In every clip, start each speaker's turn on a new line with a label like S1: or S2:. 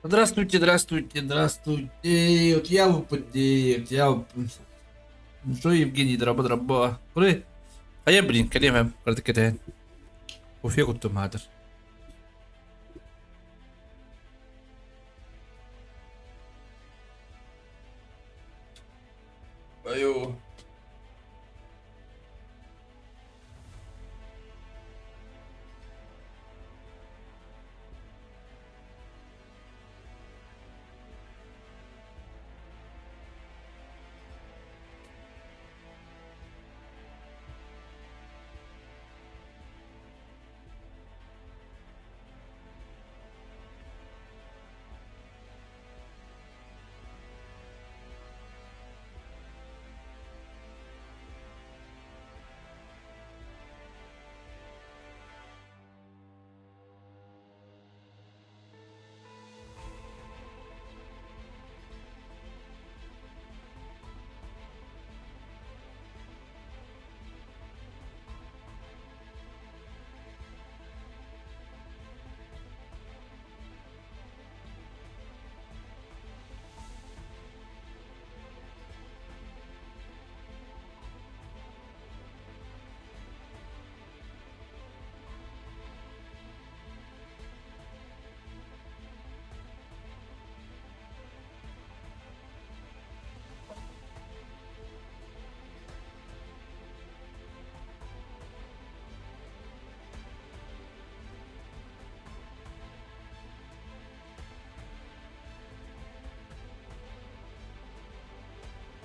S1: Здравствуйте, здравствуйте, здравствуйте. Вот я выпади, вот я Что, Евгений, драба, драба. Куры. А я, блин, кэлиэм кырдык кэтээн. Кофе куттум хаатыр. Айо.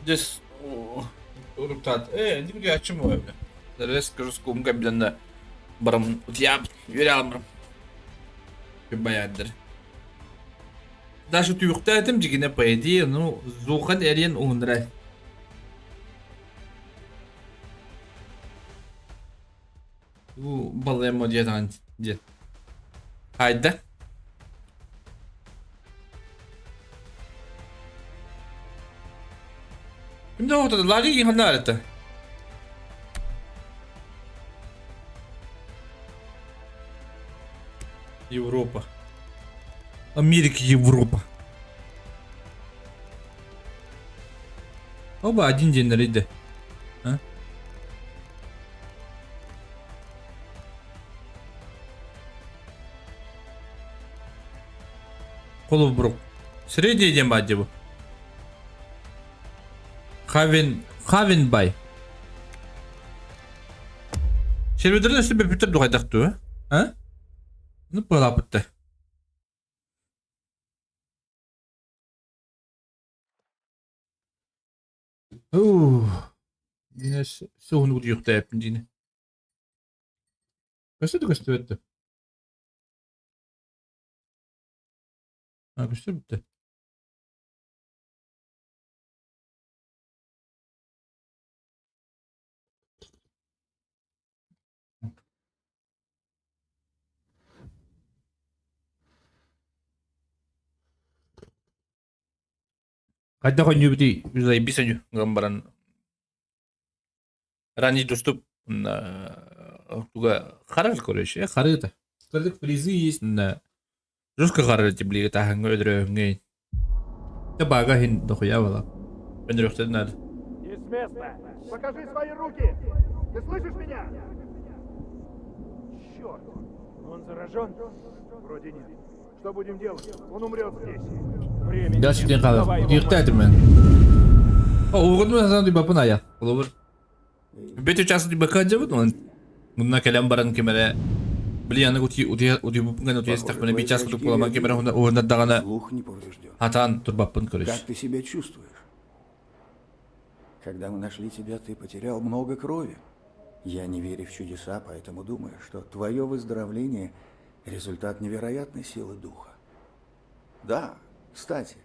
S1: Здесь уруктат. Э, не чему это? Резко жестко кабинна барам я үөрэ Баядыр. Даже түйүктәтим дьигинэ по идее, ну, зухан эриэн уһуннара. Бу балайма диэтаан диэн. Хайда? Ким да оҕото лаги ханна арыта? Европа. Америка, Европа. Оба один день нарыйда. А? Холобурук. Средний диэн баар дии бу. Хавен Хавенбай. Сервердерин өссө бөпүттэр дуҕайдах дуо? А? Ну, пылапытта. Суһун удьуйуктааппын диини. Көстө да көстүбэт А, көстө бүттэ. Хайдах ойнуубутуй заебись ойнуу гынан баран ранний доступ туга харар короче харыыта кырдык призы есть на жестко харар теплиге таһаҥҥа өлөрөөһүҥҥэ бага иһин дохуя была өлөрүөхтэрин наада
S2: Не с места! Покажи свои руки! Ты слышишь меня? Черт! Он заражен? Вроде нет. Что будем делать? Он умрет здесь. Времени
S1: Дальше
S2: нет.
S1: диэн хаалар.
S2: Давай его
S1: Утуйахтаатым мен. Угун сасан дибапын ая. Олобур. Бет час дибака дебут он. Мунна кэлэн баран кимэрэ били аны ути ути утуйбуппун утуйастахпына
S3: Похоже,
S1: би час
S3: твои
S1: курдук
S3: зрачки
S1: буоламан кимэрэ
S3: реагируют.
S1: уһуннардаҕына
S3: Слух не поврежден.
S1: хатаан турбаппын көрүс.
S3: Как ты себя чувствуешь? Когда мы нашли тебя, ты потерял много крови. Я не верю в чудеса, поэтому думаю, что твое выздоровление – результат невероятной силы духа. Да, кстати,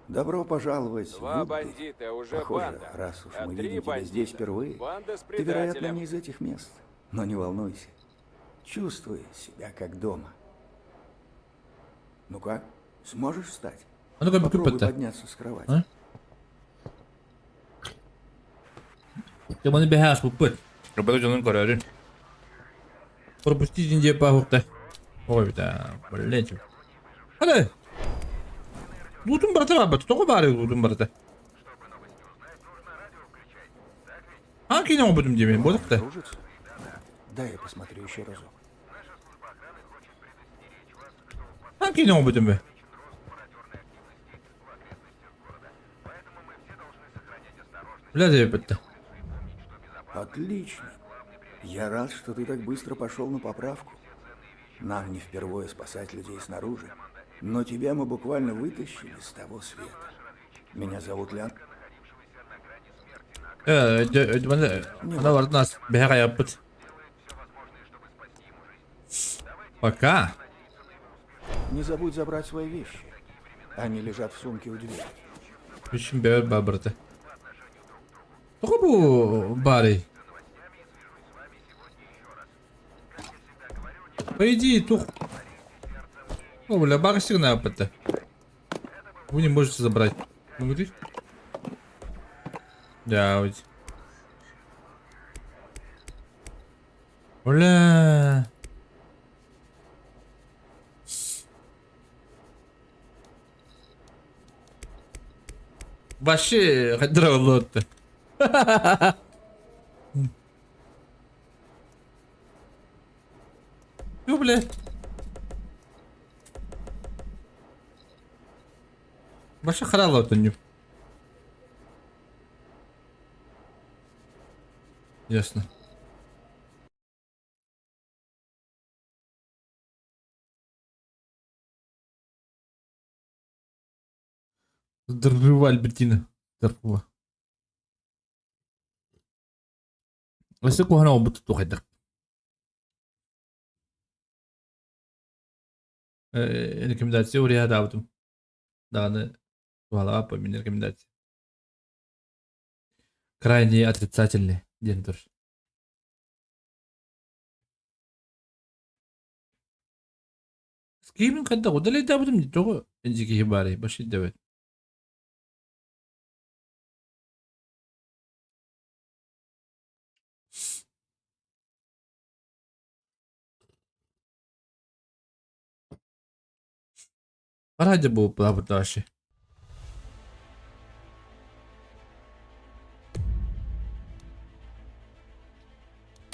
S3: добро пожаловать в
S4: Два
S3: Вудбери.
S4: бандита уже
S3: Похоже,
S4: банда.
S3: раз уж
S4: А
S3: мы
S4: три
S3: видим тебя
S4: бандита
S3: здесь впервые,
S4: банда с
S3: ты, вероятно,
S4: предателем.
S3: не из этих мест. Но не волнуйся. Чувствуй себя как дома. Ну как, сможешь встать?
S1: А ну-ка
S3: Попробуй
S1: бүкүппэттэ.
S3: подняться с кровати.
S1: А? Дьэ маны бэһэ аспыппыт. Рыбада дьонун көрөөрүн. Пропустить диэн пахухта. Ой, да, блядь. Хана! Луутун барыта барбат. Тоҕо баарый луутун барыта? А киинэ оҥорбутум диэмин, буолуох да.
S3: Кружится? Дай я посмотрю еще разок.
S1: А киинэ оҥорбутум бэ. Бля диэбиттэ.
S3: Отлично. Я рад, что ты так быстро пошел на поправку. Нам не впервые спасать людей снаружи, но тебя мы буквально вытащили с того света. Меня зовут Лян.
S1: Э, Ана бардынас бэһэ хайаппыт. Пока.
S3: Не забудь забрать свои вещи. Они лежат в сумке у двери.
S1: Үчүн бэбэр бабырды. Тоҕо бу баарый? По идее, тух... О, бля, багасик на АПТ. Вы не можете забрать. Ну, говоришь? Да, вот. Бля. Вообще, хайдра Ну, бля. Баша харала отонню. Ясно. Здорово, Альбертина. Здорово. Өссө куһаҕан оҕобут туох хайдах Рекомендация уруйаатаабытым даҕаны туһалаах мин рекомендация крайне отрицательный диэн тур. С кимин хайдах удалейдаабытым тоҕо инжи киһи баарый баши дэбэт. Ради был дальше.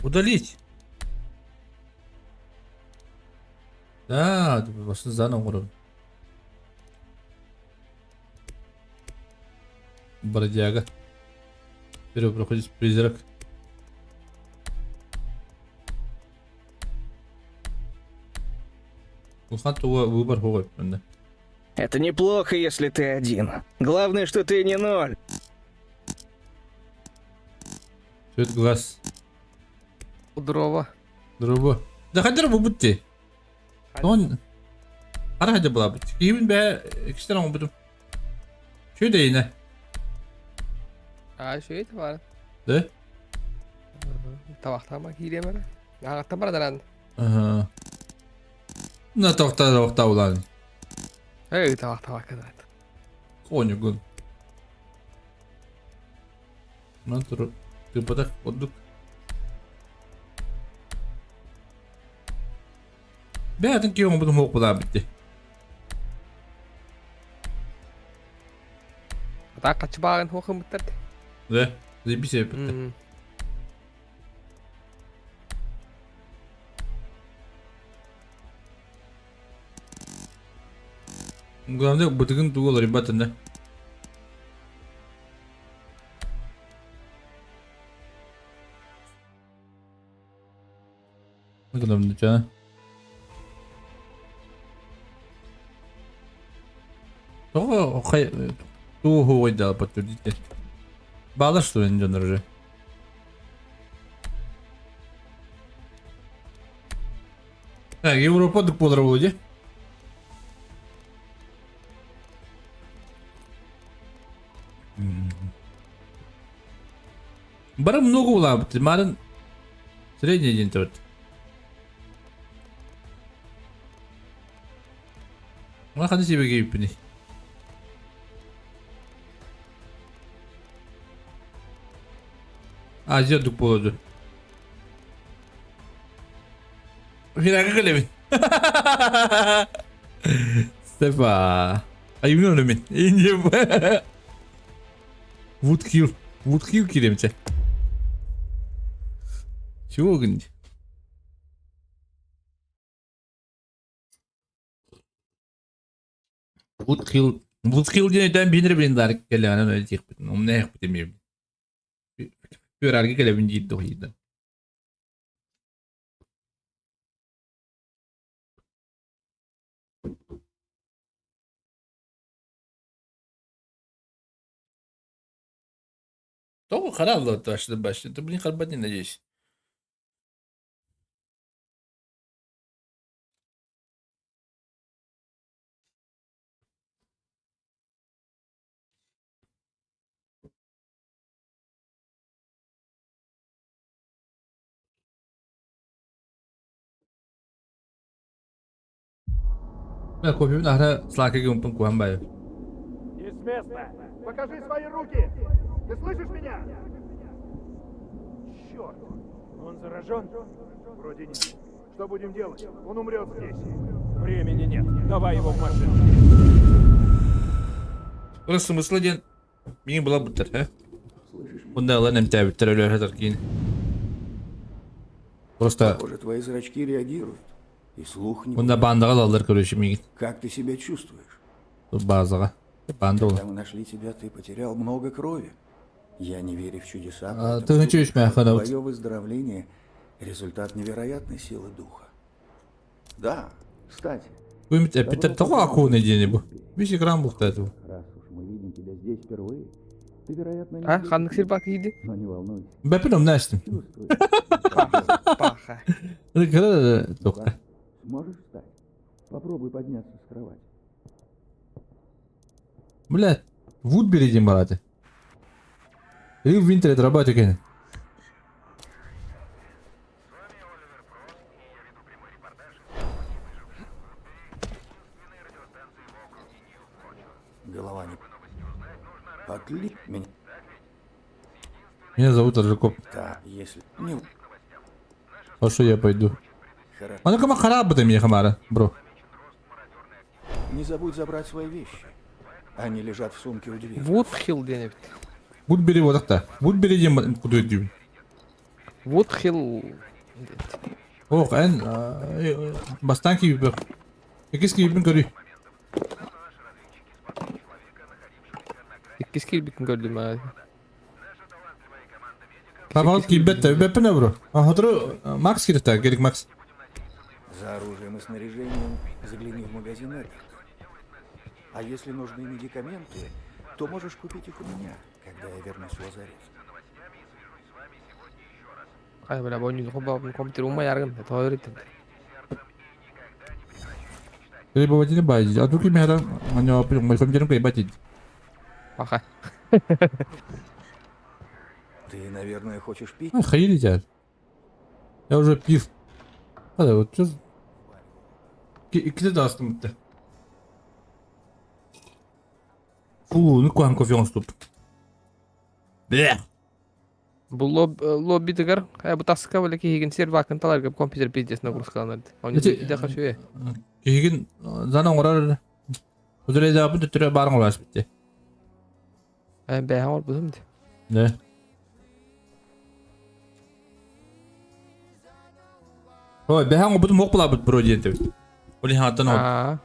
S1: Удалить. Да, басын заново оҥоробун. Бродяга. Первый проходит призрак. Улахан туга выбор хоҕой манна.
S4: Это неплохо, если ты один. Главное, что ты не ноль.
S1: Цвет глаз.
S5: Здорово.
S1: Здорово. Да хадыр бу бутти. Он Хара хадыр була бут. Киһибин бэ иккистен оҥорбутум. Үчүгэй
S5: А, үчүгэй бар.
S1: Да?
S5: Табахтаама киириэм эрэ. Аҕаттан барадаран.
S1: Ага. На тохта тохта улан.
S5: Эй, табахтаама кыдаат.
S1: Конюгун. Мантур тыппатах ордук. Бэйэтин киһи оҥорбутум суох буолаабыт дии.
S5: Атаа хачыбааҕын суох ымыттар.
S1: Да, заебись эппиттэр. Главное, бытыгын тугу уларыйбатын да. Гынам дьэ. Тоҕо тугу хуойдаалбат диитэ. Баалар что ли дьоннор уже? Так, Европа дук буолар буолуо дии. Бары много улаабыт. Марын средний диэн төрт. Мына ханна сиэбэ киирбиппиний? Азия ордук буолуо дуо? Финага кэлэбин. Степа. Айымньы ону мин. Вудхилл. Вудхилл киириэмчэ. Чего гынь? Вудхилл. Вудхилл диэн өйдөөн биһинэр билин даар кэлэҕинэн öyle диэхпитин. Умна эхпитин эмиэ. Пүөрарга кэлэбин диир дохийда. Тоҕо хараалла башты, блин, харбат не надеюсь. Кофебин аһара слака гымпын куһан байы.
S2: Не с места! Покажи свои руки! Ты слышишь меня? Черт! Он заражен? Вроде нет. Что будем делать? Он умрет здесь. Времени нет. Давай его в машину.
S1: Просто смысла диэн миин була буттар, э?
S3: Слышишь меня?
S1: Онда ылан эмтээбиттэр өлөөрө киин. Просто
S3: Похоже, твои зрачки реагируют. И слух не...
S1: онда бандаға алалар короче миигин.
S3: Как ты себя чувствуешь?
S1: Базаға. Банда ол.
S3: Когда мы нашли тебя, ты потерял много крови. Я не верю в чудеса,
S1: А,
S3: поэтому
S1: ты не
S3: думаю,
S1: чуешь меня,
S3: что
S1: Ханаут?
S3: Твое выздоровление – результат невероятной силы духа. Да, кстати.
S1: Бу эпитер тоҕо акуна диэни бу. Бис экран бухтааты бу.
S3: Раз уж мы видим тебя здесь впервые, ты, вероятно, не
S5: А,
S3: веришь
S5: ханнык сир
S3: мне.
S5: бак иди.
S3: Но не волнуйся.
S1: Бэпин умна эстим.
S3: Чувствую.
S5: Паха.
S1: Тоқта.
S3: Сможешь встать? Попробуй подняться с кровати.
S1: Бля, Вудбери диэн барааты. Рил Винтер работает екен.
S3: Голова не... Отли меня.
S1: Меня зовут Аржакоп.
S3: Да, если... Не...
S1: Хорошо, я пойду.
S3: Хорошо.
S1: Аны кама харабы меня хамара, бро.
S3: Не забудь забрать свои вещи. Они лежат в сумке у двери.
S5: Вудхилл диэн эбит.
S1: Вудбери бодақта. Вудбери диэн куду өйдүүбүн.
S5: Вудхилл диэн.
S1: Ох, эн бастаан киибиппин. Иккис киибиппин көрүй.
S5: Иккис киирбиккин көрдүм аа.
S1: Папа киирбэт да үбэппин бро. Хотору Макс кииртэ, Герик Макс.
S3: За оружием и снаряжением загляни в магазин Эддард. А если нужны медикаменты, то можешь купить их у меня, когда я вернусь в лазарет.
S5: Хай бля, бу хобба компьютер умма яргын. Тоҕо өрүттэн.
S1: Требовательный бай. А тут имя у него мой компьютер кайбатить.
S5: Паха.
S3: Ты, наверное, хочешь пить?
S1: А, хайри Я уже пив. А, да, вот что... Иккитэ даастым битте. Фу, ну куһаҕан кофе оҥоступ. Бля.
S5: Бу лоб лоббитыгар бу таска били киһигин сервакын таларга компьютер пиздец нагрузкаланар. Оны
S1: Эти-
S5: иде хашуе.
S1: Киһигин зана оҥорор. Удурайдаабын төттөрө баарын олаас битте.
S5: Бэһэ ол бузум ди.
S1: Да. Ой, бэһэн обутум ох булабыт бро диэн тэбит. Оли хааттан ол.
S5: Аа.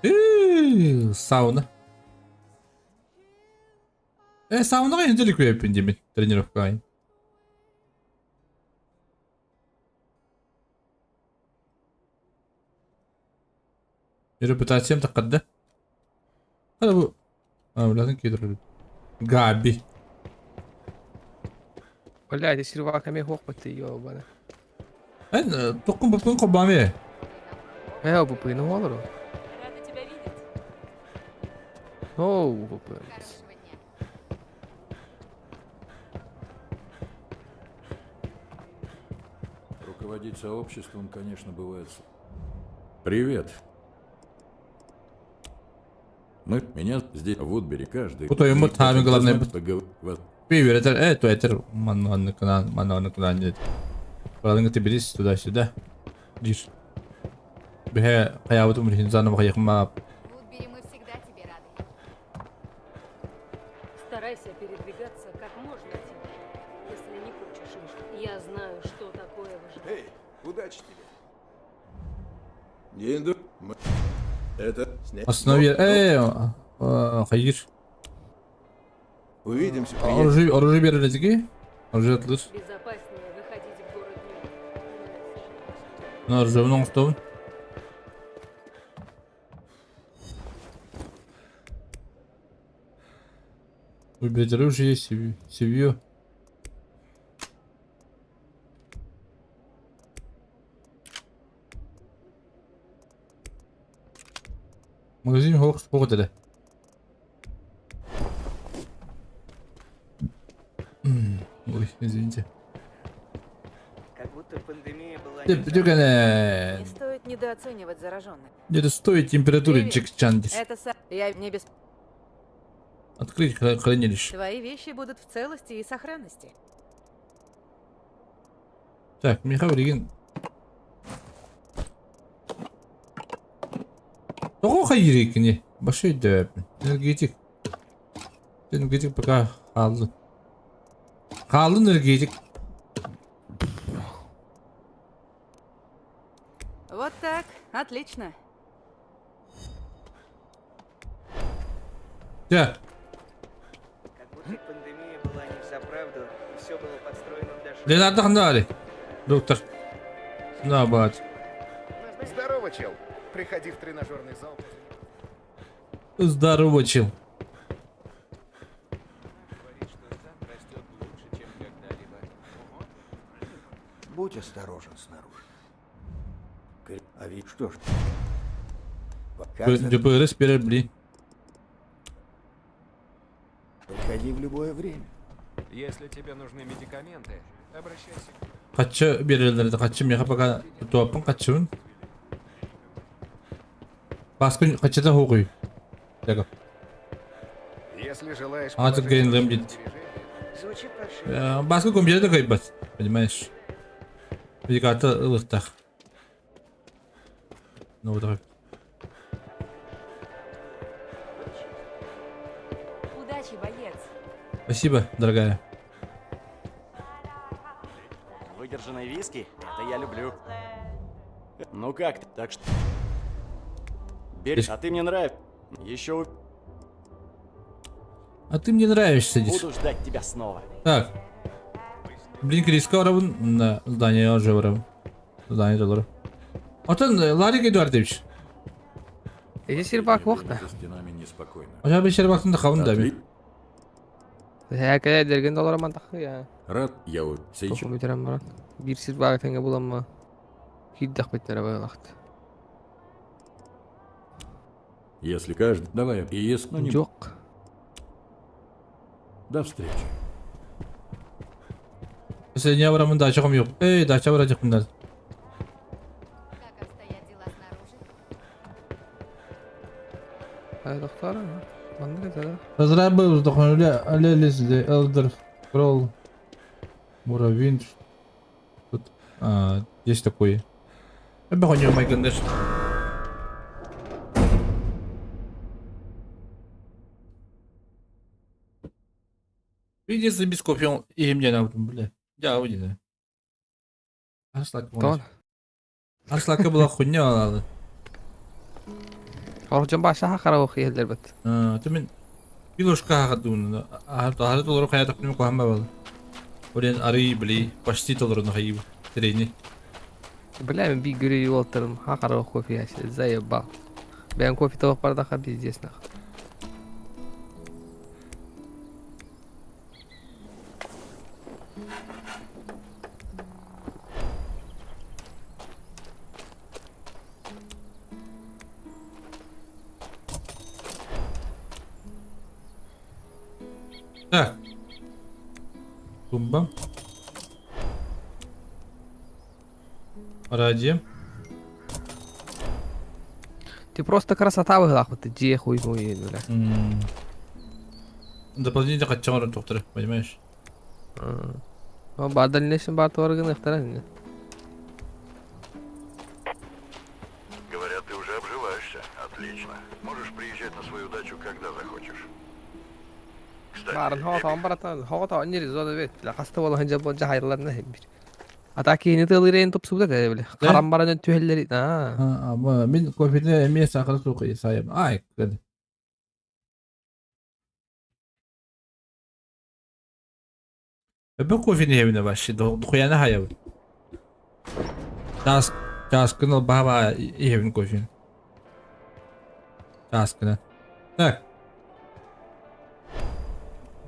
S1: Э, сауна. Э, саунаҕа интелик үөппүн диэмин тренировкаҕа. Репутациям таққадда. Хада бу. А, билатын киирэр. Габи.
S5: Бля, ити сервак эмиэ хуох баты ёбана.
S1: Эн токкун бупкун кобаме.
S5: Ээ бу пыны олору.
S6: Рада тебя видеть.
S5: Оу, бу пын.
S6: Хорошего Руководить сообществом, конечно, бывает... Привет. Мы, меня здесь, в Вудбери, каждый...
S1: Бу тойоммут хаамыы главное
S6: Вас
S1: Үөрэтэр, э, туэтер, манна кынаан, манна кынаан диэт. Баралыҥ тибирис туда-сюда. Диир. Биһэ хайаабытым билиһин заново хайыхма.
S7: Вудбери, мы всегда тебе рады.
S8: Старайся передвигаться как можно тише, если не хочешь лишь. Я знаю, что такое выживание.
S2: Эй, удачи тебе. День ду- Мы... Это... Сня...
S1: Основе, э, хайыр.
S2: Увидимся, приятель.
S1: Оружие, оружие берилетиги. Оружие atılır.
S8: Безопаснее выходить в город днем.
S1: Оружие оҥостобун. Выберите оружие, семью. Магазин хоқ деді. Ой, извините.
S4: Как будто пандемия была
S1: Деп, дүкәне.
S7: Не стоит недооценивать зараженных.
S1: Где-то стоит температуры
S7: Привет.
S1: Джек Чандис.
S7: Это са... Я не без...
S1: Открыть хранилище.
S7: Твои вещи будут в целости и сохранности.
S1: Так, Михаил Регин. Тоҕо хайырыкини? Башы өйдөбөппүн. Энергетик. Энергетик пока хааллын. Хааллын энергетик.
S7: Вот так. Отлично.
S1: Дьэ,
S4: Как будто пандемия была не взаправду, и все было подстроено для шоу.
S1: Леонардо ханнари. Доктор. На бат.
S9: Здорово, чел. Приходи в тренажерный зал.
S1: Здорово, чел.
S3: Будь осторожен снаружи. А ведь что ж. Как за-
S1: ДПРС перебли.
S3: Приходи в любое время.
S2: Если тебе нужны медикаменты, обращайся
S1: Качча берелерди, качча меха пока туаппын каччыбын. Баскын каччата хоқуй. Яков.
S9: Если желаешь...
S1: А, тут
S9: положить
S1: Грин
S9: на
S1: Лэмбит.
S9: сбережения,
S4: Звучит паршиво.
S1: Баскы компьютер кайбат, понимаешь? Видиката ылыктах. Ну вот так.
S7: Удачи, боец.
S1: Спасибо, дорогая.
S10: Выдержанные виски? Это я люблю. Ну как ты? Так что... Бери, а ты мне нравишься. Еще
S1: А ты мне нравишься здесь.
S10: буду ждать тебя снова.
S1: Так. Блин, криска барабын. Да, здание уже барабын. Здание долларов. Отон Ларик Эдуардович.
S5: Эти сербак
S6: Время
S5: вахта.
S6: За стенами неспокойно.
S1: Ожа bir şer baktın da kavun da bir.
S6: Отли-
S5: Хәкәлә дерген доллар мантахы я.
S6: Рад, я вот сейчас.
S5: Тоху бүтәрәм баран. Бир сербак тәңгә буламы? Киддәк битләре байлакт.
S6: Если каждый... Давай, и если... Ну, не...
S5: Юк.
S6: До встречи.
S1: Mesela niye varamın daha çok yok. Ey daha çok varacak bunlar.
S7: Как обстоят дела снаружи?
S5: Ай доктор. Манны гәзәләр.
S1: Разрабы вздохнули, алелизли, Элдер, Кролл, Муравин. Тут а, есть такой. Я бы не майгандыш. Видите, без кофе и мне на бля. Я выйду. Арслак.
S5: Тон.
S1: Арслакка была хуйня алады.
S5: Оржан баша хакара окуялар бит.
S1: Түмен Билошка хадуна. Ахар толору хаята күнүм кохамба бал. Орен ары били почти толору хайы. Трени.
S5: Бля, мен бик гүрей олтырым. Хакара кофе яши. Заебал. Бән кофе табып бардаха пиздец нах.
S1: Так. Тумба. Радио.
S5: Ты просто красота быһылаахпыт дьиэ хуй хуй бля.
S1: Дополнительно хаччаҕар тухтары, понимаешь?
S5: Ба дальнейшем бар туар гыныахтара инне.
S6: Говорят, ты уже обживаешься. Отлично. Можешь приезжать на свою дачу, когда захочешь. Кстати,
S5: Баарын хоҕотоҕон баратан хоҕотоҕон ньири зона бит. Хаста буолан дьэ дьаһайылларна бир. А так киһини тыалыырын тупсубута этэ били. Харан баран түһэллэри. Аа.
S1: Мин кофены эмиэ саахара суох сайым. Ай, кыды. Эбэ кофены иһэбинэ вообще дохуяна хайабын. Чаас чааскын албаһа иһэбин кофены. Чааскына. Так.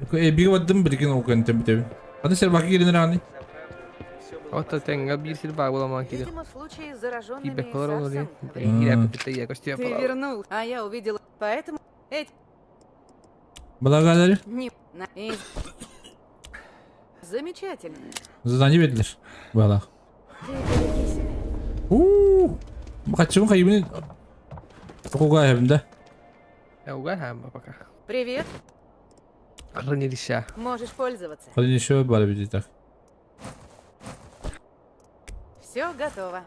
S1: Эбиги бардым билигин ол кэнтэн бүтэбин. Аны сервака киирэн эрэ
S5: Ото тэҥҥэ биир сир баар буоламаан киирэ.
S7: Видимо, в случае с зараженными
S5: Тиийбэккэ олорон
S7: сарсом
S5: киирээппит ийэ көстүө
S7: ты вернул, а я увидела. Поэтому эти
S1: Благодарю.
S7: не на и Замечательно.
S1: Задание бердилэр. Баалаах.
S7: Ты береги себя.
S1: Уу! Хаччыбын хайыбын Тугуга да?
S5: Угаһаан пока.
S7: Привет.
S5: Хранилище.
S7: Можешь пользоваться.
S1: Хранилище бар бит так.
S7: Все готово.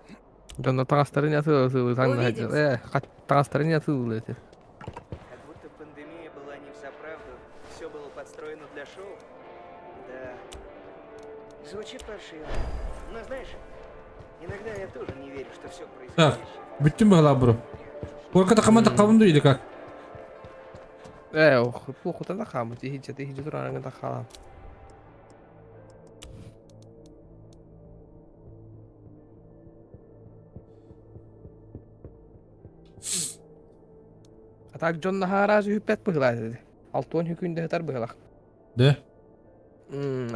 S5: Дьонно таҥастарын
S7: Увидимся.
S5: Таҥастарын атыылыы этэ.
S4: Как будто пандемия была не взаправду, все было подстроено для шоу. Да. Звучит паршиво. Но знаешь, иногда я тоже не верю, что все
S1: Так,
S4: происходящее.
S1: бүттүм баһылаах бро. Куорка такама такабын или как?
S5: Ээ, плохо да хаамыт, иһиджэ иһиджэ туран да хаалам. А так дьон наһаа араас үһүппэт быһыылаах этэ. Алтуон хүкүндэ сытар быһыылаах.
S1: Да?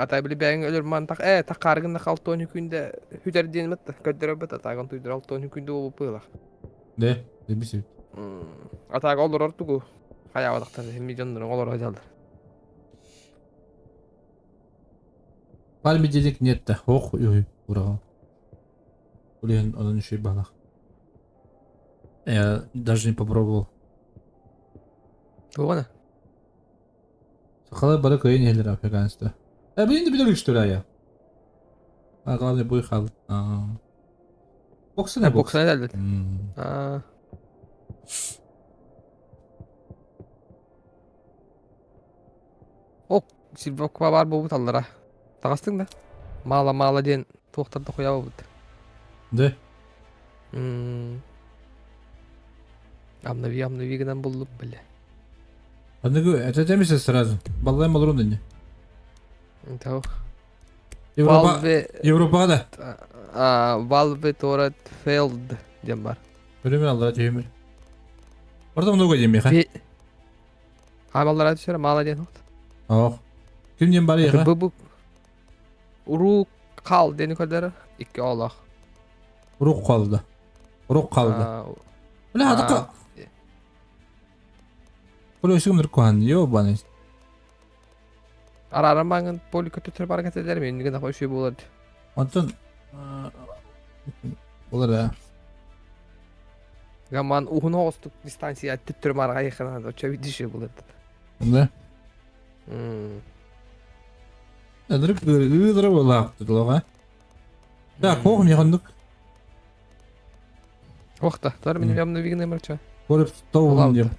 S5: Ата били бэйэҥ өлөр мантах ээ таххааргын да алтуон хүкүндэ хүтэр диэн бытта көрдөрөр быт атаагын туйдур алтуон хүкүндэ буолбут быһыылаах.
S1: Да? Дебисит.
S5: Атаага олорор тугу хайаабатахтар химми дьоннорун олоро сылдьаллар.
S1: Пальме денег нет да. Ох, ой, ура. Блин, он еще и балах. Я даже не попробовал.
S5: Тугана?
S1: Сахалар бары кыайан иһэллэр африканецтар. Э, блин, да билэр что ли я? А, главный бой хал. Боксы на бокс.
S5: Боксаны этэллэр. Аа. Ок, Сильвоква баар буолбут аллара. Таҕыстыҥ да? Маала-маала диэн туохтар да хуйаабыт.
S1: Да.
S5: Обнови, обнови гынан буллум, бля.
S1: Аныгы, это темисэ сразу. Баллайм олорун да не.
S5: Тау.
S1: Европа,
S5: Valve,
S1: Европаға да.
S5: а, Valve Torret Failed диэн бар.
S1: Өлөмөр аллара түһүмөр. Орда много диэн миэхэ.
S5: Хаамаллара түсөр, маала диэн вот.
S1: Ох. Ким диэн бар яха?
S5: Бу бу Урук кал диэни көрдөрөр. Икки олох.
S1: Урук қалды. Урук қалды. Бля, адыка. Бу өсүгүм ныркухан, ёбаный.
S5: Арааран бааңын поле көтөтөр бар кетелер мен гына қой болар.
S1: Онтон болар э.
S5: Гаман уһун оҕустук дистанция түттүр марга айхана оча видишь болар.
S1: Да. Ыдырып ыдырып олаапты лоға. Так, ох, не хандык.
S5: Охта, тар мен явно вигне марча.
S1: Көрүп тоугун деп.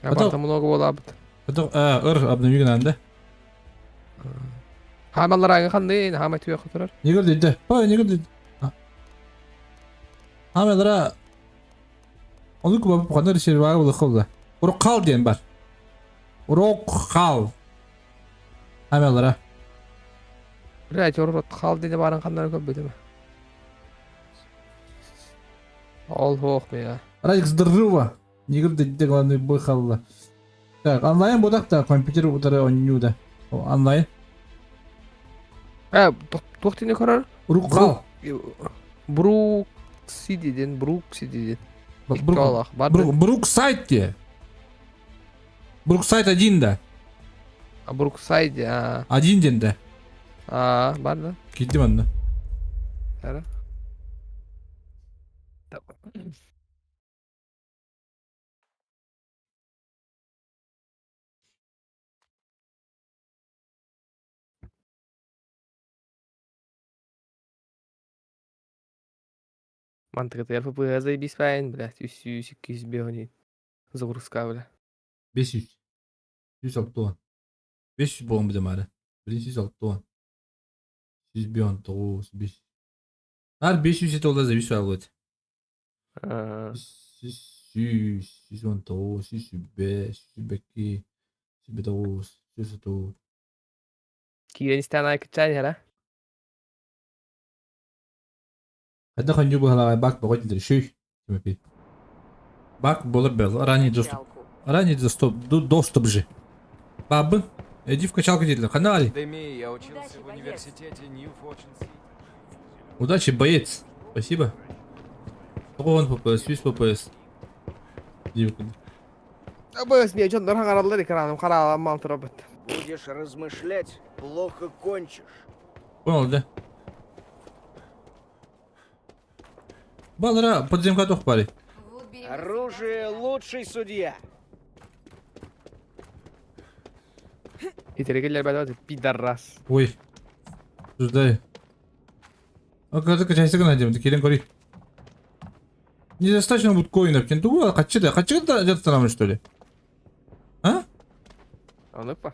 S5: Абарта много болабыт.
S1: Это ыр обновиган анда.
S5: Хамалар аңы ханды, хама түйе хотурар.
S1: Не көрдү? Ой, не көрдү? Хамалара Оны күбө кандай сервага боло холда. Урок кал диэн бар. Урок кал. Хамалара.
S5: Блять, урот кал дине барын кандай көп бөтөмө. Ол хоох мия.
S1: Радик, здорово. Не көрдү главный бой халла. Так, онлайн бодак та компьютер утары онню да. Онлайн.
S5: Э, туох тине көрөр?
S1: Урок кал.
S5: Брук Сити ден, Брук Сити ден.
S1: Брук, Бруксайд те. Бруксайд один да.
S5: А Бруксайд, а.
S1: Один день да.
S5: А, бар да.
S1: Кидим анна.
S5: Ара. Мантыкытыгар ПП заебись баайын, блядь, 300 250 загрузка, бля.
S1: 500. 160. 500 буолан бу маары. 160. 119, 5. Ар 500 это ол завис алып. 100, 119, 105, 102, 109, 109.
S5: Киирэн истээн аайы кыччаан иһэр, а?
S1: Хайда ханньуу быһалаҕай бак бөҕө дилер шүй. Тимофей. Бак болор бел. Ранний доступ. Ранний доступ. Доступ же. Бабын. Иди в качалку дедилер. Ханали.
S2: Пандемии я учился в университете Нью-Форчун-Сити.
S1: Удачи, боец. Спасибо. Тоҕон ППС, 100 ППС. Диэбиккин.
S5: Абыс, не, дьоннор хаҥараллар экраным хараалан турабыт.
S4: Будешь размышлять, плохо кончишь.
S1: Понял, да? Балара подземка туох баарый.
S4: Оружие лучший судья.
S5: Итиригиллэр бэдэ пидорас.
S1: Ой. Ждай. А когда качайся найдем, ты кирен кори. Недостаточно будет коинов, кентугу, хачы да, хачы да где-то что ли? А?
S5: Ону па.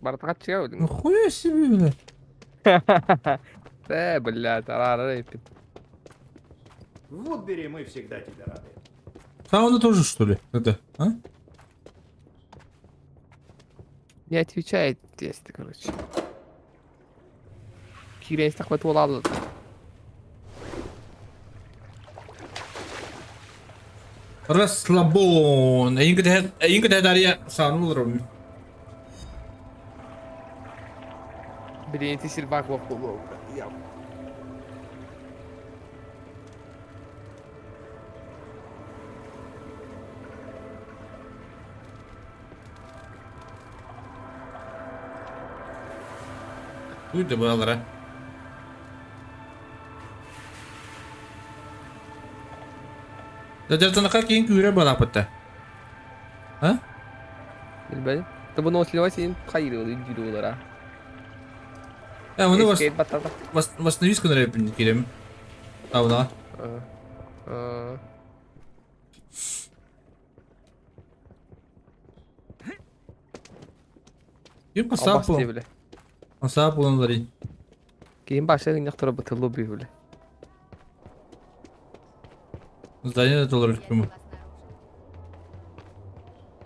S5: Барыта хаччыга
S1: Ну хуя себе, бля.
S5: Э, блядь, арара эпит.
S2: В Вудбери мы всегда тебе рады.
S1: Сауна тоже что ли? Это, а?
S5: Не отвечает тест, короче. Киирэн истэхпэ туолаалла.
S1: Расслабон. Эйин кытэ сауна олорор.
S5: Блин, ити сервак буолуо. Я.
S1: Туй да балара. Да дертанака кийин күүрэ балапытта. А?
S5: Билбэт. Табы син хайры дюрулара.
S1: Э, оны вас вас восстановись на кирем. Сауна. Ким касап бу? Касап буланлары.
S5: Кийин башы гынyak турабы тылы бүйүле.
S1: Здание долларов кому.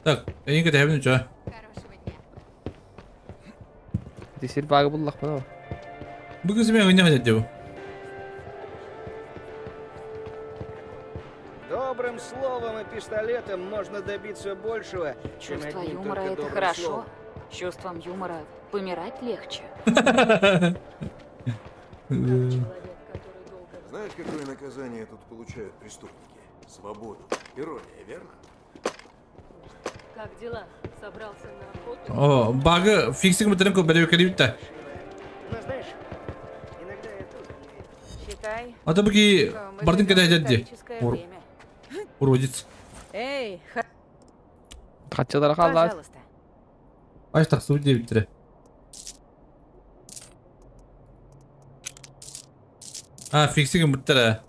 S1: Так, эйин кытэ хэбин ча.
S5: Ити сервагы буллах бана.
S1: Бүгүн семен гынyak хәдәтте бу.
S4: Добрым словом и пистолетом можно добиться большего, чем
S11: Чувство
S4: одним
S11: юмора
S4: только
S11: это
S4: добрым
S11: хорошо.
S4: словом.
S11: С чувством юмора помирать легче.
S6: Знаешь, какое наказание тут получают преступники? Свободу. Ирония, верно?
S8: Как дела? Собрался на охоту?
S1: О, багы фиксинг бөтөрөн кө бәрәбе кәрибитте.
S4: Но знаешь, иногда я тоже не верю.
S7: Считай,
S1: Ата буги
S7: что мы
S1: бардын
S7: живем
S1: кытэ
S7: в
S1: хәдәтте.
S7: историческое время.
S1: Уродец.
S7: Эй,
S5: Хаччылара халлар.
S7: пожалуйста.
S1: Аш тахсу диэбиттэрэ. А, фиксинг бүттэрэ.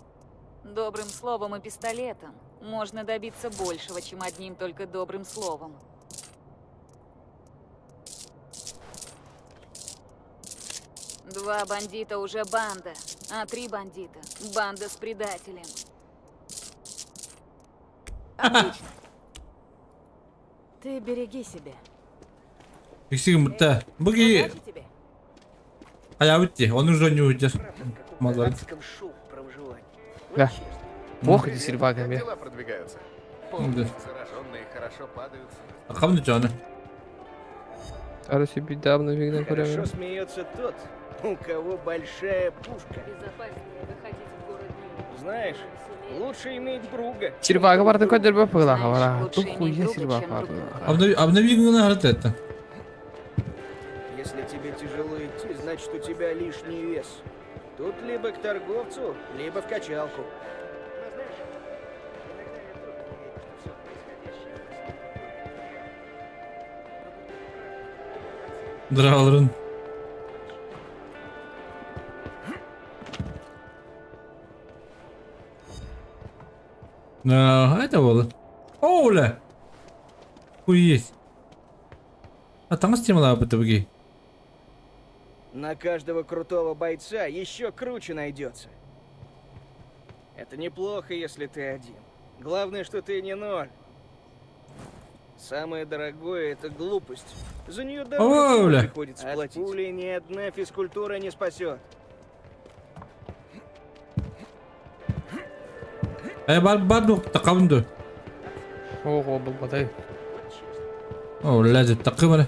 S11: Добрым словом и пистолетом можно добиться большего, чем одним только добрым словом. Два бандита уже банда, а три бандита – банда с предателем.
S7: Отлично. Ты береги себя.
S1: Фиксинг бүттэ. Буги
S7: Удачи тебе.
S1: хаябытти. Он уже не уйдет. Мазар.
S4: Адском шоу про выживание.
S5: Да. Ох, ити
S9: Привет.
S5: сервак
S9: Как
S5: эми.
S9: дела продвигаются?
S1: Да.
S9: Помню, зараженные хорошо падают.
S1: Акамды жаны.
S5: Ара себе давно бигден
S4: Хорошо
S5: көрөм.
S4: смеется тот, у кого большая пушка.
S8: Безопаснее выходить в город днем.
S4: Знаешь, лучше иметь друга.
S5: Сервагы бардын көдөрбө пыгла
S11: Знаешь,
S5: хабара.
S11: лучше иметь
S5: Тухуя
S11: друга,
S5: сервак
S11: чем
S5: барды.
S11: другого.
S1: Обнови обнови гына харат это.
S4: Если тебе тяжело идти, значит у тебя лишний вес. Тут либо к торговцу, либо в качалку. Но знаешь, иногда я тоже не верю, что все происходящее
S1: Драаларын. Это было. Оля! Хуеть. А таҥас темалаабыт быги.
S4: На каждого крутого бойца еще круче найдется. Это неплохо, если ты один. Главное, что ты не ноль. Самое дорогое – это глупость. За нее дорого приходится платить. От пули ни одна физкультура не спасет.
S1: Э, бар бар ну тақабын ду.
S5: Ого, булбатай.
S1: О, ләзет тақымыр.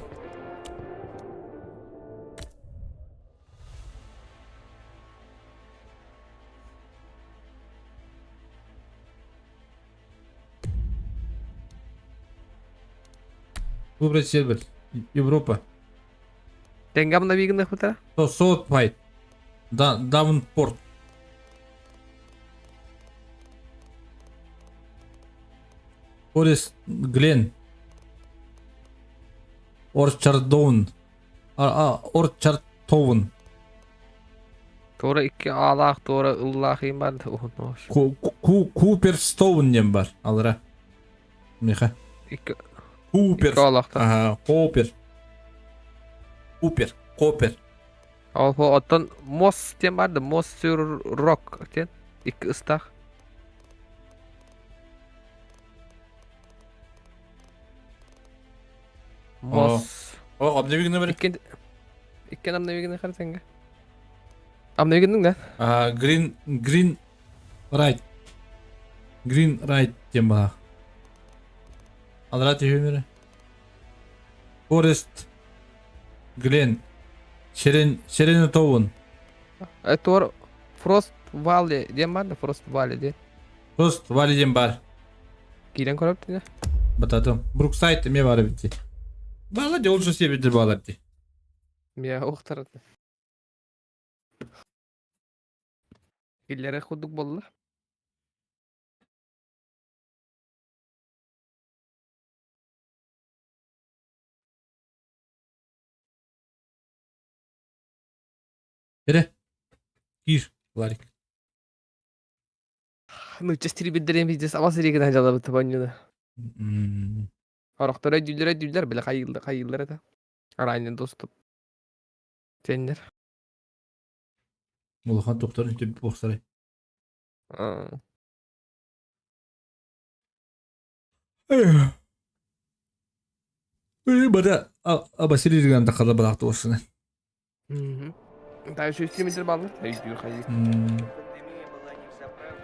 S1: Выбрать сервер. Европа.
S5: Деньгам на вигнах бутара?
S1: То Сот Файт. Да, Даунпорт. Форест Глен. Орчардоун. Орчардтоун.
S5: Туора икки аалаах, туора ыллаах иин бар уһун
S1: Куперстоун диэн бар алара. Миха.
S5: Икки
S1: Купер.
S5: Икки аалаахтар.
S1: Ага, Купер. Купер. Копер.
S5: Ол оттон Мос диэн бар да Мос сүр Рок диэн икки ыстаах. Мос.
S1: О, обновигны бер.
S5: Икки икки обновигны харсанга. Обновигның да?
S1: А, Green Green Right. Green Right диэн баҕа. Алра түһүмүрэ. Forest Glen Сирен Сиренатоун.
S5: Туор Frost Valley диэн бар да Frost Valley диэн.
S1: Frost Valley диэн бар.
S5: Киирэн көрөп дии.
S1: Бататым. Бруксайд эмиэ баар эбит дии. Баала дии, ол же баалар дии.
S5: Мия охтарат. Киллere курдук буолла.
S1: Эрэ. Киир, Ларик.
S5: Ну, честир биддерем пиздец абас иригин жалабыт табаннюна. Орохторо өйдүүллэр өйдүүллэр бile хайыыллар хайыыллар этэ. Ранее доступ. Теннер.
S1: Улахан тухтарын түбү буохсарай. Бада Василий деген тақала балақты осыны.
S5: Та еще стримитер баллы. Өйдүүр хайыы.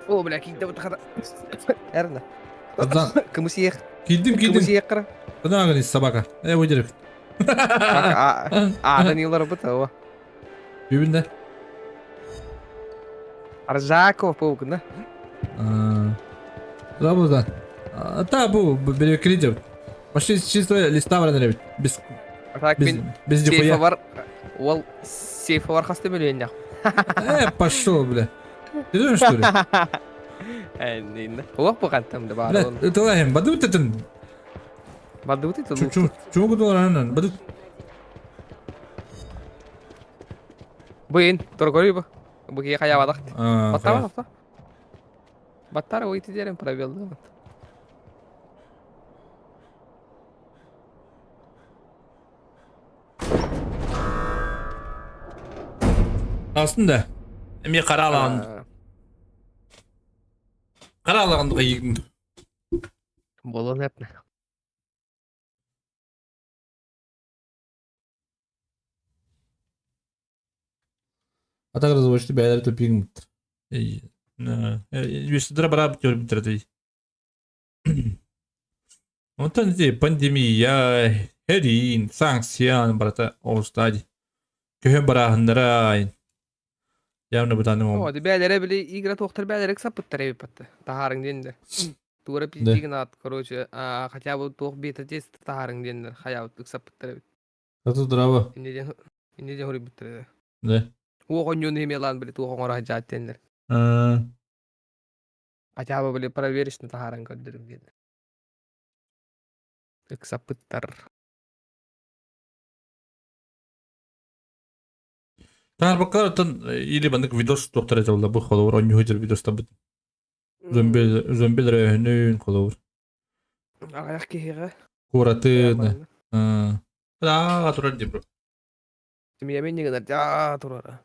S5: О, бля, кийде бу тахата. Эрна. Кымысиех.
S1: Кийдим, кийдим.
S5: Кымысиех кара.
S1: Кына собака. Э, выдерек.
S5: А, Данилар бу того.
S1: Бүгүн
S5: Аржаков паук, да?
S1: Работа. Та бу берекридев. Почти чисто листа баран Без
S5: Так
S1: без без
S5: сейфа бар. Ол сейфа бар хаста миллион
S1: Э, пошел, бля. Ты думаешь, что ли?
S5: Э, не. Олох бу кантам да бар.
S1: Бля, это лахим, бадут это.
S5: Бадут это.
S1: Чу чу чу бадут.
S5: Быйын, торгори бу. Бу кие хая бадак. Баттар баттар. Баттар выйти дерем пробел.
S1: Aslında эми караалаан караалаан ыйыгын
S5: Болон эпне.
S1: Атак разработчик бәйләр тупигин. Үстүдөрө барап көрбүттэр Онтон ити пандемия, херин, санкция барата оҕустади. Көһөн барааһыннара явно бытаным
S5: О, бәлере били игра тохтар бәлере сапыттар эбит патты. Тахарың денде. Тура пиздигин ат, короче, хотя бы туох бета тест тахарың денде, хотя бы сапыттар эбит.
S1: Это здраво.
S5: Инеден инеден хори биттер.
S1: Да.
S5: Уох онньуну химиялаан били туох оҥоро сылдьаат диэннэр. Хотя бы били проверочно таһааран көрдөрүҥ диэн. Ыксаппыттар.
S1: Таарбаккалар оттон или маннык видос туохтар этэ буолла бу холобур онньуһу дьэр видостарбыт. Зомби зомби өрөөһүнүн холобур.
S5: Аҕыйах киһиэхэ.
S1: Куоратын. Аа турар дии бро.
S5: Семьями не гынар дьаа турара.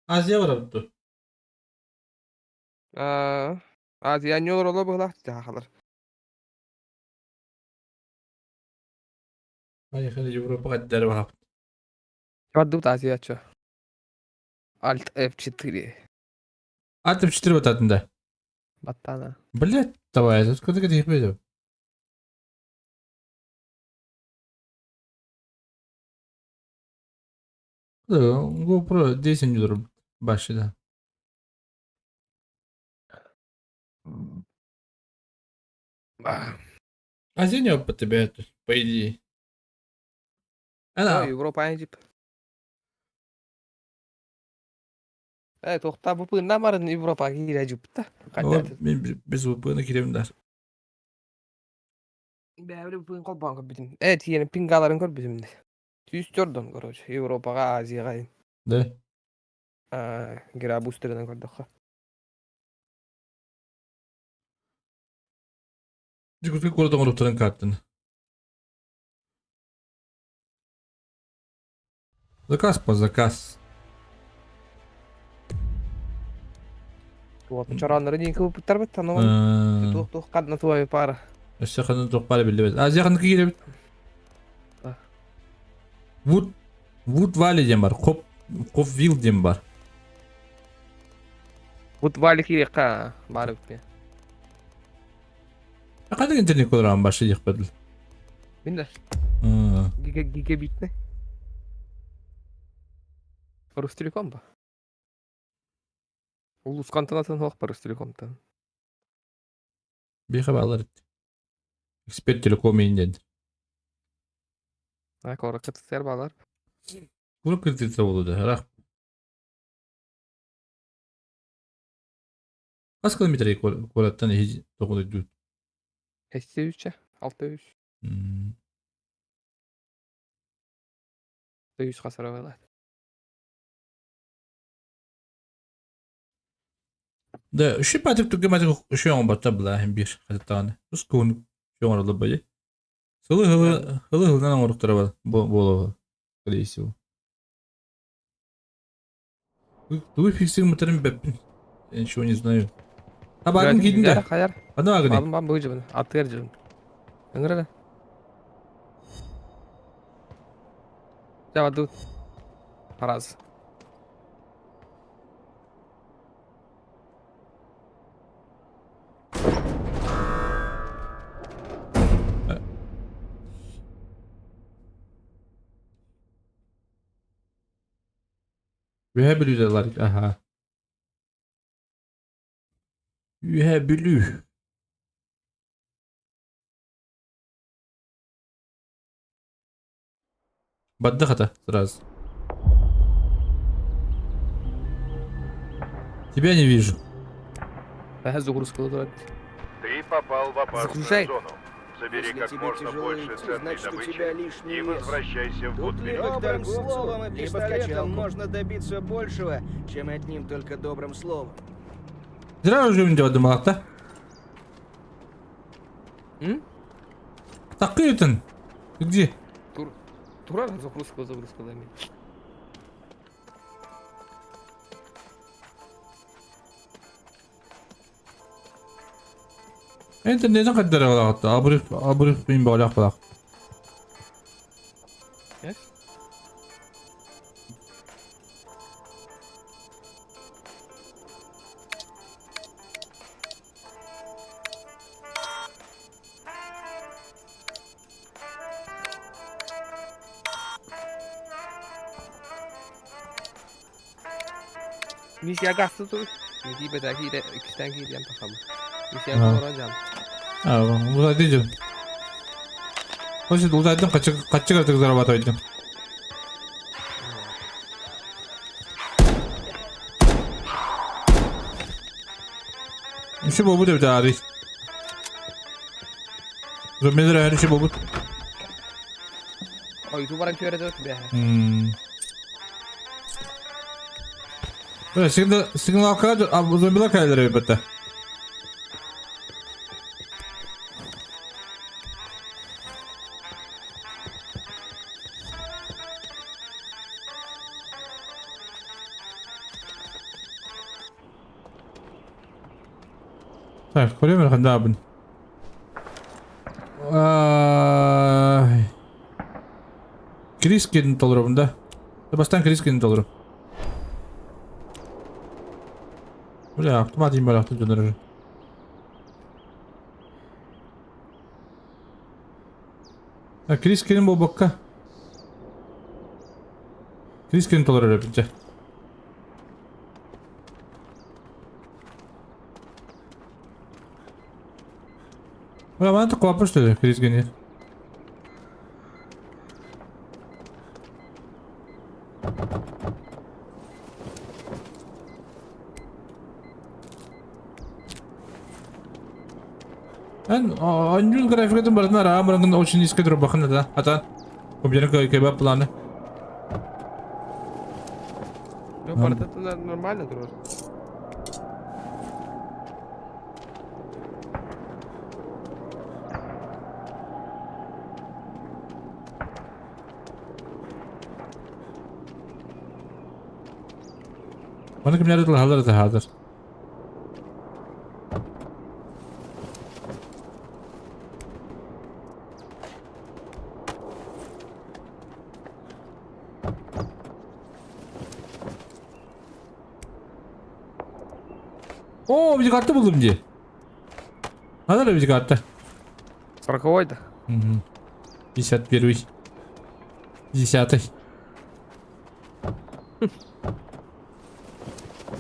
S1: Азия барабыт дуо?
S5: Аа, Азия анньолор оло быһылаах дьаахалар.
S1: Поехали Европаҕа эрдэ баҕаппыт.
S5: Бардыбыт Азия чё. Alt F4.
S1: Alt F4 бататын да.
S5: Баттаана.
S1: Блять, давай, тут куда ты их GoPro 10 euro башida. Азия не по тебе, по идее. Она.
S5: Европа жип. Э, тоқта VPN барын Европа киирэ жупта.
S1: Мен без VPN киремин да.
S5: Бэбри VPN холбоон көрбүтүм. Э, тиийэн пингаларын көрбүтүм. Сүүс төрдөн, короче, Европаҕа, Азияҕа.
S1: Да.
S5: Грабус тэринэн көрдөххө.
S1: Дьокуускай куорат оҥоруктарын каартаны. Заказ по заказ.
S5: Туох чорооннору диэн кыбыппыттар быттан туох туох ханна туой пара.
S1: Өссө ханна туох пара биллибэт. Азия ханна киирэбит? Вуд Вуд Вали диэн бар. Хоп Хопвилл диэн бар.
S5: Вуд Вали киириэххэ баар эбит.
S1: Ханнык интернет колоран башы диэхпит.
S5: Мин да. Гигабитный. Ростелеком ба? Улуускантан атын суох ба Ростелекомтан?
S1: Биэхэ баалар Эксперт телеком иин
S5: А, куоракка тахсар баалар.
S1: Куорат кырдьыта буолуо да, ыраах. Хас километр куораттан иһи тоҕуруйдуут?
S5: Эссе үчэ, алта үс. Үс хасара была.
S1: Да, үчү патык түгэмэтик үчү оҥорботто былааһын биир хатыттаҕына. Тус куһун үчү оҥороллор бали. Сылы хылы хылы хылынан оҥоруктара буолуо скорее всего. Тугу фиксиҥмытарын бэппин. Я ничего не знаю. Табаатын киирдин да.
S5: Хайар.
S1: Аны агыны.
S5: Бабын бам быжыбын. Атыгар жыбын. Ыҥырара. Жабаду. Параз.
S1: Үөһээ Бүлүүдэлэр аһаа. Үөһээ Бүлүү. Баддах ата сразу. Тебя не вижу.
S5: Бэһэ загрузкала турар.
S2: Ты попал в опасную
S5: Загружай.
S2: зону. Забери
S4: Если
S2: как
S4: тебе
S2: можно
S4: тяжело
S2: больше
S4: идти,
S2: ценной
S4: значит, у
S2: добычи
S4: тебя лишний
S2: и
S4: вес.
S2: возвращайся в
S4: Тут
S2: Вудбери.
S4: либо к
S9: Добрым
S4: торговцу,
S9: словом и
S4: либо в
S9: пистолетом
S4: качалку. Можно добиться большего, чем одним только добрым словом.
S1: Зря уже не делать
S5: М?
S1: Такой-то. Ты где?
S5: Тур... Турар загрузка загрузка дай мне.
S1: Интернетин қаддара балаҕатта абырых абырых мин баҕалаах балаах.
S5: Yes? Миссия гасты тур. Миссия бэдэ иккистээн киириэн тахабын. Миссия толорон
S1: Улайдым. Хочет улайдым, качык качык зарабатывать. Үсү буолбут эбит аарый. Зомбилар өһөн үсү буолбут.
S5: Ойутуу баран түөрэ бэһэ.
S1: Сигнал сигналка зомбилар кэлэлэр эбит Так, көрөм эрэ хандаабын. Крис кирин толоробун да. Бастаан Крис кирин толору. Бля, автомат им барахтын дьонор. Крис кирин буолбакка. Крис кирин толорор эбит дьэ. Бля, маны такой что ли, Крис генит? Эн Unreal графикатын барытын араан баран очень низкий дробахын да. Ата компьютер кебаб планы.
S5: Ну, барыта нормально турар.
S1: Маны кимнер тылһалар таһаадыр. О, bir kartı buldum diye. Надо ли карта?
S5: Сороковой да.
S1: Угу. 51. Десятый.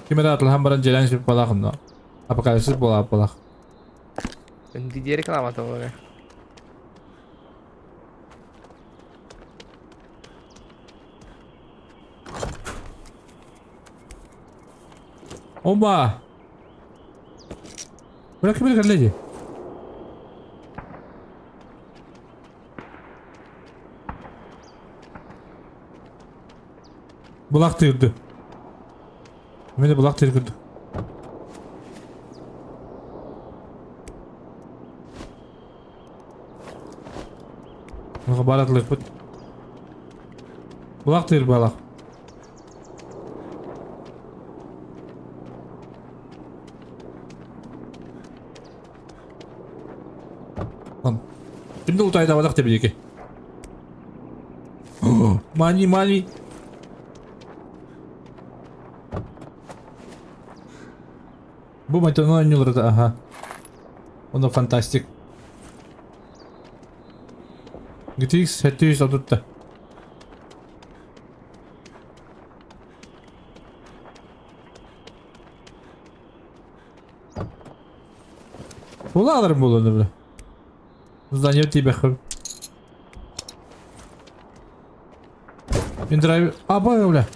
S1: Ким эрэ атылаһан баран дьиэлээн сүп балах онно. Апокалипсис буолаап балах.
S5: Диде рекламата буолар.
S1: Оба! Бля, ким эрэ кэллэ дии. Булак тыырды. Мени булак тыыргырды. Баратлык Булак тыыр балак. Кимде утайдабатах деп диэки. Мани, мани. Бу майтон оонньуулар аха. Оно фантастик. GTX 730 Була аларым буолуон бile. Здание тиийбэххин. Мин драйв... Аба, бля.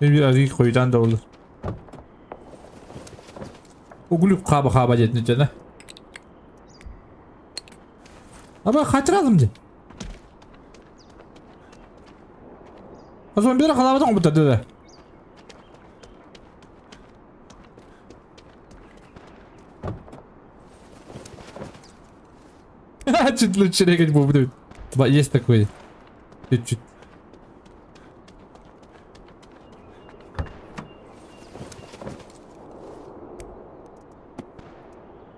S1: Мин биир арыый хойутаан да буоллар. Углюк хаба-хаба диэтин дьэ Аба хатыралым дии. Зомбилар халаабытын оҥорбуттар да. Чуть лучше регать буду. Есть такой. Чуть-чуть.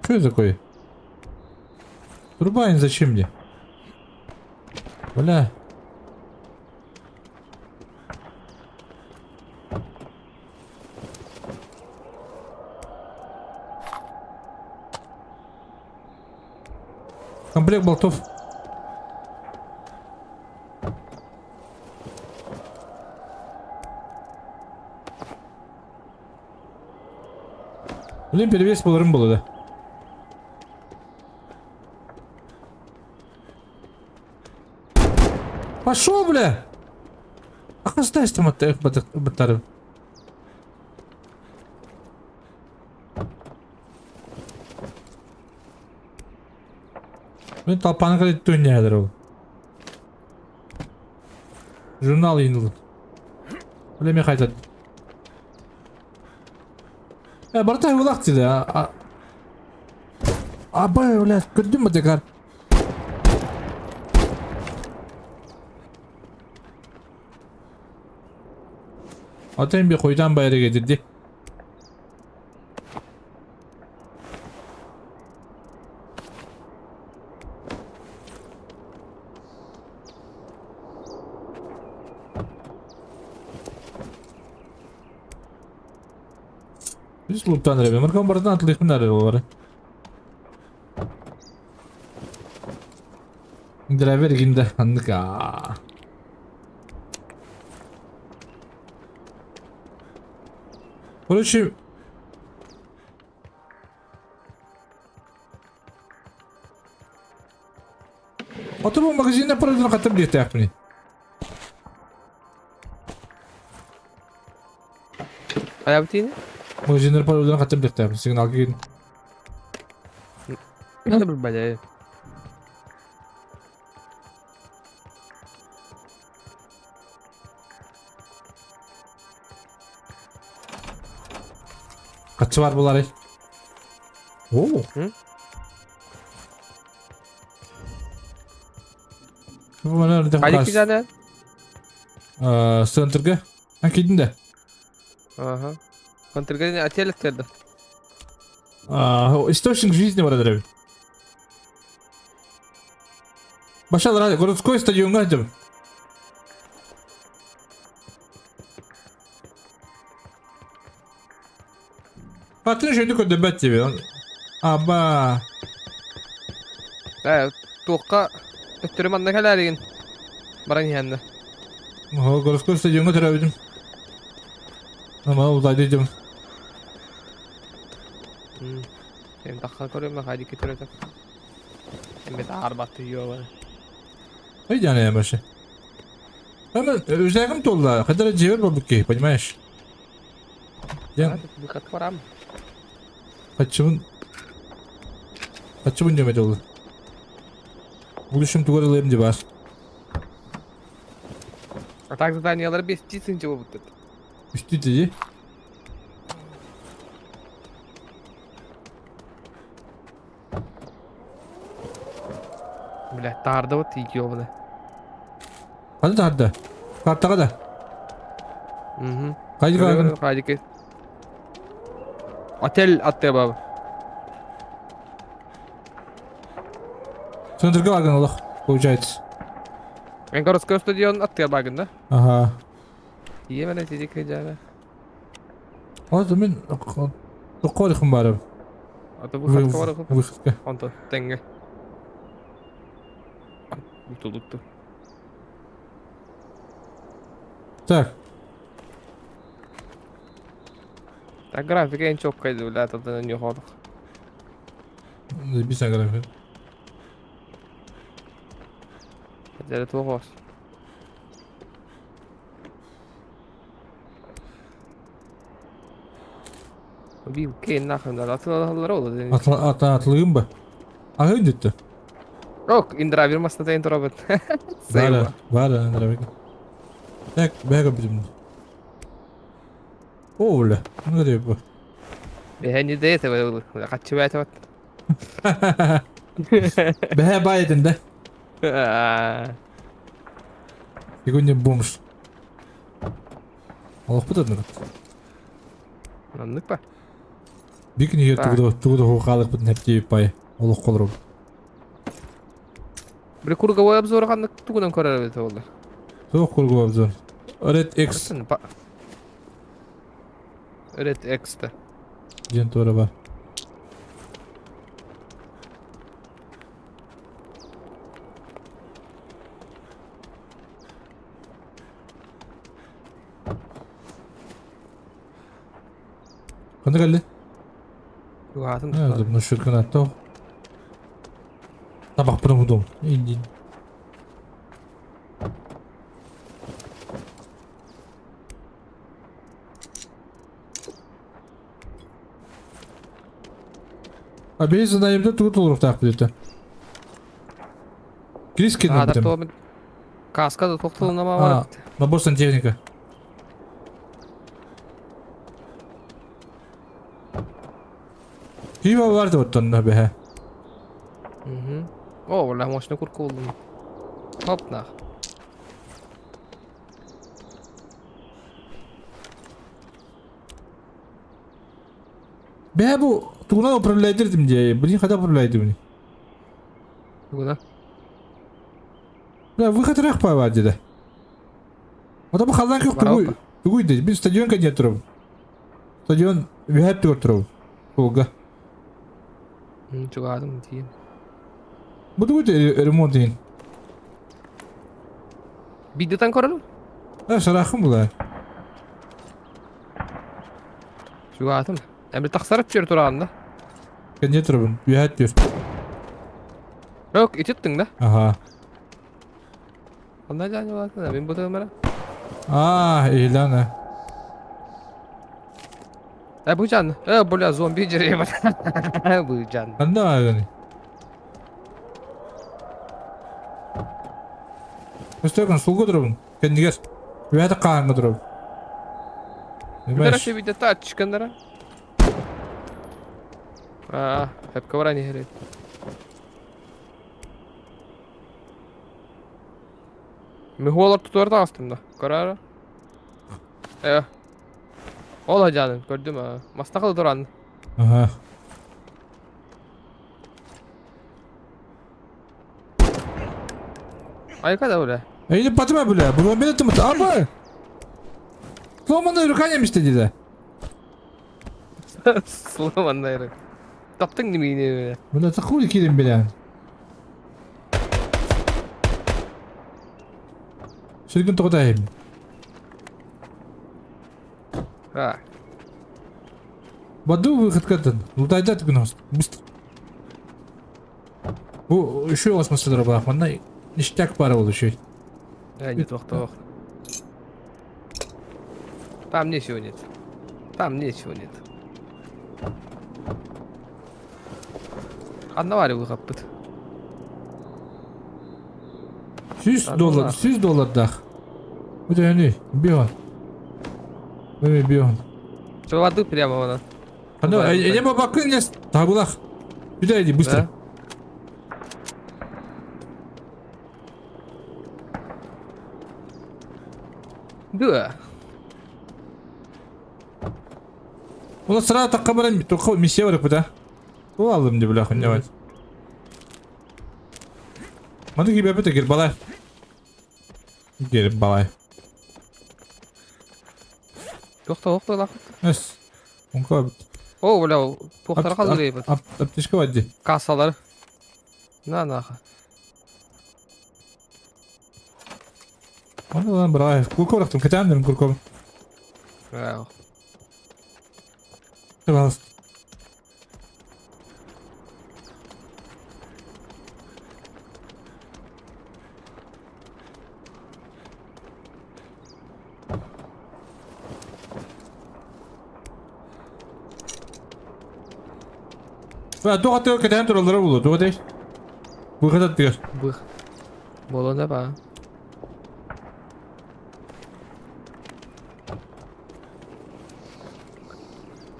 S1: Что это такое? Турбайн зачем мне? Бля. Комплект болтов. Блин, перевес буоларын буолла да. Пошел, бля! Ахастайс там баттарым. Мен толпаны кэлит түннэһэлэр ол. Журнал иин Бля, мен қайтады. Э, барта улак диде. Абай, бля, көрдүм бу декар. Атайын bir koydan bayrağı getirdi. Biz луптан ребе. Мыркан бардан атлыйхын әрі олары. Драйвер кимде? Анныка. Короче... Отобу магазинна парадын катып диэтэхпиний.
S5: Хайабытыйны?
S1: Магазиннар парадын катып диэтэхпин. Сигналга киирдим.
S5: Бля.
S1: Хаччы бар буларый. Оо.
S5: Хайдик кизаны?
S1: Центрга. А кидин да.
S5: Ага. Контрга отель терді.
S1: Источник жизни бар эдер. Башал городской стадионга айтып. Атын жөйді көдөбөт тебе. Аба.
S5: Э, туохха төттөрү манна кэлээригин. Баран иһэннэ.
S1: Городской стадионга төрөбүтүм. Ама удайды дем.
S5: Эм тахха көрөм хайдики төрөтө. Эм арбатты ёба.
S1: Ой, я вообще. Hemen özelliğim tolda. Kadar cevher babuki, понимаешь? Я
S5: Выход барам.
S1: Kaçımın Kaçımın demedi oldu. Buluşum tuvarılayım diye var.
S5: А так заданиялар бес тисинче болуп кетти.
S1: Үстü dedi.
S5: Бля, таарда вот ёбана.
S1: Hadi tarda. Kartta da.
S5: Угу.
S1: Кайды кайды.
S5: Хайдики. Отель атты баба.
S1: Центрга барган Аллах, получается.
S5: Мен городской стадион атты багын да?
S1: Ага.
S5: Иемене тидик жана.
S1: Ладно, мен тоққорихым барып.
S5: Аты выходка бар.
S1: Выходка.
S5: Онто теңге. Утулутту.
S1: Так.
S5: Так графика en çok kaydı бля, тадан не ходох.
S1: Забейся график.
S5: Дәрі тоғыз. Бил кейн нахрен да атылалар олды.
S1: Атла атылыгым ба? Ага үндетті.
S5: Ок, индра бир масына тайын тура бит.
S1: Бара, бара, индра Так, бәгә битим. О, бля, ну где бу?
S5: Бәһә не дә это, качып әйтеп.
S1: Бәһә бай едin да. Сегодня бомж. Аллах бутадны.
S5: Аннык па?
S1: Бик нигә тугды, тугды хукалык бит нәпти пай. Аллах колру.
S5: Бир круговой обзор каннык тугунан көрөр бит олды.
S1: Туг круговой обзор. Red X.
S5: Red X та.
S1: Ден тура бар. Кандай калды?
S5: Угатын.
S1: Ну шүркін атты. Табақ бұны бұдым. Индин. А биһи заданиебыта тугу толоруохтаахпыт этэ? Крис
S5: Аатар
S1: кэннэ
S5: туох Каска да туох тылына
S1: А,
S5: бар.
S1: набор сантехника. Киһи бар да оттон бэһэ.
S5: Угу. О, бля, мощный курка булдум. Хоп, нах.
S1: Бэһэ бу тугунан управляйдыр дии, блин, когда управляйдыр
S5: Тугуна?
S1: Бля, выход ыраах баар деді. Ота бу халлаан күөх тугуй тугуй деді. Бин стадион кэнниэ турабын. Стадион үһэт түгэр турабын. Суолга.
S5: Чугаадым тиийэн.
S1: Бу тугуй ремонт иһин.
S5: Бидетан көрөрүм.
S1: Э, сараахын була.
S5: Чугаатым. Эми тахсарып түөр тураан да.
S1: Кэнниэ турабын. Үһэт түөр.
S5: Yok, itiттиң да.
S1: Аха.
S5: Онда жаани болатын, мен бу тымара.
S1: А, Илана.
S5: Э, бу жан. Э, бля, зомби жере бар. Бу жан.
S1: Ханна бааргыный? Өстөкөн сулга турабын. Кэннигэр. Үөһэ хаһааҥҥа турабын.
S5: Бүтэр видео түшкендера. А, хепке баран иһэр. Михуолар тутуар таҕыстым да. Көрөөрө. Э. Ол ажаным, көрдүм а. Мастакыл туран.
S1: Ага.
S5: Айка да бля.
S1: Эйди батыма бля. Бу мен тымыт. Аба. Сломанная рука немисте диде.
S5: Сломанная рука. Таптың немейне бля.
S1: Бля, такой кирим бля. Сүргүн тоҕотайым.
S5: А.
S1: Баду выход каттан. Лутайда түгүн Быстро. Бу еще осмосыдыр бах. Манна ништяк пара бол еще.
S5: Э, не тохтох. Там ничего нет. Там ничего нет. Ханна баар выхаппыт.
S1: 100 доллар, 100 доллардаах. Бу төһөнүй? Бион. Бу бион.
S5: Чувады прямо она.
S1: Ханна, эне бабакын нес табылах. Сюда иди, быстро.
S5: Да.
S1: У нас сразу так баран только миссия бар да. Ол алдым деп бля хуйня. Маны кибе бите кир балай. Кир балай.
S5: Тохта охта лах.
S1: Эс. Онка бит.
S5: О, бля, тухтар калды бит.
S1: Аптечка вадди.
S5: Кассалар. На наха.
S1: Оны lan брай. Курков рахтым, кетемдим курков.
S5: Вау.
S1: Пожалуйста. Туох аттыгар кэтээн тураллара буолуо, туох этэй? Выход аттыгар.
S5: Бых. Буолуон да баа.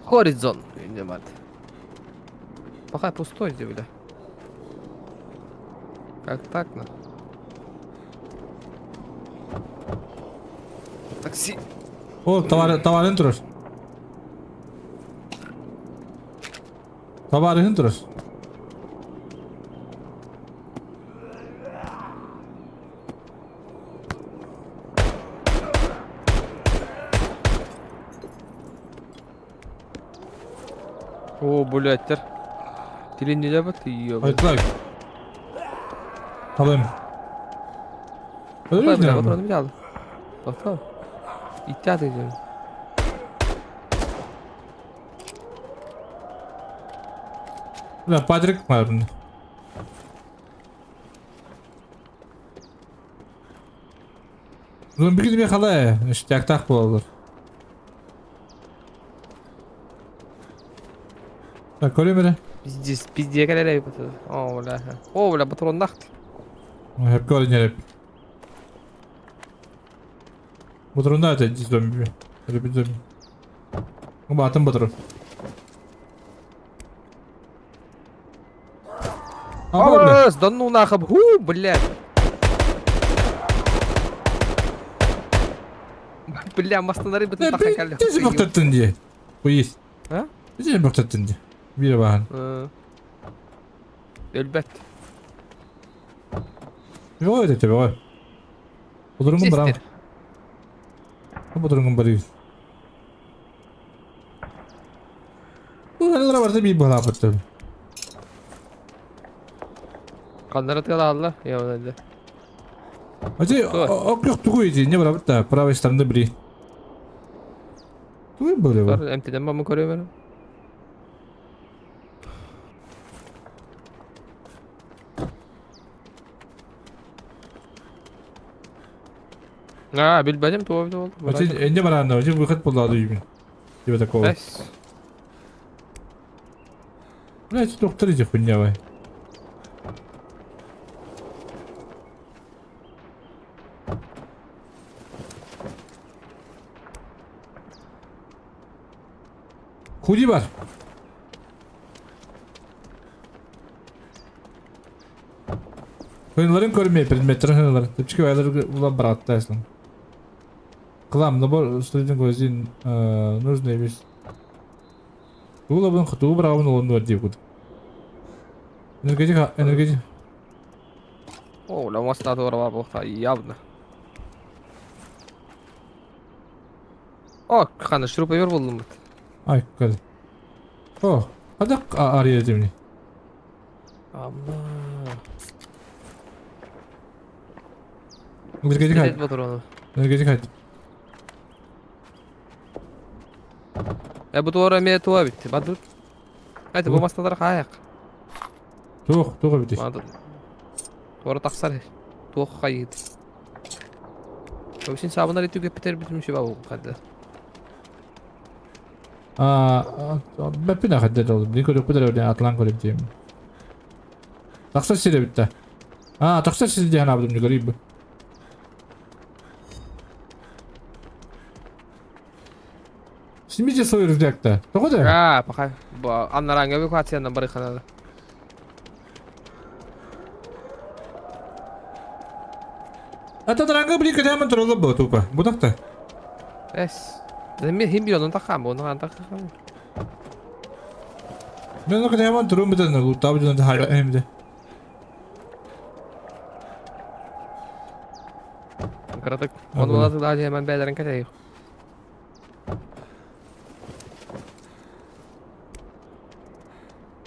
S5: Хоризон. Не мат. Пока пустой где, бля. Как так, на? Такси.
S1: О, товар, товарын турар. Товарыһын турар.
S5: О, блядь, тер. Тилиннилер бат, ёб.
S1: Айтлак. Алым.
S5: Бля,
S1: Өлөр
S5: бля, отуран бile алды. Токтоо. Иттят идем.
S1: Бля, Патрик марын. Зомби кидме халай, ништяктах буолалар. Так, көрүм эрэ.
S5: Пиздец, пиздец кэлэрэй бу. О, бля. О, бля, патроннах.
S1: Хөпкө баран Патронна это зомби. Это зомби. Баатын патрон.
S5: Абыс, да ну нахуй, ху, блядь. Бля, мастанары бытын тахан кэллэ.
S1: Тизи бөхтөттүн дии. Куйис.
S5: А?
S1: Тизи бөхтөттүн дии. Биир бахан.
S5: Өлбөт.
S1: Бөҕө этэ бөҕө. Бодоруҥун барам. Бодоруҥун барыы. Бу барда биир быһалаабыттар.
S5: Ханнара тыалаалла, я
S1: Ати, окрюх тугу иди, не барабыт да, правой стороны бри. Тугу были бу?
S5: Эмтиден бамы көрөмөр. А, билбэтим туга бит ол.
S1: Ати, энне бараанна, ати выход буллаады үйүн. Типа такого.
S5: Бэс.
S1: Блять, доктор иди хуйня вай. Худи бар. Хынларын көрмей предметтерин хынларын. Тепчики байлар улан баратта яслан. Клам, набор студент гвоздин нужный весь. Тугу тугу бырабын олонну дип кут. Энергетик, энергетик.
S5: О, бля, моста туора бар явно. О, хана шуруповер булдум бит.
S1: Ай, көл. О, хадак ария демни.
S5: Амма.
S1: Энергетик
S5: Билет
S1: хайт.
S5: патрону.
S1: Энергетик хайт.
S5: Э, бу туора ме туа бит. Бадут. Айты бу масталар хаяк.
S1: Туох, туох бит.
S5: Туора тахсар. Туох хайыт. Өсин сабынар итүгө питер битим шиба бу кадда.
S1: А, бәппин ахадда дол. Бин көрүп битер өрден атлан көрүп дейм. Тахсар сире битте. А, тахсар сире диэн абдым көрүп. Снимите свой рюкзак-то. Тоҕо да?
S5: А, пока. Аннаранга эвакуациянан барыханада.
S1: А таранга блин кадаман туралы бу тупо. Будакта.
S5: Эс. Мен хим бир онун такам, оны кан такам.
S1: Мен кадаман турум битен лутап жана хайра эмде.
S5: Каратык. Оны баласы да жеман бәлерин катайы.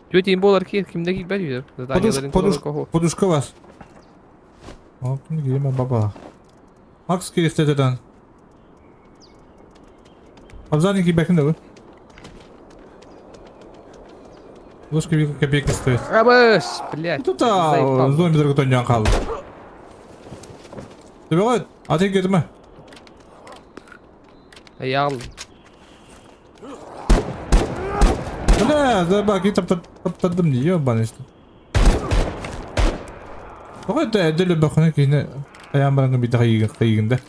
S5: Тетя болар ки кимде килбәй йөр.
S1: Подуш, подушка вас. О, ким киеме баба. Макс кирифтеден. Абзани ки бәкин дә. Ложка вилка копейка стоит.
S5: Абыш, блядь.
S1: Тут зомби другой қалды. Төбе атын кетті ме?
S5: Аял.
S1: Бля, да бак, таптадым не, ебаный что. Тоҕо это эдели бахына киһини аян баран бит кыйыгында.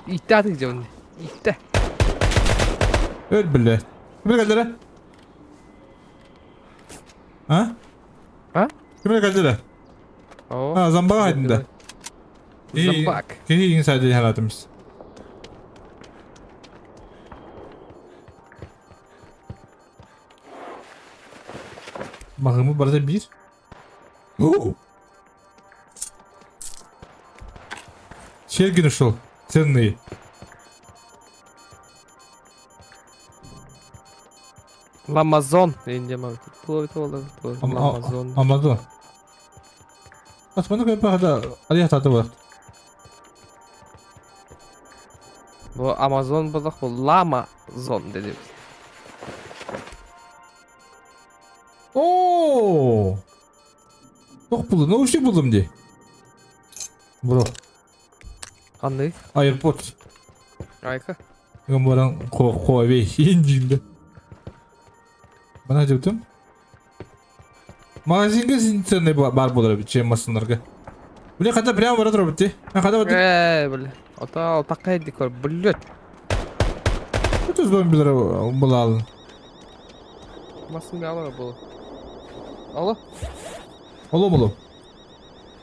S5: Итте атык жон. Итте.
S1: Өл биле. Кимге келдилер? А?
S5: А?
S1: Кимге келдилер?
S5: О.
S1: А, зомбак айдында.
S5: Зомбак.
S1: Киһи иң сайды харатымыз. Мағымы барда bir. Оу. Серьги нашел. Ценные.
S5: Ламазон. Ламазон.
S1: Амазон. Асманы көй бахада алия таты бар.
S5: Бу Амазон булдык, бу Ламазон деди.
S1: О! Тох булдum, наушник булдum ди. Бро,
S5: Кандай?
S1: AirPods.
S5: Айка.
S1: Мен баран Huawei индимде. Бана жептим. Магазинга ценный бар буолар эбит, чем массыналарга. Бля, хата прямо бара турабыт дии. Хата бара.
S5: Ээ, бля. Ото такай дикор, блядь.
S1: Это зомбилер булалын.
S5: Масын алар был. Алло?
S1: Алло, алло.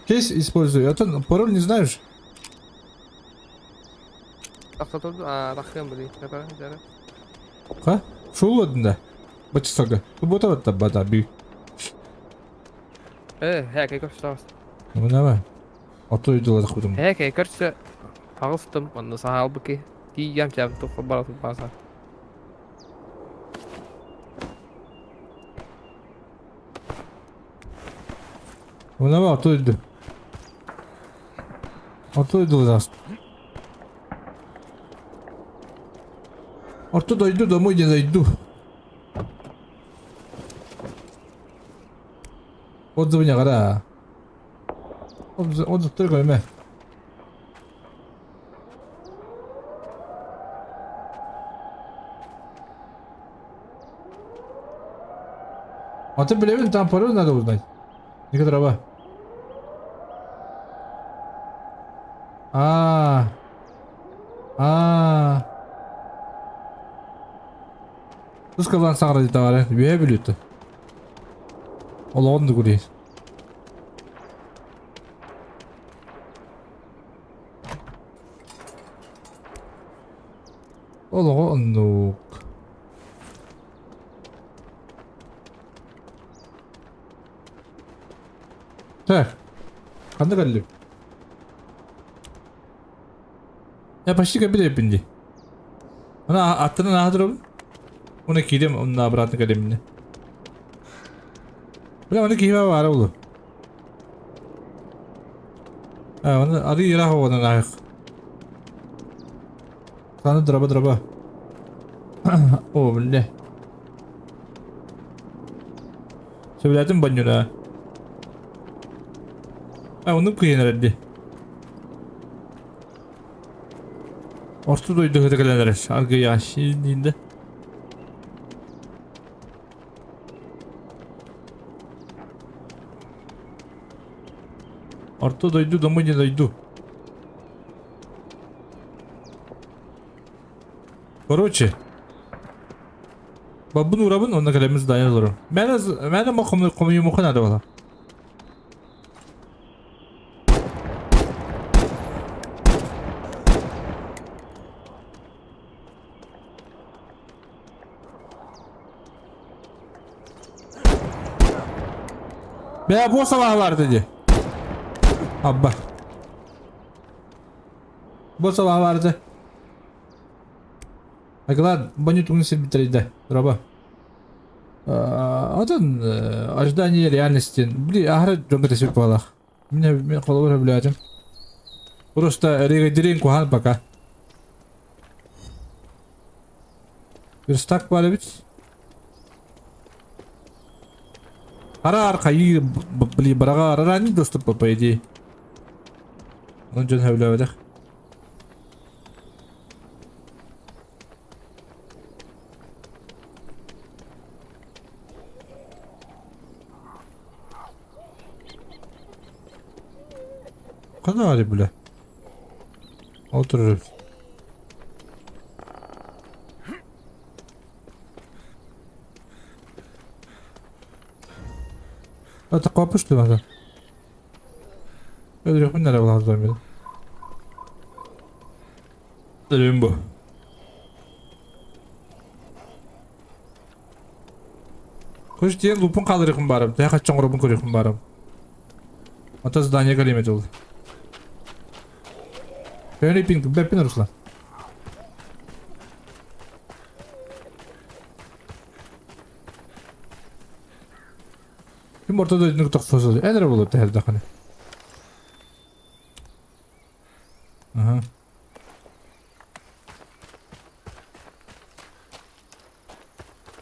S1: Кейс использую. А ты пароль не знаешь?
S5: Тахтым били.
S1: Ха? Шул одында. Бачысага. Бу бота бата би.
S5: Э, хэ, көрсө.
S1: Ну давай. А то и дела захудым.
S5: Хэ, көрсө. Тагыстым, онны саал быки. Тиям чам тух бара баса.
S1: Ну давай, а то иду. А то иду нас. А то дойду домой не дойду. Отзывы не гора. Отзыв, отзыв только имя. А ты, блин, там пароль надо узнать. Некоторого. А. А. Тускалан саңра товары. Бе билет. Ол онды күрей. Ол оннук. Так. Қандай кәлі? Я почти кабинет бинди. Ана аттынан аһадырабын. Оны кидем, оны обратно кәлеміне. Бля, оны киме бар олу. А, оны ары ира хавадан аяқ. Саны драба драба. О, бля. Сөйләтім банюна. А, оны күйен әрді. Орто дойду хөтөкөлөнөр. Аргы яшининде. Орто дойду, домой не дойду. Короче. Бабын урабын, онна калемиз дайын олору. Мен мен мо кому кому юмуху надо было. Бә бу sabah var dedi. Abba. Bu sabah vardı. Айгылар, баню тугун сирбитерейде. Раба. Атын ожидание реальности. Бли, ахра жонга тесип балах. Мен мен колобор билятым. Просто регадирин кухан пока. Верстак бар бит. Ара аркайы бли барага ранний доступ по идее. Он жон хәвләвәдә. Кана бля. Отырып. Это копыш ты надо. Öldürük nereye bulalım beni. Ölüm bu. Хош диэн лупун қалырықым барым. Тә қачан ұрыбын көріқым барым. Ата здание калемет oldu. Öyle pin, бәппин Руслан. Ким ортада өйдүнүк тохсосу. Энере болот тәһәрдә ханы. Ага.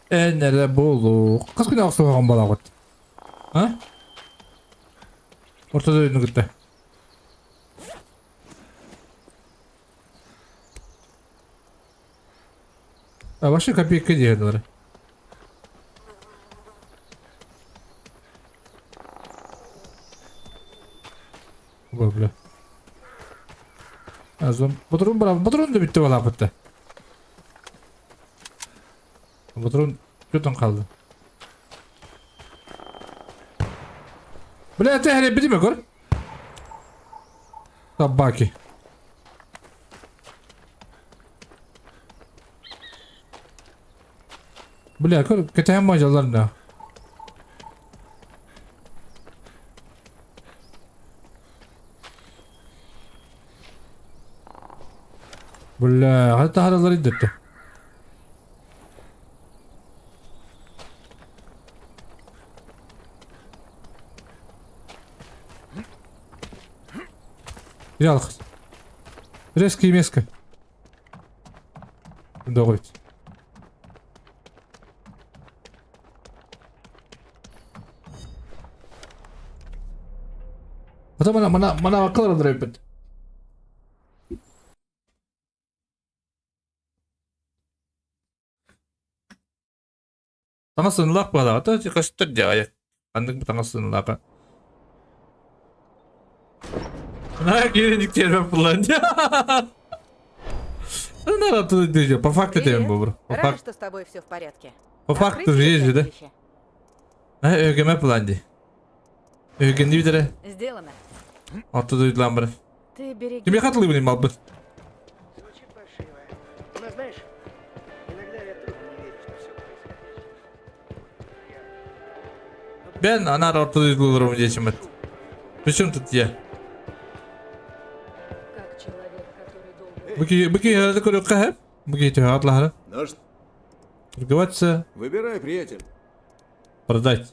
S1: Энере болу. Кыз күнә аксыган бала гот. А? Ортада өйдүнүк көттө. А вообще копейка диэдилер. Бля. Азом. Патрон бара, патрон да bitti valla bitti. Патрон kötün kaldı. Бля, ты хрен бери көр. Собаки. Бля, көр, кэтэһэн мадьаллар да. Бля, хата таһараллар идэтте. Ялх. Резкий меско. Доҕойт. Ата мана мана мана акылар эбит. Таҥас сыналаах быһалаах ата көстөр дьаҕайа. Ханнык бу таҥас сыналааҕа. На киирин термин булан. Ну, по факту
S7: Привет.
S1: тебе был. По
S7: Рада,
S1: факту.
S7: что с тобой все в порядке.
S1: По факту
S7: Открыть
S1: же есть же, да?
S7: хранилище?
S1: Өйгөмө план ди. Өйгөннү битере.
S7: Сделано.
S1: Орто дойдулаан баран.
S7: Ты береги.
S1: Кимиэхэ атылыыбын малбын?
S4: Звучит паршиво. Но знаешь, иногда я тоже не верю, что все происходящее.
S1: Ben анаар орто дойдуларым диэчиммит. Причем тут я?
S8: Как человек, который долго...
S1: Бу бу киһи көрүөххэ сөп. Бу киһи төһө атлаһара.
S2: Ну что,
S1: Торговаться,
S2: выбирай, приятель.
S1: продать.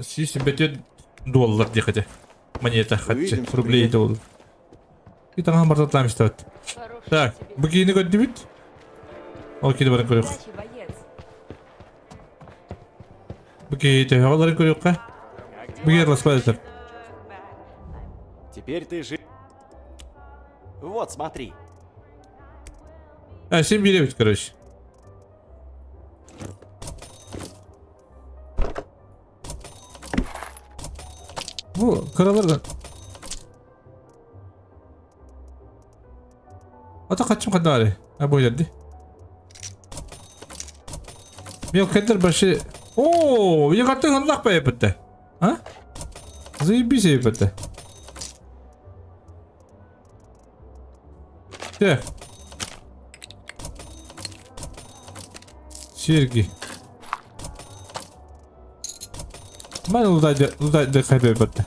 S1: Сиси бетет доллар диэхэтэ. Монета хатчы,
S2: Увидимся,
S1: рублей
S2: приятель.
S1: доллар. И таҥаһын бартатлаам истэбит.
S8: Хорошего
S1: Так,
S8: тебе
S1: бу киһини көрдүбүт. Ол киһи баран көрүөх.
S7: Удачи, боец.
S1: Бу киһи төһө оларын көрүөххэ. Бу киһи распадатар.
S10: Теперь ты жив. Вот, смотри.
S1: А, син биэрэбит, короче. Бу кыраларга Ата качым кадары. А бу жерди. Мелкендер башы. О, я каттың анлак ба епетте. А? Заебись епетте. Так. Серьги. Мен лутайды, лутайды хайбе епетте.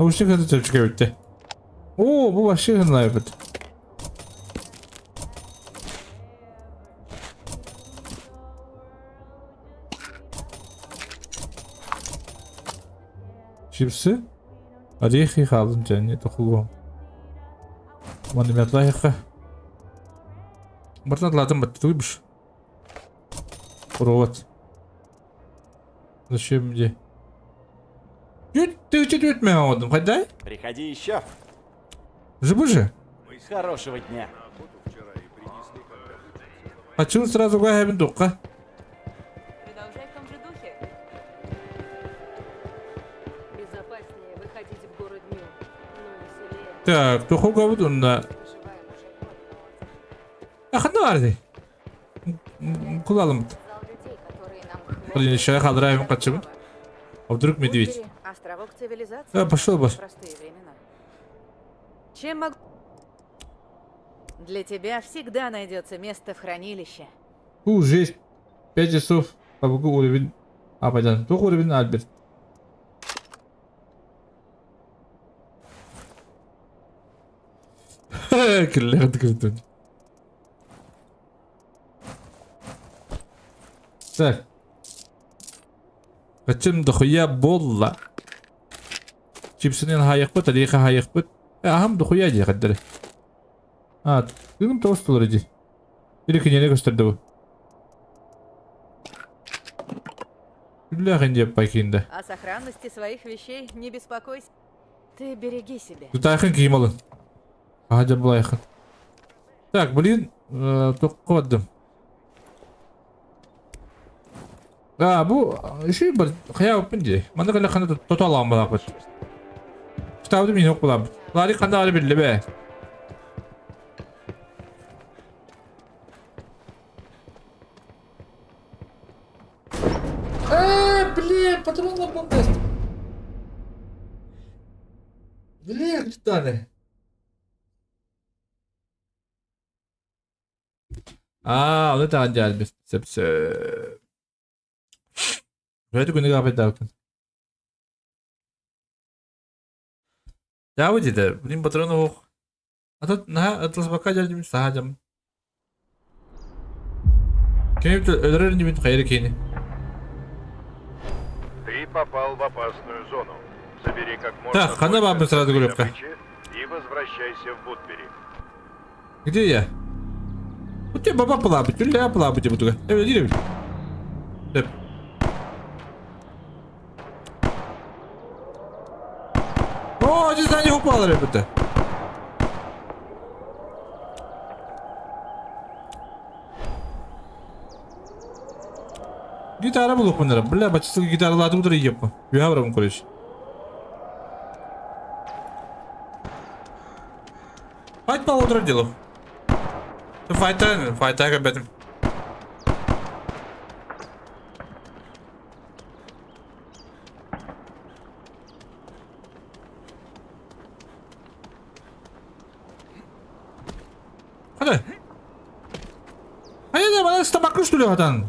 S1: Наушник это чепчик эбитте. О, бу вообще гына эбит. Чипсы? Орехи хаалын дьэ, тохулуом. Уонна метлайха. Бартан латын бат, выбыш. Провод. Зачем мне? Ты чуть меня Хайдай?
S10: Приходи еще.
S1: Живы же?
S10: Хорошего дня.
S1: А чего сразу гайбин дукка?
S11: Продолжай в том же духе.
S8: Безопаснее выходить в город днем, но веселее.
S1: Так, тухуга буд онда.
S11: Проживаем уже год, но
S1: Аханна барды. Кулалым.
S11: зал людей, которые нам
S1: Блин, еще я хадрайм качым. А вдруг медведь?
S7: Выбери островок цивилизации.
S1: Да, пошел бы.
S7: в Простые времена. Чем могу... Для тебя всегда найдется место в хранилище.
S1: У, жесть. 5 часов. Побогу уровень. А, пойдем. Тух уровень Альберт. Киллер кырдын. Так. Качым дохуя болла. Чипсинен хайықпыт, алиха хайықпыт. Ахам дохуя дии қаддары. А, күнім тоғыз доллар ди. Или кинене көстөрдү бу. Күлләхин деп байкинде.
S7: О сохранности своих вещей не беспокойся. Ты береги себя.
S1: Тутайхын кийим алын. Ага, булайхын. Так, блин, тоққа бардым. Да, бу еще бір қая өппін де. Манда кәлі қанда тота алған балақпыт. Кітабды мен оқып балам. Лари қанда ары білді бе. Э, блин, патронlar bomba. Блин, кітаны. Аа, оны таан дьаалбит. Сөп сөп. Вроде күнүгө апайдаабытын. Дьаабы диэтэ, блин, патрон оһох. Ата наһаа ытылсыбакка дьардьым саһа дьам. Ким өлөрөр инибин хайыр киини.
S2: Ты попал в опасную зону. Забери как можно
S1: Так, ханна
S2: больше
S1: баабын сразу
S2: ценной
S1: көрүөххэ.
S2: добычи и возвращайся в Вудбери.
S1: Где я? У тебя баба плабыть, у плабыть буду. Э, Деп. О, здесь на них упало, ребята. Гитара булук мындара. Бля, бачысы гитаралады утыр еппа. Юха барам короче. Файт по утро делу. Файта, файта ребята. Hadi. Hayır bana stabaklı şturuyor hatan.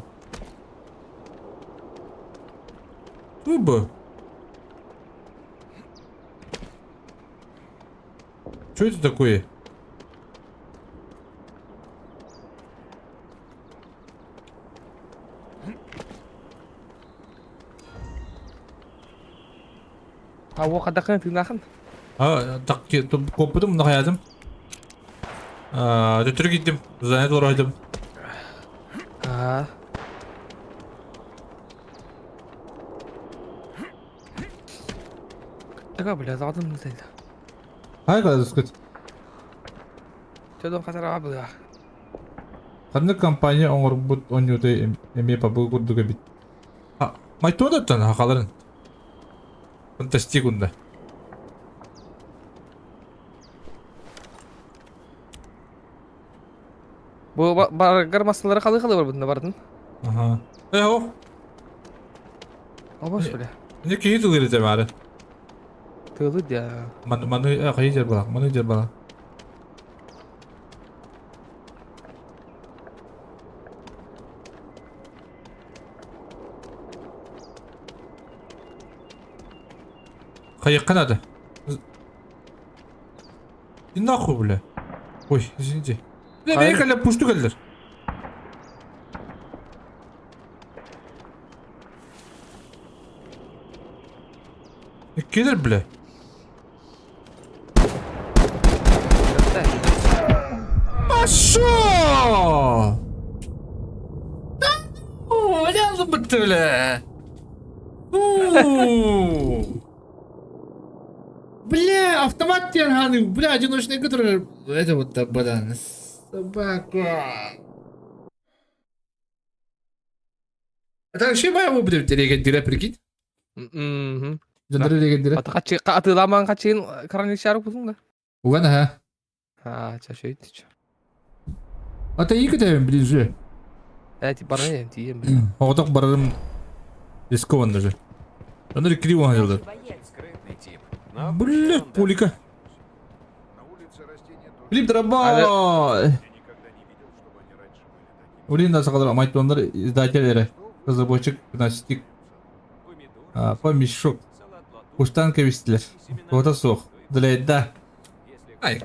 S1: Bu. Что это такое?
S5: А о хадакын тыынахын.
S1: А, так, коппутум, мына хаядым. Төттөрү киирдим. Занят олоройдум.
S5: Аа. Така, бля, заҕатым дайда.
S1: Хай кадыскыт.
S5: Төдөн хатара быга.
S1: Ханнык компания оҥорбут оонньуута эмиэ пабы курдук эбит. А, майтуодаттан хахаларын. Фантастикунда.
S5: Бу баргар масалары халы-халы бар бунда бардын.
S1: Аха. Э, о,
S5: Обош бля.
S1: не киһи тылыр этэ баары.
S5: Тылы дя.
S1: Маны маны хайы жер бала, маны жер бала. Хайыкка надо. И нахуй, бля. Ой, извините. Бля,
S5: Хайыр.
S1: мени кэллэ пушту кэллэр. Келер, бля. Пошел! Да ну, я бля. Фу. Бля, автомат терганы, бля, одиночный который... Это вот да, бадан. Собака. Это вообще моя выбрать директора, прикинь?
S5: Мгм.
S1: Директора.
S5: Ата качы атыламан качын каранишар бузун да.
S1: Уган, ага.
S5: А, ча шөйт.
S1: Ата екі тәбін ближе.
S5: Э, ти баран тием.
S1: Оғдақ барарым рискован даже. Андрей криво ходил.
S2: Скрытный тип. Но
S1: Блять, пулика.
S2: На улице растения тоже.
S1: Блин, дроба.
S2: Я никогда не видел, чтобы они раньше были такими.
S1: Блин, да, сақалар, майтондар издатель, разработчик, 15 а, помешок. Куштан кебистилер. Ота суох. Для Ай,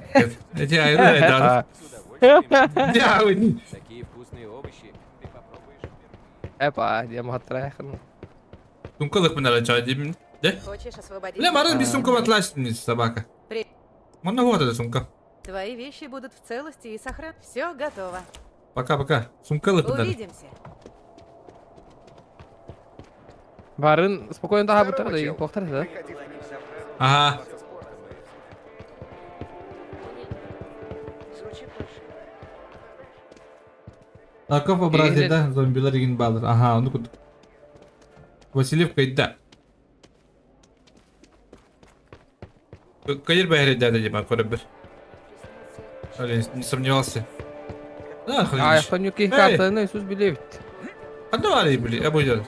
S1: эти айры да. Я
S2: Такие вкусные овощи ты попробуешь впервые.
S5: Эпа, я махатрайхын.
S1: Сумкалык мына чай деймин. Да?
S7: Хочешь освободить?
S1: Бля, марын без сумка атлась собака.
S7: При-
S1: Мана вот эта сумка.
S7: Твои вещи будут в целости и сохран. Все готово.
S1: Пока-пока. Сумкалык мына.
S7: Увидимся.
S5: Барын спокойно таха бутар да,
S9: Здорово, чел.
S5: похтар да.
S9: Приходи в
S1: Ага.
S4: Звучит паршиво.
S1: Таков образие, да, зомбилар деген балыр. Ага, оны күт. Васильев кыайда. Кыайыр бэһэрэйдээтэ дима көрөбүр. Не сомневался. Да,
S5: А, Ханюки картаны Иисус билебит.
S1: А давай, били, я буду.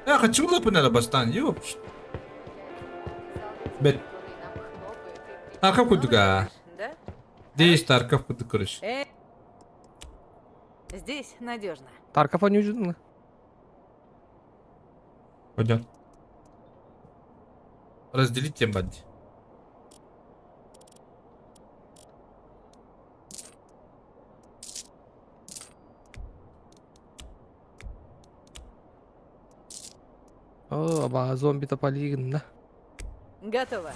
S1: Я хочу лапы надо бастан, ёп. Бет. Тарков кудуга.
S7: Да?
S1: Здесь Тарков кудук, короче.
S7: Здесь надежно.
S5: Тарков они уже.
S1: Пойдет. Разделить тем банди.
S5: О, аба зомби тополигн, да.
S7: Готово.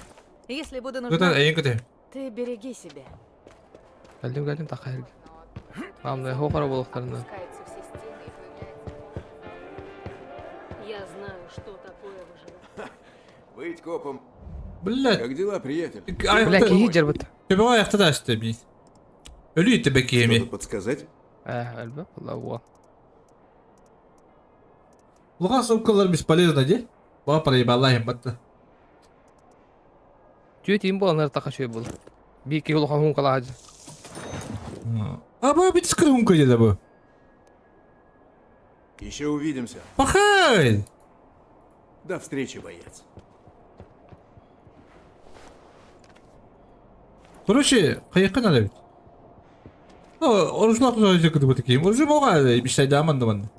S7: Если буду
S1: Куда
S7: нужна,
S1: эйин көтө.
S7: ты береги себя.
S5: Кэллим кэллим такайрг. Главное, хохара болохтарына.
S8: Я знаю, что такое выживание.
S2: Быть копом.
S1: Блядь.
S2: Как дела, приятель?
S5: Бля, киһи жербит.
S1: Төбөҕө айахта да асты бит. Өлүү төбө киһими.
S2: Что-то подсказать?
S5: Э, элбэ, була
S1: Улахан сумкалар бесполезно ди. Ба проебала им батта.
S5: Түйет им болан ыртака шөй бол. Би ки улахан хункалаажы.
S1: А бу бит скры хунка деді бу.
S2: Еще увидимся.
S1: Пахай!
S2: До встречи, боец.
S1: Короче, кайыкка надо бит. Ну, оружлак жойжы күтіп таким. Оружие болға, мечтай даман даман.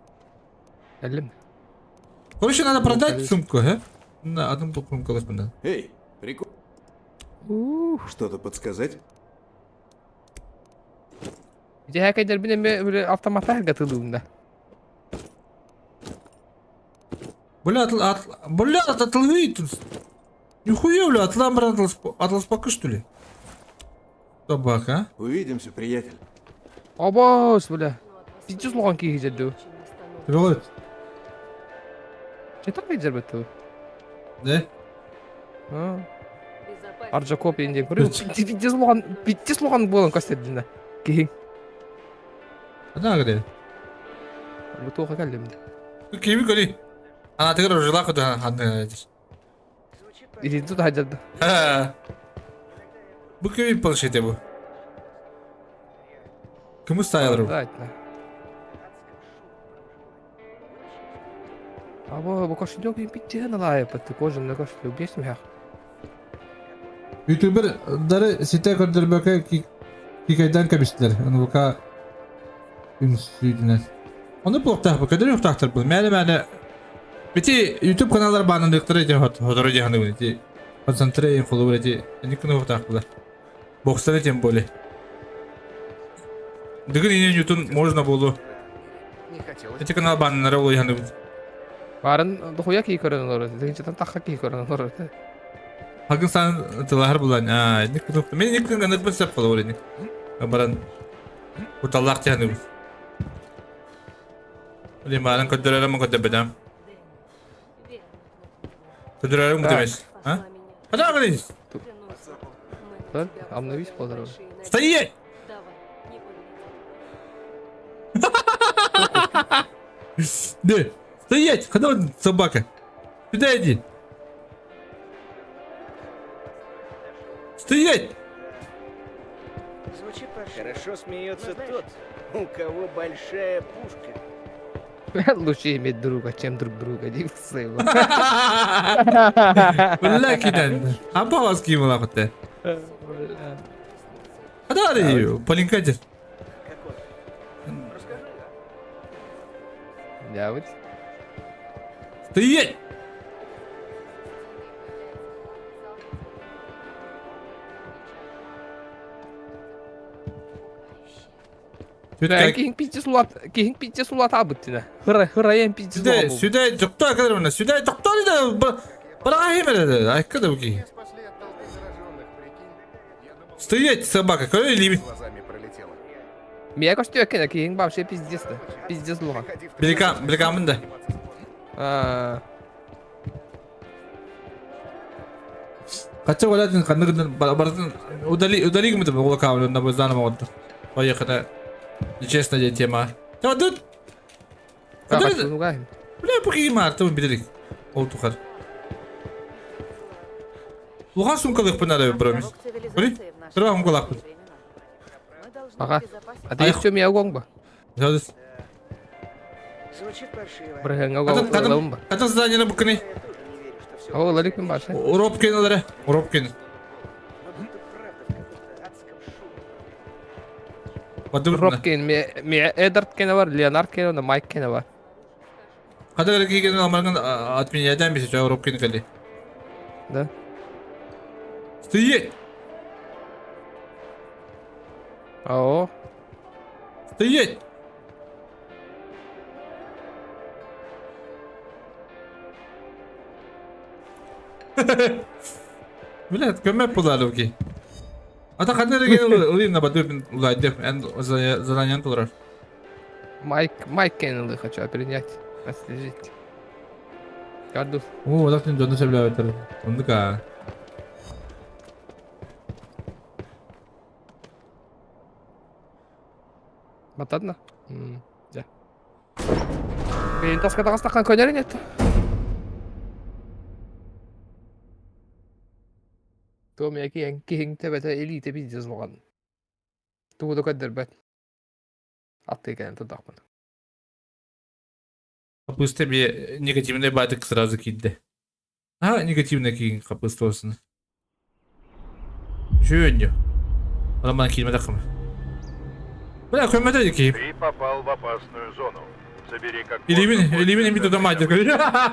S5: Кэллим.
S1: Короче, надо продать сумку, э? На одну сумку господа.
S2: Эй, прикол. Что-то подсказать?
S5: Дьэ кайдер бин эме бile автомата гатылыында.
S1: Бля, атл, атл, бля, атлы тут. Нихуя, бля, атлам брат, атлас пока что ли? Собака, а?
S2: Увидимся, приятель.
S5: Обос, бля. Пиздец улахан киһи жерди.
S1: Привет.
S5: Че так жербет ту?
S1: Да?
S5: А. Аржа коп инде көрү. Пиздец улахан, пиздец улахан болан кастердина. Киһи.
S1: Ана где?
S5: Бу туха кэллим.
S1: Кими көри? Ана тегер жила куда ханны.
S5: Илин тут хаджарды.
S1: Ха. Бу кими планшете бу? Кому ставил?
S5: Да, это. Або бу кошелек им питтен алай, патты кожаный кошелек бес мях.
S1: Ютубер дары сите көрдөрбөкө кикайдан кабистер. Аны бука үҥсүүтүнэн. Ону буохтаах бу көдөр юхтаахтар бу. Мәле мәле Бити YouTube каналлар баанындыктары же хотору же ханы бити. Концентре холу эти никны юхтаах булар. Бокстары тем более. Дыгын инен ютун можно было.
S9: Не хотелось.
S1: Эти канал баанынары олой ханы бит.
S5: Барын дохуя ки көрөн олор. Дегенче тахка ки көрөн олор.
S1: Хагын сан тылахар булан. А, никны мен никны гана бир сеп калып ник. Баран Уталлах тяны бит. Лиманын көдөрөрөм көдөбөдам. Көдөрөрөм көдөмөс. А? Када гырыз?
S5: Да, обновись поздравляю.
S1: Стоять! Да, стоять! Куда он, собака? Сюда иди! Стоять!
S4: Звучит паршиво. Хорошо смеется тот, у кого большая пушка.
S5: Лучше иметь друга, чем друг друга, дивцы.
S1: Бля, кидан. А по вас кинула хоть Куда ты? Полинкатер.
S5: Я вот.
S1: Стоять!
S5: Киһиң пиздец улат, киһиң пиздец улат абыттына. Хыра, хыраен пиздец
S1: Сюда,
S5: улат.
S1: сюда, тоқта кадр сюда, тоқта да, Брахим это, айка да буки. Стоять, собака, какой лимит?
S5: Мия костю экен, киһиң вообще пиздец да. Пиздец улган.
S1: Беликан, беликанмын да.
S5: А,
S1: Хотя валятин ханныгын бардын удали удали гмы там улакам на заново вот. Поехали. Нечестная тема. Да тут.
S5: А,
S1: Бля, бу киһи маартыбын билэрик. Ол тухар. Улахан суумкалыахпын наада бро. Бри, Тура суумкалаахпын.
S5: Ага. А ты еще меня угон ба?
S1: Жадыс.
S4: Звучит паршиво.
S5: Бырыһыҥҥа угон ба.
S1: Атын здание буккыны.
S5: О, ларик мен башы.
S1: Уропкин алары. Уропкин.
S5: Робкин, ме Эдард кене бар, Леонард кене, Майк кене бар.
S1: Хата киген алмаргын отменяйдан бесе жау Робкин кэлли.
S5: Да.
S1: Стоять!
S5: О.
S1: Стоять! Блядь, көмөп булар ки. Ата ханна эреген ылыйна бадып улайдып, эн заданиен толорор.
S5: Майк, Майк Кеннелли хочу принять, отслежить. Кардус.
S1: О, так дьону сөбүлээбэттэр. Оннук аа.
S5: Батадна? Да. Блин, тоска таҕыстаххан көнөрүн эт. Туом яки эн киһиҥ төбөтө илиитэ пиздец улахан. Тугу да көрдөрбөт. Аттыы кэлэн турдахпын.
S1: Хапыста би негативный бадык сразу киирдэ. А, негативный киин хапыста болсын. Үчүгэй Роман киирмэтэххим. Бля, көмөтө киһи.
S6: Ты попал в опасную зону. Собери как
S1: Илимин,
S6: можно больше
S1: илимин эми тутам
S6: ценных
S1: адыр.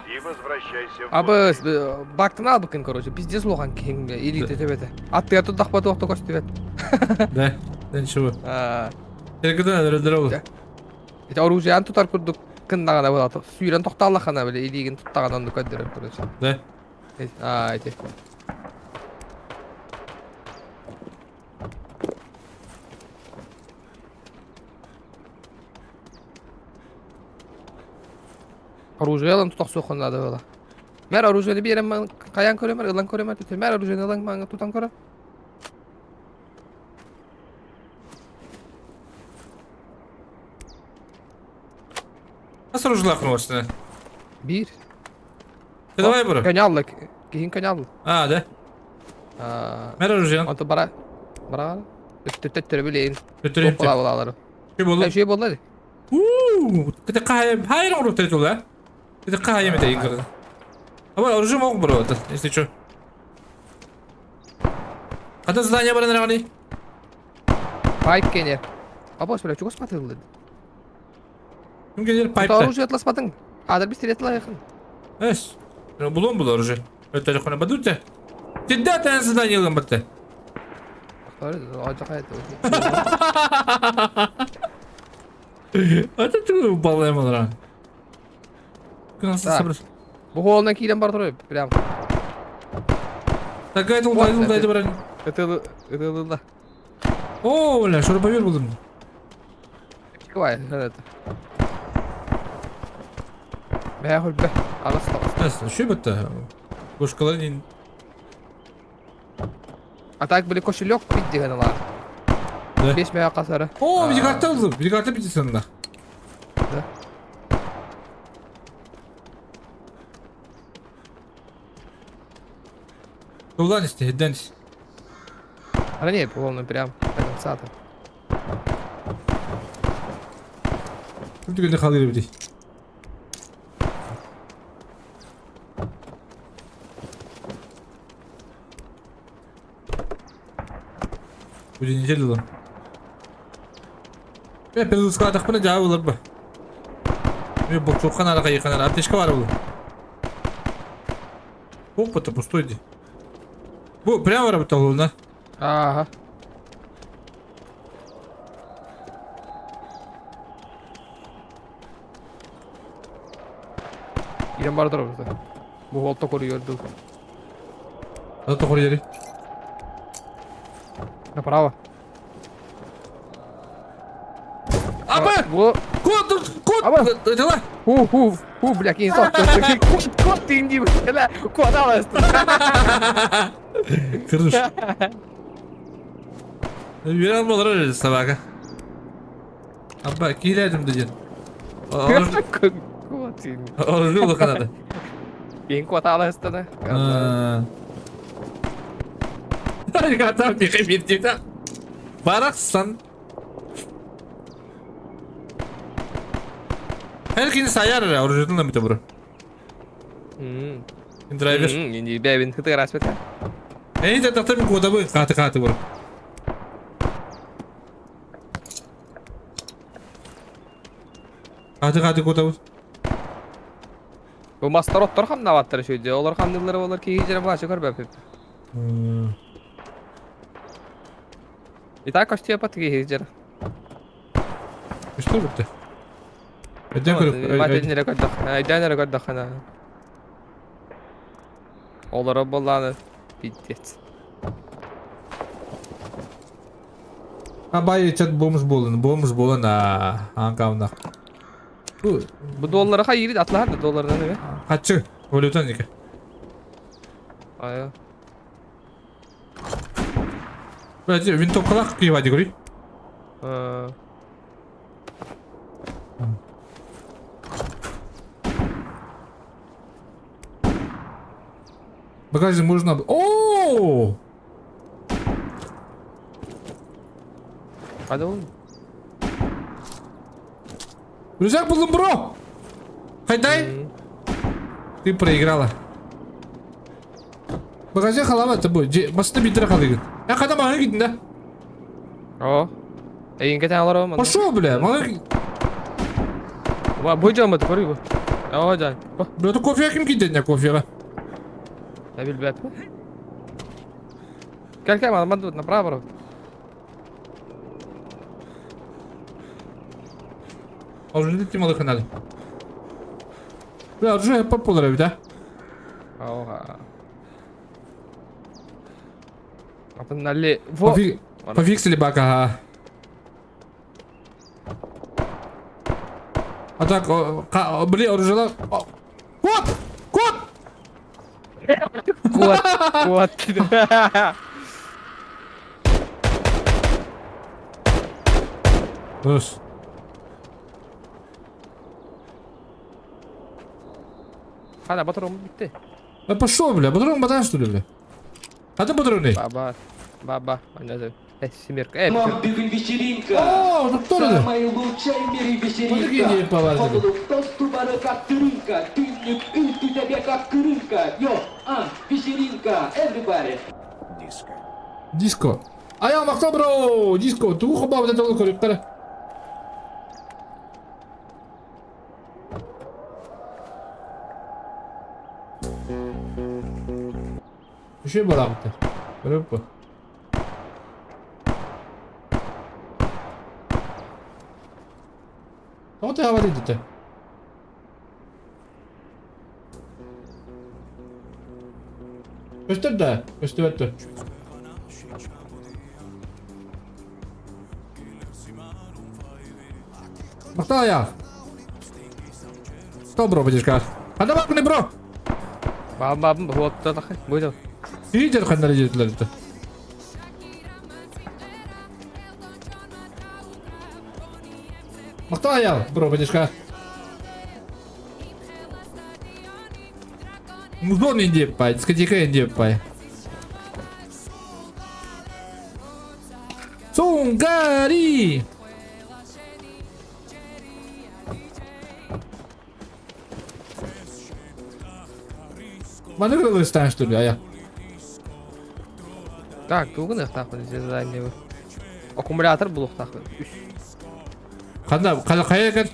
S6: и возвращайся в
S5: Абы бактын албыкын, короче, пиздец улахан киһиҥ илиитэ төбөтө. Аттыга турдахпа туохта көстүбэт.
S1: Да, да ничего.
S5: Аа.
S1: Эргитен өлөрдөр ол.
S5: Ити оружиен тутар курдук кыннаҕына буолаата. Сүүрэн тохтооллаххына били илиигин туттаҕына оннук көрдөрөр короче.
S1: Да.
S5: Аа ити. Оружие ылан тутахсуоххун наада буола. Мэр оружиены биэрэн хайаан көрөмөр, ылан көрөмөр, мэр оружиены ылан маҥа тутан көрө.
S1: Хас оружиелаахпын уостана?
S5: Биир.
S1: Ты давай бро.
S5: Көнө алла, киһин көнө алла.
S1: А, да? Мэр оружиен.
S5: Онто бара бара төттөрү билейин.
S1: Төттөрү
S5: Була булалары.
S1: Şey болду.
S5: Şey болду ди.
S1: Ууу, кете кайым, хайыр оруп тетула. Кете кайым эте игры. Аба оружие мог бро, если что. Хата здание баран рагани.
S5: Пайп кенер. Абос бля, чугас патылды.
S1: Ким келер пайпта?
S5: Оружие атласпадың. Адыр пистолет лайықын.
S1: Эс. Булон бул оружие. Өтө жакына бадуте. Тидда тен задание ылым битте. Это ты балайм алра.
S5: Бу холынан киирэн бар турар прям.
S1: Такая тут дайте брать.
S5: Это это
S1: О, бля, шуруповерт булдум.
S5: Давай, это. Бә хөлбә. Арас
S1: табыс. Şu битте. Кошкалар не
S5: А так были кошелек бит деген алар.
S1: Да.
S5: 5 мә касары.
S1: О, видеокарта булдум. Видеокарта битте санда.
S5: Да.
S1: Тулдан исте, хедден ис.
S5: А не, полный прям до конца-то.
S1: Ким түгэнде халыр бити. Уединитель ылым. Бе, пилускатахпына жаа булар ба. Мен боксукхан ара кайыканар аптечка бар бул. Опа-то пустой ди. Бу прямо работал, да?
S5: Ага. Ирен бар турар Бу холто көрү
S1: Ата көрү
S5: Направо.
S1: Аба!
S5: Бу
S1: Кот, кот!
S5: Аба!
S1: Дела!
S5: Ху, ху, ху, бля, кин сок. Кот, кот тинди, бля, кот алас.
S1: Кырыш. Бере алмалар собака. Аба, кийледим деген. Оружие улахан ата.
S5: Киин куотаалаһыстана.
S1: Регата михе Барахсан. Her кини сайар эрэ, оружиетын ламмыта бро. Драйвер.
S5: Бэбин хытыгараспыта.
S1: Эй, да тахтар куотабы хааты хааты бро. Хааты хааты куотабы.
S5: Бу мастар оттор хамнабаттар үчүгэй. Олор хамныыллара болар киһи дьэрэ баачы көрбөппүт. Итак, көстүө киһи дьэрэ.
S1: Көстөр бүттэ. Өйдөөн көрүк.
S5: Бат эрэ көрдөх. Өйдөөн эрэ көрдөххүнэ. Олоро буоллааны пиздец.
S1: Абай чат бомж буолан, бомж буолан аа, аан Бу
S5: Бу доллары хайыр атлар да доллардан эбе.
S1: Хачы, валютан ике.
S5: Ая.
S1: Бля, винтовкалах киевади говори. Багажник можно... О!
S5: Hadi oğlum.
S1: Рюкзак был бро! Хайдай! Ты проиграла. Багажник халава это будет. Басты битер халыгын. Я когда мага гидин да?
S5: О. Эйин кетен алар ома.
S1: Пошел, бля, мага...
S5: Ва, бу жамат көрү бу. О, жан.
S1: Бля, это кофе ким киден я кофе?
S5: Я билбэп. Кел кел, мана тут направо.
S1: Оружие ты малых надо. Бля, оружие популярно, да?
S5: Оха. Атын Во.
S1: Пофиксили баг, ага. А так, блин, оружие... Кот! Кот!
S5: Кот! Кот!
S1: Дұрыс.
S5: Қана патрон бітті.
S1: Да пошел, бля, патрон батан что ли, бля? А ты патроны?
S5: Баба, баба, ана Э, семерка. Э,
S12: Бүгін вечеринка.
S1: О, тут кто это?
S12: Самая лучшая в мире
S1: Вот такие
S12: вечеринка.
S1: идеи повадили.
S12: Катеринка, ты мне ты тебе как крынка. Йо, а, вечеринка, everybody.
S2: Диско.
S1: Диско. А я махта, бро! Диско, туха баба, это лука, ребята. Еще была бы. Тоҕо тыаһаабат идите? Көстөр да, көстүбэт дуо? Махтал я! Что, бро, будешь как? А давай, бро!
S5: Бам бам, вот так, будет.
S1: Видер ханнар диэтилэр Махтал я, бро, будешь Музон индиеппай, дискотека индиеппай. Сунгари! Маннык ылыстаан что ли, ая?
S5: Так, тугун ыхтаахпын задание. Аккумулятор булуохтаахпын.
S1: Ханна, ханна хайа кэр?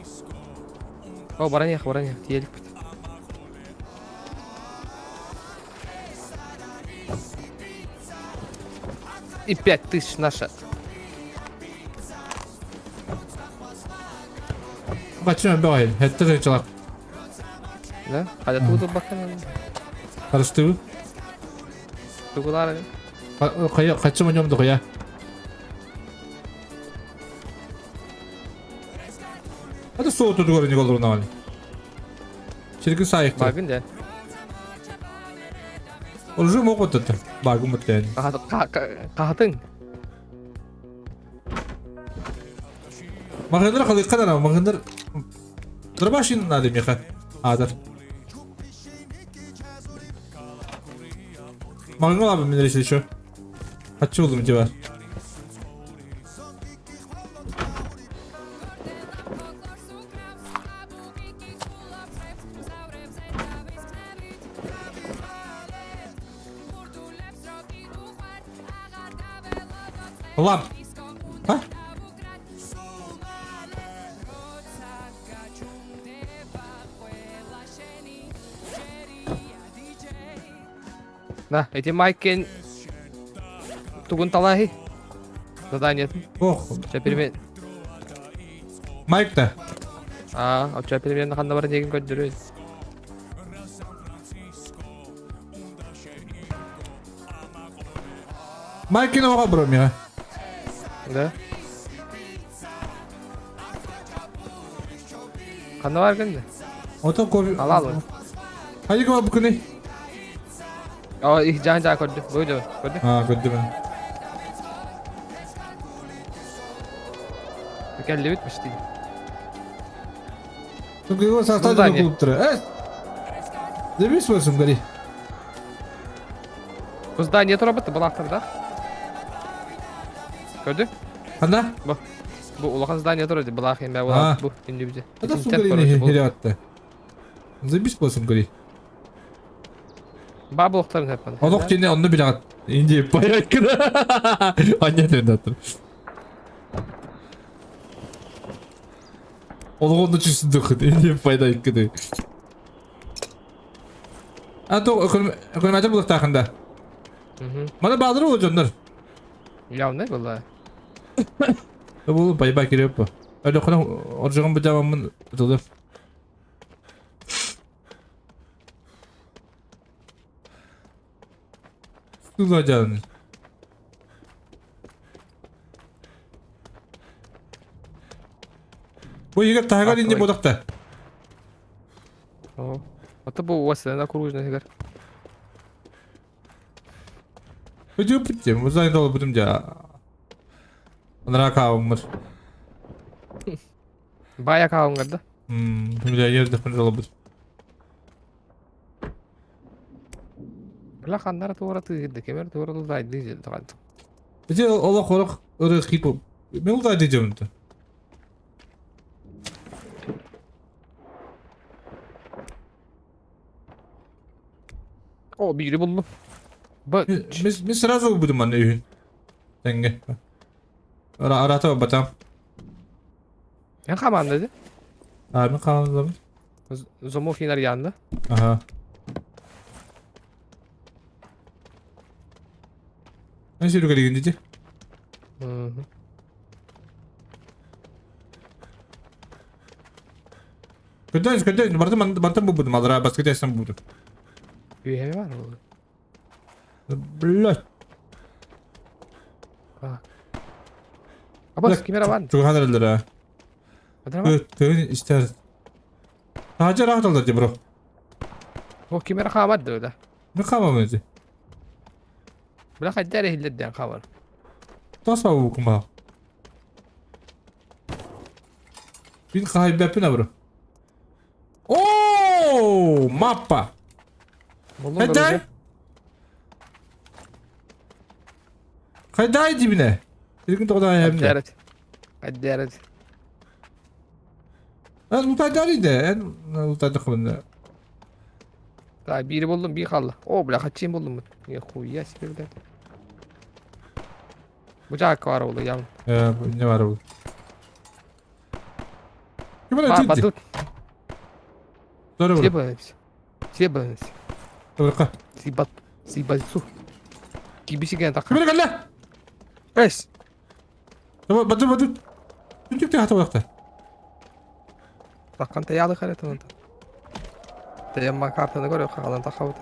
S5: О, баран баран тиэлик бит. И 5000 наша.
S1: Бачым бай, хэтте чалак.
S5: Да? Хада тугу бакан.
S1: Харыстыы.
S5: Тугулар.
S1: Хайа, хачым нем дохуя. Это сооту дугар не голдор навали. Чирки сайык.
S5: Багын да.
S1: Оружие могут это. Багын буткен.
S5: Кахатын.
S1: Мағындар қалай қадар, мағындар. Дробашин надо миэхэ. Аатар. Маҕаҥҥа лаабын мин если еще. Хаччы булдум ити бар. Ламп. А?
S5: На, эти майкин тугун талаһи. Заданиетын.
S1: Ох.
S5: Чэ перемен.
S1: Майк-та.
S5: Аа, оччо перемен ханна бар диэгин көрдөрүн.
S1: Майкин оҕо бро миэхэ.
S5: Да. Ханна бар гынды?
S1: Ото кофе.
S5: Алал.
S1: Хайы кыма бу күнүй?
S5: О, их жан жаа көрдү. Бу жоо, көрдү.
S1: Аа, көрдү мен.
S5: Келлибит почти.
S1: Только его состав
S5: Здание.
S1: клубтара. Э! Забей свой сумгари.
S5: Бу здание турабыт, балахтар да? Көрдү?
S1: Ханна?
S5: Бу. Бу улахан здание турады, балах эме
S1: А.
S5: бу инди
S1: Это сумгари не херятты. Забей свой сумгари.
S5: Ба блоктарын хеппан.
S1: Олох кини онну билэҕит. Инди порядкада. Анне тендаттыр. Олоҕун чүсүндүхүт. Инди пайда иккиди. А то экономика булуктаахында. Мана баалар ол дьоннор.
S5: Явный была.
S1: Бу байба кирип. Өлө хана оржогон бу жамамын тылы. Сула жан. Бу егер таһыгар инде бодакта.
S5: О. Ата бу уасына окружный егер.
S1: Өтө бүттем. Бу зайын долы бүтүм жа. Анара каабыммыр.
S5: Бая каабыңар да.
S1: Мм, бля, ерде күн жолы бүт.
S5: Бля ханнара туора тыгырды, кемер туора тузайды жел таган.
S1: Ити олох олох ыры хипу. Мен улдай дедемді.
S5: О, бири булдум. Б.
S1: Мен сразу будем маны үйін. Теңге. Ара арата батам.
S5: Мен хаман dedi.
S1: А, мен қаламдым.
S5: Зомофинер янды.
S1: Ага. Мен сүйрүгө деген деди. Көтөн, көтөн, бартым, бартым бу будум, алара баска тесен будум.
S5: Үйеме бар ол.
S1: Блядь.
S5: Абас кимера бар.
S1: Чуган элдер. Төгүн истер. Тажа рахат алдар ди бро.
S5: О кимера хамат да.
S1: Не хамам эти.
S5: Бля хаддар хиллерден хамар.
S1: Таса бу кума. Бин хай бепин бро. О, мапа. Хайдай. Хайдай дибине. Иргин тогда хемде.
S5: Хаддарат.
S1: Эн утайдар иде. Эн утайды кылын.
S5: Так, бири булдум, бир калды. О, бля, хатчим булдум. Нихуя себе, бля. Бу жакка бар болду, явно.
S1: Э, не бар бул. Ким эле
S5: Батут.
S1: Doğru.
S5: Съебаемся. Съебаемся.
S1: Doğru.
S5: Съебат. Съебальцу. Кибисиген так.
S1: Ким эле келе?
S5: Эс.
S1: Батут, батут. Түнтүк те хата бакта.
S5: Таккан таялы хаританы. Таямма картаны көрөп калган такабыт.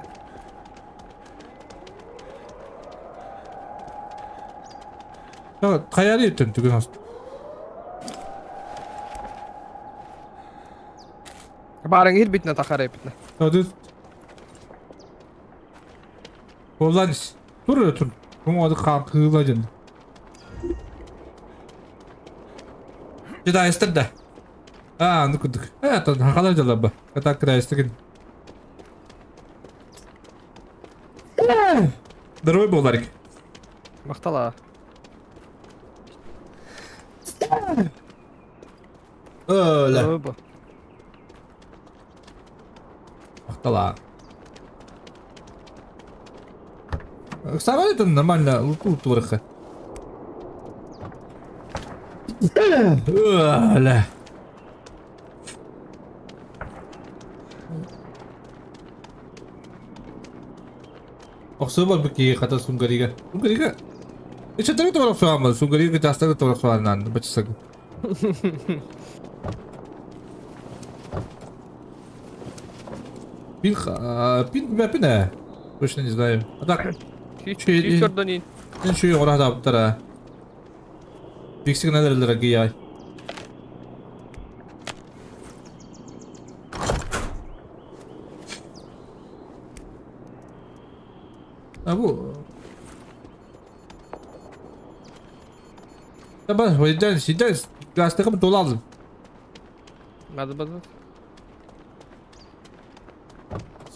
S1: Каяр түнтүгүн аст.
S5: Барың ир битне такар битне.
S1: Hadi. Ulan dur öyle dur. Bu adı kalkığılacın. Жеда эстер да. Аа, ну курдук. Э, тон хахалар дьаларба. Ката кыраайыстыгын. Здоровый был, Ларик.
S5: Махтала.
S1: Öyle.
S5: Здоровый был.
S1: Махтала. Савали там нормально луту турха. Öyle. Охсуу барбыт киһи хата Сунгарига. Сунгарига Ичэтэргэ туора охсуһааммын, Сунгарига чаастарга туора охсуһааннаан баччасага. Пин, пин, пин, э. Точно не знаю. А так,
S5: Чү
S1: Чү оҕураһаабыттара. Фиксик нэлэрэллэрэ гияй. А бу Таба, сиден, сиден, гастыкым тула алдым.
S5: Надо было.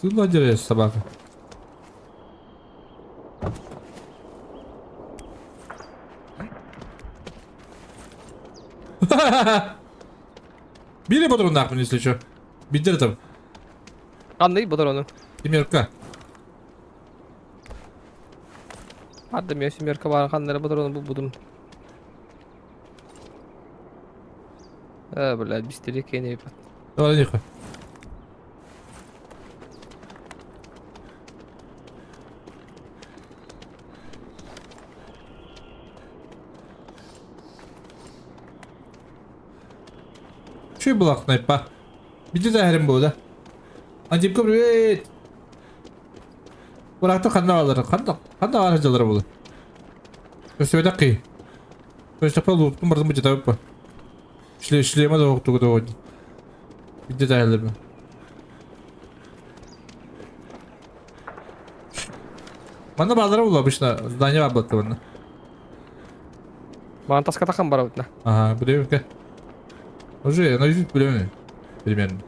S1: Сылла дерешь собака. Били патрон нахуй, если что. Бидер там.
S5: Анны патроны.
S1: Семерка.
S5: Адым я семерка бар, ханнары патроны бу будум. Э, блядь, бистерик кене
S1: Давай, нихуй. Че была снайпа? Биди захарым был, да? Антипка, привет! Быракты ханна алар, ханна, ханна алар жалар булы. Көсөбөдө кый. Көсөпө луптун бардым бу жатабы. Шле шлема да октугу да ойду. Биди захарлар. Манна баалара булу обычно здание баблатты манна.
S5: Маған таска тақан бар бутна.
S1: Ага, билемке. Уже, ну билемин. Примерно.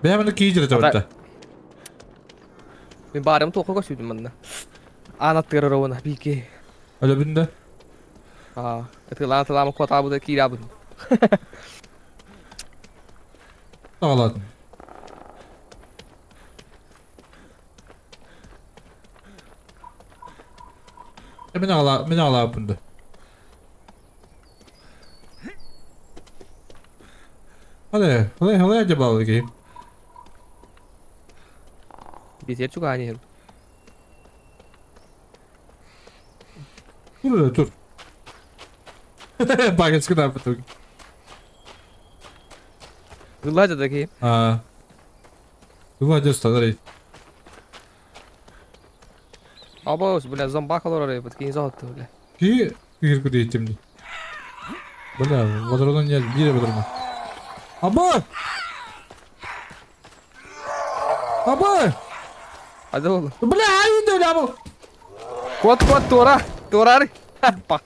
S1: Бәя маны кийи жүрөтө бутта.
S5: Мен барым тоқы көсүдүм манна. Ана тырыр бике.
S1: Өлө бүндө.
S5: А, тылан тылан кота бу да кира бу.
S1: Тағалатын. Мен ала, мен ала бұнды. Hadi, hadi, hadi acaba bakayım.
S5: Битер чугани.
S1: Dur dur. Багачка да потом.
S5: Гладя такие.
S1: А. Гладя станарей.
S5: Абаус, бля, зомбак алар бит, кин зат, бля.
S1: Ки кир күдейтим. Бля, патрона нет, бире патрона. Аба! Аба!
S5: Hadi oğlum.
S1: Бля, ай бля, бу.
S5: Кот, кот, тура, турар.
S1: Аба,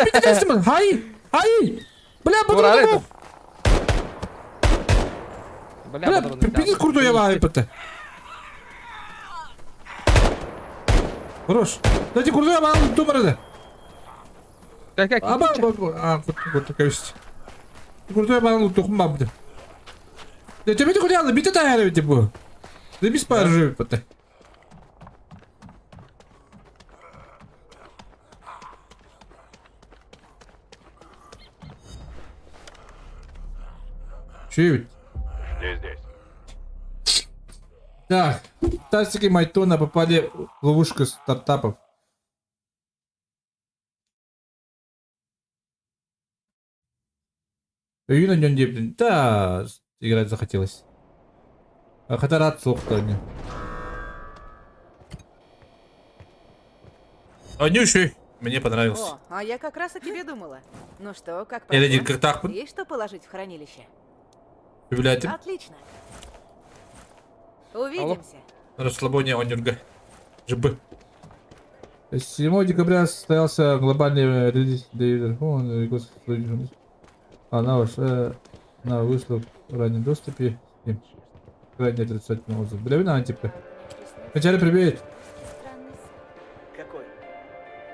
S1: бите тестим. Хай! Хай! Бля, патрон.
S5: Бля,
S1: Бля, пиздец крутой я бата. Хорош. Дайте крутой я вам думаю. Аба, а, вот такая есть. Крутой я вам тухм бабды. Да тебе ты куда бите та я бу. Да без пары живет бата. Чуть.
S6: Жди здесь.
S1: Так, Тасики Майтона попали в ловушку стартапов. Юна не Да, играть захотелось. Хотя рад слух не. Анюши, мне понравился.
S7: О, а я как раз о тебе думала. Ну что, как
S1: Или
S7: прошло?
S1: как так?
S7: Есть что положить в хранилище?
S1: Библиотека.
S7: Отлично. Увидимся.
S1: На расслабоне Онюрга. ЖБ. 7 декабря состоялся глобальный релиз Дэвида. Она вошла Она вышла в раннем доступе. Крайне отрицательный отзыв. Билэбин аан типа. Вначале привет.
S4: Какой?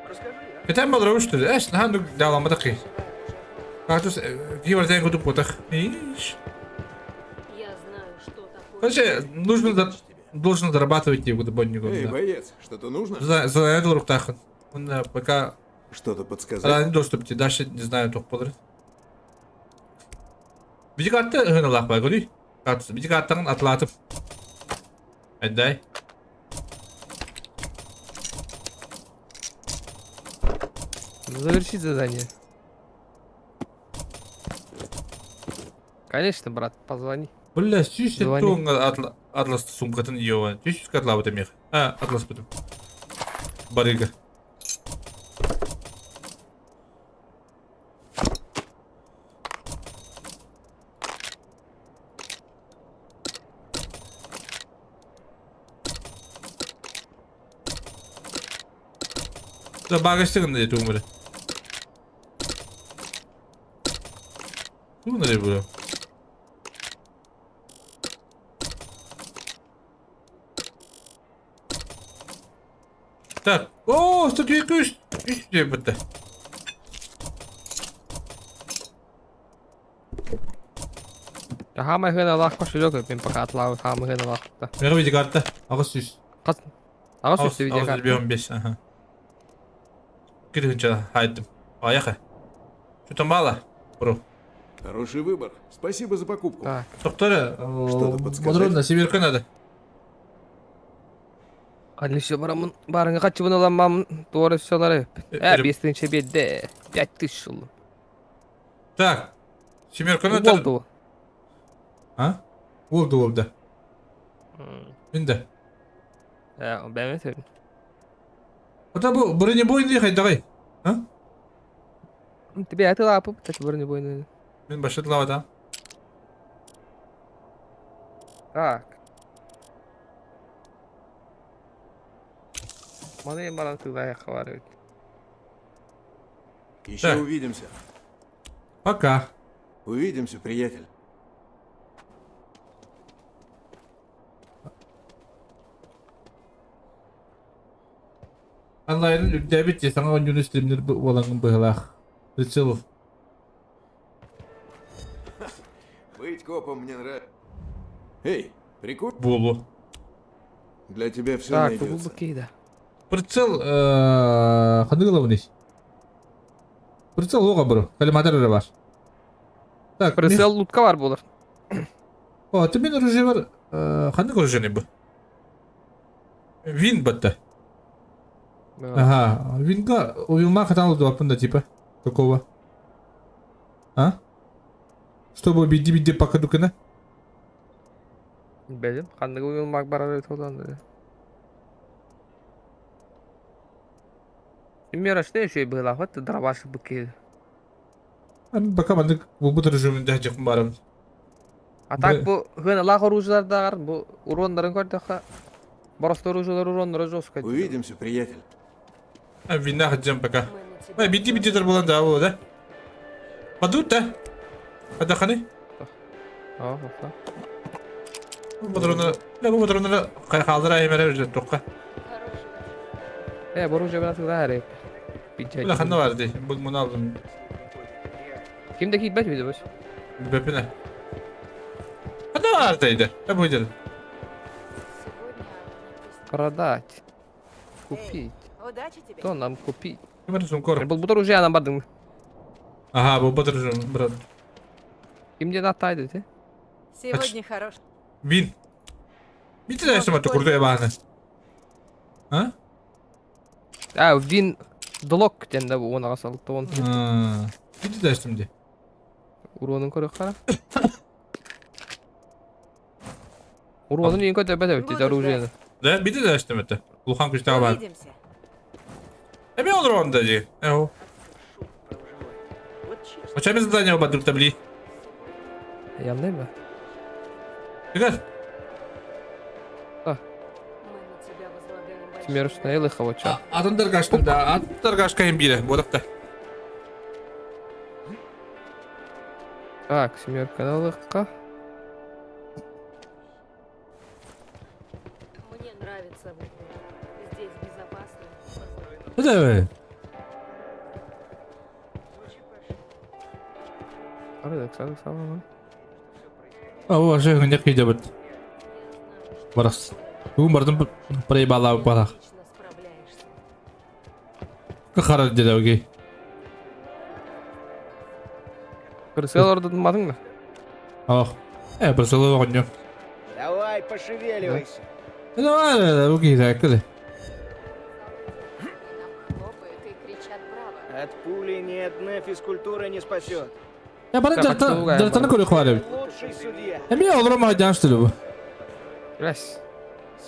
S4: Расскажи, а?
S1: Кэтэн балара что ли? Эш, нахан дааламматах киһи. Кактус киһи барытын кутуп кутах. Иш.
S8: Я знаю, что такое.
S1: Короче, нужно должен зарабатывать его добоннику.
S2: Эй, боец, что-то нужно?
S1: За за это руктахын. Он пока
S2: Что-то подсказать?
S1: ранний доступ дальше не знаю, только подряд. Биди карта ыһыналаах баа көрүй. Картасы биди картаҕын атлаатым. Отдай.
S5: Завершить задание. Конечно, брат, позвони.
S1: Бля, сүүс
S5: Звони.
S1: туоҥҥа атлас сумкатын иоа. Сүүс атлаабыт эмиэх. А, атласпытым. Барыга. Да багажтыгын да тугум эрэ. Тугун эрэ бу? Так, о, 102 үс диэбитэ.
S5: Хаамай хыналаах кошелек мин пока атлаабыт хаамай хыналаахта.
S1: Мега видеокарта 800.
S5: Хас 800 видеокарта.
S1: 815, ага. Киргинча хайдым. Аяха. Что-то мало, бро.
S2: Хороший выбор. Спасибо за покупку.
S5: Так.
S1: Доктор,
S2: Что-то подсказать?
S1: Подробно, семерка надо.
S5: Алише барамын барыңа качыбын ыламмам туора сөалары. Э, бестинче бедде. 5000 жыл.
S1: Так. Семерка надо.
S5: Болду.
S1: А? Болду болду. Инде.
S5: Э, бәмет.
S1: Ата бу бронебойный хайдагай. А?
S5: Тебе это лапы, так бронебойный.
S1: Мин башытлава да.
S5: Так. Маны баран туда хавары.
S2: Еще
S1: Так.
S2: увидимся.
S1: Пока.
S2: Увидимся, приятель.
S1: Онлайн үрдээбит дии саҥа оонньууну стримнер буолаҥҥын быһыылаах. Прицелов.
S2: Быть копом мне нравится. Эй, прикур.
S1: Буолуо.
S2: Для тебя все
S5: Так,
S2: найдется.
S5: тулбу да.
S1: Прицел ханнык ылабыный? Прицел оҕо бро. Коллиматор эрэ баар. Так,
S5: Прицел лутка бар буолар.
S1: О, ты мин оружие бар. Ханнык оружие бу? Вин батта. Ага, винга, у вилма хатан да типа. Какого? А? Чтобы биди-биди пока дукана?
S5: Билим, ханнык уйулмак барар толан. Мера что еще и было, вот дробаш быки.
S1: Пока маннык булбут режимин дэһдьэх барым.
S5: А так бу хыналаах оружиялардааҕар бу уруоннарын көрдөххө боросто оружиялар уруоннара жестко.
S2: Увидимся, приятель.
S1: А вина хотим пока. Ай, биди-биди булан да, ол да. Падут да. Адаханы?
S5: О, о.
S1: Патроннары, да бу патроннары хаалдара эмэрэ уже тоққа.
S5: Э, бу оружие бына тыгда эрэ.
S1: Бу ханна бар ди. Бу муну алдым.
S5: Ким да киирбэт видео бу.
S1: Бэпине. Ханна бар дейdi. Да бу деді.
S5: Продать. Купить.
S7: Удачи тебе.
S5: Что нам купить?
S1: Ким это сумкор?
S5: Был бут оружие анан бардың.
S1: Ага, бу батыр брат.
S5: Ким де аттайды те?
S7: Сегодня хорош.
S1: Вин. Бити да эсеме курду ябааны. А?
S5: А, вин Длок диэн да бу уонаҕа салта он.
S1: Бити да эстем ди.
S5: Уруонун көрөх хара. Уруонун иин көтөбөт эбит
S7: Буду
S5: оружиены.
S1: Да, бити да эстем это. Улахан күчтээх баар.
S7: Увидимся.
S1: Эми олорон да ди. Эо.
S4: Вот честно.
S1: Очами задание бадыр табли.
S5: Яндай ба?
S1: Игорь.
S8: Мы на тебя возлагаем большие
S5: Смершная лыхавача.
S1: Атын даргашты да, атын даргашка им бире, бодақта.
S5: Так, семерканы ылыахха.
S8: Мне нравится в Здесь безопасно.
S1: Это
S5: Арай Александр Савва.
S1: О, же гынья кыйдабыт. Барас. Бүгүн бардым проебала барах. Кахара дедауги.
S5: Кырсыал ордотмадың да?
S1: Ох. Э, бір оҕонньор.
S4: Давай, пошевеливайся.
S1: Давай, окей, так, кыды.
S11: Хлопают и кричат браво.
S4: От пули ни одна физкультура не спасет.
S1: Я бары жартаны көрө хвалып.
S4: Лучший судья.
S1: Эми олором мадян что ли бу?
S5: Раз.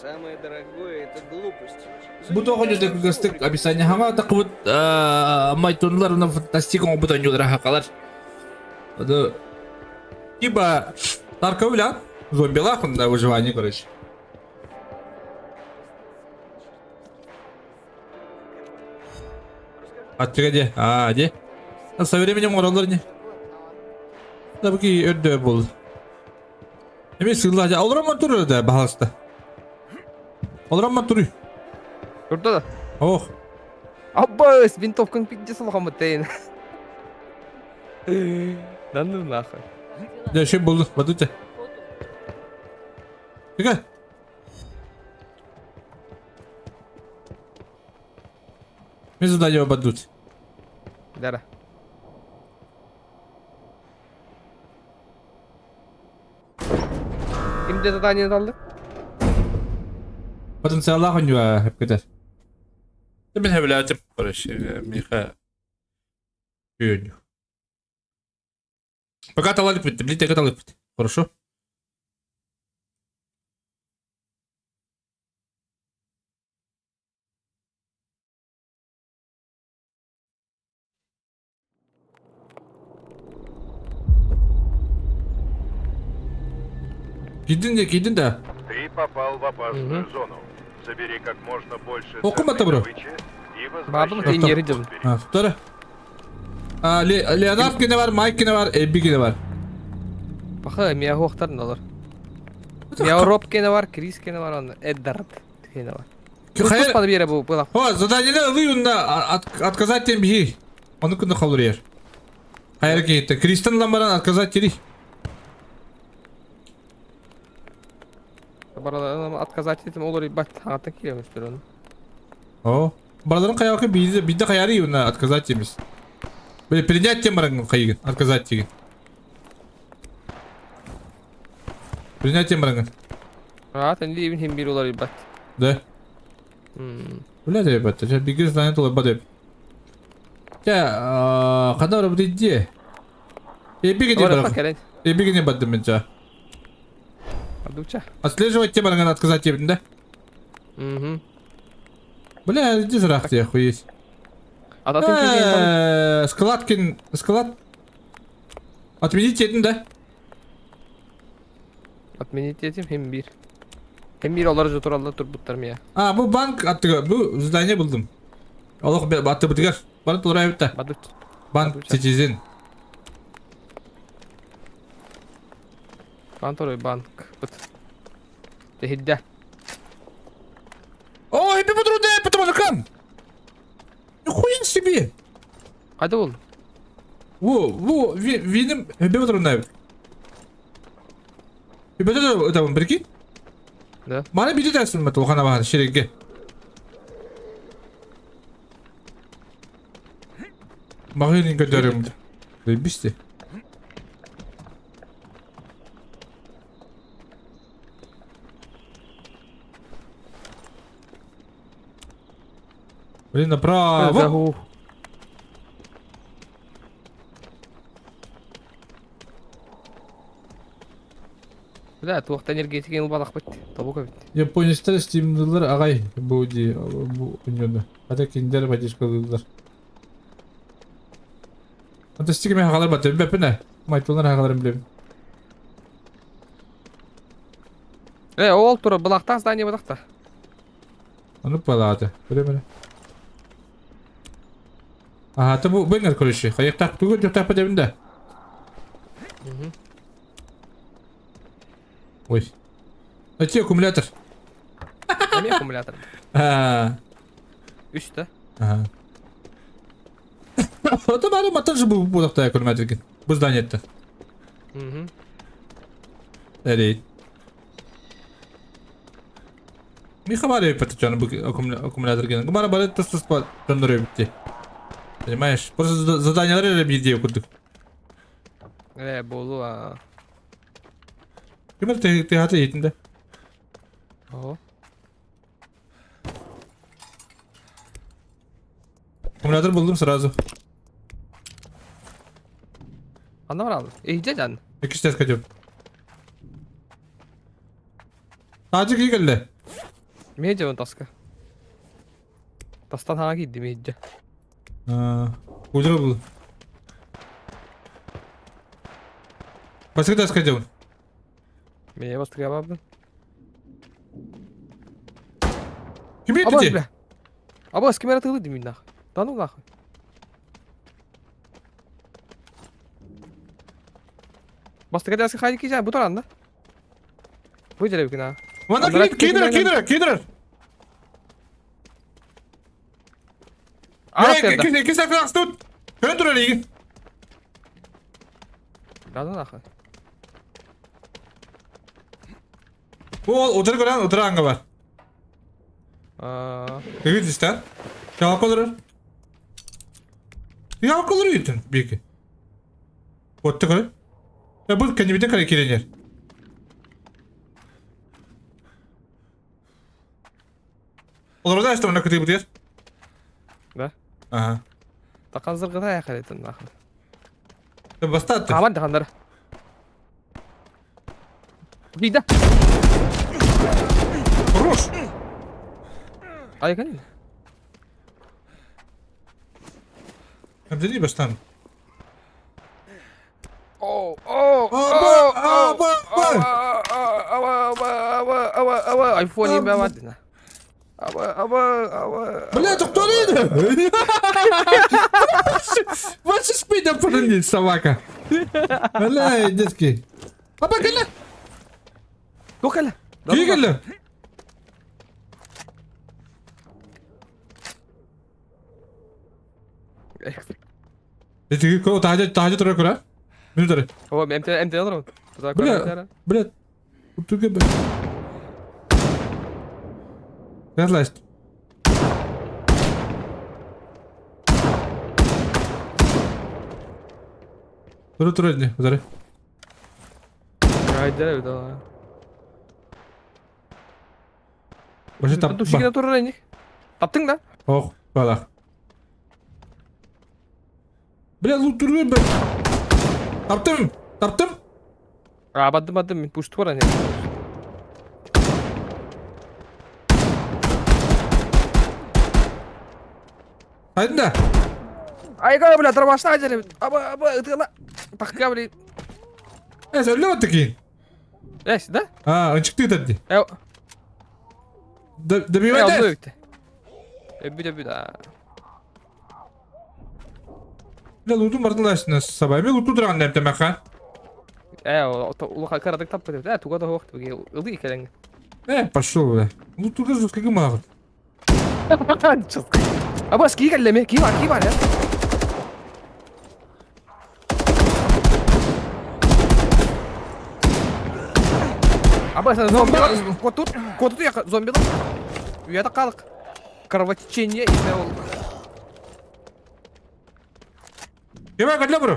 S4: Самое дорогое это глупость.
S1: Бу тоҕо дьэ кыгастык описание хама такыбыт майтонлар на фантастика оҥбут оонньуулара хакалар. Ады типа Тарковля зомбилах на выживание, короче. Аттыга де, а, де. Со временем оҥороллор не. Да буки өрдө был. Эми сылла жа олоромон турур да баһаласта. Олоромон туруй.
S5: Турда да.
S1: Ох.
S5: Аббас, винтовкаң пиздец улахан бытайын. Да ну нахуй.
S1: Да еще булду, бадыте. Тыга. Мен задание бадут.
S5: Дара. Кимде задание алды?
S1: Потенциаллаах онньуа хепкетер. Мен хэвлээтим, короче, миха Үйөнню. Пока талалик битти, билите талалик битти. Хорошо? Кидин де, кидин да.
S6: Ты попал в опасную зону. Забери как можно больше
S1: Окума
S6: ценной
S1: табро.
S6: добычи и
S5: Бардым
S6: возвращайся.
S5: сен yeri дим.
S1: А, туттара. А, Леонард кене бар, Майк кене бар, Эбби кене бар.
S5: Баха, мия хуактарын алар. Мия Роб кене бар, Крис кене бар, аны Эддард кене бар.
S1: Хайыр-
S5: Куспады бере бу была.
S1: О, задание ылый унна отказать тем бихи. Оны күнді қалыр ер. Хайыр кейтті. Кристен ламбаран отказать тери.
S5: Баралар отказать этим олар ебать аңаттан кире өстөр оны.
S1: О, бараларын қаяқы бейді, бейді қаяры унна отказать теміз. Бile принять тем баран қайгын, отказать деген. Принять тем баран.
S5: Rahat endi ibn hem bir olar ебать.
S1: Да. Бля, ребята, сейчас беги знает олар бадып. Я, қанда бар бұды Эбиге не бар. Эбиге не бадым мен жа.
S5: Адуча.
S1: Отслеживать тем баран отказать тебе, да?
S5: Угу.
S1: Бля, иди зрах тебе, охуеть.
S5: Ататын
S1: Склад склад. Отменить этим, да?
S5: Отменить этим hem bir. Hem bir олар жотуралда турбуттар мия.
S1: А, бу банк аттыга, бу здание булдым. Аллах бе атты бутыгар. Бары турай битте. Банк Citizen.
S5: Конторой банк. Бут. Tehidde.
S1: О, эпи патруде, потому что Нихуя себе.
S5: Кайда ол?
S1: Во, во, виним, эпи патруде. Эпи это, прикинь?
S5: Да.
S1: Мана биде дәсін бат олғана бағаны шерекке. Мағын көтерім. Заебись ты. Блин, направо.
S5: Бля, туақта энергетика ылбалақ бит. Тобука бит.
S1: Японецтер стимдылар ағай бу ди бу үнөдө. Ата киндер поддержкалыдылар. Фантастика мен хагалар бат. Беппине. Майтолар хагаларын билем.
S5: Э, ол тура былақта здание былақта.
S1: Аны палаты. Биле биле. Ага, та бу бенгер короче. Хаяктак түгел жок тапа дебинде. Ой. Найти аккумулятор.
S5: Эмиэ аккумулятор.
S1: А.
S5: Үс да?
S1: Ага. Это бары матан же был будахта аккумулятор. Бу здание-то.
S5: Угу.
S1: Эрей. Миха бары патчан бу аккумулятор ген. Гумара бары тус тус дьоннор битти. Понимаешь? Просто заданиялар эрэ биирдии курдук.
S5: Э, буолу а.
S1: Ким эрэ тыһата иһитин да.
S5: Оо.
S1: Аккумулятор булдум сразу.
S5: Ханна баралын? Иһдьэ дьан.
S1: Иккис тест кэтиэм. Таажы кии кэллэ.
S5: Миэ дьэ таска. Тастан хаҥа киирдим иһдьэ.
S1: Удра был. Бастакы таска дьон.
S5: Миэ бастакы бабын.
S1: Ким
S5: Абас
S1: ити?
S5: бля. Абас ким эрэ тылы димин нах. Да ну нахуй. Бастакы таска хайы киирэн бу туран да. Бу дьэрэ а.
S1: Вана кидер, кидер, кидер. Кис тут. Көн турар игин.
S5: Да ну нахуй.
S1: Ол утары көрөн, утары аңга бар. Кыгыт истер. Жалко олорор. Жалко олорор үтін, беки. Отты көрө. Я бұл кәнебеден қарай керенер. Олорда işte ona кытыы бутер.
S5: Да?
S1: Ага.
S5: Тақанзыргыда яқалетін нахуй.
S1: Бастатты.
S5: Каман тахандар. Гида.
S1: Хорош.
S5: Ай кәне.
S1: Әбдели бастан.
S5: О, о,
S1: о, о,
S5: о, о, айфон еме бадына. Аба, аба, аба.
S1: Бля, тоқтар еді. Ваши спида пырынды, собака. Бля, детский. Аба, кәлі.
S5: Го кәлі.
S1: Кей кәлі. Тахажа тұра көре. Минутары.
S5: О, МТ МТ алыр.
S1: Бля, бля. Туге бля. Разласть. Тура тура не, удары.
S5: Айдер да.
S1: Башы тап.
S5: Душигина тура не. Таптың да?
S1: Ох, бала. Бля, лут турбе бля. Таптым, таптым.
S5: А, бадым бадым, мен пуш тура не.
S1: Айдын да.
S5: Айга, бля, дробашна айдер. Аба, аба, ытыла. Таққа, бля.
S1: Э, сөйлеп атты кейін.
S5: Эс, да?
S1: А, ынчыкты тәтті.
S5: Э,
S1: Добивайте.
S5: Эбби, эбби, да.
S1: Бля, лутун бардын лашына сабай. Мен луту тұрған дәм тәмәқа.
S5: Э, улаха карадык таппы деп. Э, туга да хоқты. Ылды екелең.
S1: Э, пошел, бля. Луту кыз каким мағын.
S5: Абас, ки келлеме, ки бар, ки бар, я. Абас, зомби. Котут, котут я зомби. Уята қалық. Кровотечение и ол.
S1: Кеме кәлі бұры.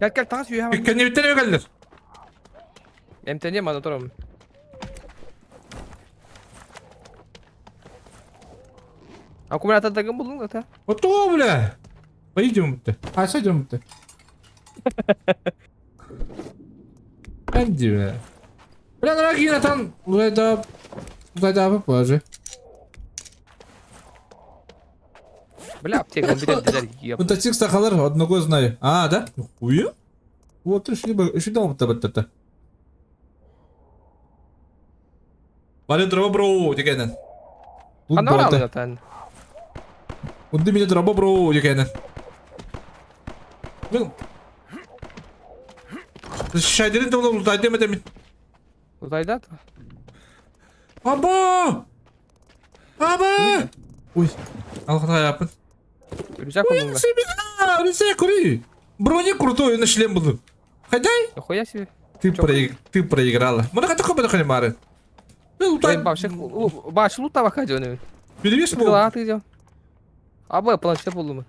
S5: Гel gel тағас үйе.
S1: Кәнебеттен кәлдер.
S5: МТН мана тұрам. Аккумулятор кім булдың да?
S1: Ото, бля. Пойдем бітті. А, сойдем бітті. Әнди, бля. Бля, дорогие, Натан, лайда, лайда попозже.
S5: Бля, аптека он берет еп.
S1: Мотоцикл сахалар одного знаю. А, да? Хуя? Вот еще еще дал бітті. Бары дроба бро дегенен.
S5: Қандай оралды Натан?
S1: Унды меня дроба бро дегенен. Шайдерин да улутайдым этемин.
S5: Утайдат.
S1: Аба! Аба! Ой, алхата yapın.
S5: Рюкзак булдуҥ
S1: да? Рюкзак кури. Броня крутой, на шлем буду. Хайдай?
S5: Хуя себе.
S1: Ты, проиг... Ты проиграла. Мына хата көбі қане мары.
S5: Лутай. Баш лута вака жөнү.
S1: Перевес бол.
S5: Аты жо. Аба планшет булдум.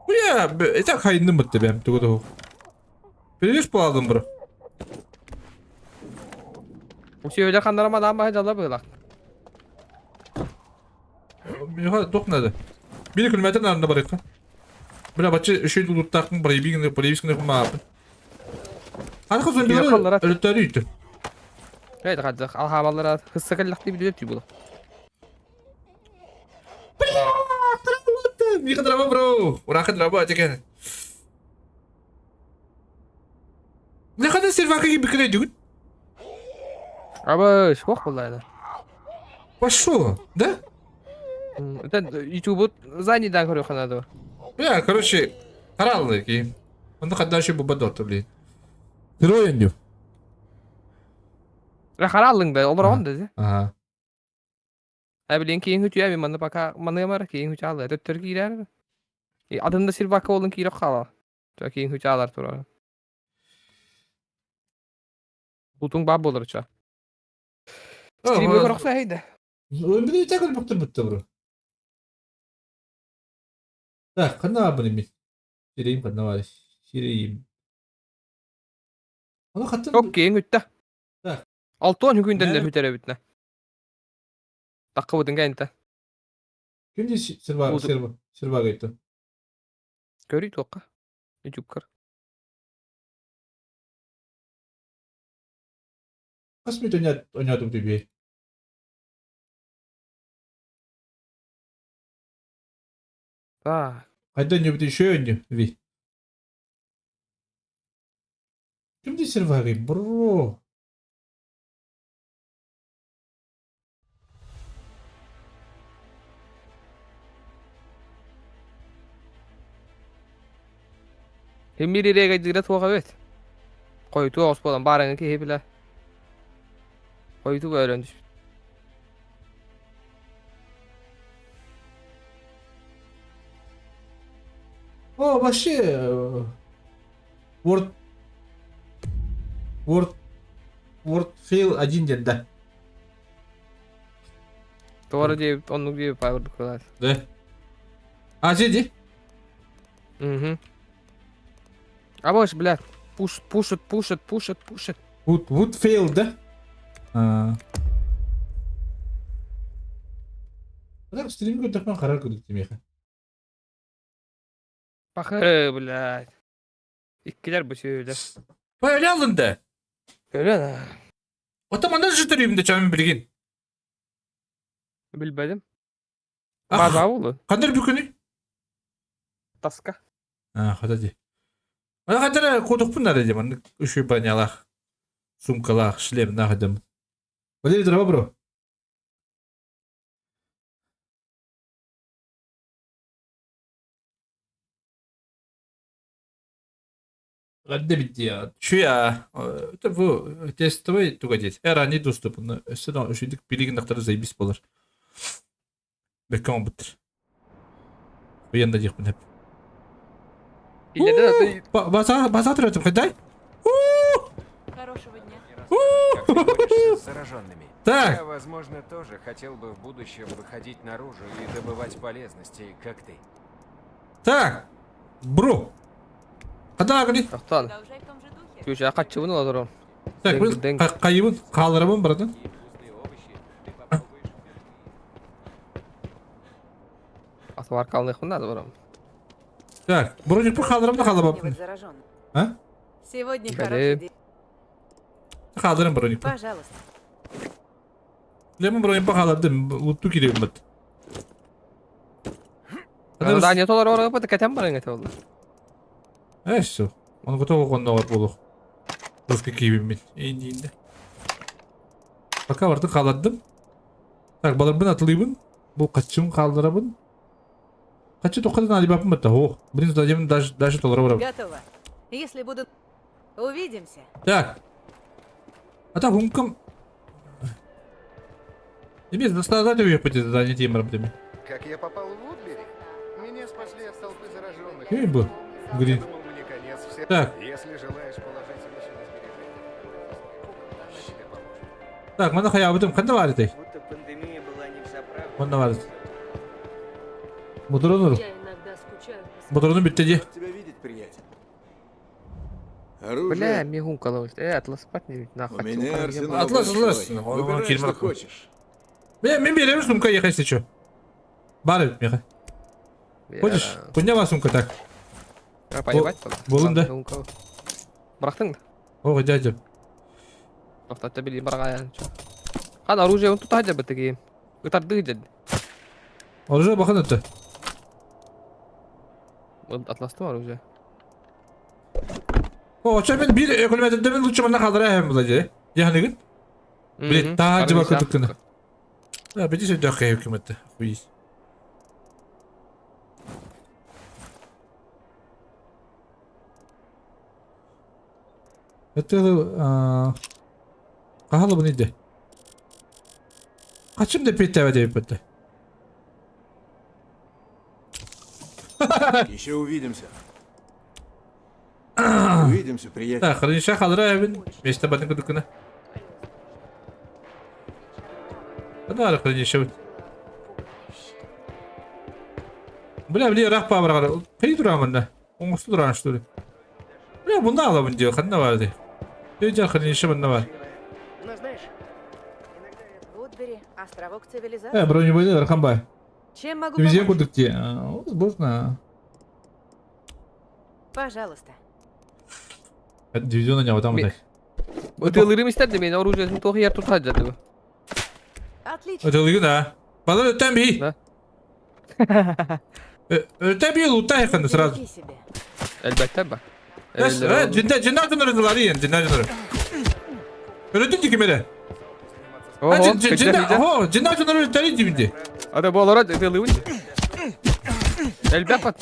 S1: Уя, это хайным бітті бәм, түгіді. Перевес боладым бро.
S5: Үсөөлө хандарама даан баһа жалла быылах.
S1: Миха тоқ надо. Бiri километр нарында бар eka. Бля бачы үшөй улуттаахпын проебигин проебискин маапын. Арка зомбилар өлөттөрү үйтү.
S5: Evet хадзах алхабаллара хысса каллахты билет түй була.
S1: Бля, Миха драба бро. Ураха драба текен. Ne kadar servaka gibi kire düğün?
S5: Аба, шох буллайда.
S1: Пошел, да?
S5: Это YouTube занидан көрө ханады.
S1: Бля, короче, караллы ки. Онда кадда şu bu бадорты, блин. Героин
S5: Ра хараллың да, олар он да.
S1: Ага.
S5: Ә билен кейин хүтү әби манна пока манна кейин хүтү алды. Төттөр киирер. Адында сервака болын киирек кала. Жа кейин хүтү алар тура. Бутуң баб болор ча. Стримге көрөксө хейде.
S1: Өмүрү тагыл буктур бутту бро. Так, кана бар мен. Сирейим кана бар. Сирейим. Аны хаттын.
S5: Çok кейин хүттэ.
S1: Так.
S5: Алтон хүнден хүтәрэ бүтнэ. Такка бутын кәнтә.
S1: Ким ди серва серва серва гайтты.
S5: Көрүй тоққа. YouTube көр.
S1: Кас мен ойнадым тебе.
S5: Так.
S1: Қайда не бит еще не ви. Ким ди серва гай, бро?
S5: Хемири рега дигре туға бет. Қойту ос болан барыңы ки хепиле. Қойту бөлөн түш.
S1: О, вообще Word Word Word fail один день, да.
S5: Doğru diye onluk diye power kurar.
S1: Да. А, сиди.
S5: Угу. А больше, блядь, пушит, пушит, пушит, пушит, пушит.
S1: Wood, wood fail, да? А. Так, стримге такман қарар көрдік демеха.
S5: Бақы, блядь. Иккилер bu söyle.
S1: Öyle alındı.
S5: Öyle на.
S1: Отаманда жытыр чамын білген.
S5: Bilmedim. База oldu.
S1: Қандар бүкіні?
S5: Таска.
S1: А, хата ди. Ана қандар кодықпын нары дем. Аны үші бронялах, сумкалах, шлем нахадым. Валерий, здорово, бро. Гадда битти я. Şu ya. Это bu тестовый тугадет. Ранний доступ. Өстен үшүдүк билигин дактары заебись болар. Бекон буттыр. Уянда дихпин хеп.
S5: İleride
S1: База база тұрып қайдай?
S7: Хорошего дня.
S9: Как ты борешься с зараженными.
S1: Так.
S9: Я, возможно, тоже хотел бы в будущем выходить наружу и добывать полезности, как ты.
S1: Так. Бро. Қада агни?
S5: Тоқтан.
S7: Продолжай в том же духе.
S5: Күші қатчы бұны олар.
S1: Так, бұл қайыбын қалырабын, братан.
S5: Атвар қалны хунда да барам.
S1: Так, броник бұл қалырам да қалабаппын.
S7: Каких-нибудь зараженных.
S1: А?
S7: Сегодня
S5: Блин.
S7: хороший день.
S1: Қалдырам броник.
S7: Пожалуйста.
S1: Лемон броник қаладым, лутту керегім бит.
S5: Да не толар оры бу кәтәм барың әтә oldu.
S1: Э, все. Он готов он бар болу. Русский киебим мен. Эйдиинде. Пока барды қаладым. Так, баларбын атылыбын. Бұл қатчым қалдырабын. Қатчы тоқадан алибапын бітті. О, блин, задемін даже даже толыра барабын.
S7: Готово. Если буду... Увидимся.
S1: Так. А так, умкам... Тебе заставлять уехать задание тем тебе.
S13: Как я попал в Вудбери? Меня спасли от толпы зараженных.
S1: Кем был? Говорит.
S13: Я думал, мне конец все.
S1: Так.
S13: Если желаешь положить вещи на сбережение, она тебе поможет.
S1: Так, манна хайаабытым ханна баар этэй?
S4: Будто пандемия была не взаправду.
S1: Манна баар. Моторун
S8: Я иногда скучаю по
S1: Моторуну бүттэ дии.
S3: Тебя видеть, приятель.
S5: Бля, мигун коловый. Атлас спать нахуй.
S3: У меня арсенал
S1: Атлас, Атлас.
S3: большой. Выбирай, что хочешь.
S1: Бля, мин биэрэбин сумка ехай если Баар эбит миэхэ. Хочешь? Куння бар сумка так.
S5: Поебать
S1: Болун да.
S5: Бырахтың да.
S1: О, дядя.
S5: Тоқтатта били барғаян. Хан оружие он тута жабы тыгы. Ытарды дед.
S1: Оружие бахан өттө.
S5: Атласты оружие.
S1: О, оча мен бир өкөлмөтөндө мен лучше манна калдыра эм була же. Яхныгын? Блин, таа жыба көтүккүнө. Да, бити сөйдө кайып кеметте. Хуй. Это Кахалы бұны иде. Качым деп беттебе деп бетте.
S3: Еще увидимся. Увидимся, приятель.
S1: Так, хранилище халыра эбин. Месте батын күдүккүнө. Када хранилище бит. Бля, бля, рах па бар. Кый турамын да. Оңосту туран что ли. Бля, бунда алабын диyor. Канда бар ди. Өйдө хранилище бунда бар.
S4: Но знаешь,
S7: Вудбери, островок цивилизации.
S1: Э, бронебойный Архамбай.
S7: Чем могу
S1: Дивизия
S7: помочь?
S1: курдук ди. Возможно.
S7: Пожалуйста.
S1: Дивизион не там так.
S5: Ытылырым истерди мен оружиесин тоқ ер тута жады.
S7: Отлично.
S1: Өтөлүгүн а. Бала өтөн би.
S5: Да.
S1: Өтөн би лутай ханды сразу.
S7: Береги себя.
S5: Элбетте ба.
S1: Э, жинда жинда жонор иен, жинда жонор. Өрөтүн дики мере.
S5: Ого,
S1: Жинда, о, жинда жонор өтөрү дибинди.
S5: Ада болора ытылыбын. Элбет бат.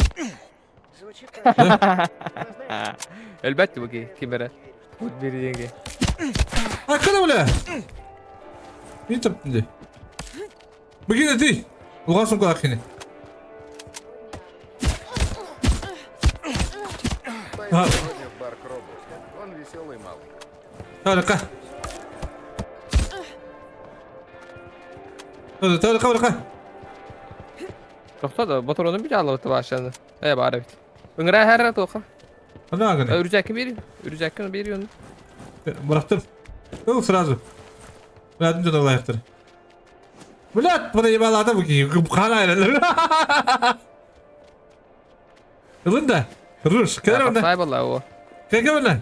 S4: звучит так.
S5: Элбетте бу кимере. Вудбери денге.
S1: А кана бля? Не таптын Бүгін ты. Улға сумка акини.
S13: Пойду сегодня в бар к Робу. Он веселый малый.
S1: Тарыка. Тарыка, тарыка.
S5: Тоқта да батыронун bir алып башаны. Э бар бит. Үңрә һәррә тоқа.
S1: Ана аганы.
S5: Үрүзәкин бери. Үрүзәкин бери оны.
S1: Бырактым. Ыл сразу. Радым жана лайықтыр. Блядь, бұны ебал адам ки, қана айрылыр. Ылын да. Руш, кәдір онда.
S5: Сай бала о.
S1: Кәке онда.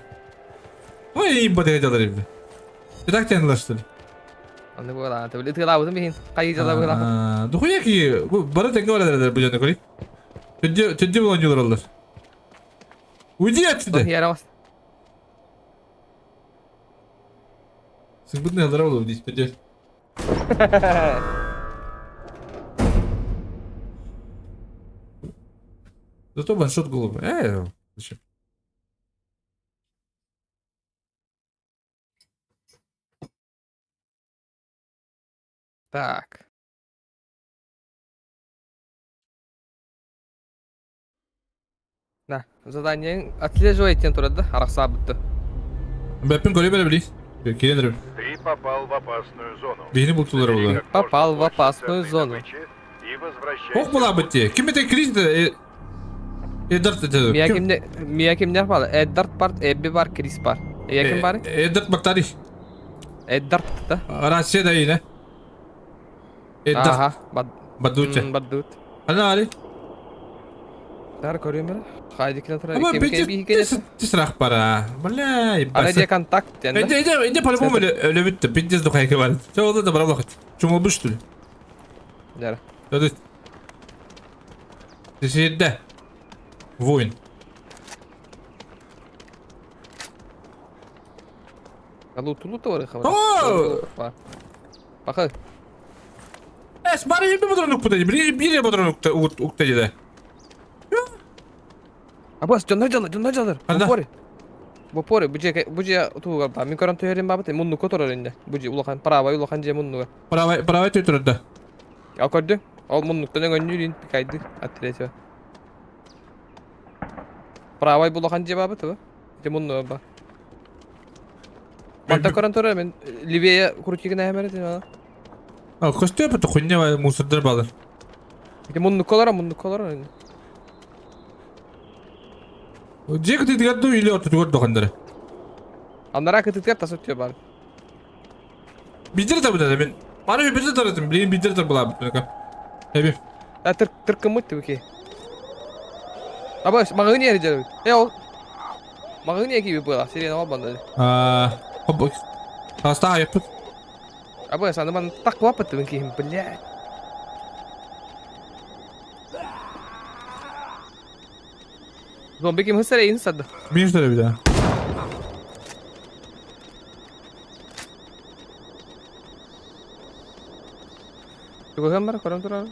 S1: Ой, имба деген жалар имді. Итак тәнілашты.
S5: Аны була. Төбеле тыла бутын бихин. Кай жала була.
S1: Духуя ки, бары тәңге барадыр бұл жана көрей. Түнде, түнде бұл ойнайлар олар. Уйди отсюда.
S5: Ярамас.
S1: Сыңбытны алдар ол дейт түнде. Зато ваншот голову. Зачем?
S5: Так. Да, задание отслеживайте турады, арақса бітті.
S1: Бәппен көре бере білей. Келендір.
S6: Ты попал в опасную зону.
S1: Бейні бұл тулар
S6: Забери
S1: болды.
S6: как можно
S5: Попал в
S6: больше
S5: опасную
S6: ценной
S5: зону.
S6: добычи И возвращайся.
S1: Ох була бітті. Ким ете кризді? Эддард ете.
S5: Мия кимде, мия кимде бар? Эддард бар, Эбби бар, Крис бар. Я ким бар?
S1: Эддард Бактари.
S5: Эддард да.
S1: Россияда yine. Эддард.
S5: Ага, бад.
S1: Бадуча.
S5: Бадут.
S1: Ана али.
S5: Дар көрөм бер. Хайди килотра
S1: Ama
S5: ким ким
S1: бити
S5: бихи
S1: тисрах пара. Бля,
S5: Ара контакт енді.
S1: Эде эде эде по-любому өлө битти. Пиздец духайка бар. Все oldu да баралах. Чумал что ли?
S5: Дара.
S1: Да. Ты Воин.
S5: Луту луту бар хабар.
S1: О!
S5: Бақы.
S1: Эс, бары еме патрон укпа деди. Бир бир патрон укта укта деди.
S5: Абас, дьоннор дьалар, дьоннор дьалар. Боппуори. Боппуори, бу дьиэ, бу дьиэ туһугар баар. Мин көрөн түһэрим баабыт, муннукка турар инде. Бу дьиэ улахан, правай улахан дьиэ муннуга.
S1: Правай, правай тү турар да.
S5: А көрдү? Ол муннуктан өҥөннүүр ин пикайды от третьего. Правай бу улахан дьиэ баабыт, бу. Ити муннуга ба. Манта көрөн турар мен левее крутигин әһәмәр ити.
S1: А, көстө бу хуйня мусордар балар.
S5: Ити муннукка олорор, муннукка олорор.
S1: Дьиэ кытыытыгар дуу или ортотугар дуу ханнары?
S5: Анараа кытыытыгар тас өттүгэр баар.
S1: Биирдэ табыта мен. Аны биирдэ таратым, билигин биирдэ тарбалаабыт. Эби.
S5: А тыр тыркыммыт түбүки. Аба маҕаһыын иһэр дьэ. Э ол маҕаһыын иһэ киирбит буолар, сирена ол банды.
S1: Аа, хоп. Хаста айыппыт.
S5: Аба саны ман так кылаппыт түбүн киһим, блядь. Зомби ким хысар эйин сады.
S1: Мин что ли да?
S5: Тугуһан бар, көрөн турар.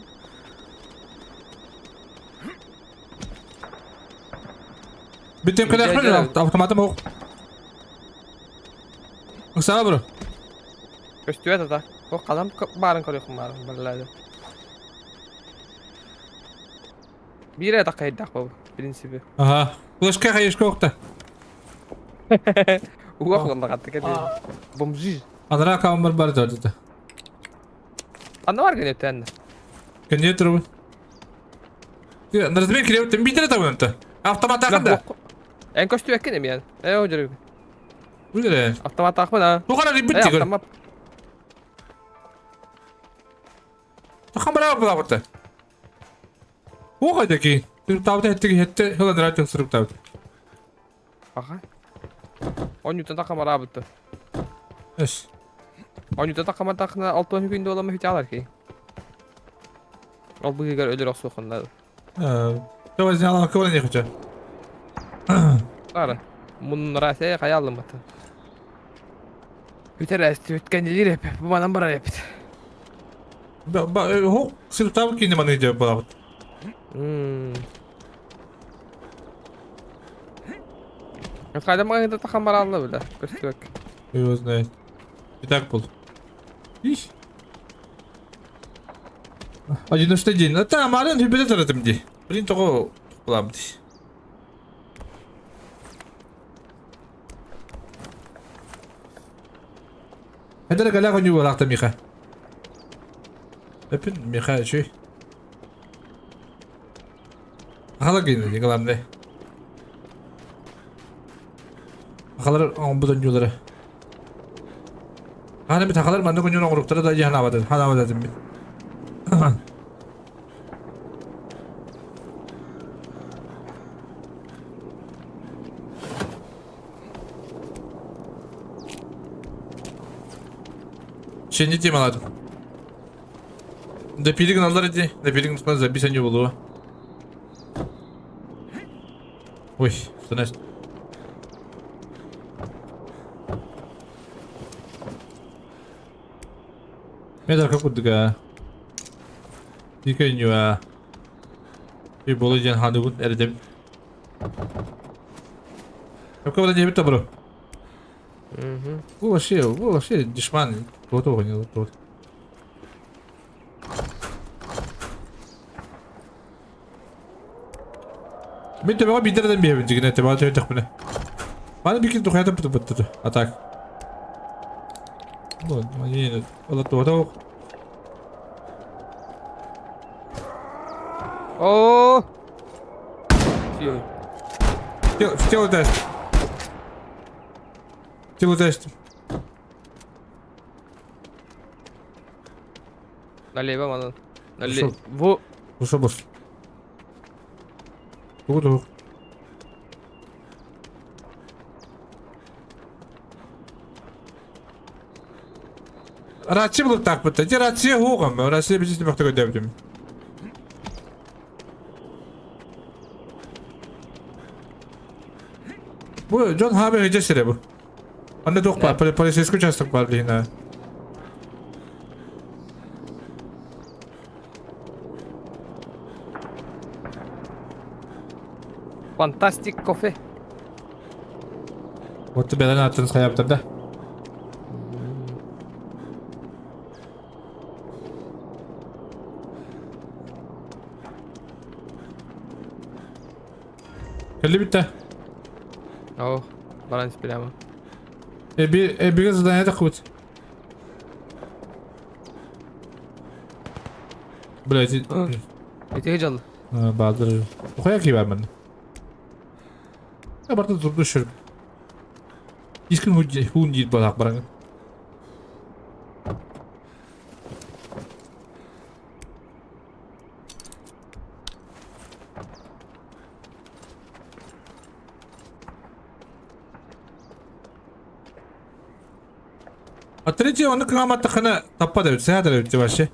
S1: Бүтүн кэлэхпин автоматым ох. Ыксаҕа бро.
S5: Көстүбэт ата. О халам баарын көрүөхүм баарын баллады. Биир эрэ такайдах бу, в принципе.
S1: Ага. Флешка хайышка охта.
S5: Уох лаллаҕатты кэлин. Бомжи.
S1: Анараа камер бар да.
S5: Анна бар гэнэ тэннэ.
S1: Кэнниэ турабын. Наразмен кириэбит биитэрэ табынта. Автомат да.
S5: Эн көстүбэккин эмиэн. Э о дьөрүг.
S1: Бүлere.
S5: Автомат ахмын а.
S1: Тугара рибит тигер.
S5: Автомат.
S1: Хамара була Оҕо ки. Сырыктаабыта хеттиги хетте хыланара сырыктаабыт.
S5: Аха. Онньуттан тахамараабытты.
S1: Эс.
S5: Онньуттан тахаматахна алтон күн дуолама хүтялар ки. Ол быгыгар өлөр охсуохунна.
S1: Давай зняла кого не хочу.
S5: Ара. Муннара се хаялым бата. Бүтер әсти өткәнилер эп. Бу манан барар эпит.
S1: Ба хо сырыктаабыт кине маны деп балабыт.
S5: Хайда магазинда тахан баралла бile. Көстүбөк.
S1: Его знает. И так был. Иш. Одиночный день. Это Марин любит это ди. Блин, того буламды. Это галя коню балакта Миха. Эпин Миха чүй. Ахала гейн главное. Ахалар оңбутун юлары. Аны бит ахалар манны күнүн оңруктара да жаһанабатын, ханабатын бит. Şimdi темаладым. Да пилигин алар иди, да пилигин тұтқан записан не болуы. Ой, что Метр какудга. Дикенюа. Bir bolu ханугун эрдем. Какого не бит бро.
S5: Угу.
S1: Бу вообще, бу вообще дешман. Готово не готово. Мен төбөҕө биирдэрдэн биэбин дьигинэ төбөҕө төбөтөхпүнэ. Маны бикин тухайда бут бут А так. Ну, не, ола туота
S5: О!
S1: В тело даст. Тело даст.
S5: Налево, манан. Налево. Во.
S1: Ушел босс. Тугу Рация булып так бітті. Де рация оғым. Рация бізде бақта көдәбдім. Бу Джон Хабер хеджесере бу. Анда тоқ бар, полицейский участок бар дейін.
S5: Фантастик кофе.
S1: Вот бэлэн аттын хайабытар да. Кэлли бүтэ.
S5: О, баран прямо.
S1: Эби эбиге задание такут. Блядь.
S5: Ити жал.
S1: Баадыр. Ухая ки бар мен. Барта турду шүр. Искин хуун диит балак баран. А третий оны кыҥаматтахына таппат эбит, саатар эбит вообще.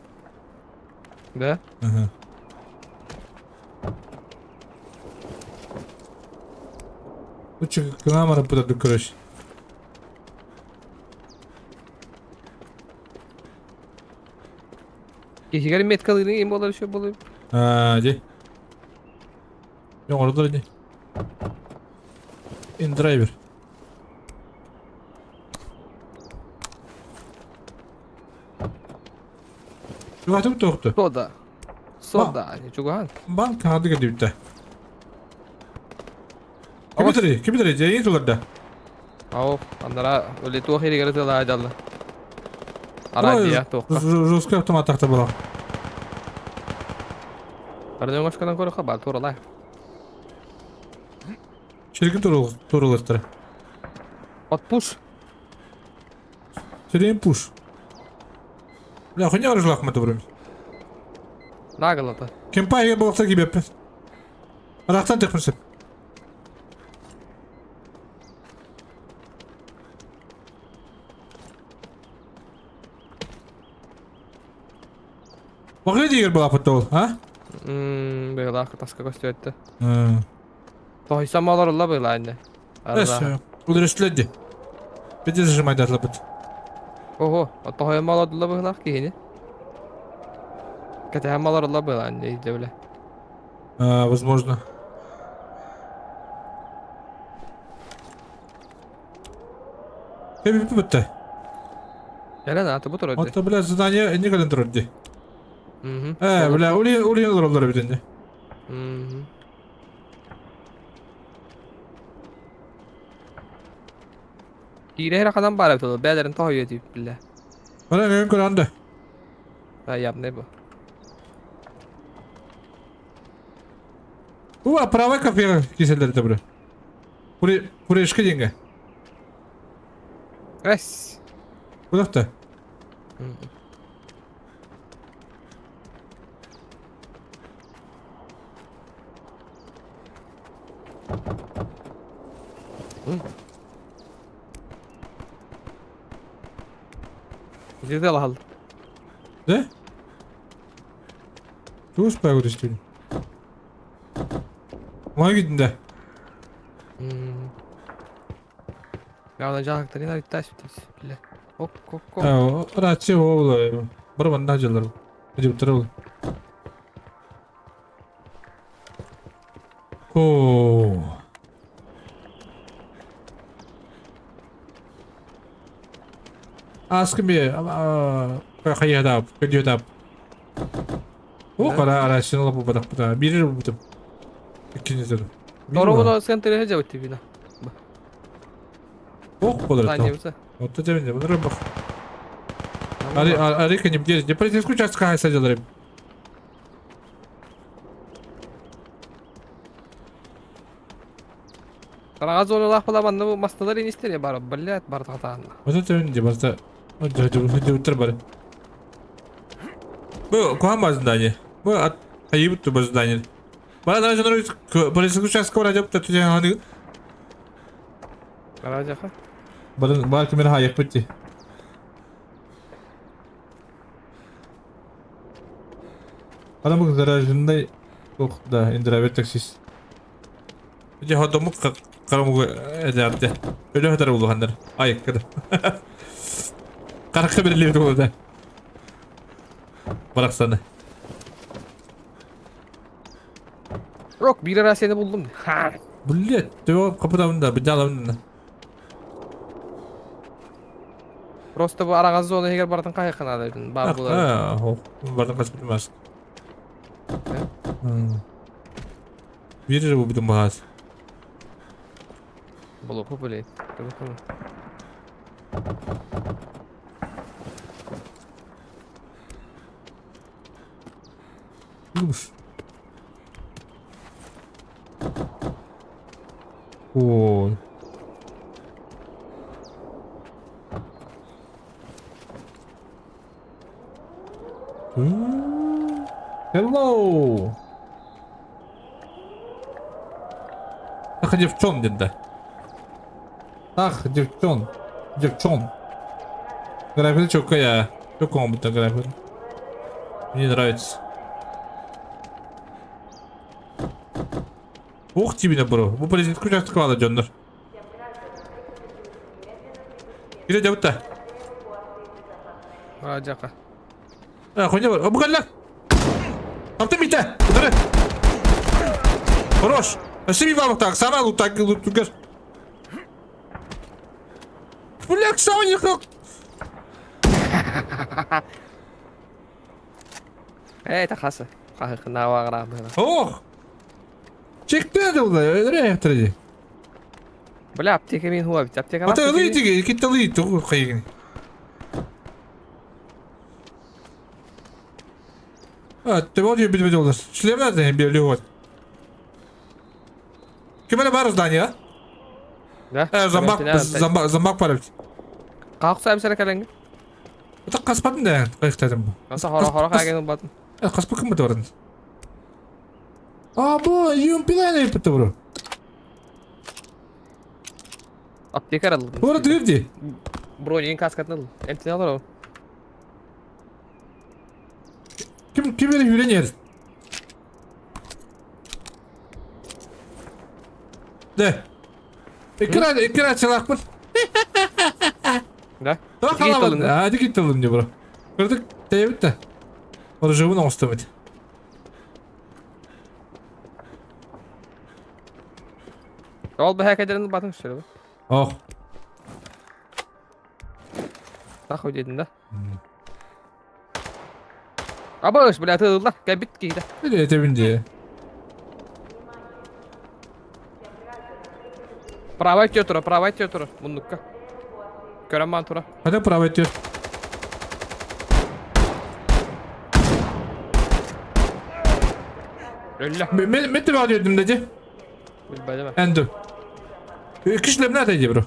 S5: Да?
S1: Ага. Лучше кыҥамара пытарды короче.
S5: Киһигэр меткалыырын им буолар еще буолуй.
S1: Аа, ди. Оҥордор ини. Индрайвер. Чугатым тоқту.
S5: Сода. Сода, чугаан.
S1: Банк хады кедибитте. Кимитери, кимитери, жайын туларда.
S5: Ау, андара өлі туох иригер тыла дьалла. Арадия туохка.
S1: Жесткий автомат тахта була.
S5: Арнең ошканан көрөхө бар туралай.
S1: Çirkin turulustara.
S5: От пуш.
S1: Сирен пуш. Бля, хуйня оружлах мы добрым.
S5: Нагалата.
S1: Кемпай болса кибеппин. Рахтан текмисеп. Багы дигер була ол, а?
S5: Мм, быйлах таска көстүөттө. Тоһуйсан олорулла быйла инне.
S1: Эс, удурүстүлэдди. Бити зажимайдатлапыт.
S5: Ого, тоһуйан олорулла быйлах киһини. Кэтэһэн олорулла быйла инне идэбиле.
S1: А, возможно. Эби бүтте.
S5: Элен аты бу турар.
S1: Ата бля задание не кален турар ди.
S5: Мгм.
S1: Э, бля, ули ули олороллар битенде.
S5: Мгм. Киирэ ханан баар эбит бээлэрин тоһуйа дип биллэ.
S1: Бара мен көрәндә.
S5: А явный бу.
S1: Уа, правый кафега киселдер бре. Пуре пурешка деньги.
S5: Эс.
S1: Куда-то?
S5: Где лахал?
S1: Да? Туус байгуулж байна. Магид да.
S5: Явна жаактарын айтташ биле. Ок ок ок.
S1: Аа, рачи ооло. Бар манда жылар. Жип турабы. О. Ask me, хайадап, кадьодап. О, кара арасин лапу бадак бада. Бири бутып. Иккини
S5: Дорогуна центре жабыт бина.
S1: Ох, болор. Вот это мне, вот рыбах. Ари, арика не бдет. Не полицейскую участка хайса делаем.
S5: Карага зоналах була манна бу масталар инистер бар, блядь, бар татаан.
S1: Вот это не барта. Вот это вот бар. Бу куам здание. Бу от айып ту здание. Бара даже полицейскую участка бар деп тату жана.
S5: Кара жака.
S1: Бар бар кемер хайып битти. Адам бу зараженный ох да индравер таксист. Же ходому карамугу эдерде. Өлө хатар улухандар. Ай кыды. Каракка берилип болду. Бараксаны.
S5: Рок бир ара сени булдум. Ха.
S1: Блять, төбө капытабын да, быдьаалабын да.
S5: Просто бу араҕас зона иһигэр барытын хаһыахха наада эбитин баар буолар.
S1: Барытын хаспытым аас. Биир эрэ булбутум баһаас.
S5: Болуоху блядь.
S1: Уф. Ой. Hello! Ах, девчон где-то. Ах, девчон. Девчон. График чокая. Чоком-то график. Мне нравится. Ух тебе, бро. Бу президент күчәк склада дьоннор. Кире дьабытта.
S5: Раджака.
S1: А, хуйня бар. Обгаллак. Таптым бите. Удары. Хорош. Өссө бабык так, сама лутак лутугар. Бля, сама не хок.
S5: Эй, тахаса. Хаһыхына
S1: Ох! Чекте да улай, öyle yaptırdı.
S5: Бля, аптека мин хуа бит. Аптека
S1: Ата ылый тиги, китте ылый тугу кайгын. А, ты вот ее бит олар. Шлем надо били вот. Ким эле бар здание, а?
S5: Да?
S1: Э, зомбак, зомбак, зомбак бар бит.
S5: Каакса әмсәрә кәләңге.
S1: Ата каспадым да, кайыктадым бу.
S5: Аса хора хора кайгын батын.
S1: Э, каспа ким бит орын? А, бу, юм пилайны бит бро.
S5: Аптека алды.
S1: Бу дырди.
S5: Бронин каскатын алды. Эмтин алыр о.
S1: Ким ким эле үйренер? Да. Экран, экран чалакпын.
S5: Да?
S1: Тоқ аламын. А, дикит алым не бро. Көрдік, тәйбіт та. Оны живын оңыстым бит.
S5: Ол бәһә кәдерин батын шүрі.
S1: Ох.
S5: Нахуй дедин да. Абыш, бля, тылла, кәбит кейді.
S1: Или это бинде.
S5: Правай тё тура, правай тё тура, мундукка. Көрөм тура.
S1: Қайда правай тё?
S5: Өллө.
S1: Мен мен тебе дедим деди.
S5: Билбедим.
S1: Энду. Кишлем надо иди, бро.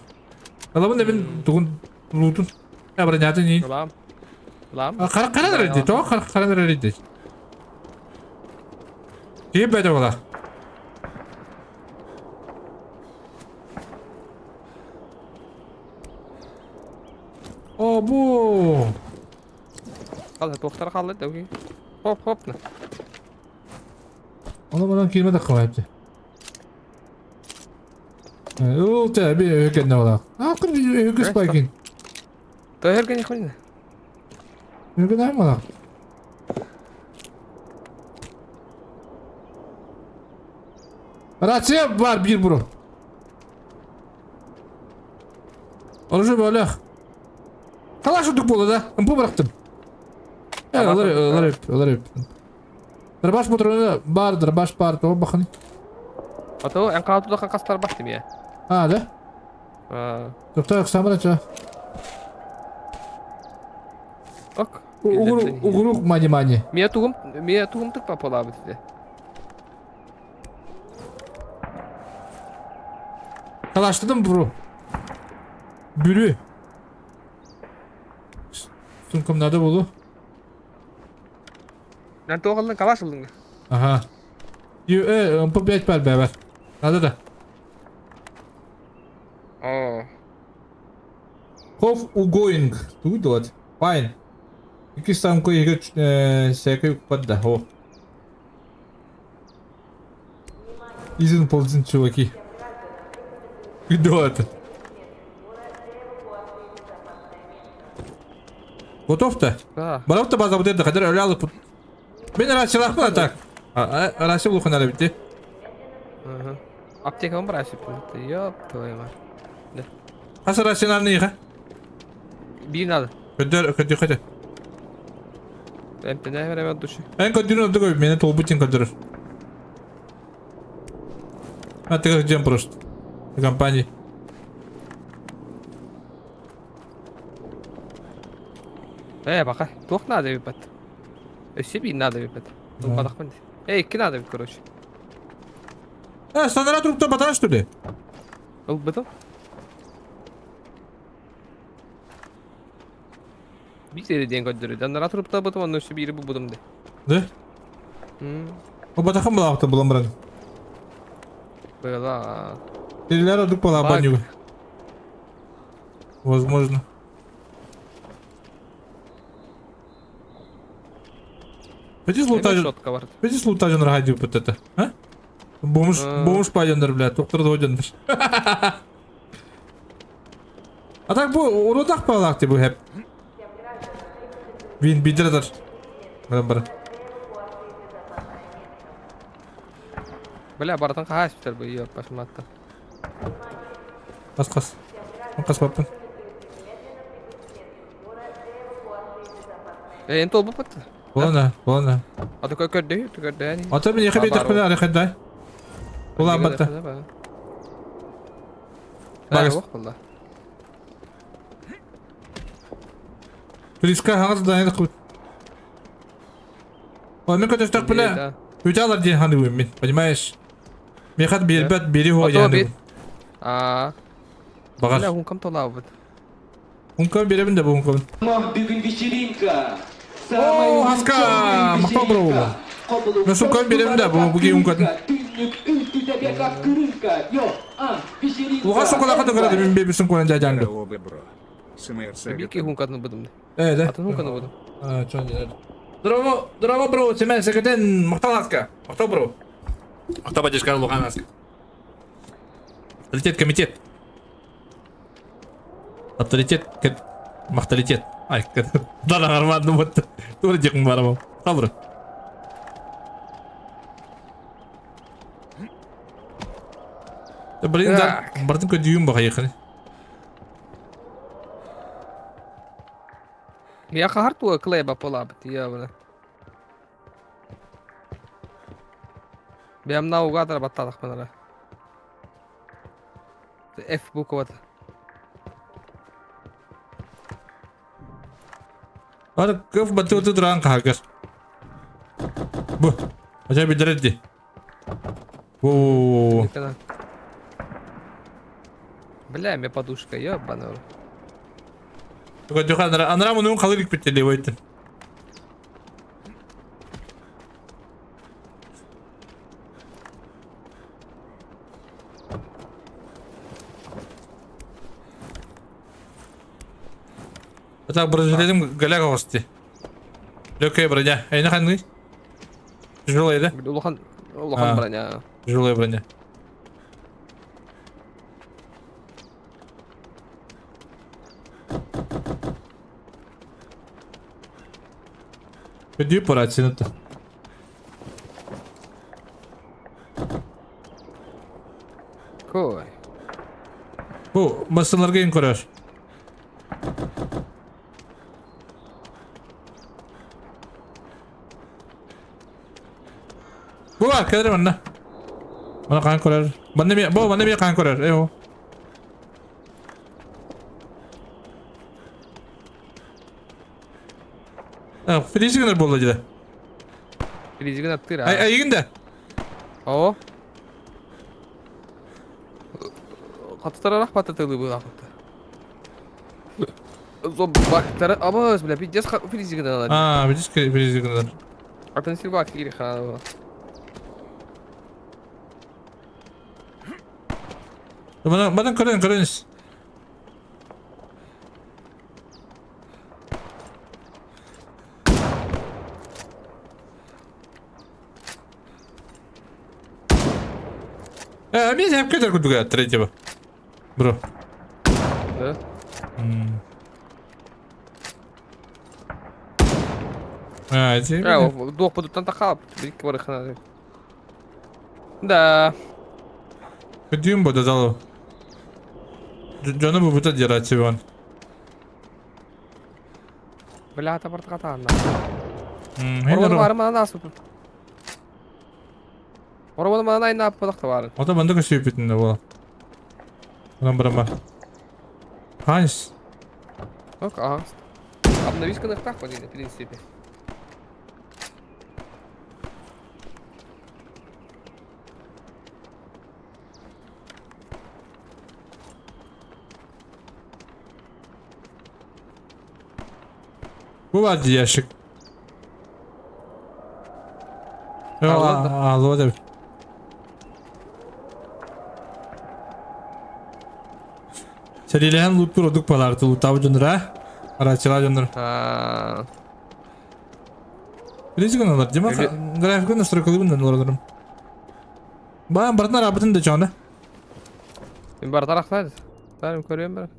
S1: Алабын да мен тугун лутун. Я бронята не.
S5: Лам. Лам.
S1: Кара кара деді, то кара кара деді. Киіп бәді бола. О, бу.
S5: Қалды, тоқтар қалды, дәуге. Хоп, хоп.
S1: Оны бұдан киімі де қалайыпты. Ол те, би өкенне бола. Ақыр өкіс байкин.
S5: Тойерген хуйня.
S1: Өкін аймалақ. Рация бар bir bro. Оружие бөлек. Қалай шутық болды да? Ымпы бұрақтым. Э, олар, олар, олар. Дробаш патроны бар, дробаш бар, то бақын.
S5: А то ән қалатуда қастар бар дейм я.
S1: А, да? Тоқта, самара ча.
S5: Ок.
S1: Угурук мани-мани.
S5: Мия тугум, мия тугум тұк папала бітті.
S1: Талаштыдым бро. Бүрü. Сумкам надо болу.
S5: Нан тоғылдың калаш ылдың.
S1: Ага. Ю, э, МП5 бар бәбәр. Надо да.
S5: О.
S1: Хов угоинг. Тугу делать. Файн. Ики самко егер сәкей укпады. О. Изин ползин чуваки. Кто это? Готов-то?
S5: Да.
S1: Барап-то база вот это, хотя өлі алып. Мен рациялақпын а так. Рация бұлқын әлі бітті.
S5: Аптекабын барааччыппын. Ёп твою мать.
S1: Хас рациональный иха?
S5: Биир надо.
S1: Көдөр, көдөр көтө.
S5: Эмтэнэ береме души.
S1: Эн көдүрүн ордук өй, мени толбутин көдөрөр. А ты как просто. Компании.
S5: Ээ, бака. Туох надо бипат. Өссө биир надо бипат. Тулбатахпын. Эй, икки надо бит, короче.
S1: Э, станара трупта батан что ли?
S5: Ылбытым. Биир диэн көрдөрү. Аннара трупта бытым, онно өссө биири булбутум де.
S1: Да? О, батахан балаахта булан баран.
S5: Была.
S1: Тирилер ордук балаа банюга. Возможно. Пойди слутай. Пойди слутай радио вот это, а? Бомж, бомж пойдендер, бля, доктор дойдендер. А так бу уродах балаах ти бу хеп. Вин бидредер. Баран баран.
S5: Бля, барытын хаһаа бу ёп башыматта.
S1: Қас қас. Қас баппын.
S5: Э, эн толбуппут.
S1: Буолана, буолана.
S5: Аты көрдөй, көрдөй.
S1: Ата мен яхы бетек биле арахадай. Була батта.
S5: Багас. Буолла.
S1: Туриска хаңыз да қылып. Ой, мен көтөстөк биле. Үталар ден ханы мен, понимаешь? Мехат бербет бери хо яны.
S5: Аа.
S1: Багар.
S5: Бля, хункам толаабыт.
S1: Хункам беребин да бу хункам.
S12: Бүгүн вечеринка.
S1: О, хаска, мактау бро. Мен сумкам беребин да бу буги хункатын. Уга сумкалака да көрөдү мен беби сумканы жажанды.
S5: Бики хункатын будум.
S1: Э, да.
S5: Атын хунканы будум.
S1: А, чон деді. Здорово, здорово, бро, Семен, секретен, мактал хаска. Мактау, бро. Мактау поддержка Луган хаска. Авторитет комитет. Авторитет, махталитет. Ай, да, нормально, вот. Тура дикм барабам. Хабр. Блин, да, бартын көдүйім баға яқын.
S5: Я хахар туа клеба полабыт, я бля. Бям наугадра баттадах манара. F буквата.
S1: Ара кыф баты туран қағыр. Бу. Ажа билдирди. О.
S5: Бля, мне подушка, ёбаный.
S1: Только анра анра мунун қалырик битти ойттын. Так, бронежилетим голяк оғысты. Легкая броня. Айна ханны? Тяжелая, да?
S5: Улахан, улахан броня.
S1: Тяжелая броня. Иди пора это.
S5: Кой.
S1: Бу масаларга ең көрөр. Бу бар, кәдір манна. Мана қан көрөр. Манна ме, бу манна ме қан көрөр. Эо. А, фризигнер болды деді.
S5: Фризигнер тыра.
S1: Ай, айгин да.
S5: О. Катытара рахмат тылы был ахыт. Зоббактары абыз, бля, пиздец фризигнер.
S1: А, видишь, фризигнер.
S5: Атын силбак кири хана.
S1: Бана, бана көрөн, көрөнүз. Э, мен хәп кетер күдүгә третьего. Бро.
S5: Да?
S1: А, эти.
S5: Э, дух подуттан тахап, бик бар хана. Да.
S1: Көдүүм бу дадал. Дьону бубута диэрааччыбын.
S5: Бля, табар хатаанна. Оробону бары манан ааспыппыт. Оробону манан айна аппатах табарын.
S1: Ото манды көсүүпүтүн да буола. Онон барама. Ханс.
S5: Ок, аас. Обновись кыныктах по в принципе.
S1: Бу баар дии ящик. Алло да. Сэриилэһэн лууттуур ордук балаарты лууттаабыт дьоннор а? Арааччылаах дьоннор. Билизи гыналар. Дима графикын настройкалыыбын да олорорум. Баан барытын араабытын да чоона.
S5: Мин барытар ахтар. Тарым көрүөм бар.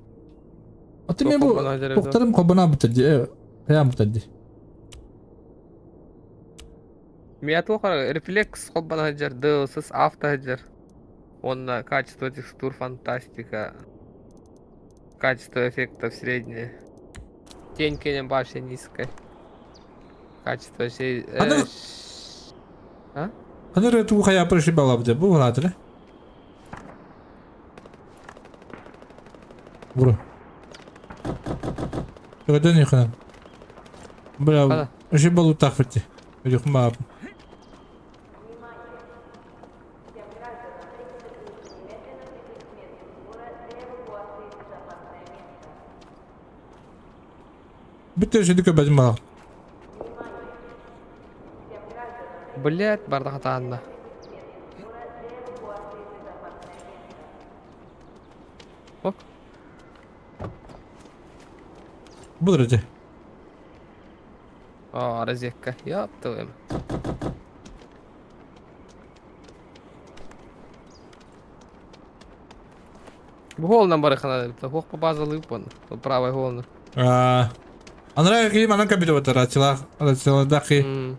S1: Аты мен бу тоқтарым қобына бітірді. Қаян бітірді.
S5: Миятыл қара рефлекс холбана жар, DLSS авто жар. Онна качество текстур фантастика. Качество эффектов среднее. Тень кенем вообще низкая. Качество все...
S1: Аны...
S5: А?
S1: Аны туу хая проши балабды. Бу баладры. Бро. Көдөн ихна. Бля, уже балу тахфати. Рехма. Бүттер жеди көбөдүм бала.
S5: Блять, бардак атаанна. Ок.
S1: Бу дөрөтө.
S5: А, розетка. Ёб твою. Гол нам барыхана, хох по база лыпан, правый гол.
S1: А, Анра ки манан кабита батара чила чила дахи.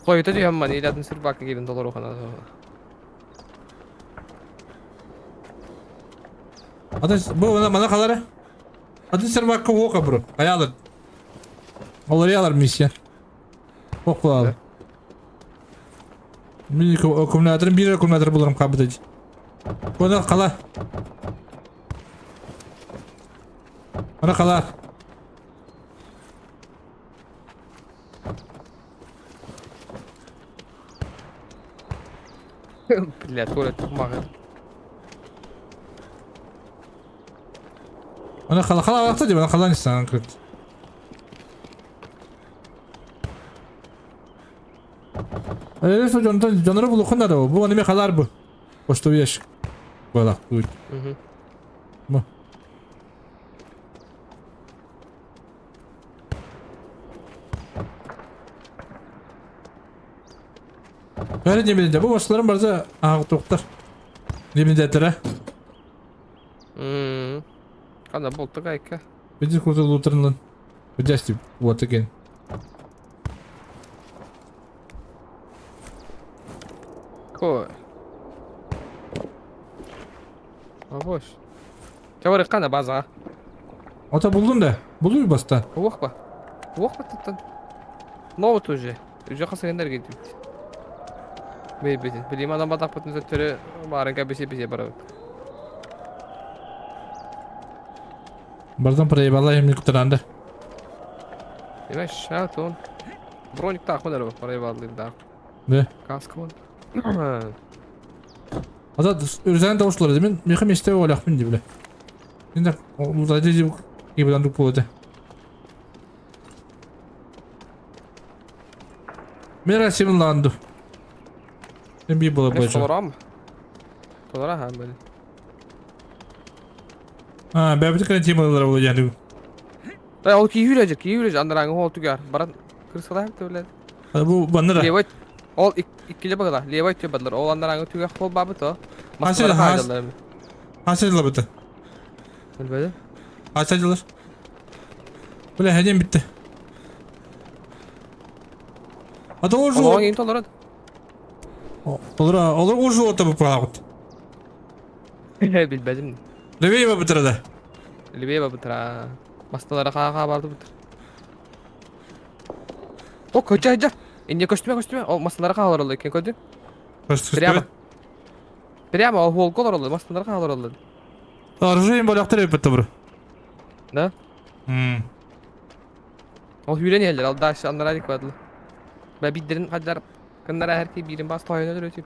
S5: Қойыта дүйем ман, илатын сүрбакка келін доллар оқана.
S1: Ата бу мана мана халара. Аты сервакка ока бро. Аялар. Олар ялар миссия. Окулал. Мин аккумуляторым бир аккумулятор буларым кабыт. Оны кала. Аны кала.
S5: Бля, Толя тумагы.
S1: Аны кала кала вакыты дип, аны кала ниссан кырт. Әле со жонтон жонора булукун да бу аны халар бу. Почтовый ящик. Бала, будет.
S5: Угу.
S1: Бу. Бәрі немеде бу башларым барза ағы тоқтар. Немеде әтірі.
S5: Қанда болты қайка.
S1: Биди курта лутернлан. Видясти, вот again.
S5: Кой. Абош. Чавары қана база.
S1: Ата булдум да. Булду баста.
S5: Уох ба. Уох ба туттан. Новый уже. Уже қасығындар кетіп. Бей бей. Билим адам батақ бұтын сөттері барын кәбесе бесе барабыт.
S1: Бардан проебала им кутаранда.
S5: Демек, шат он. Броник тақ мынар проебалдым да.
S1: Да.
S5: Каска он.
S1: Ата үрзән тавышлары мен мехам истәп алакмын дип белә. Инде узайды дип кибелән дип булды. Мера симланды. Мен би була бачу.
S5: Толорам. Толора ха били.
S1: А, бәбит кенә темалар булды яны.
S5: Да, ол ки юрәҗе, ки юрәҗе андараңы хол түгәр. Баран кырсалар төбләд.
S1: Бу баннара.
S5: Левой ол иккиле багала, левой төб бадлар. Ол андараңы түгәр хол бабы то.
S1: Хасил хас. Хасил лабыты.
S5: Билбәде.
S1: Хасилдылар. Бля, хәдем битте. А то уже...
S5: Олоҕун иин толорон.
S1: Олор, олор уже ота бу прават.
S5: Билбэтим.
S1: Левее бабытыра да.
S5: Левее бабытыра. Масталара хаа-хаа барды бутыр. О, көчө жа. Инде көстүмэ көстүмэ. Ол масталара хаа олороллор екен көдү. Прямо. Прямо ол холго олороллор, масталара хаа олороллор.
S1: Оружие боляктыр эппет добро.
S5: Да? Ол сүүрэн иһэллэр, ал дальше аннараа диэки бардылар. Бля биирдэрин хадьар кыннара эһэр киһи биирин баас тоһуйан өлөрө түп.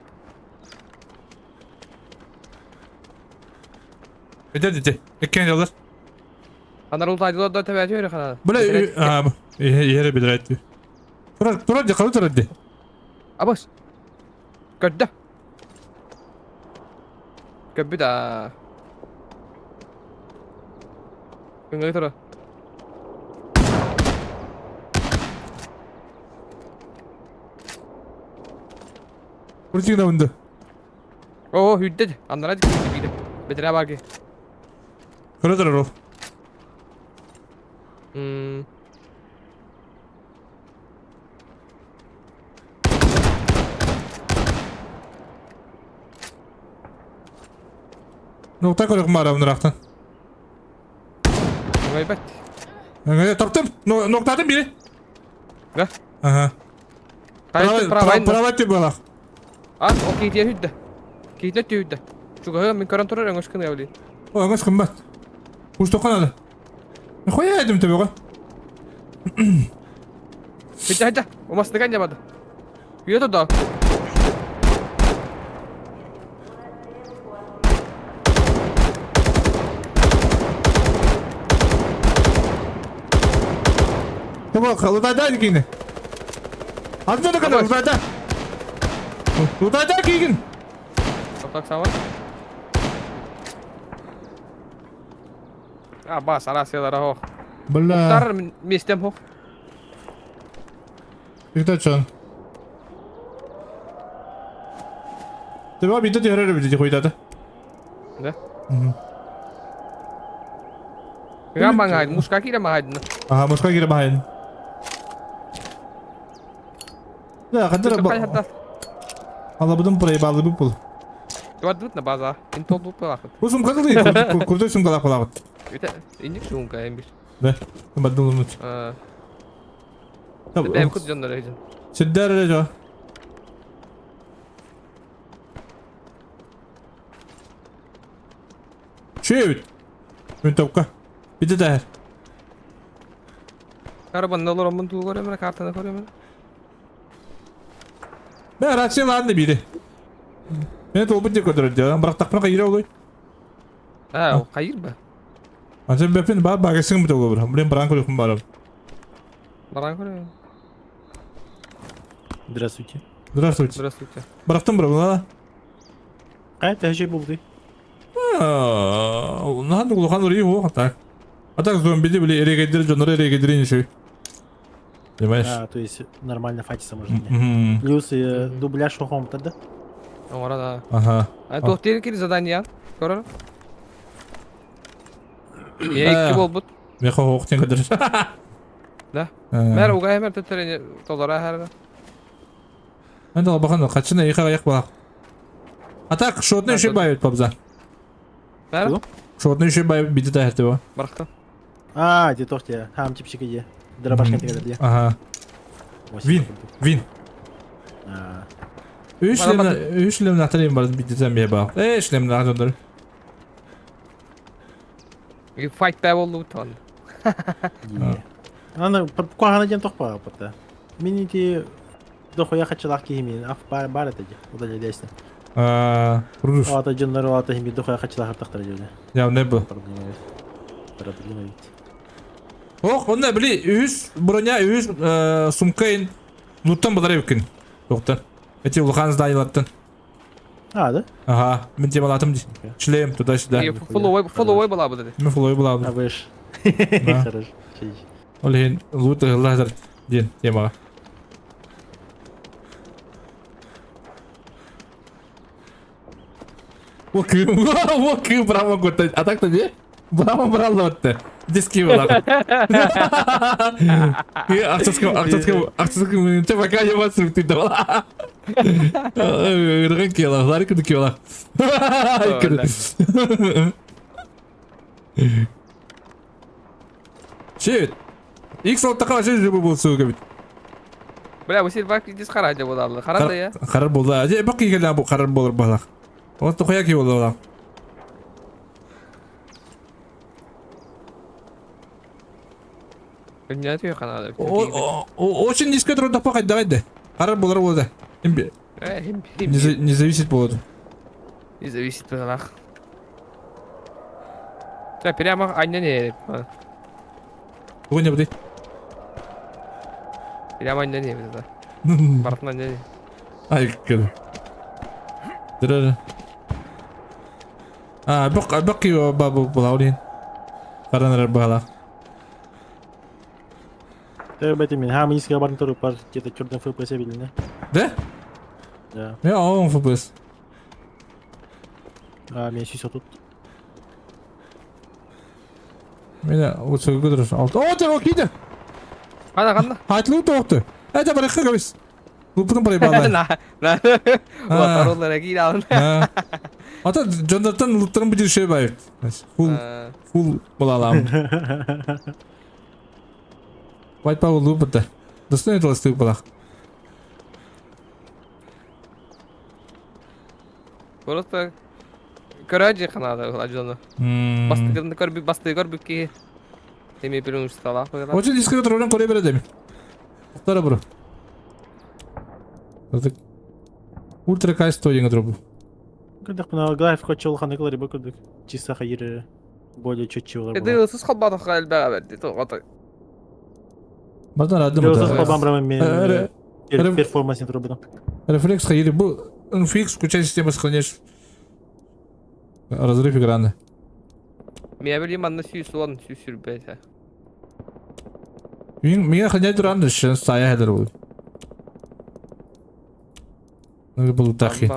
S1: Эдэр дите. Эккен ялар.
S5: Анар ултайдылар да төбәти өрө ханаа.
S1: Бля, а, иһэрэ билэр Турар, турар ди, қалы турар ди.
S5: Абас. Көрдө. Көрбүт аа. Көҥөй тура.
S1: Куртигна унду.
S5: Оо, хүрдэ. Аннара дикки биирэ. Бэтэрээ баар ки.
S1: Көрө турар ол.
S5: Мм.
S1: Нокта көрөх мара мынырақтан.
S5: Өҥөйбөт.
S1: Өҥөйө таптым. Ноктадым бири.
S5: Да?
S1: Ага. Права ты была.
S5: А, ол киитиэ хүрдэ. Киитинэ түһүрдэ. Чугаһы мин көрөн турар өҥөс гына билин.
S1: О, өҥөс гыммат. Кустуққа надо. Хуя этим төбөҕө.
S5: Хитэ хитэ. Умастыган дьабады. Үйэ туда.
S1: Тобо лутайда кийин. Атын да када лутайда. Лутайда кийин.
S5: Так сама. А, бас, арасыялара хоох.
S1: Бля.
S5: Уктар миэстэм хоох.
S1: Викторчан. Төбө биитэ түһэрэр эбит ити хуйдата.
S5: Да? Ыга маҥаайдын, мушка киирэ маҥаайдын.
S1: Аха, мушка киирэ маҥаайдын. Да, хаддара Алабыдым проебалыбыт был.
S5: Туардыбыт на база. Ин толбут пылахыт.
S1: Бу сумка кылый, крутой сумкалаах пылахыт.
S5: Это инник сумка эм бир.
S1: Да, бадылымыт.
S5: Бэйэм кут дьоннор өйдөн.
S1: Сирдэр эрэ дьо. Чүөбүт. Винтовка. Бите тәһэр.
S5: Карабанна олороммун туу көрөмөр, картаны көрөмөр.
S1: Бә рация ладно бири. Мен толбут деп көтөрөр дьэ. Бырахтахпына кайыра олуй.
S5: А, ол хайыр ба?
S1: Антен бэпин ба багасың бит олобур. Блин, баран көрүхүм барам.
S5: Баран көрөм.
S14: Здравствуйте.
S1: Здравствуйте.
S5: Здравствуйте.
S1: Барахтым бра, була.
S14: Кай тәжи булды?
S1: Нахан улахан урии хуох так. А так зомбиди били эрегедир дьоннор эрегедирин еще. Понимаешь?
S14: А, то есть нормально фатиться можно. Mm-hmm. Плюс э, дубляж ухом тогда.
S5: Оҥоро да.
S1: Ага.
S5: А туох диэн кири задание көрөр. Икки буолбут.
S1: Меха хоох диэн көрдөр.
S5: Да. Мэр угай мэр төттөрү толора хәрбе.
S1: Мен толбахан хачына иха аяк балак. А так шотный еще бавит попза.
S5: Мэр?
S1: Шотный еще бавит биди тахты его.
S5: Барахта.
S14: А, ти тох те, хам чипчик иди. Дробашка тегер ди.
S1: Ага. Вин, вин. Үш лемна, үш лемна атарым бар бидитен бе ба. Эш лемна атарым.
S5: Fight бә болду тон.
S14: Аны куһаҕана диэн тохпа пата. Мин ити дохуя хачылаах киһи мин аф бар бар этэ дии удалили лестница.
S1: Аа, Рус.
S14: Ата дьоннор ата хими дохуя хачылаах артахтара дьиэлэ.
S1: Я не был.
S14: Проблема ведь. Проблема ведь.
S1: Ох, онно били үһүс броня, үһүс э, сумка ин луттан булар эбиккин. Тоқтан. Эти улахан зданиялартан.
S14: А, да?
S1: Ага, мин темалатым ди. Шлем туда-сюда.
S5: Фуловой, фуловой была бы.
S1: Мен фуловой была бы.
S14: А вы ж. Хорошо.
S1: Ол иһин лут ыһылла диэн темаҕа. О, кыым, о, кыым браво көтө. А так-то не? Браво браллы отты. Диски была. Акцияска, акцияска, пока не вас ты давала. Ыргын кела, ларик кела. Шит. Икс оттака вообще жибы был сука бит.
S5: Бля, бу сир бак дис хара дьэ буолаллар. Хара да я.
S1: Харар буолла. Дьэ бак киһи бу харар буолар балах. Вот тухая ки буолла. Очень низко трудно пахать, давай да. Харар буолар буолла. Не зависит буолла.
S5: Не зависит буоллах. Так, прямо анна не.
S1: Тугу не буди.
S5: Прямо анна не да. Бартын анна не.
S1: Ай, кел. Дыры. А, бак бак бабу булаулин. Каранар бала.
S14: Бэти мин ха миниска барын туруп бар где-то черный FPS билинэ.
S1: Да?
S14: Да.
S1: Я он FPS.
S14: А, мен сүйсө тут.
S1: Меня вот все көдөрөс. Алты. О, те окейде.
S5: Кана кана.
S1: Айтлы тоқты. Это баракка кабис. Лупун проебала.
S5: На, на. Лотароллар киир алын.
S1: Ата Джонатан луптарын бу жер байт. Фул фул булалам. White Power лупта. Достойно толстый балах.
S5: Просто көрөжи канада ажону. Бастыгын көрбү басты көрбү ки. Эми бир устала койган.
S1: Очень низко троллен коре бере Тоқтара бро. Ультра качество деген дробу.
S14: Көрдөх мына график чол ханы кылар бу көрдүк. Чисто хайыр более четче болар.
S5: Эди сыз калбадык элбеге берди. Тогото.
S1: Бадан радым.
S14: Дылсыз калбам бра мен перформанс трубадан.
S1: Рефлекс хайыр бу фикс включай систему сохраняешь разрыв экрана.
S5: Мен билим анна сүй суан сүй сүрбет.
S1: Мин миңа хранять туранды шын сая хәдер бул. Ну был тахи.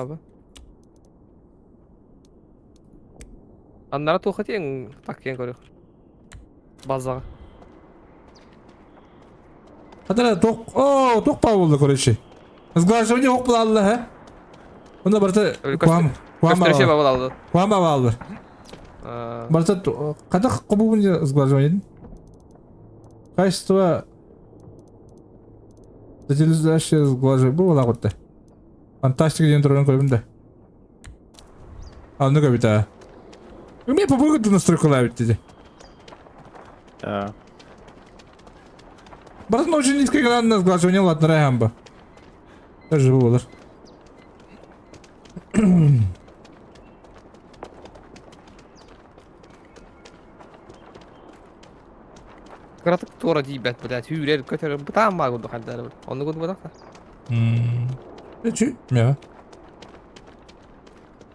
S5: Аннара туха тең так кен көрүк. Базага.
S1: Хәдер ток, о, ток па булды короче. Сглаживание ок була алды, ха? Онда барта куам, куам.
S5: Көстөрүшө алды.
S1: Куам алды. Барта кадак кобугун сглаживание. Качество Детализация сглаживание бу була готты. Фантастика деген турган көрбүм да. А, ну кабита. Уме попробуй настройку лавить деди.
S14: Да.
S1: Братан очень низкий экран на сглаживание, ладно, райамба. Даже было.
S5: Кыратык туора диибэт, блядь, үүрэр көтөр бытаан баа курдук хайдары. Онну курдук бадахта.
S1: Эчи, мя.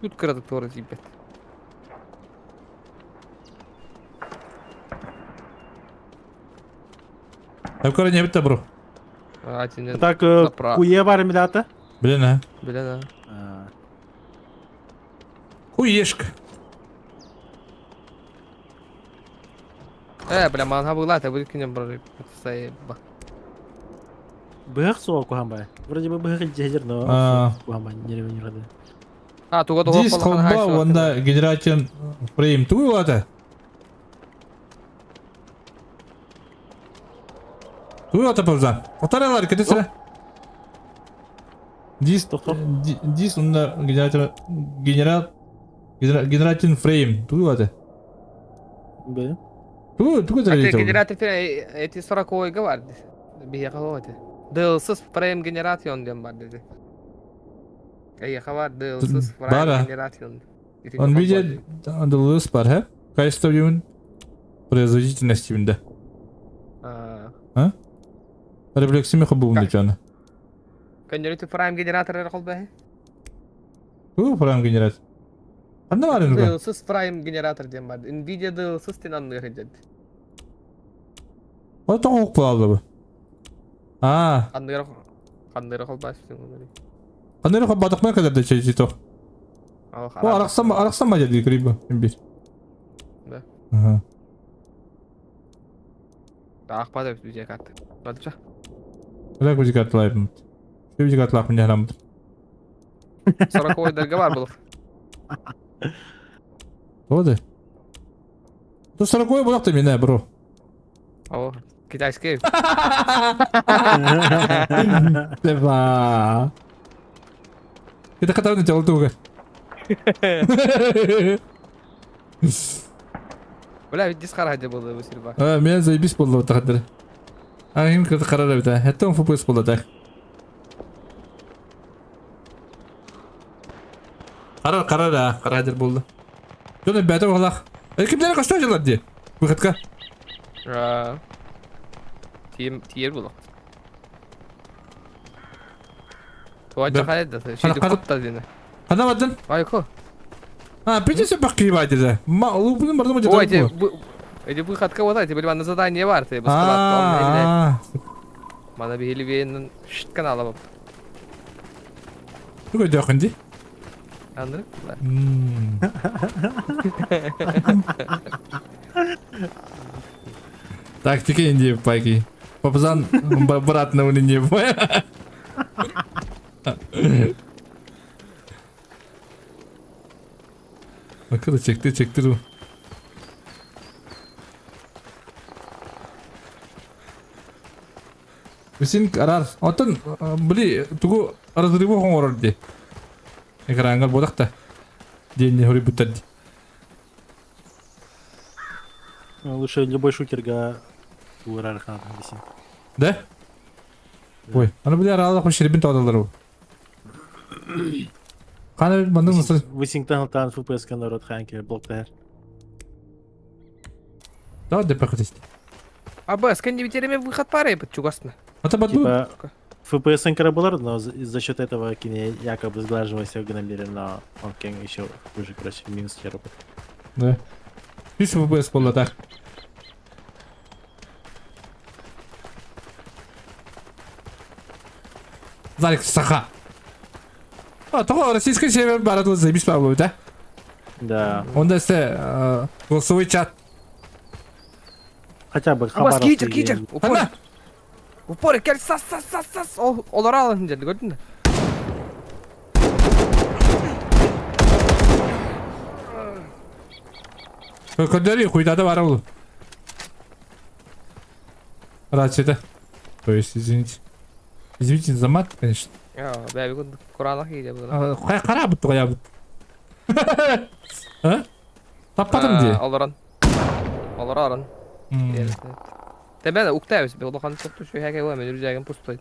S5: Тут кыратык туора диибэт.
S1: Апкара не битте, бро.
S14: Так, куе бар мидата?
S1: Блин, а.
S5: Блин, а.
S1: Куешка.
S5: Бля, манга была, это будет кинем брожи. Заеба.
S14: Быһах суа кухамбай. Вроде бы быһах жежер, но кухамбай не не рады.
S5: А, туга туга
S1: Диск холба, онда генератор фрейм тугу ата. Тугу ата павзан. Повторялар, кетесре. Диск, диск, онда генератор, генерат, генератор фрейм тугу ата.
S14: Бе.
S1: Тугу, тугу
S5: Это генератор эти 40 говор. Бияга это. DLSS frame generation диэн бар деди. Эйэхэ бар DLSS frame generation.
S1: NVIDIA DLSS бар, хэ? Качество деймин производительность деймин А? Рефлексими хабуун деп жаны.
S5: Көннөрүтү frame генератор колбай.
S1: Ту frame генератор. Анда бар энди?
S5: DLSS frame генератор диэн бар. Nvidia DLSS тен анныгы деді.
S1: О тоҕо кулалды бу. А.
S5: Анныгы анныгы колбай.
S1: Анныгы колбадык мен кадar чей то. О араксам араксам ма деді криба имбир.
S5: Да.
S1: Ага.
S5: Аахпат эбит видеокарта. Бачча.
S1: Олег видеокарталаабыт. Видеокарталаахпын дьаһанаммыт.
S5: Сороковойдарга бар булух.
S1: Тоҕо То сороковой булах ты меня, бро.
S5: О, китайский.
S1: Лева. Это который на тело туга.
S5: Бля, ведь диск харахадя было его серба.
S1: А, меня заебись было вот так. А, им как-то харара да. Это он фупс было так. Харар харара, харадер болды. Жона бәті оғлақ. Кімдер қашта жылар де? Выходка.
S5: Тиер було.
S1: Хана бардын?
S5: Айко.
S1: А, придется баккивать это. Ма, лупным бардым
S5: Ой, эти, эти выходка вот эти, были на задание бар, ты
S1: А.
S5: Мана бихили бейнен шит канала бап.
S1: Туга дякынди.
S5: Андрык, да.
S1: Так, тики инди пайки. Папазан брат на не Akıllı çekti çekti bu. Үсин арар. Отон били тугу разрыву хоңорор ди. Экрангар бодақта. Диэн хори буттар ди.
S14: Лучше любой шутерга уырар ханат десин.
S1: Да? Ой, аны били аралах шербин тоғдалар бу. Қаны мандың мысыр.
S14: Высиңтан тан FPS народ ханки блоктар.
S1: Да, деп бақыт
S5: А Б, сканди ветерами выход пары под чугасна.
S1: Ата бату.
S14: Типа FPS инкара булар, но за счет этого кине якобы сглаживался в мире, но он кен еще хуже, короче, минус херобот.
S1: Да. 100 FPS болды так. Зарик саха. А, того российский сервер барады заебись по да?
S14: Да.
S1: Онда сте голосовой чат.
S14: Хотя бы
S5: Абас,
S14: Хабаровский
S5: кичер, кичер. Упор. Упор, кел, сас, сас, сас, сас. Олар алын деді, көрдің бе?
S1: Көндері хуйдада бар ол. Рацияда. То есть, извините. Извините за мат, конечно.
S5: Я, бә, бүгін Құранақ кейде бұны.
S1: Қара бұтты қоя бұт. А? Таппадым де.
S5: Оларан. Олар аран. Тебен уктайбыз, бе улахан топту şu хәкә мен үрҗәген пустой.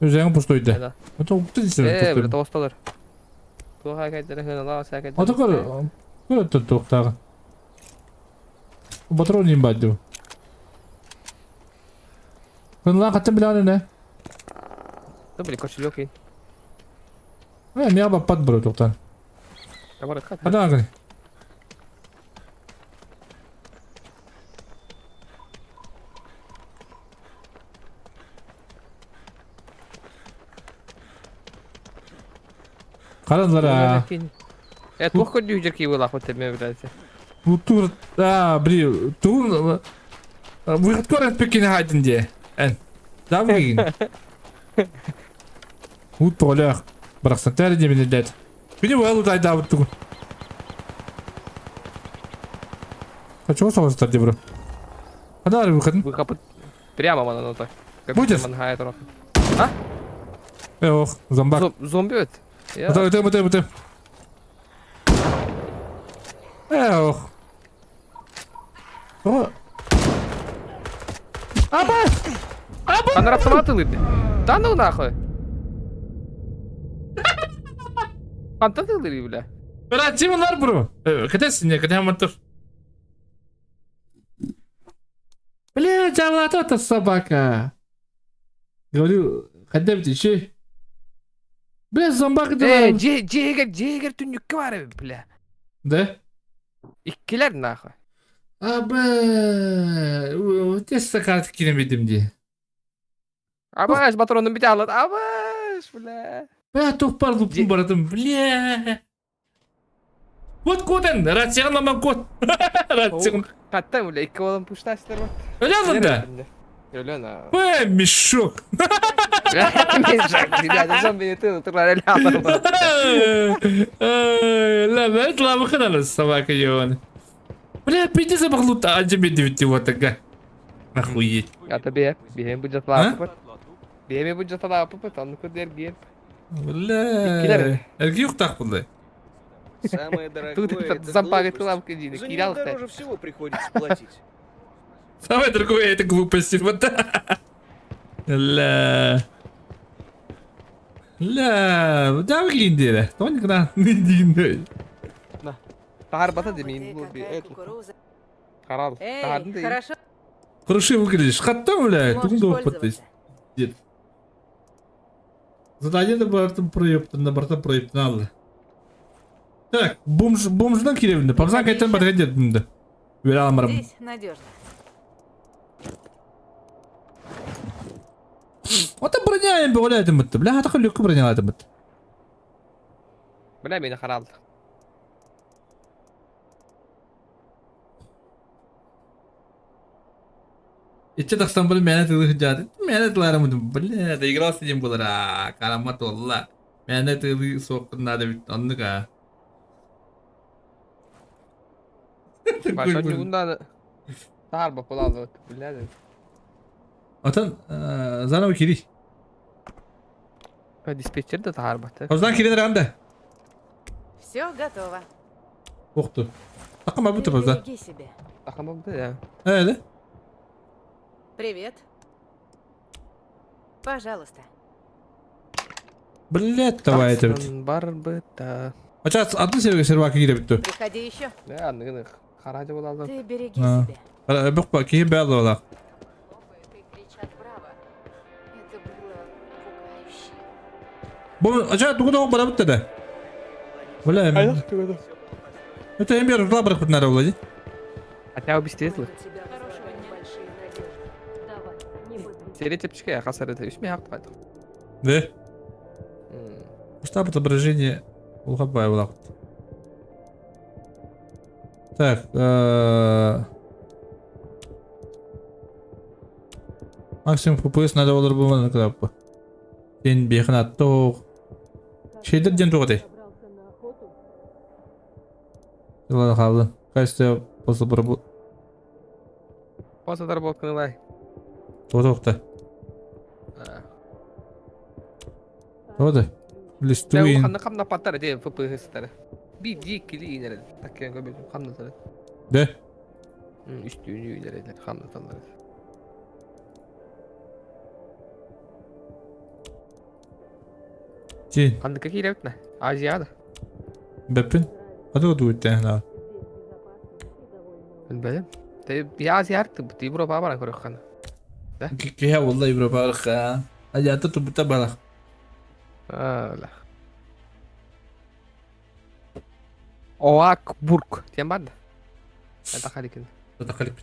S1: Үрҗәген пустой да.
S5: Да.
S1: Это укты дисең.
S5: Э, бер тосталар. Ту хәкә дәрәһен ала сәкә.
S1: Ата көр. Көр токтагы. Патрон им бадды. Кын каттан биле не?
S5: Да били кошелек ин.
S1: Э, мия баппат бро токтан.
S5: Табар кат.
S1: Ада агы. Қараңдар а.
S5: Э, тух көрдү жерки була хот теме биләсе.
S1: Тур, а, бри, тур выход көрөт пекин хайдын де. Эн. Да выгин. Ут толях. Бараксан тәре демен дәт. Бине вэлу дай да тугу. Хочу соғыстар де бро. Ада выход.
S5: Выход прямо мана ну так.
S1: Будет?
S5: А?
S1: Эх, зомбак.
S5: Зомби это.
S1: Өтем, өтем, өтем. Эх. О. Аба! Аба!
S5: Анар автоматы лыды. Да ну нахуй. Антон лыды, бля.
S1: Брат, тим лар бро. Катес не, катя мотор. Бля, жавлата это собака. Говорю, хотя бы еще. Бля, зомбак
S5: Э, жегер, жегер түннүккө бар, бля.
S1: Да?
S5: Иккилер нахуй.
S1: Абы, тесто карт кинемедим ди.
S5: Абаш, патронын бите алат. Абаш, бля.
S1: Бля, тохпар лупун баратым, бля. Вот коден, рацион ламан код. Рацион.
S5: Хаттан бля, икки уолан пуштаачтар бат.
S1: Өлөн да?
S5: Өлөн а.
S1: Бэ, мешок.
S5: Мешок, ребята, зомби ты турар
S1: Ла, бэт лабыхын собака ебаный. Бля, пиздец обохлута, а тебе девять вот такая. Охуеть.
S5: Ата бе, биһем бу жаталааппыт. Биһеме бу жаталааппыт, онну курдер
S1: Бля, эрги юктах булды.
S4: Самое
S5: Тут
S4: дорогое
S5: этот
S4: это
S5: зампагы
S4: глупость.
S5: тылавка дии,
S4: За
S5: киирэ
S4: нее
S5: алыхта.
S4: дороже всего приходится платить.
S1: Самое дорогое это глупости. Вот. Ля. Ля, да выглядели. То никогда не
S5: Тахарбата демин бу би
S7: Какая
S5: это.
S7: кукуруза.
S5: Харал.
S7: Эй,
S5: Тахардын да.
S7: хорошо.
S1: Хорошо выглядишь. Хаттам, бля,
S7: Можешь
S1: тут опыт
S7: пользоваться.
S1: Дед. Задание на бортом проептан, на бортом проептан. Так, бомж, бомждан киревинде. Памзан кайтан барга дедимде. Вере алмарым.
S7: Здесь надежно.
S1: Ота броня им бөгөләдим битте. Бля, хата лөккө броня алатым битте.
S5: Бля, мени харал.
S1: Иче тахсан бир мени тылы жады. Мени тыларым бля, доигрался дем булар. Карамат олла. Мени тылы соққын надо бит. Анныка.
S5: Башан югундан тахарба булалы. Бля.
S1: Атан заново кири.
S5: Диспетчер да тахарбаты.
S1: Памзан кирен ранда.
S7: Все готово.
S1: Охту. Такама
S7: Ты
S1: буту памзан.
S7: береги себя.
S5: Тахама бля.
S1: Эде.
S7: Привет. Пожалуйста.
S1: Блять, давай это бит.
S5: Бар быта.
S1: Ача атын себеге сервака кире битти.
S7: Приходи еще.
S5: Бля, анныгын харажы булалы.
S7: Ты береги
S1: А.
S7: себя.
S1: Буква кихи бәлі олақ.
S11: Кричат браво. Это было пугающе.
S1: Бу ача тугуда ок бара битти да. Бля. Это эм бер рла бирок бит нара була.
S5: Хотя бы светлых.
S8: Хорошего дня. Большие надежды. Давай, не подведи.
S5: Сери тепчике хасар это үсме хак кайт.
S1: Да. Масштаб отображения улхабай булак. Так, максимум FPS надо болар бу кнопка. Сен бехин аттоқ. Шейдер ден тоғыдай. Ладно, қалды. Качество после бір
S5: После доработки лай.
S1: Тоқта. Тоғыдай. Листуин.
S5: Ханна хамна паттар де FPS тары. Би ди кили инер. Таккен көбө хамна тары.
S1: Да.
S5: Үстүүнү инер хамна талар.
S1: Сен.
S5: Ханна какие ребятна? Азияда.
S1: Бәппін. Қады қады өтті.
S5: Билбэм. Те би Азия арты бу Европа баран көрөх хана. Да?
S1: Кия والله Европа арха. Азията тубута балах.
S5: Ала. Оакбург. Тем бар да? Это халикин.
S1: Это халик.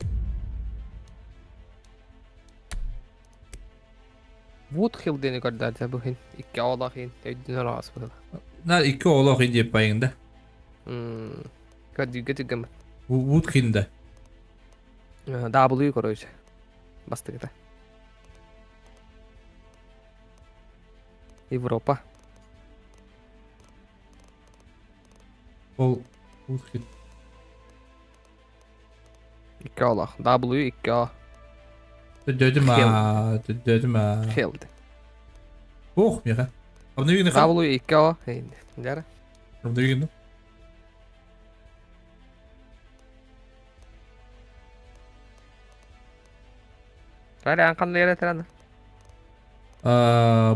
S5: Вудхилл диэни көрдөтө бу хин. Икки оолоох хин. Өйдүнөр аас быһыла.
S1: На икки оолоох хин диэп байыңда.
S5: Көрдүүгө түгэммит.
S1: Вудхилл
S5: W короче. Бастыгыта. Европа.
S1: Ол Вудхилл.
S5: Икки оолоох. W икки О.
S1: Төдөдүм аа, төдөдүм аа.
S5: Хилл.
S1: Ох, меха. Обновигин
S5: W икки О. Дара.
S1: Обновигин.
S5: Рали анкан лere тераны.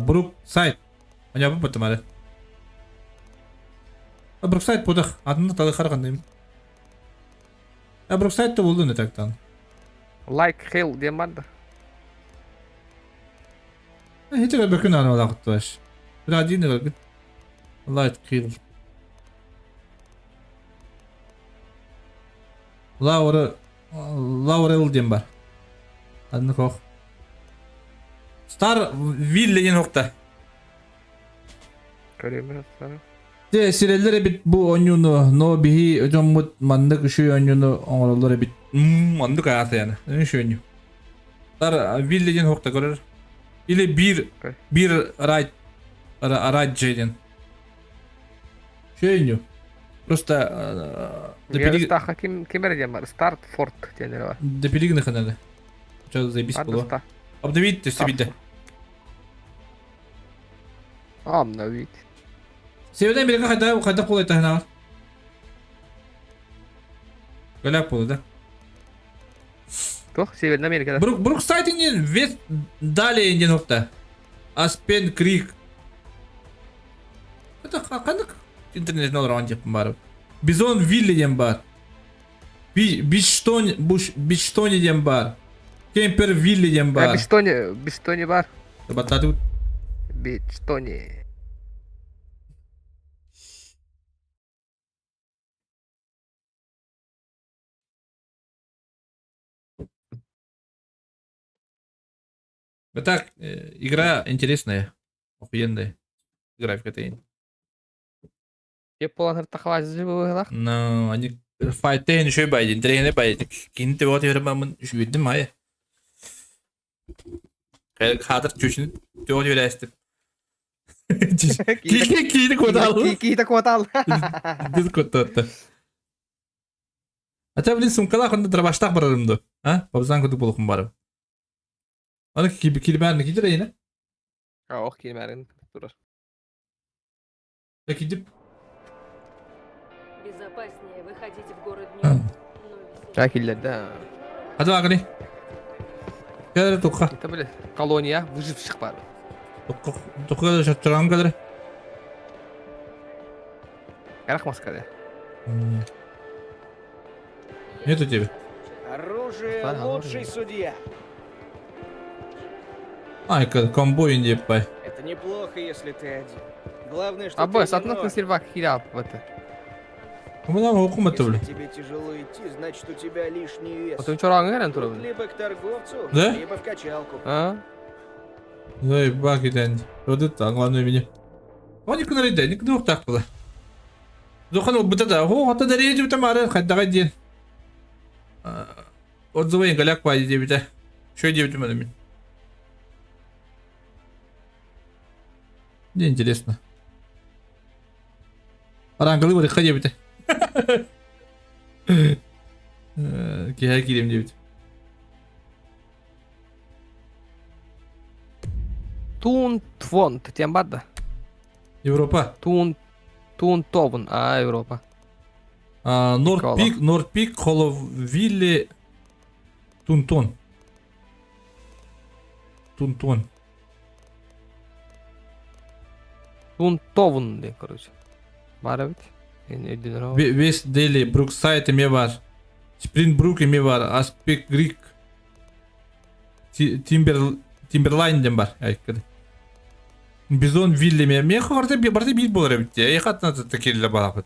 S1: Брук сайт. Аня бу бутым Бруксайд будах. Адını талы харган Бруксайд та болду не тактан.
S5: Like Hill диэн бар да.
S1: Hiç öyle бөкүн аны вакыт Bir один көргүн. Light kill. Лаура Лаурел диэн бар. Адны хох. Star Ville диэн хохта.
S5: Көрөмөр.
S1: Те сиреллер бит бу оонньууну, но биһи дьоммут маннык үчүгэй оонньууну оҥороллор эбит. Оннук аатыйаны. Үшөнню. Тар Вилли диэн хуохта көрөр. Или бир бир райт Раджи диэн. Шөйню. Просто
S5: Допилиг... Ким ким эрэ диэн бар. Старт Форт диэн эрэ бар.
S1: Допилигны хананы. Что заебись было. Обновить ты себе.
S5: Обновить.
S1: Северная Америка хайда хайда кол айтаһына. Голяк болу да.
S5: Туох Северная Америкада?
S1: Брук Бруксайд инен вес далее инен орта. Аспен Крик. Это ханнык интернет олорон деп бар. Бизон Вилли диэн бар. Бичтони Буш Бичтони диэн бар. Кемпер Вилли диэн бар.
S5: Бистони Бистони бар.
S1: Баттаты.
S5: Бичтони.
S1: Вот так, игра интересная, охуенная. Графика это
S5: Деп болан тахалазы быһылах.
S1: Но они файтен еще байден, тренер байден. Кинти вот я мамын үшүйдім ай. Хатыр чүшін төт верәстіп. Кийdi кийdi кодал.
S5: Кийdi кодал.
S1: Biz котты. Ата блин сумкалах онда дробаштах барарымды. А? Бабзан кудук болохум барым. Аны килбәрни кидер эйне.
S5: Ох килмәрин турар.
S1: Кидип.
S8: Безопаснее выходить в город днем.
S5: Так киллер да.
S1: Hadi bagani. Кәдер тухха.
S5: Это бile колония выживших бар.
S1: Тухха шаттырам кәдер.
S5: Ярах маскада.
S1: Нету тебе.
S4: Оружие лучший судья.
S1: Ай, комбо инде пай.
S4: Это неплохо, если ты один. Главное, что
S5: Абы,
S4: ты
S5: сатнак сирвак хиляп это.
S1: Мына оқыматы
S4: Если
S1: бля.
S4: тебе тяжело идти, значит у тебя лишний вес.
S5: Потом чораңы эрен
S4: Тут
S5: турабын.
S4: либо к торговцу,
S1: Да?
S4: либо в качалку.
S5: А?
S1: Ой, бак иден. Вот это главное меня. Он никуда не идет, никуда так было. Зохан ол быта да, о, ата дәрежі біта мары, қайдаға дейін. Отзывы галяк па деп біта. Шо деп бітім мен. Мне интересно. Араңғылы бар, қай деп біта. Кеһә килем деп.
S5: Тун Твонт тем бар да.
S1: Европа.
S5: Тун Тун Товн, а Европа.
S1: Норд Пик, Норд Пик, Холовилли, Тунтон. Тунтон.
S5: Тун Товн, де, короче. Бар бит.
S1: Вест Дели, Бруксайд эме бар. Спрингбрук эме бар. Аспек Грик. Тимбер Тимберлайн дем бар. Айккады. Бизон Вилли ме. Мен хорда барда бил болар бит. Я хатна такелле балапыт.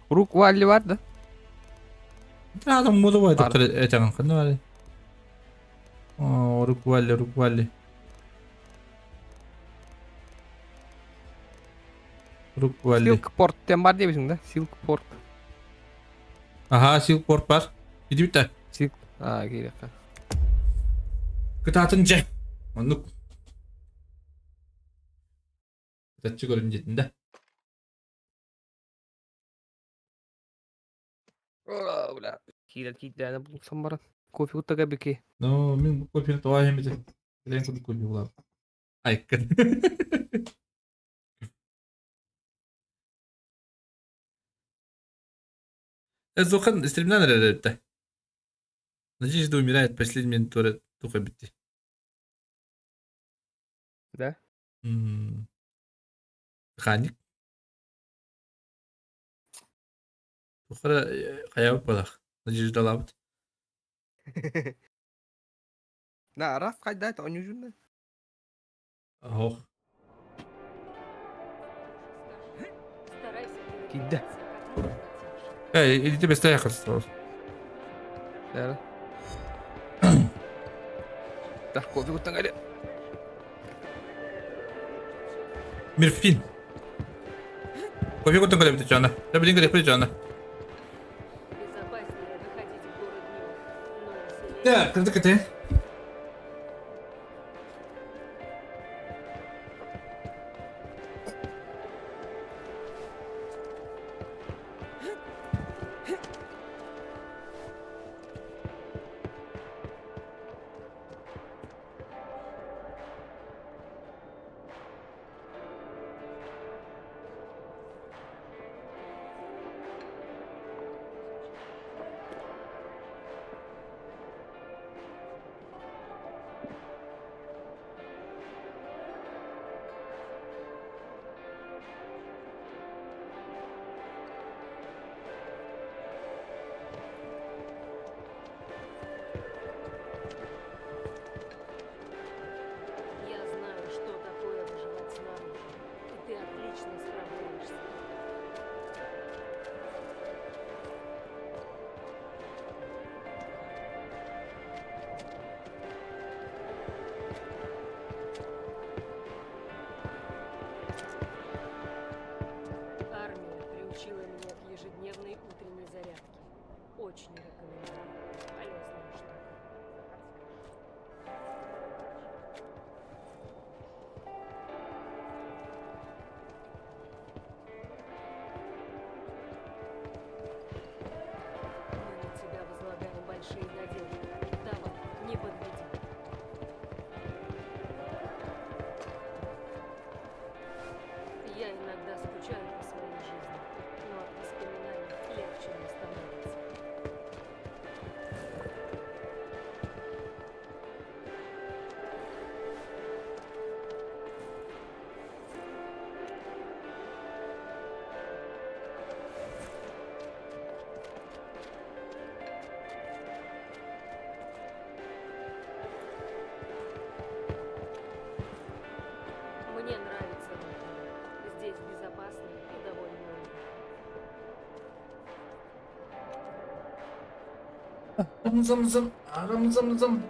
S5: Рук Валли бар да.
S1: Адам мода бар доктор этаган кандай бар. О, Рук Валли, Рук Валли. Рук Валли.
S5: Силкпорт тем бар дейбисиң да? Силкпорт.
S1: Ага, Силкпорт бар. Иди бит.
S5: Силк. А, керек.
S1: Кытатын же. Оннук. Кытатчы көрүн жетин да.
S5: Бля. Киирер киирдээнэ булсан баран. Кофе куттага бики.
S1: Ну, мен кофе тоа хемите. Лен куду кофе булар. Айкын. Зохан стремнан эрэрэтте. Надежда умирает последний тура туха битти.
S5: Да?
S1: Ханик. Тухара хаяб балах. Надежда лабыт.
S5: Да, раз кайда это он южунда.
S1: Ох.
S5: Кидде.
S1: Эй, иди тебе стояхать сразу.
S5: Да. Так, кофе куттан
S1: Мирфин. Кофе куттан кале бит жана. Да блин кале бит жана. Так, кырдык этэ.
S8: Я знаю, что такое выживать снаружи. И ты отлично справляешься. Армия приучила меня к ежедневной утренней зарядке. Очень рекомендую. Полезная штука. Мы на тебя возлагаем большие надежды. Давай, не подведи. Я иногда скучаю по своей жизни, но от воспоминаний легче не становится. Мне нравится в Анкаре. Здесь безопасно и довольно уютно.
S1: Зам-зам, арам-зам-зам.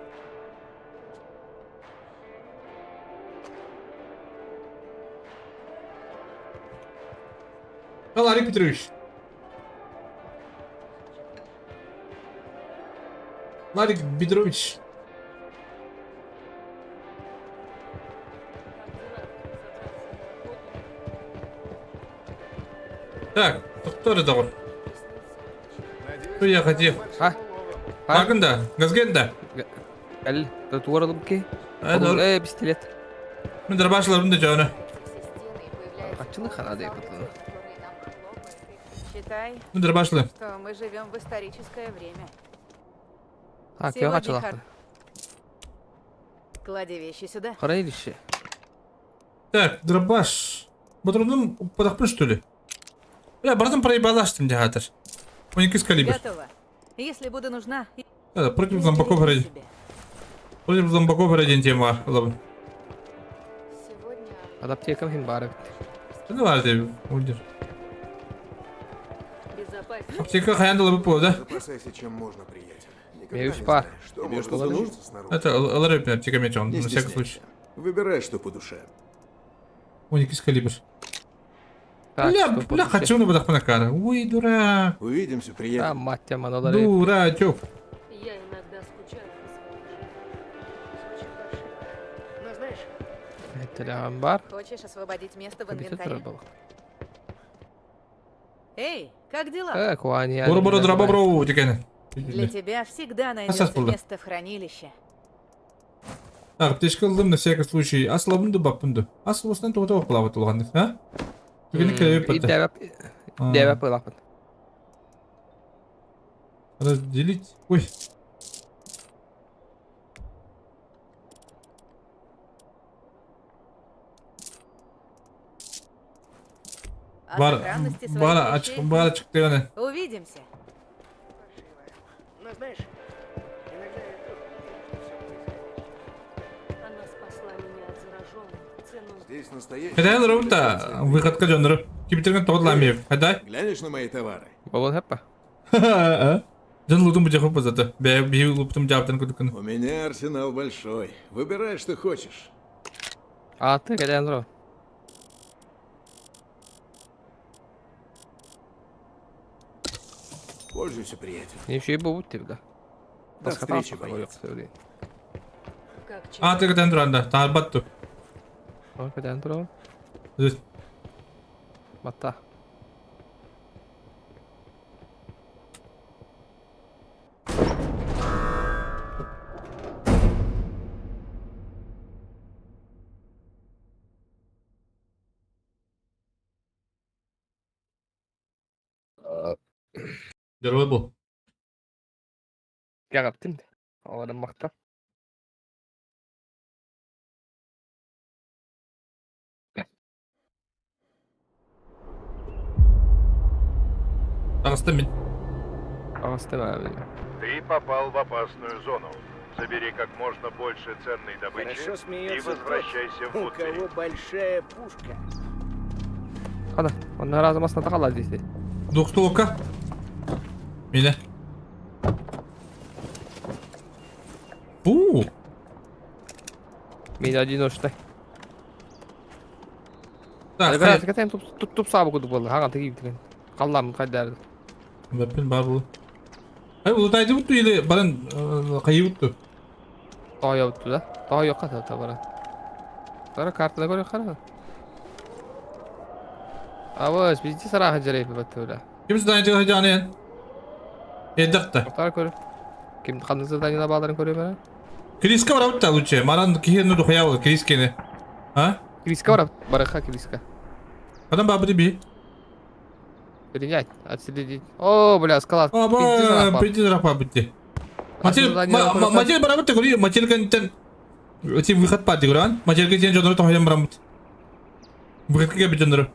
S1: Ларик Петрович. Ларик Петрович. Так, кто это? Что я хотел?
S5: А?
S1: Агында, Газгенда.
S5: Кэл, туоралым ки. Э, пистолет.
S1: Мен дробашларым да жаны.
S5: Ачылы хана деп бутын.
S11: Считай,
S1: Мен дробашлы.
S11: что мы живем в историческое время.
S5: А, кö
S11: Сегодня
S5: ачылакты.
S11: Клади вещи сюда.
S5: Хранилище.
S1: Так, дробаш. Батроным подахпын, что ли? Бля, братан проебалась там дягатыр. У калибр.
S11: Готово. Если буду нужна,
S1: Да, против зомбаков ради. Против зомбаков ради тема. Ладно.
S5: Адаптекам хин бары.
S1: Ну ладно, уйдешь. Аптека хаяндала бы да?
S13: Запасайся чем можно, приятель. Никогда
S5: Мне
S13: не
S5: пар.
S13: знаешь, что может случиться снаружи.
S1: Это ЛРП аптека мечом,
S13: Не
S1: на всякий случай.
S13: Выбирай, что по душе.
S1: Ой, калибр.
S5: Так,
S1: Бля,
S5: что по
S1: бля,
S5: душе?
S1: хочу на бадахпанакара. Ой, дурак.
S13: Увидимся, приятель.
S5: А, мать тебя, маналары.
S1: Дурачок.
S8: Я иногда скучаю по своей жизни.
S4: Звучит паршиво. Но знаешь,
S5: Это бар.
S11: Хочешь освободить место в
S5: Компьютер
S11: инвентаре?
S5: был.
S7: Эй, как дела?
S5: Э, куани.
S1: Боро-боро драбобро, дикайна.
S11: Для тебя всегда найдется
S1: болды.
S11: место в хранилище.
S1: Так, аптечка алдым на всякий случай. Асылабынды баппынды. Асыл осынан тоғыта оқылабы толғанды, а? Түгені кәлеп бітті.
S5: Дәбәп пылапын.
S1: Разделить. Ой.
S11: О
S1: Бар,
S11: сохранности своих
S1: бар,
S11: вещей
S1: açık, бар açık дегені.
S11: Увидимся.
S4: но знаешь, иногда я тоже не верю, что все происходящее.
S8: Она спасла меня от зараженных ценой.
S13: Здесь настоящий.
S1: Қайдан робта выходка жонырып. Киптерген тоғыдламиев. Қайда?
S13: Глянешь на мои товары?
S5: Болон хеппа.
S1: Жан лутум бу жахып заты. Бә би луптум жаптан күдүкүн.
S13: У меня арсенал большой. Выбирай, что хочешь.
S5: А, ты кәлән ро.
S13: Пользуйся, приятель.
S5: Не еще и бу тебе.
S6: До встречи, боец.
S1: А, ты кытан туран да, таарбат ту.
S5: Ой, кытан туран. Батта.
S1: Дьоруой бу.
S5: Кэҕэптин. Олорон махтал.
S1: Таҕыстым мин.
S5: Таҕыстым аа
S2: Ты попал в опасную зону. Забери как можно больше ценной добычи
S4: Хорошо
S2: и
S4: смеется
S2: возвращайся
S4: тот,
S2: в
S4: у
S2: Вудбери.
S4: кого большая пушка.
S5: Хана, онно разы масната хаалла дии.
S1: Двухстволка. Миле. Фу.
S5: Мин одиночный.
S1: Так,
S5: Графика тем туп туп сабы кудук болду. Хаган тыгып деген. Каллам кайдар.
S1: Бэппин бар бу. Ай, улутайды бутту или баран кайы бутту?
S5: Тоойо бутту да. Тоойо ката баран. Тара картада көрө кара. Абыс, бизди сараха жарайып баттыра.
S1: Ким задание хажаны? Эдакта.
S5: Тара көрө. Ким кандай задание бааларын көрө бара?
S1: Криска барабыт лучше. Маран кихи ну духая бол Крискени. А?
S5: Криска барап, бараха Криска.
S1: Адам бабы би.
S5: Принять, отследить. О, бля, скала.
S1: Аба, пиздец рапа битти. Матерь, матерь барабыт көрү, матерь кантен Эти выход пати көрөн. Матерь сен жонору тохоям барабыт. Выход кебит жонору.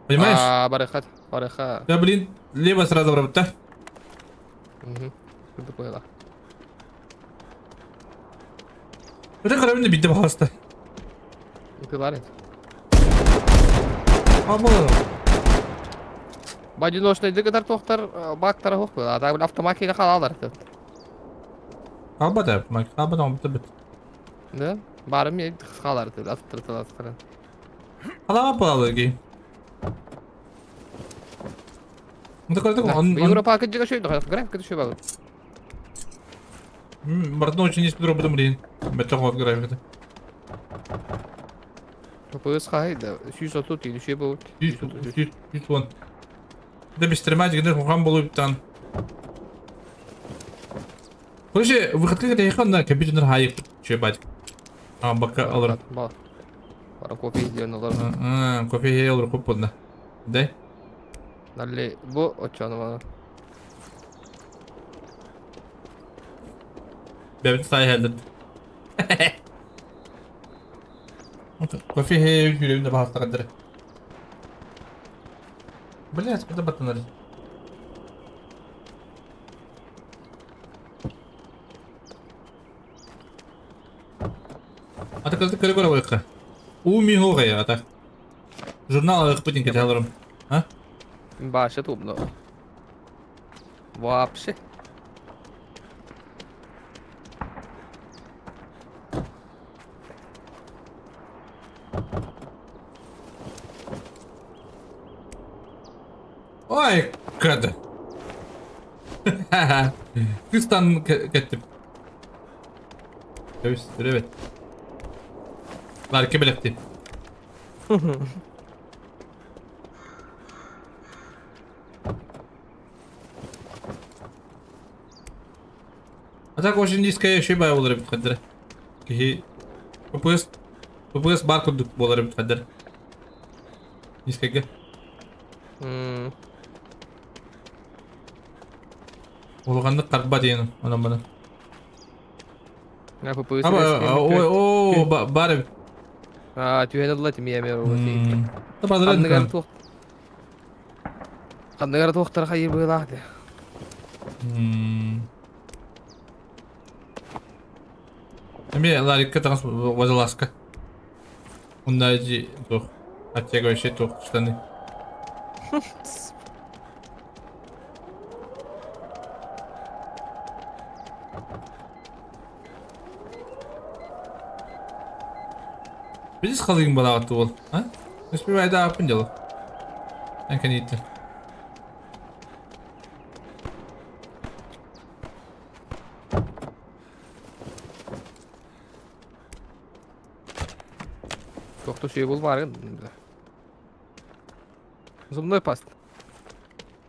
S1: Понимаешь?
S5: А, бараха, бараха.
S1: Да блин, лево сразу барабыт, да?
S5: Угу. Такое
S1: Это карабин битте бахаста.
S5: Ты ларит.
S1: Аба.
S5: Одиночный дыгытар тохтар бактар хох. А так автомат или халалар.
S1: Алба да, мак, алба да, бит.
S5: Да? Барым я халар ты, аттыр тыласкара.
S1: Алама палалы ги. Ну такой такой, он
S5: Европа кыджыга шөйдө, графика түшө багы.
S1: Бартын очень низкий дроп блин. Бетон вот графика.
S5: ППС хайда, 130 или шөй болот.
S1: 100 110. Да без стремать, где хухам болуп тан. Короче, выходка это на компьютер хайп, че бать. А, бака алыр.
S5: Бара кофе изден алыр.
S1: А, кофе алыр коп подна. Да?
S5: Налли бу очону бана.
S1: Бәбит сай хәлдет. Кофе жүрегімді бағасына қадыр. Блять, куда баттанар? Ата кызды көрө көрө бойыққа. У мигоға я ата. Журнал алып бутин кете алырым. А?
S5: Башы тупно. Вообще.
S1: Ой, кады. Кыстан кеттим. Өс, evet. Ларки белекти. А так очень низкая ошибка болар бит кадыр. Ки ППС ППС бар курдук болар бит кадыр. Низкая. Улганды карба дейін онан бана.
S5: Я ППС.
S1: Аба, ой, о, бар.
S5: А, түһэн ылла тимия мер
S1: Табадыр.
S5: туох. Ханныгар туохтар хайыр быылаах
S1: Эме ларикка тагас водолазка. Унда жи тух. Оттягивающий тух штаны. Видишь, халыгын балагаты ол, а? Успевай да апын дело. Анканитте.
S5: Луту сүйэ булмааргын. Зубной паст.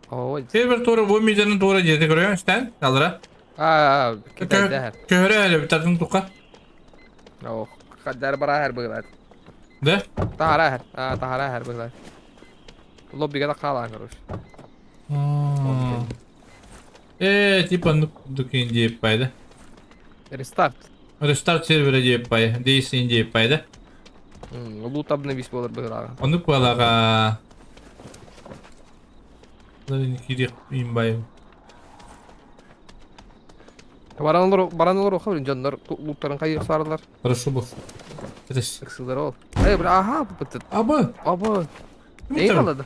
S5: Ой.
S1: Сервер туора бу мидянын туора диэти көрөйөн истэн алара.
S5: Аа, китайда.
S1: Көһөрө әле битатын тука.
S5: Ох, хаддар барахар быгылар.
S1: Да?
S5: Тахарахар. Аа, тахарахар быгылар. Лоббига да хаалаан короче.
S1: Э, типа ну дукин диэп пайда.
S5: Рестарт.
S1: Рестарт сервера диэп пай. Дейсин диэп пайда.
S5: Лут обновись болар быгылаға.
S1: Оннук буолаҕа. Кириэх имбай.
S5: Баран олор, баран олор хабын дьоннор луттарын хайык сарылар.
S1: Хорошо был. Это
S5: Ыксылар ол. Эй, бля, ага, бытыт.
S1: Абы.
S5: Абы. Эй, қалады.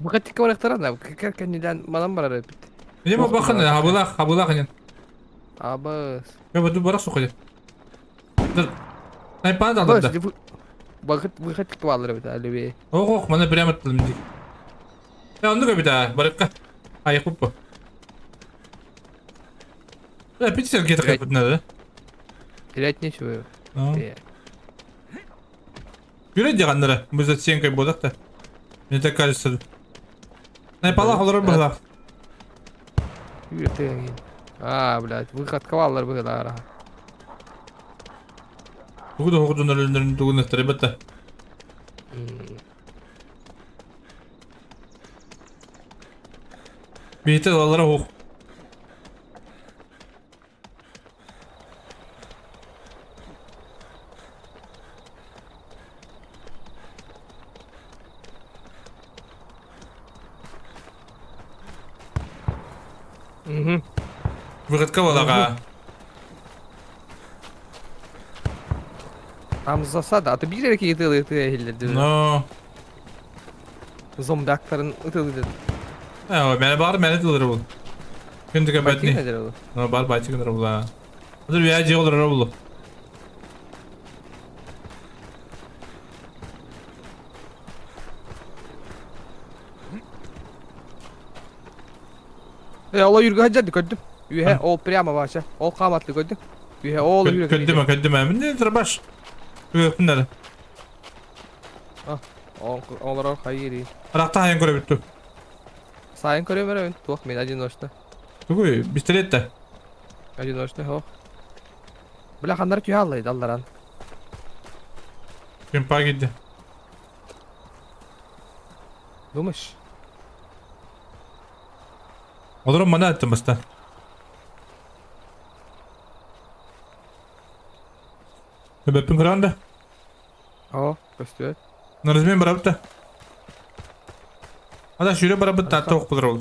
S5: Бу каттикка барыктара да, кэннилэн манан барар эбит.
S1: Не бу бакын, хабылах, хабылах инен.
S5: Абы.
S1: Я буду барак сухали. Найпан да.
S5: Бакыт выход баллар эбит алибе.
S1: Ох, ох, мана прямо аттым дик. Я оннук эбит аа, барыкка. Айык бу. Да, пить где-то как надо.
S5: Терять нечего.
S1: Yürü дьаганнара, мы за стенкой бодах-то. Мне так кажется. Найпалах олорор быһылаах.
S5: А, блядь, выход каваллар быһылаара.
S1: Тугу да хоҕудун өлөннөрүн тугун ребята. Биһите лалара хух.
S5: Угу.
S1: Выходка балаға.
S5: Там засада. А ты видели, какие тылы ты
S1: Но.
S5: Зомбактарын ытылы
S1: Э, мені бар, мені тылдыры бұл. Күндігі бәтні.
S5: Бәтні?
S1: Но бар бәтні бұл. Бұдыр бия жеғылыр бұл.
S5: Э, ола юрга хаджады көрдүм. Үһэ, ол прямо Вася. Ол каматлы көрдүм. Үһэ, ол юрга.
S1: Көддүм, көддүм. Міне тұрбаш. Көппүннәр.
S5: А, олар хайыри.
S1: Рақта хайын көрө бүттү.
S5: Сайын көрөм өрөбүн. Туох мен одиночно.
S1: Тугуй, пистолет та.
S5: Одиночно, хох. Бля, хандар түйе аллайды алларан.
S1: Кемпа кидди.
S5: Думаешь?
S1: Олорон мана аттым баста. Көбөппүн көрөөн да.
S5: О, көстүөт.
S1: Наразмен барабыт да. Ада сүүрэ барабыт да тоқ булар ол.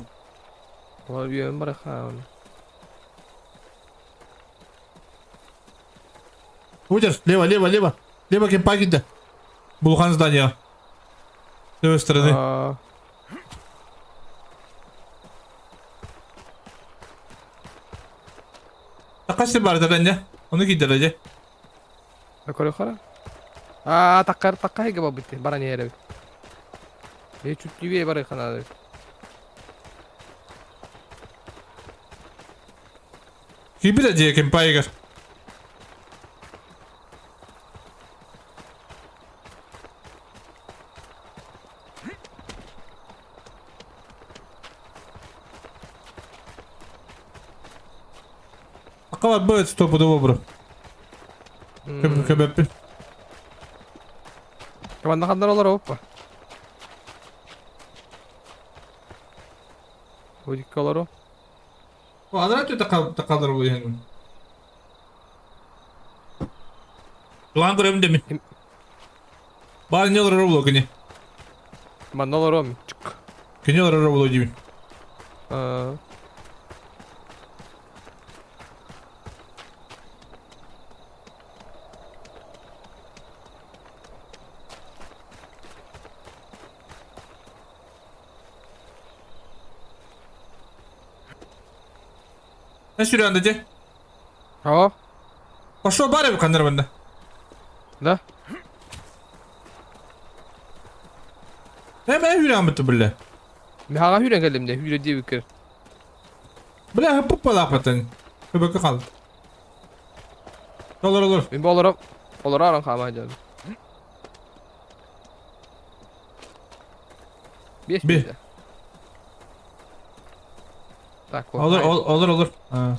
S5: Олар үйөн бараха.
S1: Удер, лево, лево, лево. Лево кемпа кидди. Булхан здание. С левой стороны. Такасы бар да бенде. Оны киддер же.
S5: Көрө хара. А, таккар таккай гыба битти. Бара не эребит. Э, чуть левее бары ханады.
S1: Кибиде же кемпайгар. Акала бөт стопудово бро. Көбөппүн.
S5: Команда хандар олар оппа. Будикка олар
S1: О, адра тү такалдар бу яны. Туан көрөм деми. Бар не олар боло кини.
S5: Манна олар ом. Чик.
S1: Кини олар боло дейм.
S5: А.
S1: Не сүрәнде же?
S5: О.
S1: Пошел бар кандар банда.
S5: Да.
S1: Не мен хүрән битти билле.
S5: Мен хага хүрен келдим де, хүрө деп кир.
S1: Бля, хаппа лапатын. Көбөккө кал. Олор олор.
S5: Мен болором. Олорор хаама дьон. Биэс
S1: Би.
S5: мүнүүтэ. Так,
S1: Olur, ol- olur, olur. Ha.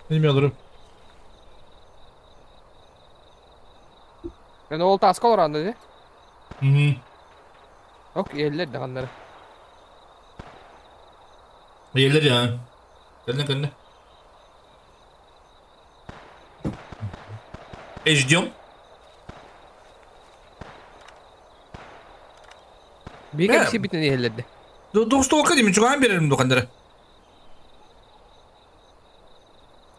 S1: Bilmiyorum olurum.
S5: Мен ол таска олорон дии.
S1: Мгм.
S5: Ок, иһэллэр даҕаннары.
S1: Gelir ya. Кэллэ кэллэ. И ждем.
S5: Биир кэпсиибитинэн иһэллэр
S1: Достолка деймин, чугаан берерим духандара.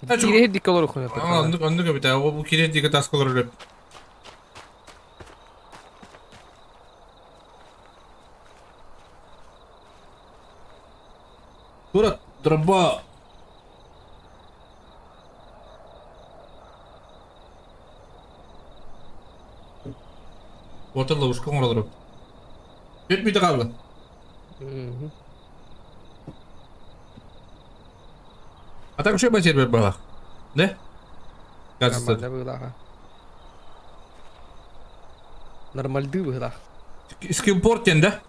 S5: Киирэһир дикке олоруоххун
S1: Оннук оннук эбит. Бу киирэр диэки таска олорор эбит. Тура дроба. Water ловушка оҥоролоро. Түөрт мүнүүтэ хаалла. А так вообще сервер была. Да? Кажется.
S5: Нормально быһыылааҕа. Нормальды быһыылаах.
S1: Скиллпорт диэн да?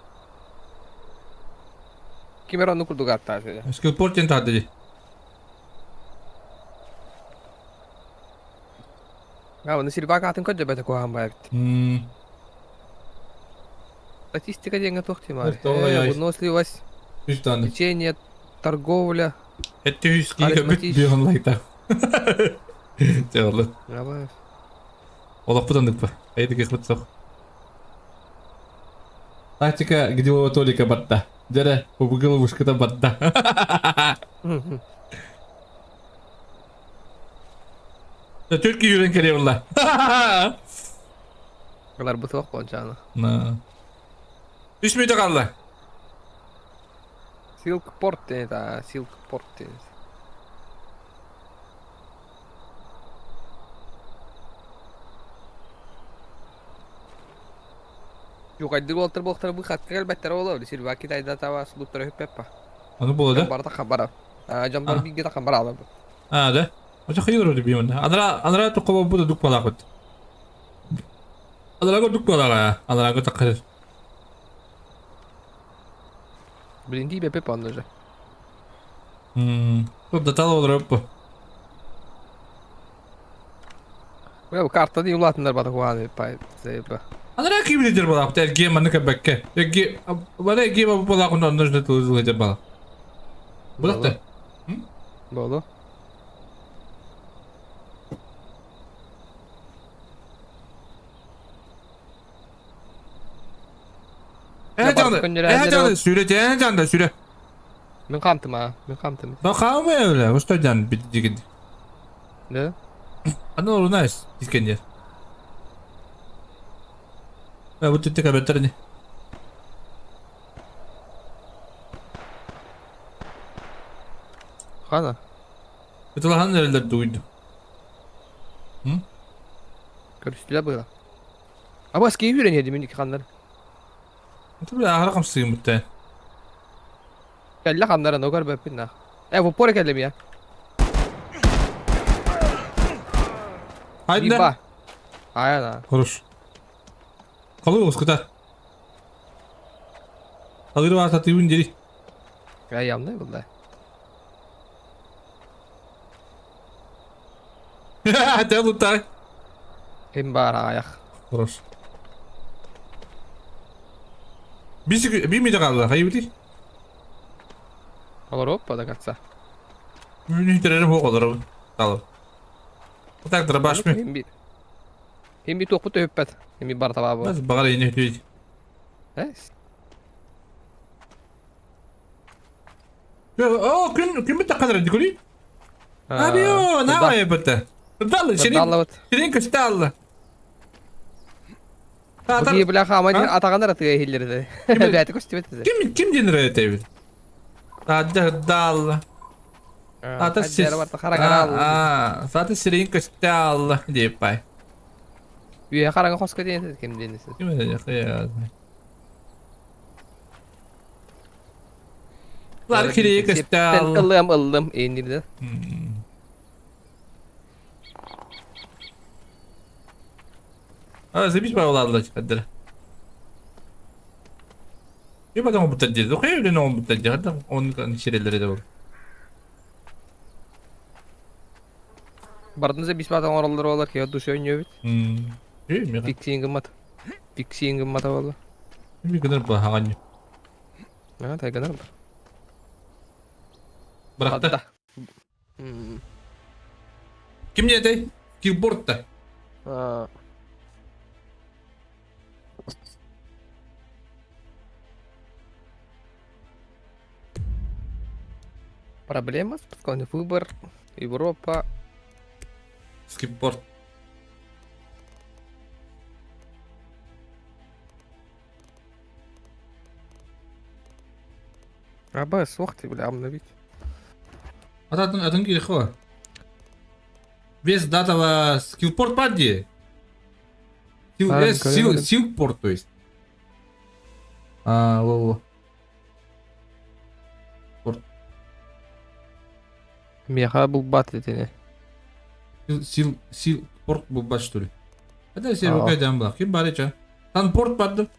S5: Ким эрэ оннук курдук ааттаах үһү.
S1: Скиллпорт диэн таһырдьа дии.
S5: А, оны Сильвак атын көрдөбөтө куһаҕан баайбыт. Статистика диэҥҥэ туох тимаар. Выносливость, лечение, торговля.
S1: Это үс киһи бион лайта. Теорлы. Олохпут оннук ба. Эйдик ихбит сох. Тактика гнилого Толика батта. Дьэрэ, головушката батта. Түрк юрен кэлиэ булла.
S5: Ыларбыт суох буолчаана.
S1: Үс мүнүүтэ хаалла.
S5: Силкпорт диэн это Силкпорт диэн. Югайдыр уолтар буолтар бу хатка кэлбэттэр буолуо Сильва Китайда таба сулуттара хүппеппа.
S1: Аны буола да?
S5: Барта хабара. Дьон бар бииргэ тахан бараалар.
S1: А, да? Очо хайыр öyle bir yönde. Анара анара тоққа бу да дук балакыт. Анарага дук балага. Анарага такыр.
S5: Блин, ди бепе панды же.
S1: Мм. Тут датала олар бу.
S5: Бу карта ди улатындар бата куаны пай зайба.
S1: Анара ким лидер балак? Эрге маны кебекке. Эрге бара эрге бу балак ондан нужно тулузул бала. Булакта.
S5: Болу.
S1: Ээ жанды. Ээ жанды сүрэ, ээ жанды сүрэ.
S5: Мин хаамтым аа, мин хаамтым.
S1: Да хаамай öyle. Usta can бит
S5: Да?
S1: Аны урунайс дискендер. Бу түттэ кабеттерни.
S5: Хана.
S1: Ытылахан эрэллэр дуйду.
S5: Көрүстүлэр быһыла. Абас киһи үүрэн иһэрди мин ханнар.
S1: Это бля аһара хамсыгым бутта.
S5: Кэллэ ханнара но көрбөппүн на. Э, в упор кэллим я.
S1: Haydi.
S5: Биба. Айана.
S1: Хорош. Kalıyor oскута. Алыр бар татыйбын дери.
S5: Аямнай булда.
S1: Тэ лутай.
S5: Ким бар аяқ.
S1: Хорош. Биси би ми дагала, хайбити.
S5: Олоруп до конца.
S1: Мүнү хоқ олору. Талып. Так дробаш ми.
S5: Хим би. Хим би туохпут өппөт. Хим би бар таба бу.
S1: Бас багар эне өтөйт.
S5: Э?
S1: О, күн күн бит кадр дикули. Абио, на битте. Дал, ширин. Ширин кристалл.
S5: Бу бля хаама атагандар атыга иһиллерде. Бәти көстүбэт.
S1: Ким ким денер этебит? Ада дал. Ата сис. А, сата сирин кристалл деп бай.
S5: Үйе караңа хоска диэн ким диэн.
S1: Ким это? Лар кири кристалл.
S5: Ыллым ыллым эннирде.
S1: А, забить баҕалаадылар хаддара. И потом оҥорбуттар диир. Хайа үлэни оҥорбуттар диир. Хадда оннук сирэллэрэ да буолла.
S5: Бардын забить оҥороллор буолар киһи душа өнньүөбүт. Пиксиин гыммат. Пиксиин гыммата буолла.
S1: Ми гынар баһаҕанньы.
S5: А, тайганар бар.
S1: Бырахта. Ким диэтэй? Килборд-та.
S5: Проблема с подсказанный выбор. Европа.
S1: Скипборд.
S5: АБС, ох ты, бля, обновить.
S1: Атын атын киирихо. Без датава скиллпорт баар дии. Сил,
S5: А,
S1: э, сил,
S5: көрөбүн.
S1: силпорт, то есть. А, во-во. Порт.
S5: Миэхэ булбат итини.
S1: Сил, сил, сил, порт булбат, что ли? Это
S5: Аа.
S1: сервер дьан булах. Ким баар ча? Сан порт барды.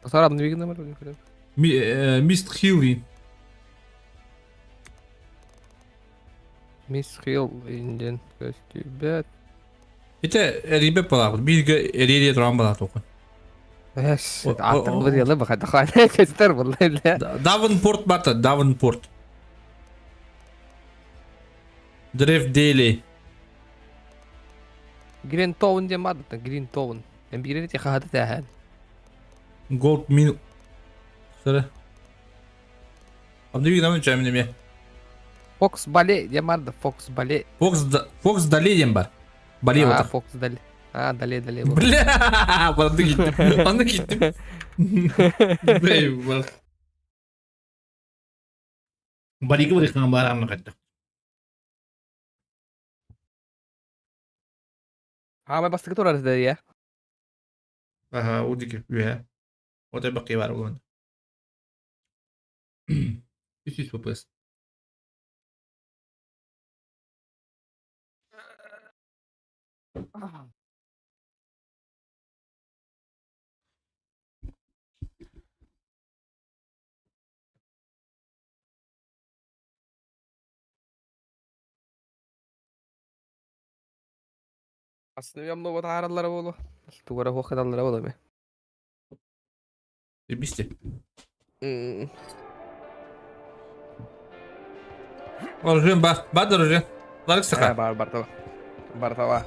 S5: Сара обновить номер, көрөбүн.
S1: Ми, э, Мист Хилли.
S5: Мисс Хилл инден көстүбэт.
S1: Ити эрийбэт балаахпыт. Бииргэ эрийэ туран балаах
S5: Эс, аттар бұл елі бақайды қане көстер бұл елі.
S1: Давенпорт бата, Давенпорт. Древ Дейли.
S5: Грин Тоун диэн баар да, Грин Тоун. Эн биир эти хаһаты тээһэн.
S1: Голд Мил. Сара. Обнови нам чайм неме.
S5: Фокс Бале диэн баар да, Фокс Бале.
S1: Фокс Фокс Дале диэн бар. Бале
S5: А,
S1: вот.
S5: Фокс Дале. А, Дале, Дале.
S1: Бля, манны киттим. Манны киттим. Бля, Барига барихтан бар амна кайтты.
S5: А, май бастыкы турар да я.
S1: Аха, удики, үһэ. Вот я бакы бар булган. 300 FPS.
S5: Aslında много таараллара болу. Тугара хуохадаллара болу ме.
S1: Бисте. Оружие бар, бар оружие. Ларык саха.
S5: Бар бар тава. Бар тава.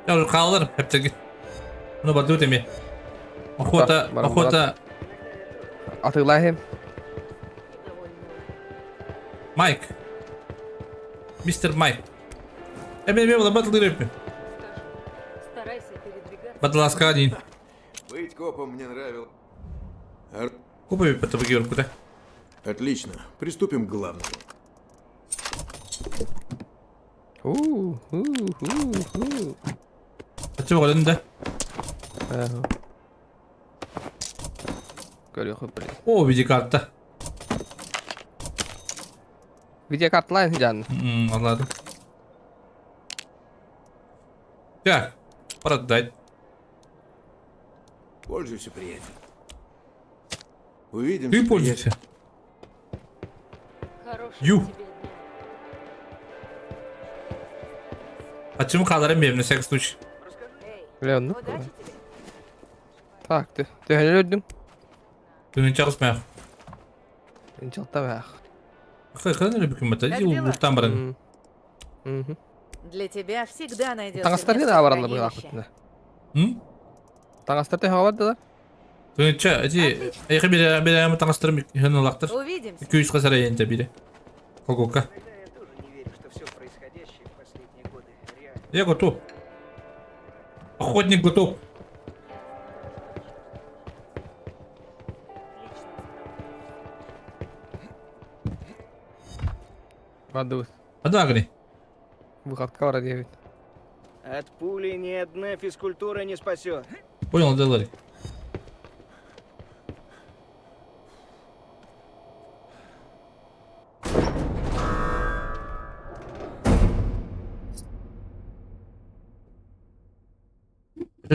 S1: Я уже қалыр, хептеги. Ну баду теме. Охота, охота.
S5: Атылахим.
S1: Майк. Мистер Майк. Эме эме була батыл
S8: Старайся передвигаться.
S1: Батыласка один.
S15: Быть копом мне нравилось.
S1: Купи потом куда.
S15: Отлично. Приступим к главному.
S5: У, у, у, у.
S1: Ачып да?
S5: Көрүөх блин.
S1: О, видеокарта.
S5: Видеокарта жан.
S1: Anladım. Так, продать.
S15: Пользуйся, приятель. Увидимся.
S1: Ты пользуйся.
S8: Хорошего
S1: Ю.
S8: тебе дня.
S1: А чему қаларым берем на всякий случай.
S5: Бля, ну. Так, ты ты өлдүң?
S1: Түнін чағыс мәқ.
S5: Инчалта мәқ.
S1: Қай әлі бүкін бата?
S7: Как
S1: Ил
S7: дела?
S1: бұлттан баран.
S7: Для тебя всегда найдется
S5: Таңастар
S7: место
S5: да
S7: в
S5: баралар
S7: хранилище.
S5: быгак.
S1: М?
S5: Таңастар та хабар да.
S1: Түнін ча, эти, айқы бере бере таңастырым хын лақтыр.
S7: Увидимся.
S1: 200 қасара енте бире. Колгока.
S4: Я тоже не верю, что все происходящее в последние годы реально.
S1: Я готов. Охотник готов.
S5: Барды.
S1: Адагри.
S5: Выходка бар дейбит.
S4: От пули ни одна физкультура не спасет.
S1: Понял, делали.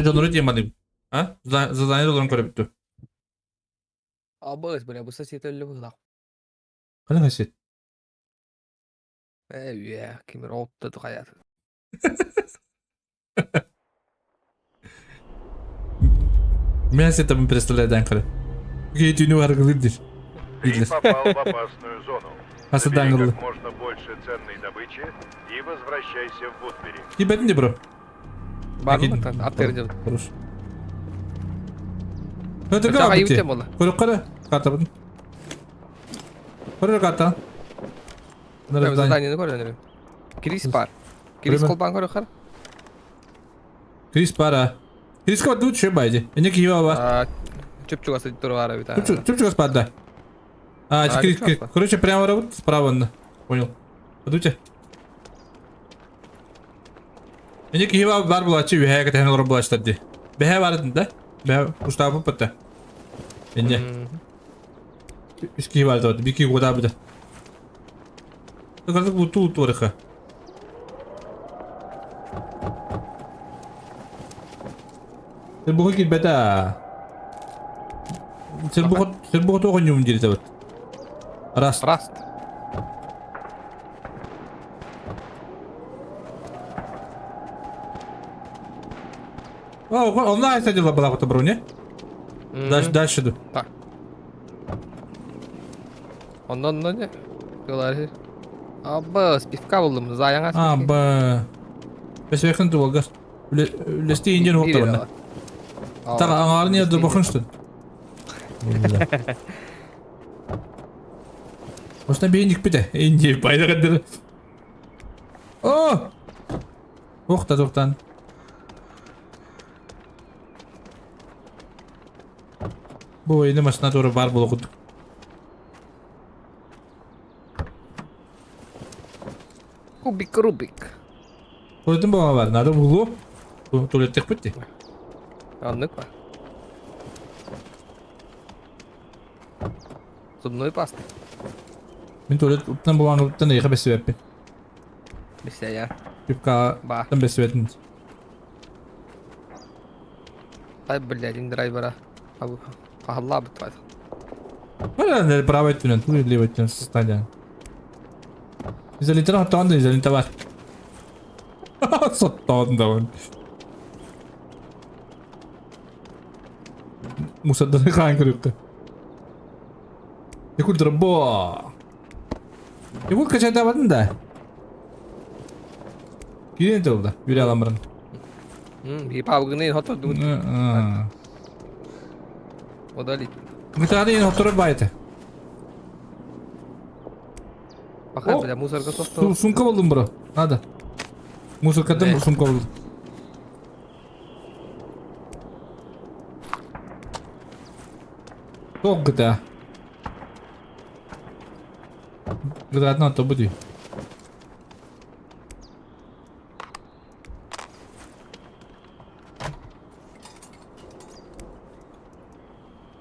S1: Дьоннору теманы. А? Задание олорон көрөбүт дуу?
S5: Абыс, бля, бу сосед өллө быһыылаах.
S1: Ханан сосед?
S5: Ээ, үө, ким эрэ отто хайаат.
S1: Мен сетабын представляю көрө. Кейтүүнү аргылыр дир.
S2: Ты попал в опасную зону.
S1: Хасыдан
S2: Забери как можно больше ценной добычи и возвращайся в Вудбери.
S1: Кибетин бро.
S5: Бар ма тан аттыр дем.
S1: Хорош. Өтөргө барбыт. Көрүк көрө. Картабын. Көрөр карта.
S5: Задание көрөр. Крис бар. Крис колбан көрөр хар.
S1: Крис бара. Крис ка тут че байди. Эне киба бар.
S5: Чүпчүгас тур бар бит.
S1: Чүпчүгас бар да. А, Крис, короче, прямо работает справа. Понял. Подуйте. Эне киба бар булачы, үһә кэтэн олор булачтар ди. Бэһэ бар да? Бэһэ устаапы пытта. Эне. Үс киһи бар да, бики года быда. Тукарды буту туарыха. Сен буга килбэтэ. Сен буга сен буга тоҕо ньум диир табыт. Раст.
S5: Раст.
S1: О, онно айса дела была вот броня. Дальше, дальше ду.
S5: Так. Оннон не? Кылар. Абба, спивка булдым, заяңа.
S1: Абба. Бес векын туалгар. Үлести инден хоттабына. Так, аңарын я дубахын что? Осна бейник бите. Инди байдагадыр. О! Охта тоқтан. Бу ойны машина туры бар болугут.
S5: Кубик Рубик.
S1: Көрдүм бу бар. Надо булу. Туалеттек битти.
S5: Аннык ба. Зубной пасты.
S1: Мин туалет уттан булган уттан эйхэ бэсибэппин.
S5: Бисә я.
S1: Пипка
S5: Ба.
S1: тан бэсибэтин.
S5: Ай, блядь, драйвера. Алла бит.
S1: Бара правый өттүнэн, тул левый өттүнэн стадия. Изолентаны хоттоон да изолента бар. Соттоон да он. Мусордан хаан көрүккэ. Якул дробо. Якул качайда бардын да. Кирен толда. Юрий аламырын.
S5: Ипабгыны хото дуд. Удалить.
S1: Гытааны ен хотору байты.
S5: Пока, бля, мусорка софта.
S1: Сумка болдум бро. Надо. Мусоркадан сумка болдум. Ток гыта. Гытаатын ото буди.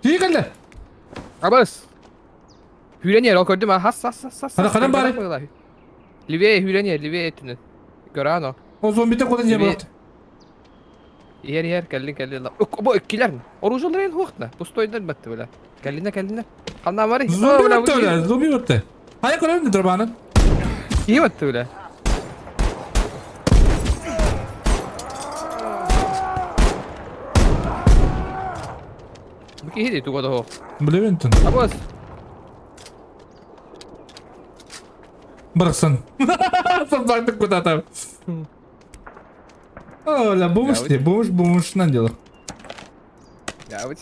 S1: Тии кэллэ.
S5: Абас. Hürenier o көрдүм ha has has has has.
S1: Хана ханан бары.
S5: Левее hürenier левее өттүнэн. Көрөн о.
S1: О зомбите куда не было.
S5: Иһэр иһэр кэллин кэллин. Бу иккилэр. Оружиеларын хуохтна. Пустойдар батты бля. Кэллинэ кэллинэ. Ханна бары.
S1: Зомби батты бля, зомби батты. Хайа көрөм дробаны.
S5: Киһи батты бля. Бу киһи дии туга да
S1: Билебин
S5: Абас.
S1: Барахсан. Собака куда-то. О, ля, бомж ты, бомж, бомж на дело.
S5: Я вот.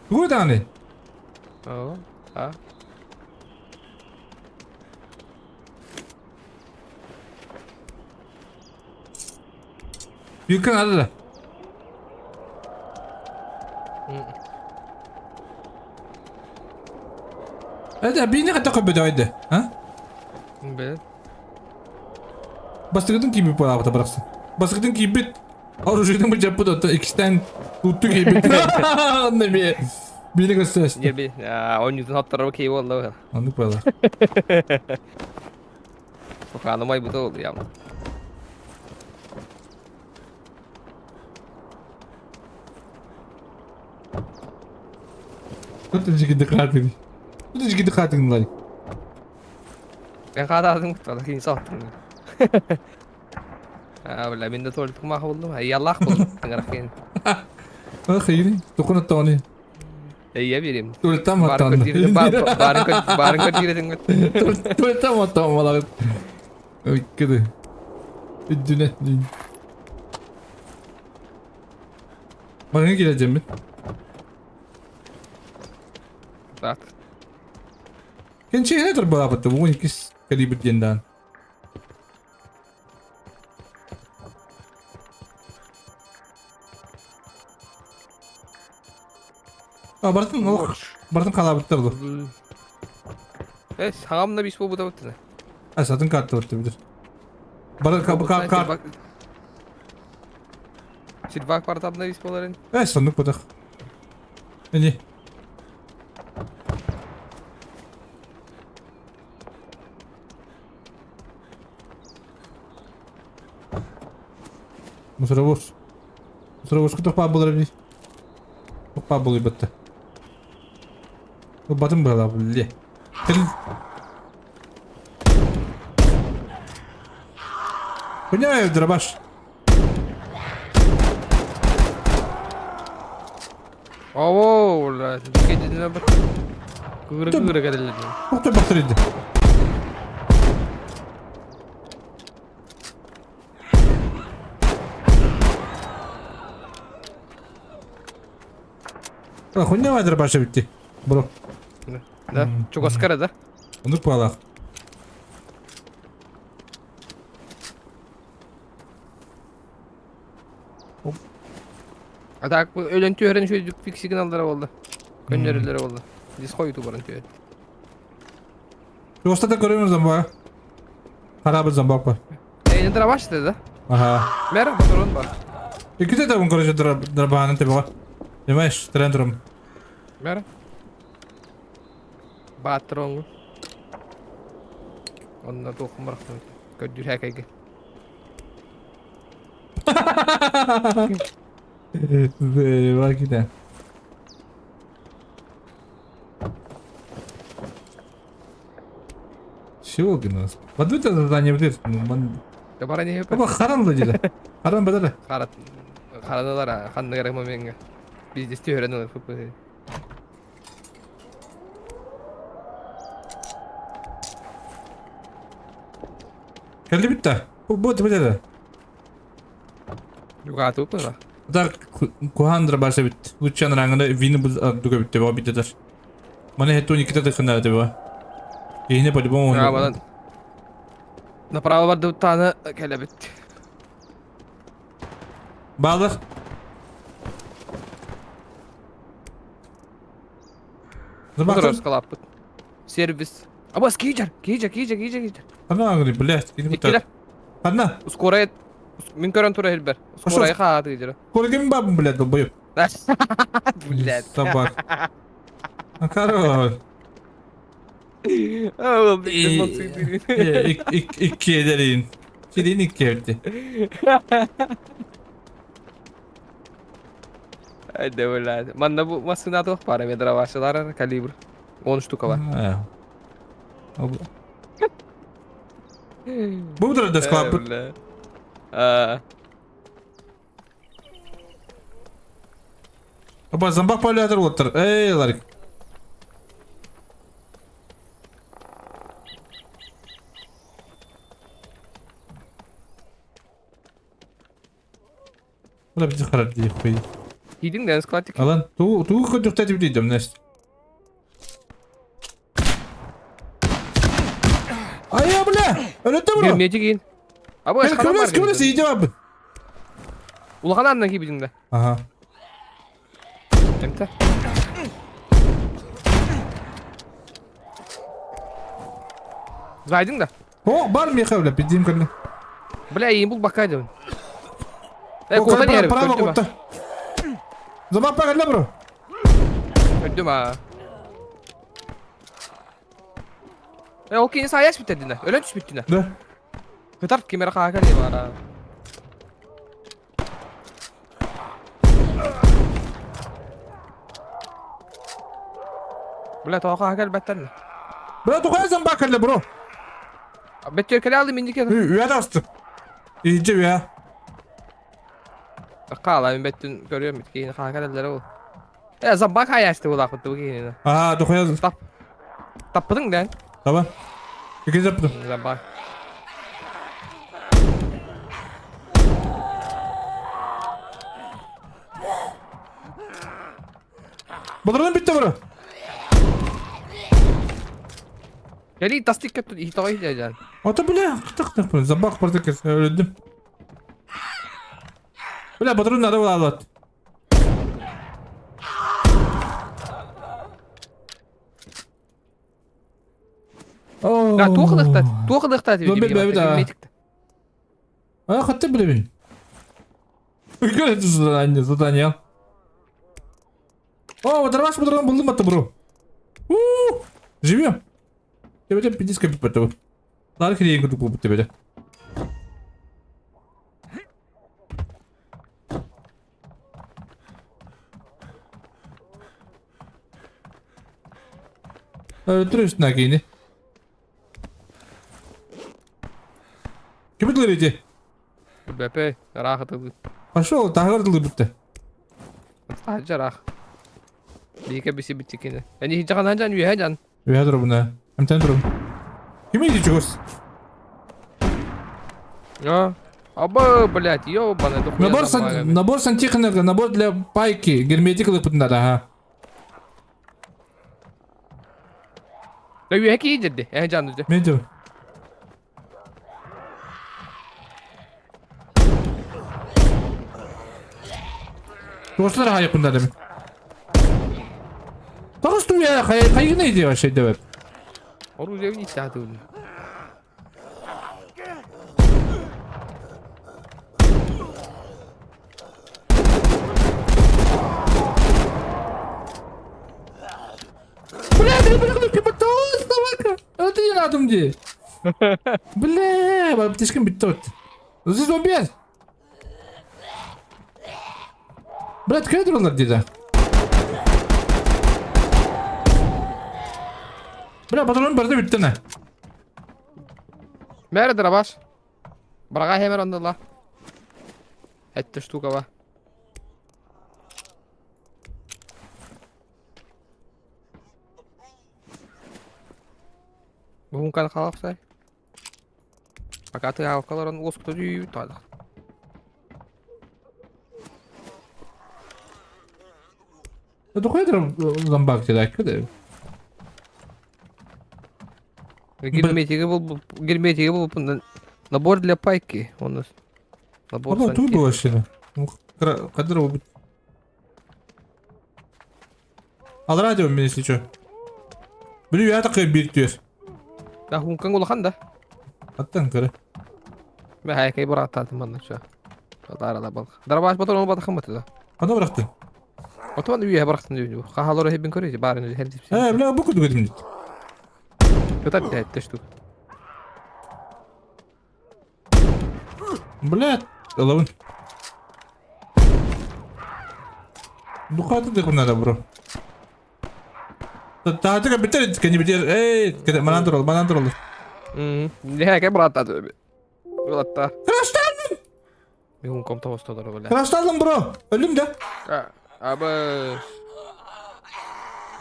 S1: Куда они?
S5: О, а.
S1: Юкка надо да. Это бини хата көбөдө а?
S5: Бе.
S1: Бастыгытын кийбит буолаабыта барахсан. Бастыгытын кийбит оружиетын былдьаппыт оттон иккистээн тутту кийбит. Онно эмиэ биини көстөөстө.
S5: Не би, он юзун хоттороро кии буолла.
S1: Оннук буолар.
S5: Суханымай быта ол явно.
S1: Тут жигиди хаатыгын. Тут жигиди хаатыгын лайк.
S5: Мен хаатаатым куттала кини сааттым. А, бля, мен де туалет кумаха болдум. Яллах болдум. Тыңырақ кейін.
S1: Ах, ири, тукуна тони.
S5: Эйе берем.
S1: Туалеттан
S5: Барын
S1: маттан.
S5: көтүрдүм, барын барын көтүрдүм.
S1: Туалеттан маттан малак. Өйткеде. Үдүнэ. Маңа келе
S5: Так.
S1: Кенче хетер балапатты, бугун иккис калибр диэн А, бартын олох, бартын халабыттар ду.
S5: Э, саҕамна бис буолбута быттына.
S1: А, сатын карта бытты битер. Бары кабы кар кар.
S5: Сильвак бартабна бис боларын.
S1: Э, соннук бутах. Эни. Мусоровоз. Мусоровоз кутах паа болар би. Паа болуй бытты. Батым была, бле. Поняю, дробаш.
S5: Оо, бля, кединэ бит. Кыгыры кыгыры кэлэллэр.
S1: Ухты бахтырды. А, хуйня дробаш битти. Бро.
S5: Да, чугаскара да?
S1: Онук палах.
S5: А так өлөн түһэрэн шүйдүк фикс сигналдара болду. Көннөрүлөрө болду. Дис хойуту баран түһэр.
S1: Остата көрөмүз зомба. Харабы зомбак бар.
S5: Э, не дробаш да?
S1: Ага.
S5: Мэр патрон бар.
S1: Икките табын короче дробаһаны тебеҕэ. Понимаешь, трендром.
S5: Мэр. Патрон. Онна туохум барахтан. Көддүр хәкәйге.
S1: Вакида. Чего гнус? Подвыта задание будет.
S5: Да бара не
S1: Оба харан ладили. Харан бадали.
S5: Харат. Хараналара ханныгара моменга. Биздес түһэрэн ылар фп.
S1: Келди битта. Бу бу битте.
S5: Югату пыла.
S1: Да кухандра барса бит. Лучан рангында вини бу дуга битте ба битте. Мане хету никита тыхына тебе. Ихне по-любому.
S5: А, манан. Направо барды таны кэлэбит.
S1: Балыр.
S5: Зубактар скалаппыт. Сервис. Абас кийжер, кийжер, кийжер, кийжер, кийжер.
S1: Ана говорит, блядь,
S5: Иккилер.
S1: Одна.
S5: Ускорай. Мин көрөн тура хилбер. Ускорай хааты кийжер.
S1: Коргем баб, блядь, долбоёб.
S5: Блядь.
S1: Собак. А король.
S5: А, блядь,
S1: Икки эдерин. Сирин икки эбити.
S5: Айда, блядь. Манна бу масына туох пара медровашылар калибр. 10 штука бар.
S1: Бу да склад.
S5: Бля. А.
S1: Оба зомбак полятор оттыр. Эй, Ларик. Бula bizi харап дейік қой.
S5: Кийдиң ден складик.
S1: Алан, туу туу көдүктө деп дейдим, Нест. Ай, бля! Өлөттө бро.
S5: Бермети кийин. Аба,
S1: Көмөс, көмөс, иди бабы.
S5: Улахан аннан кийбидиң да.
S1: Ага.
S5: Эмте. Зайдың да.
S1: О, бар меха, бля, пидим кәлі.
S5: Бля, иин бул бакай деп. Э, кута не
S1: Право, кута. Зама пагalla бро.
S5: Көрдүм а. Э, ол кийин саяш битедине. Өлөн түш бүттүнө.
S1: Да.
S5: Кытарт кемер хака не бар. а. Бля, тоҕо кэлбэттэр.
S1: Бля, тухай зомбак кэллэ, бро.
S5: Бөттөр алды миндики.
S1: Үө таҕысты. Иһдьэ үө.
S5: Хаала мин бөттүн көрүөм киһини хаһа кэлэллэр ол. Э, зомбак хайаасты булаахпыт бу киһини.
S1: Аа, тухай.
S5: Тап. Таппытың дэн.
S1: Таба. Икки заппытым.
S5: Зомбак.
S1: Батарынан бүттэ бро.
S5: Кэлии тастык көттү иһитоҕой дьэ.
S1: Ата бля, тах тах зомбак барды өлдүм. Бля, батарын надо было
S5: Да, туох ылыхтат, туох ылыхтат
S1: диби. А, хатты билебин. Көрө задание, задание. О, батарбаш батарган булдум атты бро. У, живем. Тебе пиздец копить потом. Лар хрень курдук буолбут тебе. Өлтүр үстүнэ киини. Ким ытылыр ити?
S5: Бэпэ, ыраах ытылыы.
S1: Пошел, таһыгар ытылыы бүттэ.
S5: Таһырдьа ыраах. Биһиги биси биттикини. Эни хиджахан жан үөһэ жан.
S1: Үөһэ турабын Эмтэн турабын. Ким ити чугас?
S5: А, Аба, блядь, ёбаный дохуя
S1: Набор, сан... набор сантехника, набор для пайки, герметик ылыппытын надо, ага.
S5: Да үөһэ киирдэ, э жан деді.
S1: Мен де. Туосалар хайыппын да Тоҕус туя хайгына иди вообще деп.
S5: Оружие не сяду.
S1: Бля, ты собака. Это не надо мне. Бля, птичкам бит Здесь Блядь, кедрлар диде. Бля, патрон барды бүтті не.
S5: Мәрі дырабаш. Браға хемер ондыла. Этті штука ба. Бүгін кан қалақсай. Пока ты алкаларын оскыты дүй тадық.
S1: Тухайдыр зомбак диде, кеде.
S5: Герметигі бұл герметигі бұл набор для пайки. Он набор
S1: Аба, туй было вообще. Кадр будет. Ал радио мен, если что. Билю, я такой бир түйер.
S5: Да, хункан улахан да.
S1: Аттан көрі.
S5: Мен хайкай бар аттадым манна чо. Татарала бал. Дарбаш батыр оны батыр хымыты да.
S1: Қанда бырақтың?
S5: Отуан үйе бырақтым дейм. Қахалары хебин көрейді, барын хер деп.
S1: Э, бля, бу күді көдім дейді.
S5: Көтәп дәтті штук.
S1: Бля, алабын. Духаты деп надо, бро. Таатыга битер, кені битер. Эй, манан турал, манан турал.
S5: Не хайкай бар аттады. Улатта.
S1: Краштадым!
S5: Мен хунком тоғыстадыр, бля.
S1: Краштадым, бро. Өлдüm да.
S5: Абы.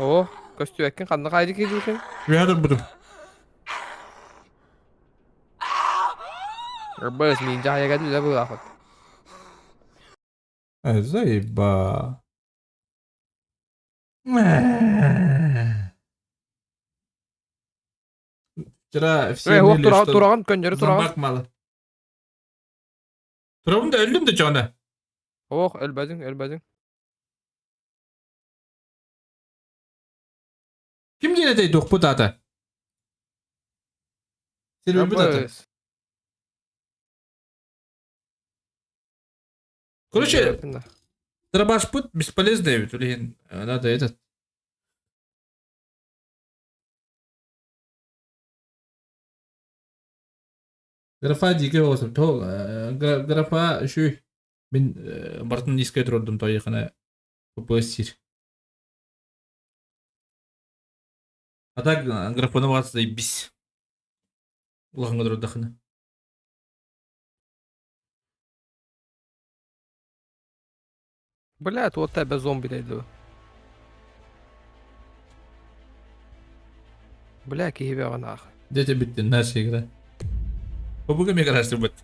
S5: О, көстү қанды қайды келді
S1: Үйәдір бұдым.
S5: Абы, мен жая келді да бұл ақыт.
S1: Заеба. Вчера все
S5: Эй,
S1: ныли, что
S5: тураған көнжері тураған.
S1: зомбак мало. Турабын да өлдüm да чоғына.
S5: Ох, өлбәдің, өлбәдің.
S1: Ким диэн этэй туохпут аата? Силбит аата. Короче, дробашпут бесполезный ведь, блин. Надо этот. Графа дикий голосом. То, графа үшүй. Мен бартын низкая турдум то яхана ППС сир. А так графона баҕас заебись. Улахаҥҥа турдахына.
S5: Бля, вот тебе зомби дойду. Бля, киһи нахуй.
S1: Дети битти наша игра. Побуга мне гараж бит.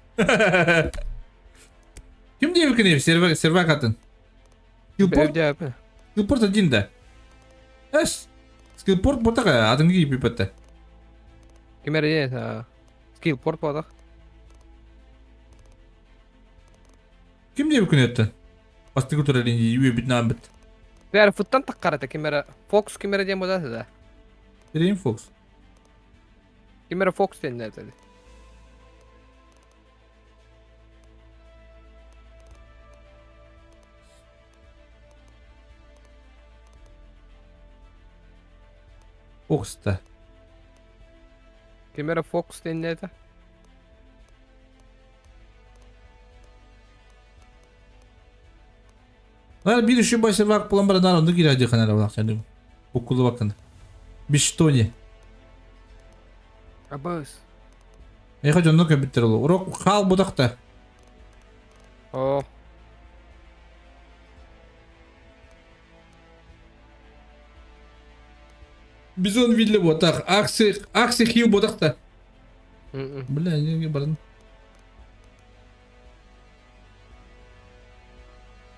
S1: Ким диэбиккиний сервак сервак атын? Скиллпорт Скиллпорт один да. Эс. Скиллпорт ботака атын кииппэтэ.
S5: Ким эрэ Скиллпорт ботах.
S1: Ким диэбиккин өттөн? Бастакы турар үөбүт наамбыт.
S5: Бэр футтан таккарата ким эрэ Фокс ким эрэ диэн буолар да.
S1: Рейн Фокс.
S5: Ким эрэ Фокс диэн этэ.
S1: Фокс да.
S5: Ким эрэ Фокс диэн этэ.
S1: Нар биир үчүгэй бассервак булан баран нар оннук киирэ дьыхана эрэ булахчаны. Буккулубаккын. Биштони.
S5: Абыс.
S1: Эха дьонно көбүттэр ол. Урок хаал бутахта.
S5: О.
S1: Бизон вилли ботах. Акси акси хил ботахта. Бля, не баран.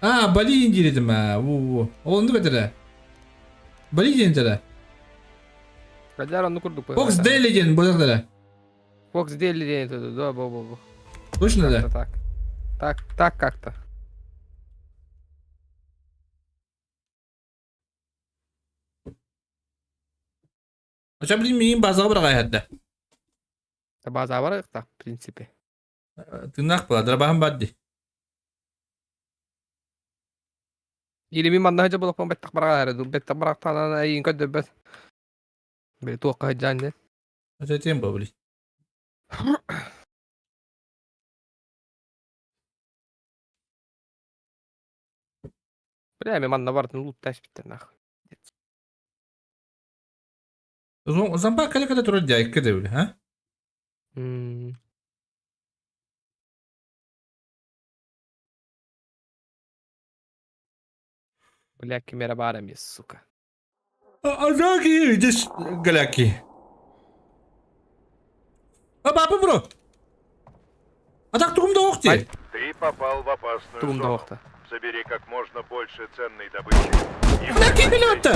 S1: А, Бали диир этим аа. Во-во. Ол оннук этэрэ. Бали диэн этэрэ.
S5: Кадяр онну курдук.
S1: Фокс Дели диэн буолар
S5: Фокс Дели диэн это да, бо бо бо.
S1: Точно да?
S5: Так. Так, так как-то.
S1: Оча блин миин базаҕа быраҕайһарда.
S5: База барыахта, в принципе.
S1: Тыыннаах була, дырабаһым бар дии.
S5: Или мин манна сылдьар буоллахпына бэттэх бараҕа эрэ дуу, бэттэх барахтаанан эйигин көрдөрбөт. Били туохха сылдьаан диэн.
S1: Этиэм бо, блин.
S5: Бля, мин манна бардым луттаан испиттэр нахуй.
S1: Зомбак кэлэ-кэлэ турар дьайыкка да били, а?
S5: Бля, ким эрэ баар эмиэ, сука.
S1: Агаки, здесь галяки. А папа бро. А так тугум да охти.
S2: Ты попал в опасную
S5: Тугум да
S2: зону.
S5: охта.
S2: Собери как можно больше ценной добычи. И
S1: Бля, ким билиотта?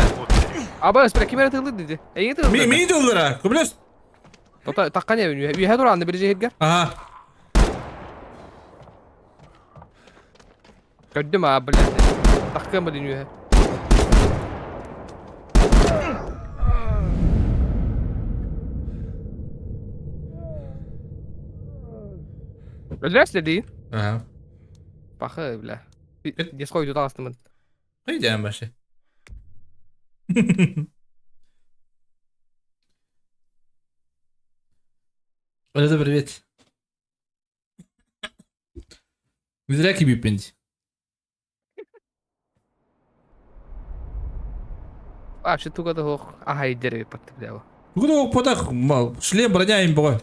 S5: Аба, бля, ким эрэ тыллы диди. Эйги тыллы.
S1: Ми ми тыллара. Көмөлөс.
S5: Тота такка не үһэ тураанны бир жиһиргэр.
S1: Ага.
S5: Көрдүм аа, блядь. Таккыам блин үһэ. Өлөрөс дии.
S1: Ага.
S5: Пахы, бля. Деско үйдө таҕыстымын.
S1: Қайдан башы? Вот это привет. Не зря кибиппин.
S5: Вообще туга да ох, аха идер патты бля.
S1: Туга да ох потах, шлем броня им бога.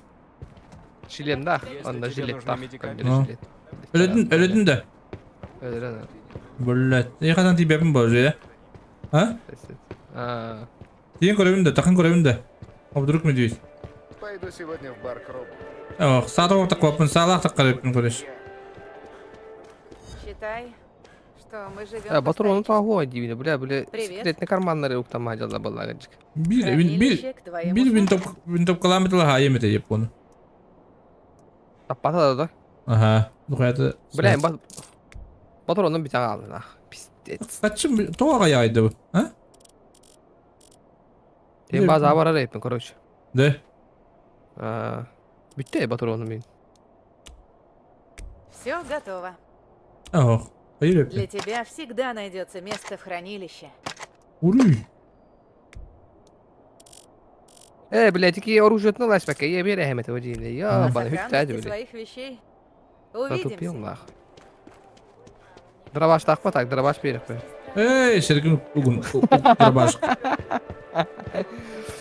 S5: Шлем да, онда жилет тах.
S1: Өлөдүн, өлөдүн да.
S5: Өлөрөн.
S1: Блять, я хатан тибепин боже, а?
S5: А.
S1: Тиен көрөбүн да, тахын көрөбүн да. А вдруг медведь?
S13: Пойду сегодня в бар к Робу.
S1: Ох, саатах таккаппын, саалаах таккарыппын көрөш.
S7: Считай, что мы живем...
S5: Э, патрону того дивine, бля, бля,
S7: Привет.
S5: секретный карманнары уктама дьалла баллаганчик.
S1: Бир, бир, бир винтовка, винтовкаламы тыла хайым это япону.
S5: Таппата да?
S1: Ага, ну это...
S5: Бля, патронун битен алды нах. Пиздец.
S1: Качым, тоға яйды bu, а?
S5: Мен база барар эппин, короче.
S1: Да?
S5: Бүтте патрону мен.
S7: Все готово.
S1: Ох, поехали.
S7: Для тебя всегда найдется место в хранилище.
S1: Уруй.
S5: Э, блядь, такие оружие отнулась пока, я берем этого дела. Я
S7: О
S5: бана,
S7: сохранности своих вещей.
S5: Затупил
S7: Увидимся.
S5: нахуй. Дробаш так так, дробаш берег.
S1: Эй, Сергей, угун, дробаш.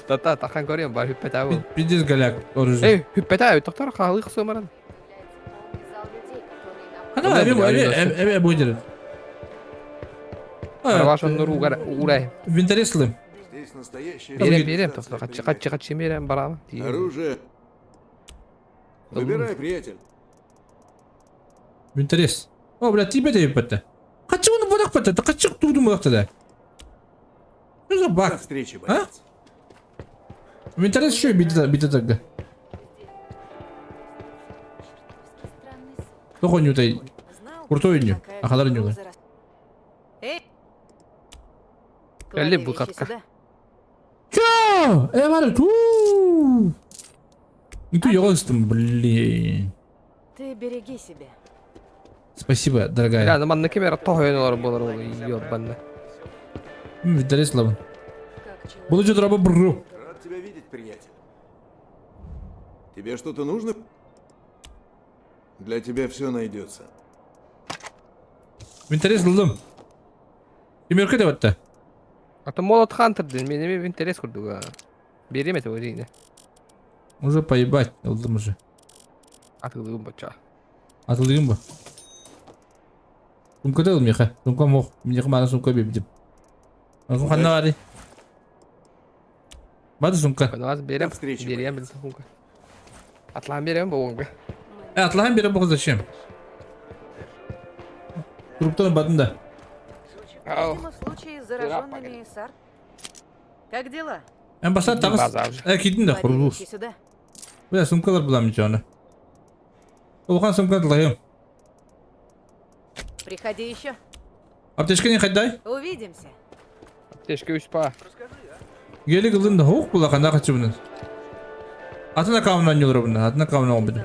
S5: Тата тахан көрүөм бар хүппэтэ бу.
S1: Пиздец голяк оружие.
S5: Эй, хүппэтэ тоқтар хаалыы сымаран.
S1: Ана эбе эбе эбе будет.
S5: Ваш он ругар урай.
S1: Винтереслы.
S15: Здесь настоящая
S5: Берем, берем, тоқтар качы качы качы берем барам.
S15: Оружие. Выбирай, приятель.
S1: Интерес. О, бля, тебе тебе патта. Хочу он бодак патта, да хочу туду модак тогда. Что за баг?
S15: До встречи,
S1: А?
S15: боец.
S1: Интерес еще бит бит тогда. Тоқо нютай. Крутой ню. Ахалар ню.
S7: Эй!
S5: Әлі
S7: Клади
S5: бұл
S7: вещи
S5: катка.
S7: сюда.
S1: Чё? Э, вары, ту. Ну ты ёлстым, блин.
S7: Ты береги себя.
S1: Спасибо, дорогая.
S5: Я на манна кемера тохойын олар болар ол ёбанна.
S1: Интерес лабын. Буду что-то раба бру.
S15: Рад тебя видеть, приятель. Тебе что-то нужно? Для тебя все найдется.
S1: Интерес лылым. Кемерке деп атты.
S5: Ата Молот Хантер ден мен эме интерес курдуга. Берем это дейін.
S1: Уже поебать, ылдым уже.
S5: Атылыгым бача.
S1: Атылдыгым ба? Сумка да меха. Сумка мох. Мне мана сумка бебдим. Сумка ханна бары. Бады сумка.
S5: Каназ берем. Берем бір сумка. Атлан берем болғанға.
S1: Э, атлаһын бере бу зачем? Труптан бадын да.
S7: Видимо, в случае с зараженными САР. Как дела?
S1: Эн баса тагыс. Э, кидин да
S7: Клади
S1: курулуш.
S7: вещи сюда.
S1: Бля, сумкалар булам жаны. Улхан сумка длайым.
S7: Приходи еще.
S1: Аптечка не хайдай?
S7: Увидимся.
S5: Аптечка үш па.
S1: Гели кылдым да хоқ була канда качы бунун. Атына камынан юлар бунун, атына камынан обиди.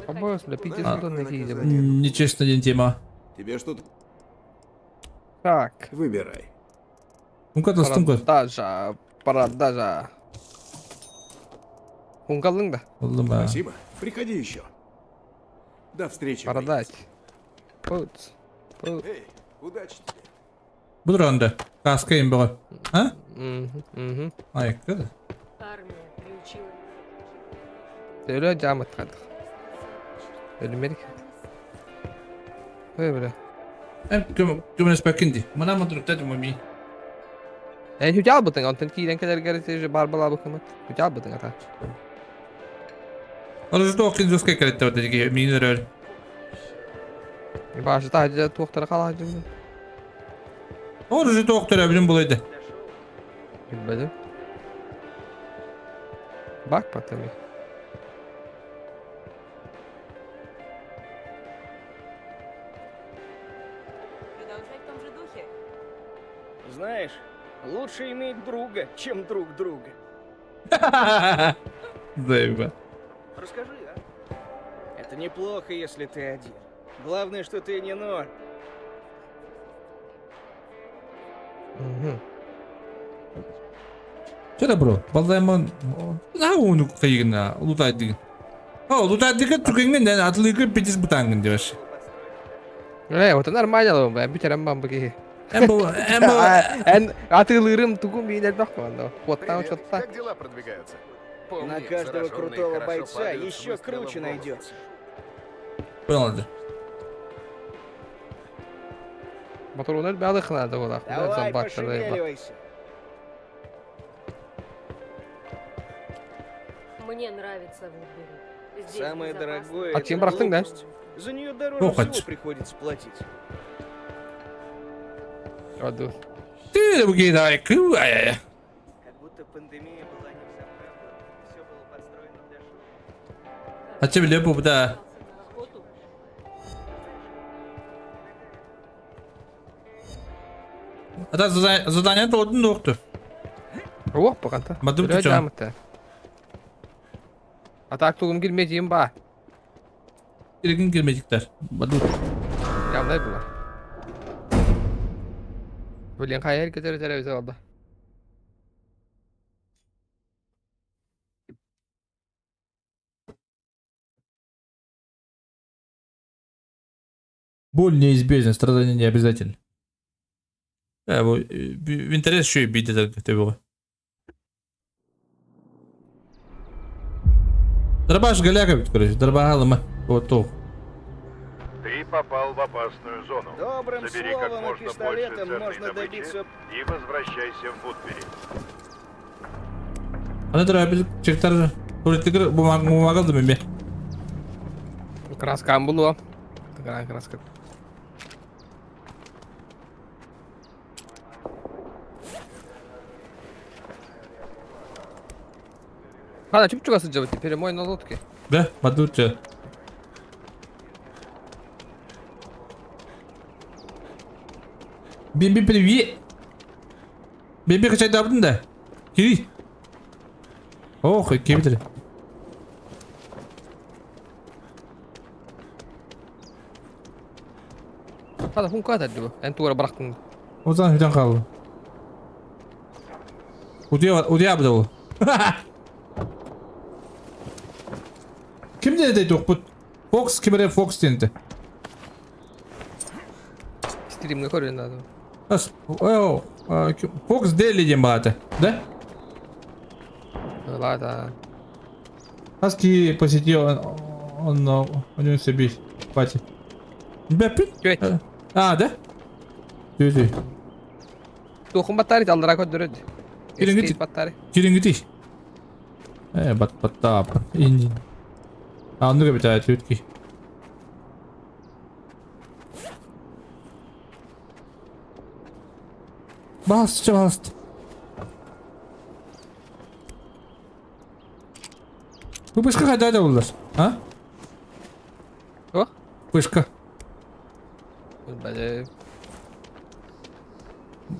S5: Абос, бля, пиздец, удобно киде.
S1: Нечестно ден тема.
S15: Тебе что-то...
S5: Так.
S15: Выбирай.
S1: Сумка да сумка.
S5: Продажа, продажа. Хунгалың да.
S1: Болдум ба.
S15: Спасибо. Приходи еще. До встречи.
S5: Продать. Пут. Пут.
S15: Эй, удачи тебе.
S1: Буdur анда. Каска им бага. А?
S5: Мгм,
S1: Ай, када.
S8: Армия приучила
S5: Төлө жамат кадык. Өлмерик. Ой, бля.
S1: Эм көм көмөс бакинди. Мана мадыр тәдим ми.
S5: Эн хүжал бытың, онтон киирен келер же бар бала быкымыт. Хүжал бытың ата.
S1: Оружие тоқин жесткая каретта вот эти минерал.
S5: Башы та туохтара калаажым.
S1: Оружие тоқтыр әбілім булайды.
S5: Билбедим. Бак батами.
S7: Продолжай в том же духе.
S4: Знаешь, лучше иметь друга, чем друг друга.
S1: Заеба.
S4: Расскажи, а? Это неплохо, если ты один. Главное, что ты не ноль.
S1: Че да бро? Балдайман. На оны кайгына, лутай деген. О, лутай деген түркеңмен дән атылыгы петис бутангын деп аш.
S5: Э, вот нормально бу, бүтерем бам буги.
S1: Эм бу, эм бу.
S5: Эн атылырым тугум бейнер бак банда. Оттан чотта.
S13: Как дела продвигаются?
S4: На каждого крутого бойца еще круче найдется.
S1: Понял.
S5: Батуруну бәлі қынады олақ.
S4: Давай, пошевеливайся.
S8: Мне нравится в Вудбери. Здесь
S4: Самое
S8: безопасно.
S4: дорогое
S5: А
S4: это
S5: чем брахтың, да?
S4: глупость. За нее дороже
S1: О,
S4: всего
S1: хочу.
S4: приходится платить.
S5: Аду.
S1: Ты буги давай, ку, ай ай.
S4: Как будто пандемия была не взаправду. Все было подстроено для шоу.
S1: А тебе лепо да. Ата задание толдun доктор.
S5: О, бұғанта.
S1: Бадым туча.
S5: Атак тугум килмедиим ба.
S1: Иргин килмедиктер. Баду.
S5: Ямдай була. Блин, хайер кетер телевизор алды.
S1: Боль неизбежна, страдания не обязательно. Э, бу интерес еще и биде тебе. Дробаш голяк эбит, короче, дробаһа ылыма. Вот туох.
S6: Ты попал в опасную зону.
S4: Добрым
S6: Собери как
S4: словом и
S6: можно больше
S4: пистолетом
S6: ценной
S4: можно
S6: добычи
S4: добиться
S6: и возвращайся в Вудбери.
S1: Аны төрөөбүт чектар политикер бумага ылдым эмиэ.
S5: Краскам булуо. Краска. Хана чуп-чугас сылдьабыт перемой на лодке.
S1: Да, бадучча. Биби привет. Биби качайдаабытын да. Кири. Ох, кибитер.
S5: Хана хунка дии бу. Эн туора бырахтың.
S1: Озан хүтэн хаалла. Утуйа утуйа ол. Ким диэн этэй туохпут? Фокс ким эрэ Фокс диэн этэ.
S5: Стримҥэ көрүөн наада.
S1: Ас, о, Фокс Дели диэн баата, да?
S5: Ладно.
S1: Хаски посетил он он себе пати. Бэппит? А, да? Түү.
S5: Туохун баттари аллара көрдөрөд.
S1: Кириҥҥит.
S5: Баттари.
S1: Кириҥҥитий. Э, бат баттаап. Инди. Анныга битаа түтки. Басчы басты. Пышка хайда да буллар? А?
S5: О?
S1: Пышка.
S5: Бля.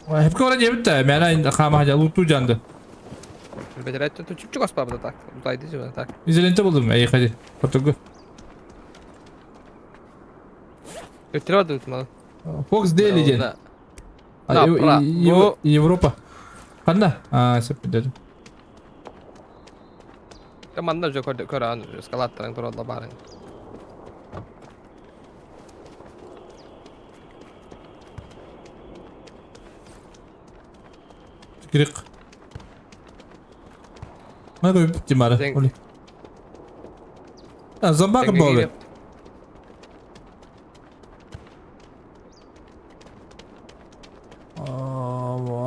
S1: Хепке ора диэбит да, мээнэ хаама лутуу дьанды.
S5: Бэдэрээт чуп-чугас баабыта так. Утайды жибэ так.
S1: Изоленте булдум, эй ходи. Фотогу.
S5: Өттүрэ бардыбыт маны.
S1: Фокс Дели диэн. Европа. Ханна? А, сөп дедим.
S5: Манна уже көрөн скалаттарын туралла барын.
S1: Кирик. Мына көйүп тимары. Оли. А, зомбак болды.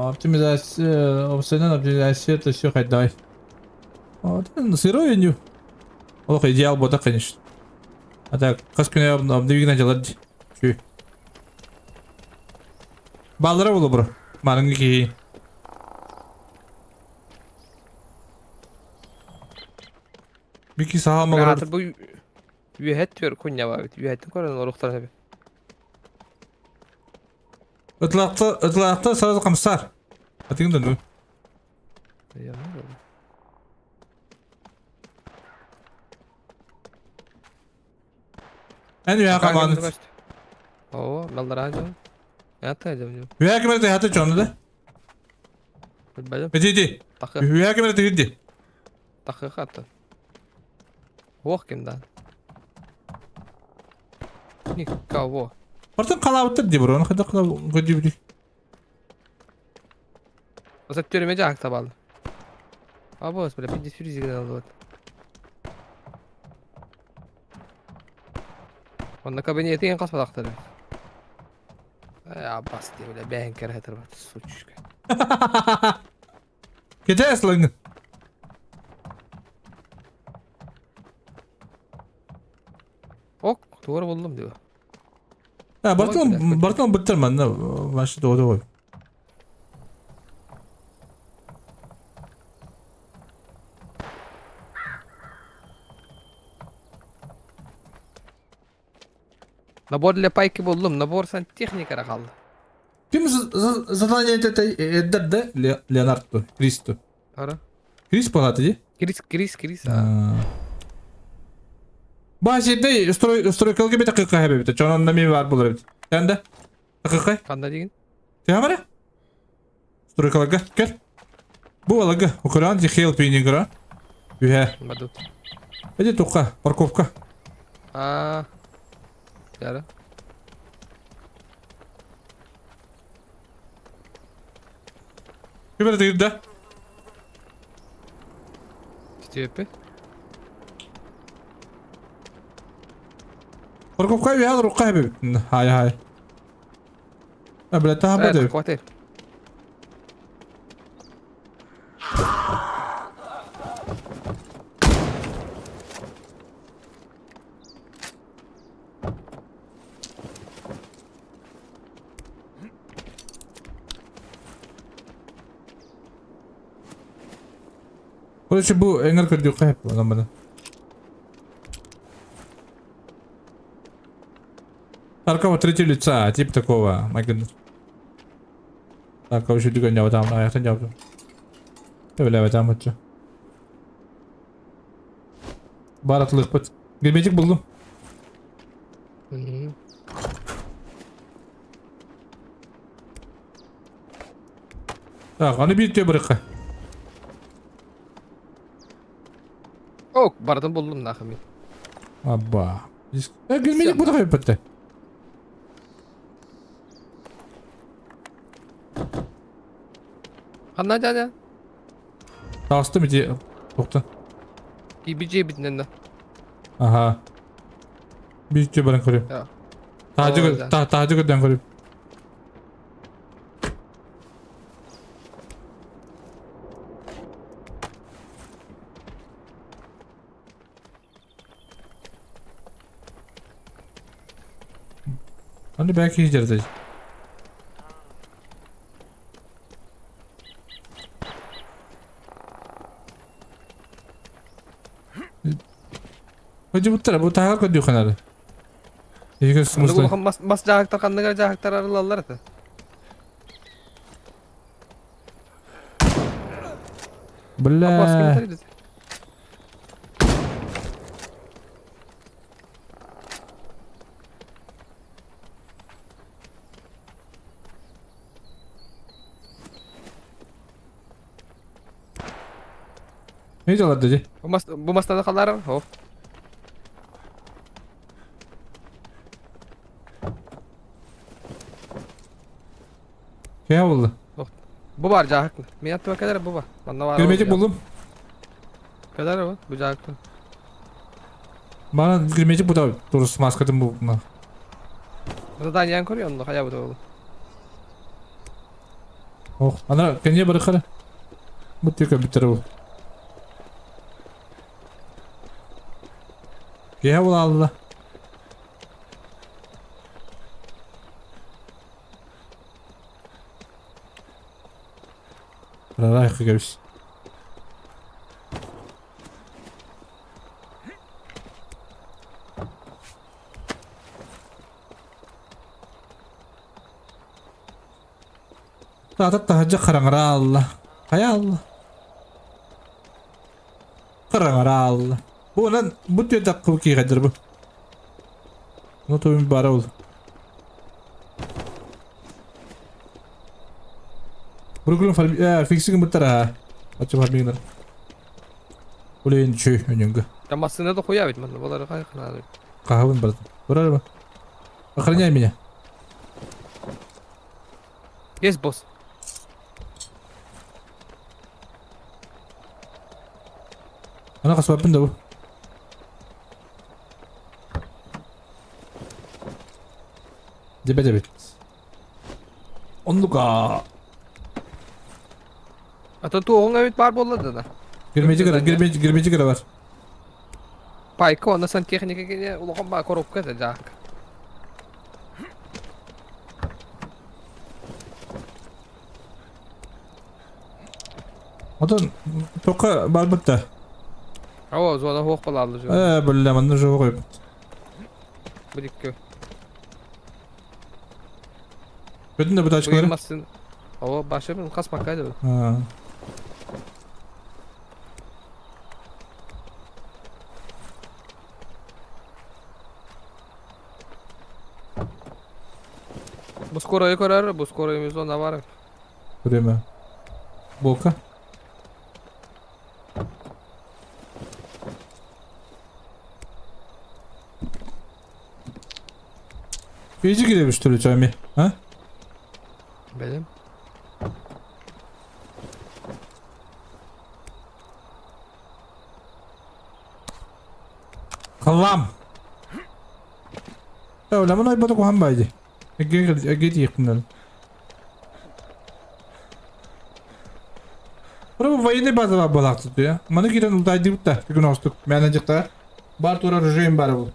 S1: Оптимизация, опционально оптимизация, это все хоть давай. Вот, сырой меню. Ох, идеал бота, конечно. А так, хас күнэ обновигна делать. Чүй. Баллара болу бро. Марыңы ки. Бики саха малар.
S5: Бу үөһэт түөр куння бабит. Үөһэттин көрөн олоруктар эби.
S1: Ытлакта, ытлакта сразу камсар. Атыгын да ну. Эн үһэ каманы.
S5: Оо, маллара жам. Ята жам.
S1: Үһэ кимерте хаты чону да?
S5: Билбэдим.
S1: Бити. Үһэ кимерте хидди.
S5: Тахы хаты. Ох ким да. Никого.
S1: Бартын қалабыттыр дей бро, оны қайда қалап көдей білей.
S5: Озап түріме жақ табалды. Абос, бля, пиздец фризик алды вот. Онна кабинети ең қаспадақтыр. Ай, абас дей, бля, бәйін кәрі бар, сучка.
S1: Кете әсіліңі.
S5: Ок, туары болдым деп.
S1: Бартын, бартын біттір манна, машина тоғыды ғой.
S5: Набор для пайки болдум, набор сантехника қалды.
S1: Ким задание это эддер да Леонардо, Кристо.
S5: Ара.
S1: Крис болады ди?
S5: Крис, Крис, Крис.
S1: Базиде строй стройкалга бит акыка хәбе бит. Чонон нами бар булыр бит. Тәндә? Акыка?
S5: Канда деген?
S1: Тәмәре? Стройкалга кел. Бу алага. Укран ди хел пинигра. Үһә.
S5: Бадут.
S1: Эди тука, парковка.
S5: А. Яра.
S1: Ким да?
S5: Степе.
S1: Парковка үһэ рукка эбит. Хай хай. А, бля, таһа бады.
S5: Хватит.
S1: Короче, бу эҥэр көрдүөххэ сөп онон маны. Таркова третьего лица, типа такого. My goodness. Так, короче, дүгөн жабытам, аяқтан жабытам. Төбелебетам бачча. Баратлыхпыт. Герметик булдум. Так, аны биир тө барыкка.
S5: Ок, бардым булдум нахуй мин.
S1: Абба. Э, герметик бу да бітті.
S5: Ханна дядя?
S1: Таҕыстым ити туохтан.
S5: Киирбит дьиэбитинэн да.
S1: Аха. Биир үтүө баран көрүм. Таһырдьа таһырдьа көрдөөн көрүм. Аны бэк киһи Өдүбүттэр бу таһар көрдүөххэ Егер смысл.
S5: Бас бас жаһыктар ханныгар жаһыктар арылаллар это.
S1: Бля. Не делать деді?
S5: Бу мастаны халарым. Хоп.
S1: Кээ булду?
S5: Бу бар жаһык. Мен аттыма кэлэр бу бар. Манна бар.
S1: Герметик булдум.
S5: Кэлэр бу бу жаһыктан.
S1: Бана герметик бу да турус маскатын бу.
S5: Заданиен көрү онно хайа бу ол.
S1: Ох, ана кэнье барыхара. Бу тика бүтэр бу. Киһи булаалла. Рарайхы кэбис. Таата таһырдьа хараҥара аалла. Хайа аалла? Хараҥара аалла. Бу онон бу түөтэххэ киихэдэр бу. Ну туйум бара ол. Бруклин фиксигин буттара. Ачы фармигнер. Улейн чүй өнүнгө.
S5: Я массыына да хуя ведь манна балары кай кынады.
S1: Кахабын брат. Бурар ба. Охраняй меня.
S5: Есть босс.
S1: Ана касбаппын да бу. Дебе дебе. Оннука.
S5: А то туоҕуҥ эбит баар буолла да.
S1: Герметик герметик герметик бар.
S5: Пайка онно сантехника кини улахан баа коробка да жаак.
S1: Отон тока барбыт да.
S5: Оо, зона хуох балааллы жо.
S1: Э, бля, манна жоо койбут.
S5: Бу дикки.
S1: Көтүн да бу тачкалары.
S5: Масын. Оо, башым хас макайды.
S1: Аа.
S5: Бу скорая көрөр, бу скорая зона бар.
S1: Время. Бока. Иди кире что ли, чами, а?
S5: Билем.
S1: Хлам. Ламан ойбото куһан баайди. Эгэ тиэхпинэн. Бу военный база балаахтыт я. Маны кирен ултайдыбыт да, күн остук. Мээнэ дьыкта. Бар турар режим бар бу.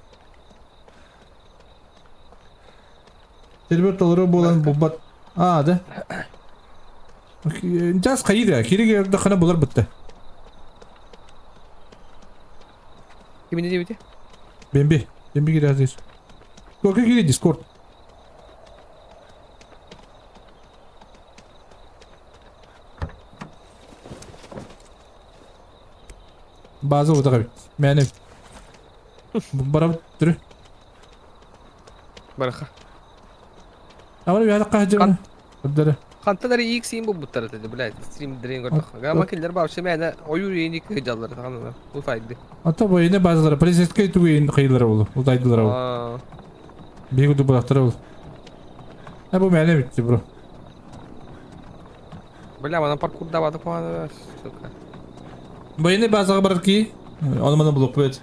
S1: Сервер толору буолан булбат. А, да. Жас хайыр кириге дахана булар бытты.
S5: Кимини диэбити?
S1: Бемби. Бемби кире азыр. Сколько кире Дискорд? База утаҕа эбит. Мээнэ барабыт түрү.
S5: Бараха.
S1: Абара үһэ хаһдьыбына. Көрдөрө.
S5: Хантан эрэ иик-сиин булбуттар этэ, блядь, стрим дрин көрдөх. Гама киллер вообще мээнэ ойуур иини кыһдьаллар ханыла. Бу файды.
S1: Ата военный базалара полицейскай тугуин кыйлара болу. Утайдылара болу. Биһиги дубулахтара болу. А бу мээнэ битти бро.
S5: Бля, манан паркурдабаты куһаҕана сука.
S1: Военный базаҕа барар кии. Ону маны булуохпут.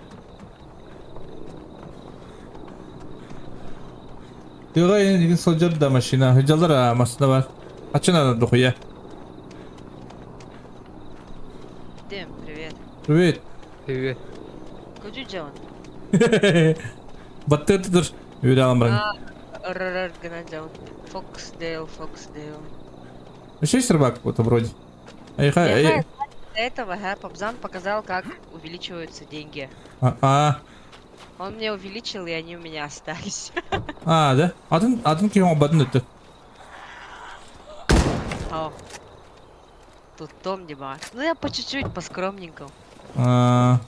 S1: Тыаҕа игин сылдьар да машина. Сылдьаллар а массыына бар. Аччын дохуя.
S16: Дим, привет.
S1: Привет.
S5: Привет.
S16: Куди дьон?
S1: Баттыа тутар. Үөрэ аҕам баран.
S16: Рррр гынан дьон. Фоксдейл, Фоксдейл.
S1: Еще есть рыбак вот вроде. Айха,
S16: До этого га, Папзан показал, как увеличиваются деньги.
S1: А, а.
S16: Он мне увеличил, и они у меня остались.
S1: А, да? Атын, атын киһи оҥорботун өттө.
S16: О. Тут том деба. Ну я по чуть-чуть, по скромненькому.
S1: А.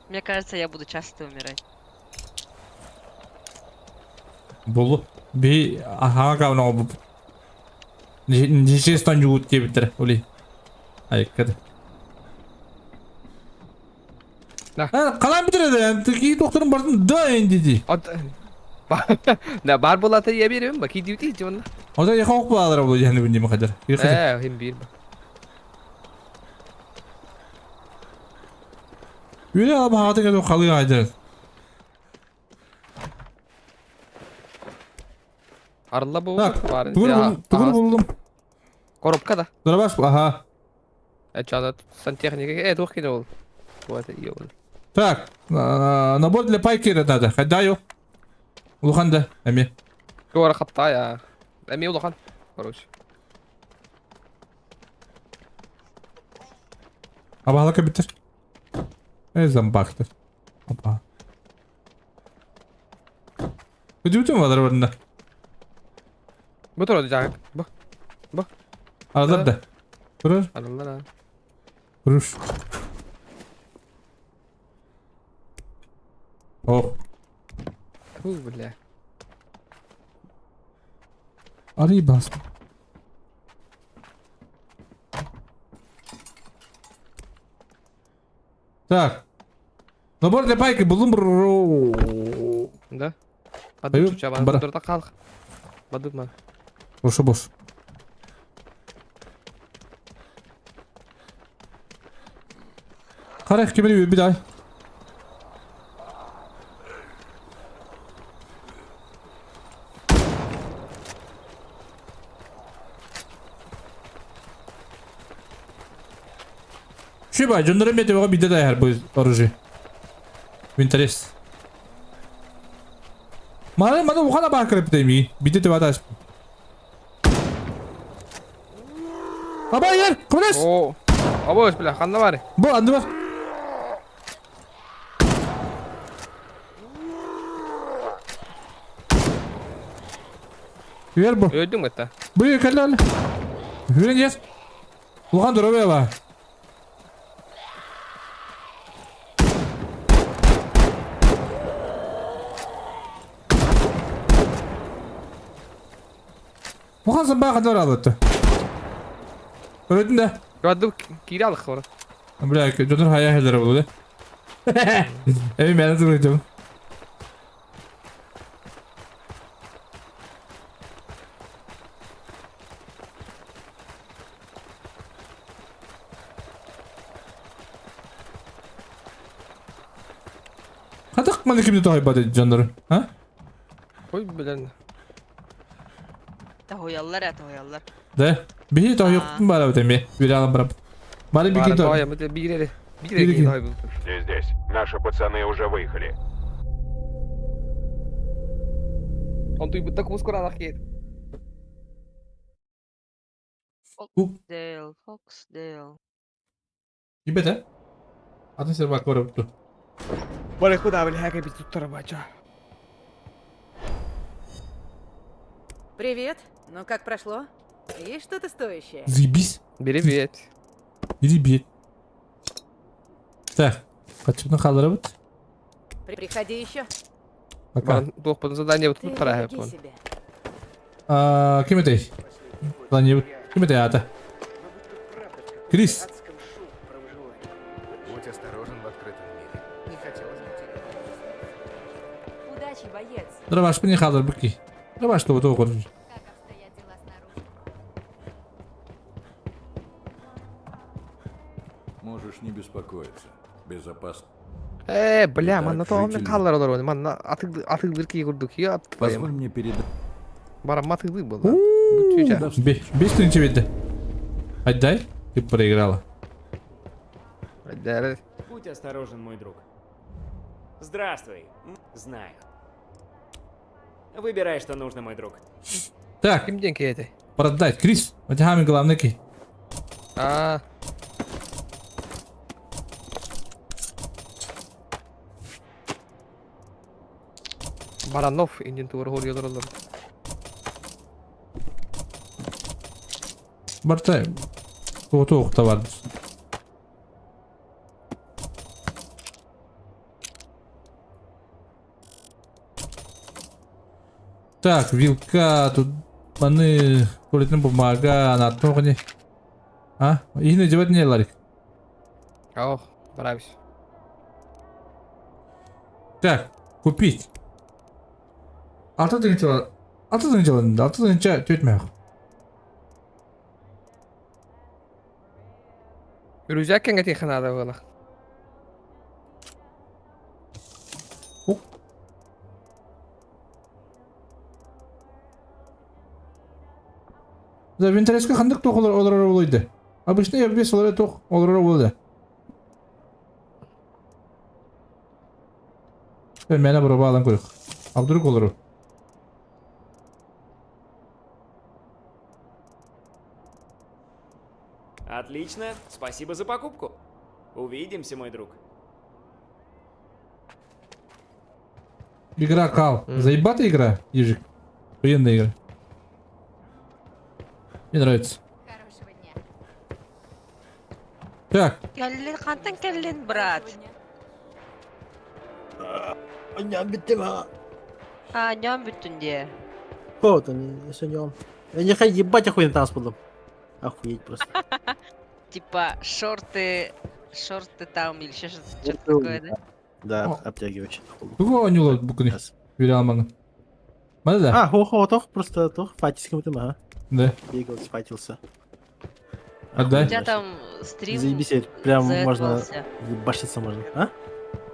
S16: Мне кажется, я буду часто умирать.
S1: Булу. Би аха кавна обуп. Нечестно юут диэбиттэрэ ули. Айыккады. Қалан бітіреді, кей докторым бардым да енді ди.
S5: Да бар болата я берем, баки дьюти дьон.
S1: Ота яха оқ балалар бұл яны бүндеме қадар.
S5: Э, хим бир.
S1: Үре алып ағаты кәді қалый айдар.
S5: Арылла бу.
S1: Так, тугун булдум.
S5: Коробка да.
S1: Дурабаш, аха.
S5: Э, чада сантехника. Э, туох кине ол. Вот, ёбан.
S1: Так, набор для пайки надо. Хайдаю. Улахан да, эми.
S5: Туора хаптая. Эми улахан. Короче.
S1: Абаһалака биттер. Э, зомбактыр. Опа. Күдүтүм балар барында.
S5: Бу турады жагы. Бу. Бу.
S1: Аралар да. Турар.
S5: Аралар.
S1: Руш. О.
S5: Фу, бля.
S1: Арый бас. Так. Набор для пайки булум бро.
S5: Да?
S1: Аю,
S5: Бадык чуча
S1: бара.
S5: Дурда калк. Бадык ман.
S1: Ошу бос. Карах кибери bir daha. Шиба, дьоннору эмиэ төбөҕө биирдэ да иһэр бу оружие. Интерес. Маны маны ухана баар кырыппыт мии. Биирдэ төбө атаас. Аба иһэр! Кымнас!
S5: О, Або, бля, ханна бар.
S1: Бу анды бар. Үөр бу.
S5: Өлдүң бетте.
S1: Бу кэллэ әле. Үөрэн иэс. Улахан доруобуйа баар. Улахан сымбаа ханна бараалатты. Көрөтүн да.
S5: Радды кире алых бар.
S1: Бля, дьонор хайа хеллere буолуо да. Эми мээнэ туруйтум. Хатак маны кимди тоһойбот дьоннору, а?
S5: Хуй билэн.
S16: Тоһуйаллар ээ, тоһуйаллар.
S1: Да? Биһи тоһуйуохпутун баарабыт эмиэ. Үрэҕин барабыт. Бары бики
S5: Баара тоһуйаммыт биир эрэ. Биир эрэ киһи тоһуйбуппут.
S2: Все здесь. Наши пацаны уже выехали.
S5: Онтуйбутта кус кураанах киһи.
S16: Фоксдейл, Фоксдейл.
S1: Ребята, атын сервак барабыт дуо?
S17: Бары куда били бит туттара бача.
S7: Привет. Ну как прошло? Есть что-то стоящее?
S1: Заебись.
S5: Привет.
S1: Привет. Так, качыбытын хаалларабыт.
S7: Приходи еще.
S1: Пока.
S5: Туохпутун задание
S7: Ты
S5: туттара
S7: береги себя.
S1: Ким этэй? Планебут. Ким этэй аата? Крис.
S13: Будь осторожен в открытом мире. Не хотелось бы терять.
S8: Удачи, боец.
S1: Дробашпын не хаалларбыт ки. Дробаш тобу тоҕо көрөр.
S6: Можешь не беспокоиться. Безопасно.
S5: Ээ, бля,
S6: Итак,
S5: манна тоҕо мен
S6: жители-
S5: хааллар олорон, манна атыылыыр киһи курдук, я
S6: Позволь мне передать...
S5: Барамма атыылыы буолла. Бүтүүчэ.
S1: Бес тысяча бедді. Отдай, ты проиграла.
S5: Отдай.
S10: Будь осторожен, мой друг. Здравствуй. Знаю. Выбирай, что нужно, мой друг.
S1: Так.
S5: Ким диэн киһи
S1: Продать. Крис, у тебя самый главный ки.
S5: А. Баранов инвентур хоруйалар олор.
S1: Барта. Туох бар. Так, вилка, тут маны туалетная бумага, на не. А? Ихне жебет не Ларик.
S5: Ох, нравится.
S1: Так, купить. Алты тыгынча, алты тыгынча, алты тыгынча төтмәк.
S5: Үрүзәк кеңге тиханада була.
S1: За винтереске хандык тох олар олар болойды. Обычно я без олар тох олар болду. Ben mene bura bağlan koyuk. Abduruk olur.
S10: Отлично. Спасибо за покупку. Увидимся, мой друг.
S1: Игра кал. Заебатая игра, Ежик. Охуенная игра. Мне нравится. Так,
S16: Кэллин, хантан кэллин, брат.
S14: Анням бүттүм а.
S16: А, нем бүттүн де.
S14: Вот он, если не он. Я не хочу ебать охуенно танц буду. Охуеть просто.
S16: Типа шорты, шорты там или еще что-то такое, да?
S14: Да, обтягивающий.
S1: Тугу ойнуулар бу күнү. Биле алмагын. Мана да.
S14: А, хо-хо, тох, просто тох, файтился кем ага.
S1: Да.
S14: Бегал, файтился.
S1: Отдай.
S16: У тебя там стрим
S14: Заебись, прям можно
S16: заэтовался.
S14: ебашиться можно. А?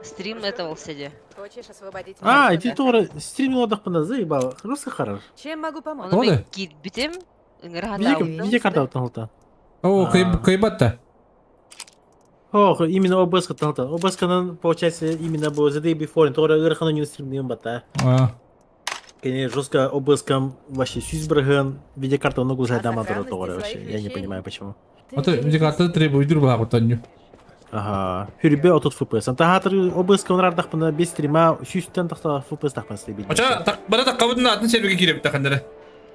S16: Стрим этого сиди.
S7: Хочешь освободить
S14: А,
S7: меня
S14: иди
S7: отсюда?
S14: тоже стримил отдох заебал. Русский хорош.
S7: Чем могу помочь?
S16: Оны мен кит битим,
S14: Видео карта вот
S1: О, кайбатта.
S14: Ох, именно ОБС каталта. ОБС канал, получается, именно был The Day Before, тоже ырхана не стримил бата.
S1: А.
S14: Конечно, жестко ОБС кам вообще сюзбраган, видеокарта много уже дама
S7: сохранности
S14: тоже вообще.
S7: своих
S14: Я не
S7: вещей.
S14: понимаю почему.
S1: А то видеокарта требует друга кутанью.
S14: Ага. Хүрбе отут FPS. Антахатыр ОБС канал пана без стрима сюстен тахта FPS тахпан стримить.
S1: Ача, так бара так кабытын атын сервиге кирип тахандара.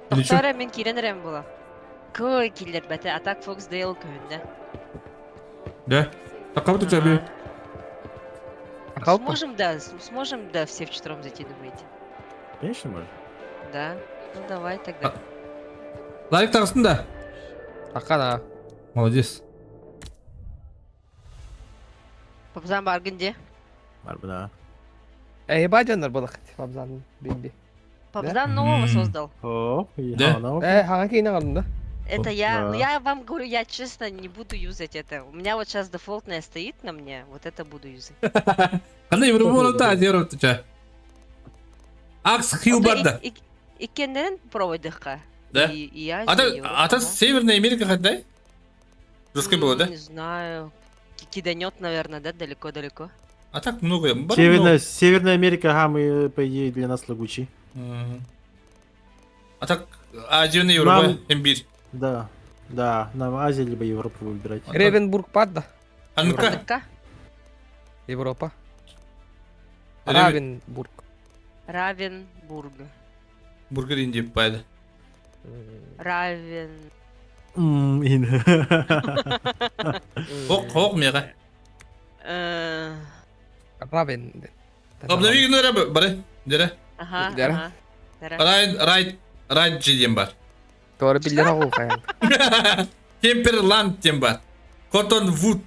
S16: Тоқтар мен кирен рем була. Кой киллер бәте, а так Fox Dale көһүннэ.
S1: Да. Так кабыт учаби.
S16: Сможем, да, сможем, да, все вчетвером зайти, думаете?
S14: Конечно, можно.
S16: Да? Ну давай тогда.
S1: Ларик тагысын да.
S5: Акана.
S1: Молодец.
S16: Папзан баргын де.
S14: Барбына.
S5: Эй, бадяннар балак. Пабзан бимби.
S16: Папзан нового создал.
S14: О,
S1: Да.
S5: Э, хага кейин алдым да.
S16: Это я, ну
S14: Да.
S16: я вам говорю, я честно не буду юзать это. У меня вот сейчас дефолтная стоит на мне, вот это буду юзать.
S1: Кандай бір болот та жер ча. Акс Хилл бар да.
S16: Иккиэннэрин проводихха.
S1: Да?
S16: И, и Азия,
S1: Ата,
S16: и Европа,
S1: ата
S16: да.
S1: Северная Америка хаттай? Жестко было, да?
S16: Не знаю. Киданет, наверное, да, далеко-далеко.
S1: А так много. Бар
S14: Северная,
S1: много.
S14: Северная Америка, ага, мы, по идее, для нас лагучи.
S1: А так Азия, Европа,
S14: Нам-
S1: Эмбирь.
S14: Да, да, нам Азия либо Европу выбирать.
S5: Ревенбург падда.
S1: А ну-ка.
S5: Европа.
S1: Ревен-
S5: Равенбург.
S16: Равенбург.
S1: Бургер Индия пайда.
S16: Равен...
S14: М, ин.
S1: Ок, ок, мега.
S16: Э,
S5: Равен.
S1: Обнови гнора бары. Дере.
S16: Ага,
S5: Дара.
S16: ага. Дара.
S1: Райт, райт, райт жидем бар.
S5: Doğru bildiğin oğul kayan.
S1: Темперланд тем бар. Коттон Вуд.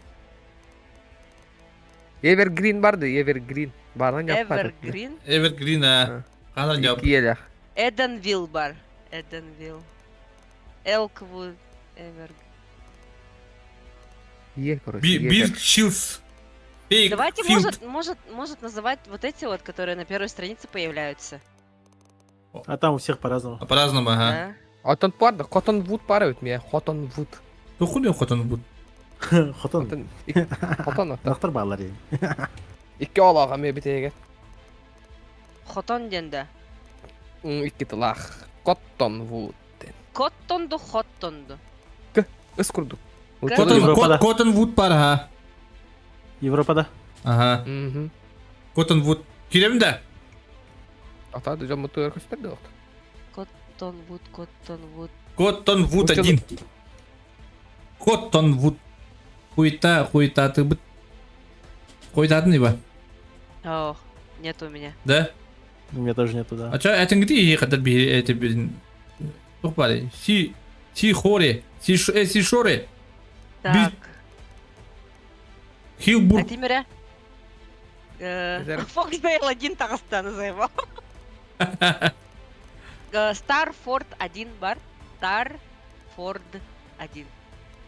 S5: Evergreen vardı, Evergreen. Barın yapmadı.
S16: Evergreen.
S1: Evergreen а. Канан жауап.
S5: Киеле.
S16: Эденвилл бар. Эденвилл. Элквуд. Эвер...
S5: Е, короче.
S1: Бир Чилс. Фейк.
S16: Давайте,
S1: Филд.
S16: может, может, может называть вот эти вот, которые на первой странице появляются.
S14: А там у всех по-разному.
S1: А По-разному, ага.
S16: Да?
S5: Отон парда, Cotton Wood бар өт ме, Cotton Wood.
S1: Тухуны Коттон Вуд.
S14: Хотон.
S5: Хотон ата.
S14: Доктор баллар
S5: Икки олаға ме битеге.
S16: Хотон денде.
S5: Икки тылах. Cotton Wood.
S16: Коттонду, хоттонду.
S5: Ыс курдук.
S1: Коттон
S14: Европада.
S1: Коттон Вуд бар, ага.
S14: Европада.
S1: Ага. Коттон Вуд. Кирем да?
S5: Ата да жамы тур көстөрдү окт.
S16: Коттонвуд, Коттонвуд.
S1: Коттон Вуд один. Коттон Вуд. Хуйта, хуйта, ты бы... Хуйтатын ибо.
S16: Ох, нет у меня.
S1: Да?
S14: У меня тоже нету, да.
S1: А чё, это где ехать это блин? Тухпали. Си, си хоре, си, э, си шоре.
S16: Так.
S1: Хилбург.
S16: А ты, Миря? Фоксдейл 1 Тагастана заебал. Старфорд 1 бар. Старфорд 1.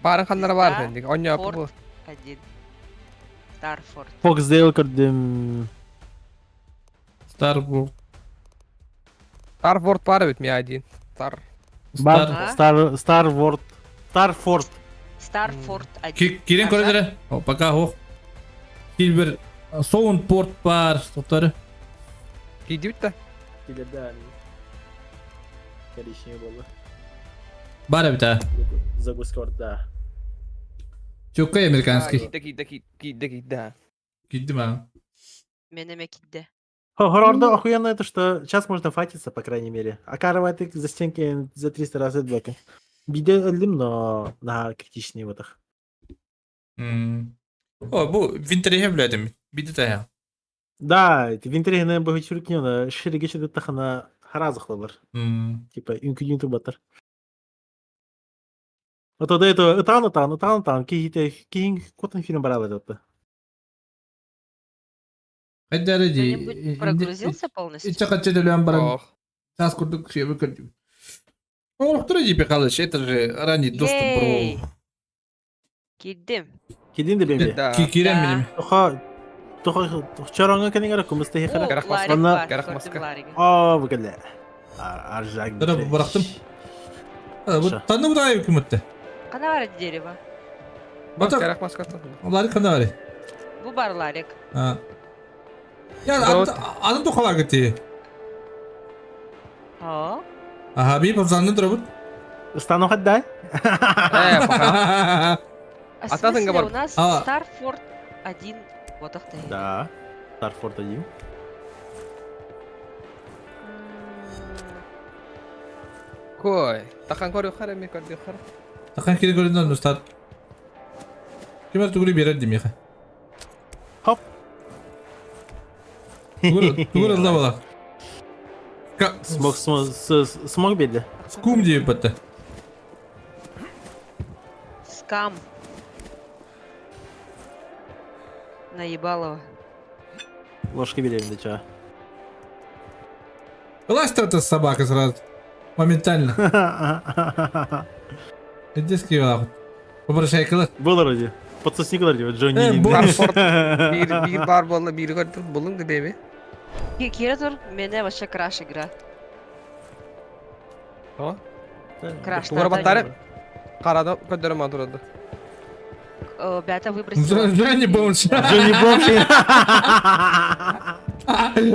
S5: Барын ханнара бар дендик. Онья бу.
S16: Форд 1. Старфорд.
S14: Фоксдейл көрдүм.
S1: Старбург.
S5: Старфорд бар өт ме один. Стар.
S14: Бар, Стар, Старворд. Старфорд.
S16: Старфорд 1.
S1: Кирен көрдөрө. О, пока ох. Сильвер Соунпорт бар, тоқтары.
S5: Кийди бит да.
S14: Или да. Коричневый было.
S1: Бар бит,
S14: Загрузка да.
S1: Чөккай американский.
S5: Кийди кийди кийди кийди.
S1: Кийди ма.
S16: Мен эме кийди.
S14: Хоррорда охуенно это, что сейчас можно фатиться, по крайней мере. А карваты за стенки за 300 раз это Биде өлдүм, но на критичный вот их.
S1: О, бу Винтереге билетим. Биде тая.
S14: Да, это Винтереге бу чүркне, шириге чүркне тахана харазыхлалар. Типа үнкүдүн турбаттар. А то до этого ытаан ытаан ытаан ытаан кихите кихин котон фильм баралы деп.
S1: Хайдары ди.
S16: Кто-нибудь прогрузился полностью?
S1: Ича кача төлөм баран. Тас курдук шебе көрдүм. Оңоктур жипе калыш, это же ранний доступ
S16: Ей!
S1: бро.
S16: Кийдим.
S14: Кидин де беби.
S5: Да.
S1: Кирем меним.
S14: Тоха тоха чаронга кенең ара кумысты хехара.
S16: О, ларик бар, көрдүм лариги.
S14: О, бүгеле. Аржак.
S1: Дара барактым. Бу таны будай үкүмөттө.
S16: Кана бар дерево?
S1: Бата.
S5: Керек маска.
S1: Ларик кана бар.
S16: Бу бар ларик.
S1: А. Я адам тохалар кетти.
S16: О.
S1: Ага, би павзанны турабыт.
S14: Стану хаддай.
S5: Э, пока.
S16: А в
S5: Атасыңга
S16: смысле,
S5: бар.
S16: у нас
S1: А.
S16: Старфорд 1. Вот ах ты.
S14: Да. Старфорд 1.
S5: Кой. Тахан көрү хара ме көрдү хара.
S1: Тахан кире көрүндөн устат. Кимер тугури берер демеха.
S14: Хоп.
S1: Тугур тугур алла бала.
S14: Смог смог смог белди.
S1: Скум деп бітті.
S16: Скам. Наебалова.
S14: Ложка берем до чего.
S1: Вылазь эта собака сразу. Моментально. Детский вахт. Попрощай, кылы.
S14: Было вроде. Подсосни вроде, Джонни.
S1: Э,
S14: Лин.
S5: Старфорд бир бир бар болла бир көрдү. Булуң да беби.
S16: Кира тур, мене вообще краш игра.
S5: О?
S16: Краш.
S5: Тугара баттары. Карада көдөрө мадурады.
S16: Бята выбросила.
S1: Джонни Бомж.
S14: Джонни Бомж.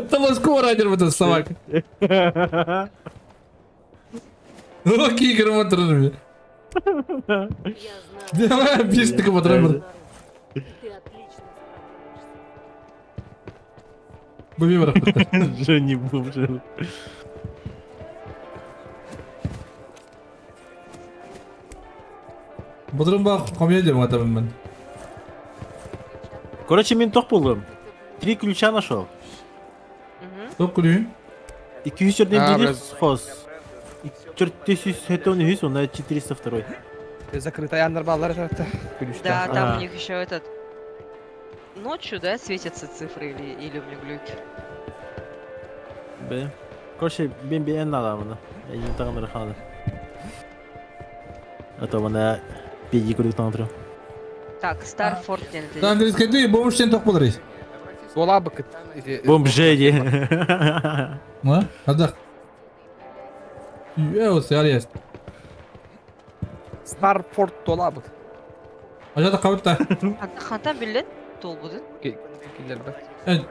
S1: Там скоро в этот собака. Окей, грамотно. Давай, пишет такой патрон.
S14: Джонни Бомж.
S1: Бодрум ба комедия матабын мен.
S14: Короче, мен тох болдум. Три ключа нашел.
S1: Тоқ күлү.
S14: 204 бири хос. 473, он 402.
S5: Закрытая андар баллар это.
S16: Да, там у них еще этот... Ночью, да, светятся цифры или, или у меня глюки?
S14: Б. Короче, мен би эн аламын. Эйин тагын раханы. А то мана пеги күрүк таңдыры.
S16: Так, Старфорд
S1: Да, английский дүй, бомж сен тоқ болар.
S5: Бола быкыт.
S14: Бомжеди.
S1: А? Хадах. Йо, сиарес.
S5: Старфорд тола быт.
S1: Ажата кабытта.
S16: Хантан билет толбудun.
S5: Киллер бе.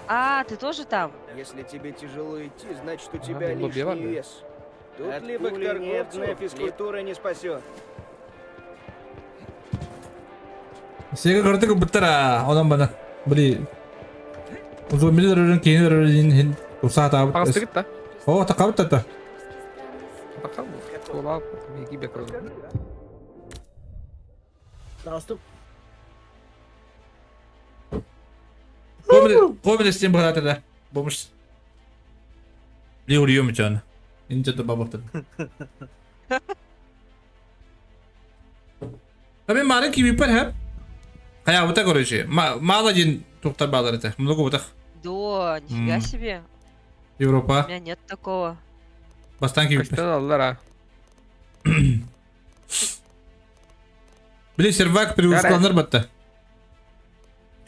S16: А, ты тоже там?
S4: Если тебе тяжело идти, значит у тебя
S5: ну,
S4: лишний
S5: ладно.
S4: вес. Тут
S13: От
S4: либо к
S13: пули
S4: торговцу,
S13: нет,
S4: физкультура не спасет.
S1: Сега картык буттара, онан бана. Били. Узу милер кейнер хин усата.
S5: Агастыгыт да.
S1: О, такабытта та.
S5: Бакам. Тола биги бек.
S14: Тагыстым.
S1: Комедия стен багата да. Бомж. Лиуриум чан. Инче то бабахта. अबे मारे की पर है хая вот так короче мало один тухтар балар это много вот так
S16: Да, нифига себе.
S1: Европа
S16: У меня нет такого.
S1: бастан ки
S5: аллар а.
S1: Били сервак перевыпускалар батта.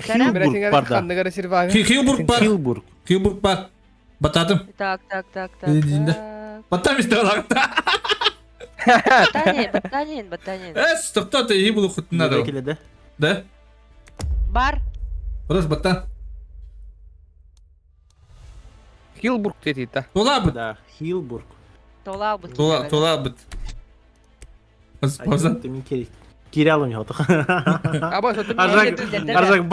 S14: Хилбург барда.
S1: Хилбург бар.
S14: Хилбург.
S1: Хилбург бар. Бататым.
S16: Так, так, так, так.
S1: Баттам исте алакта.
S16: Батанин, батанин, батанин.
S1: Эс, тоқта ты ебулу хутна да. Да?
S16: Бар.
S1: Хорош баттан.
S5: Хилбург дети да.
S1: Тола бит.
S14: Да, Хилбург.
S16: Тола бит.
S1: Тола, тола бит. Пауза.
S14: Ты мен керек. Кире алым я
S5: Аба,
S14: Аржак, аржак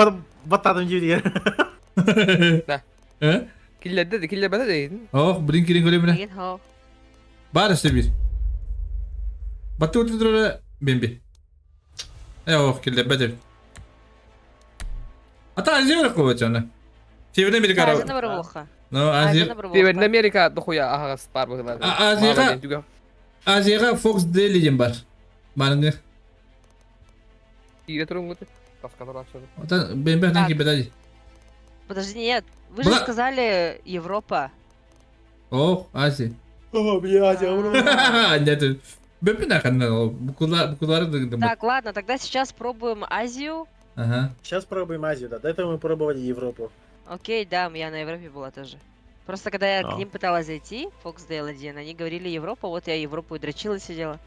S14: баттадым жіберген.
S5: Да.
S1: Э?
S5: Киллерде, киллер бата дейін.
S1: Ох, блин, кирин көрем
S16: Деген хо.
S1: Бар işte bir. Батты өтіп бемби. Э, ох, келді, бәдер. Ата Азия бар қой жана. Северный Америка.
S16: Азияны бар болха.
S1: Ну, Азия.
S5: Северный Америка дохуя ағасы бар бұғылар.
S1: Азияға Азияға Fox Daily деген бар. Барыңғы.
S5: Ире тұрың өте. Таскалар ашады.
S1: Ата бемби атан кебет ади.
S16: Подожди, нет. Вы же сказали Европа.
S1: Ох, Азия.
S14: О, блядь, я
S1: Нет, Бемби нахрен, букулары
S16: Так, ладно, тогда сейчас пробуем Азию.
S1: Ага.
S14: Сейчас пробуем Азию, да. До этого мы пробовали Европу.
S16: Окей, да, я на Европе была тоже. Просто когда я к ним пыталась зайти, Foxdale 1, они говорили Европа, вот я Европу и дрочила сидела.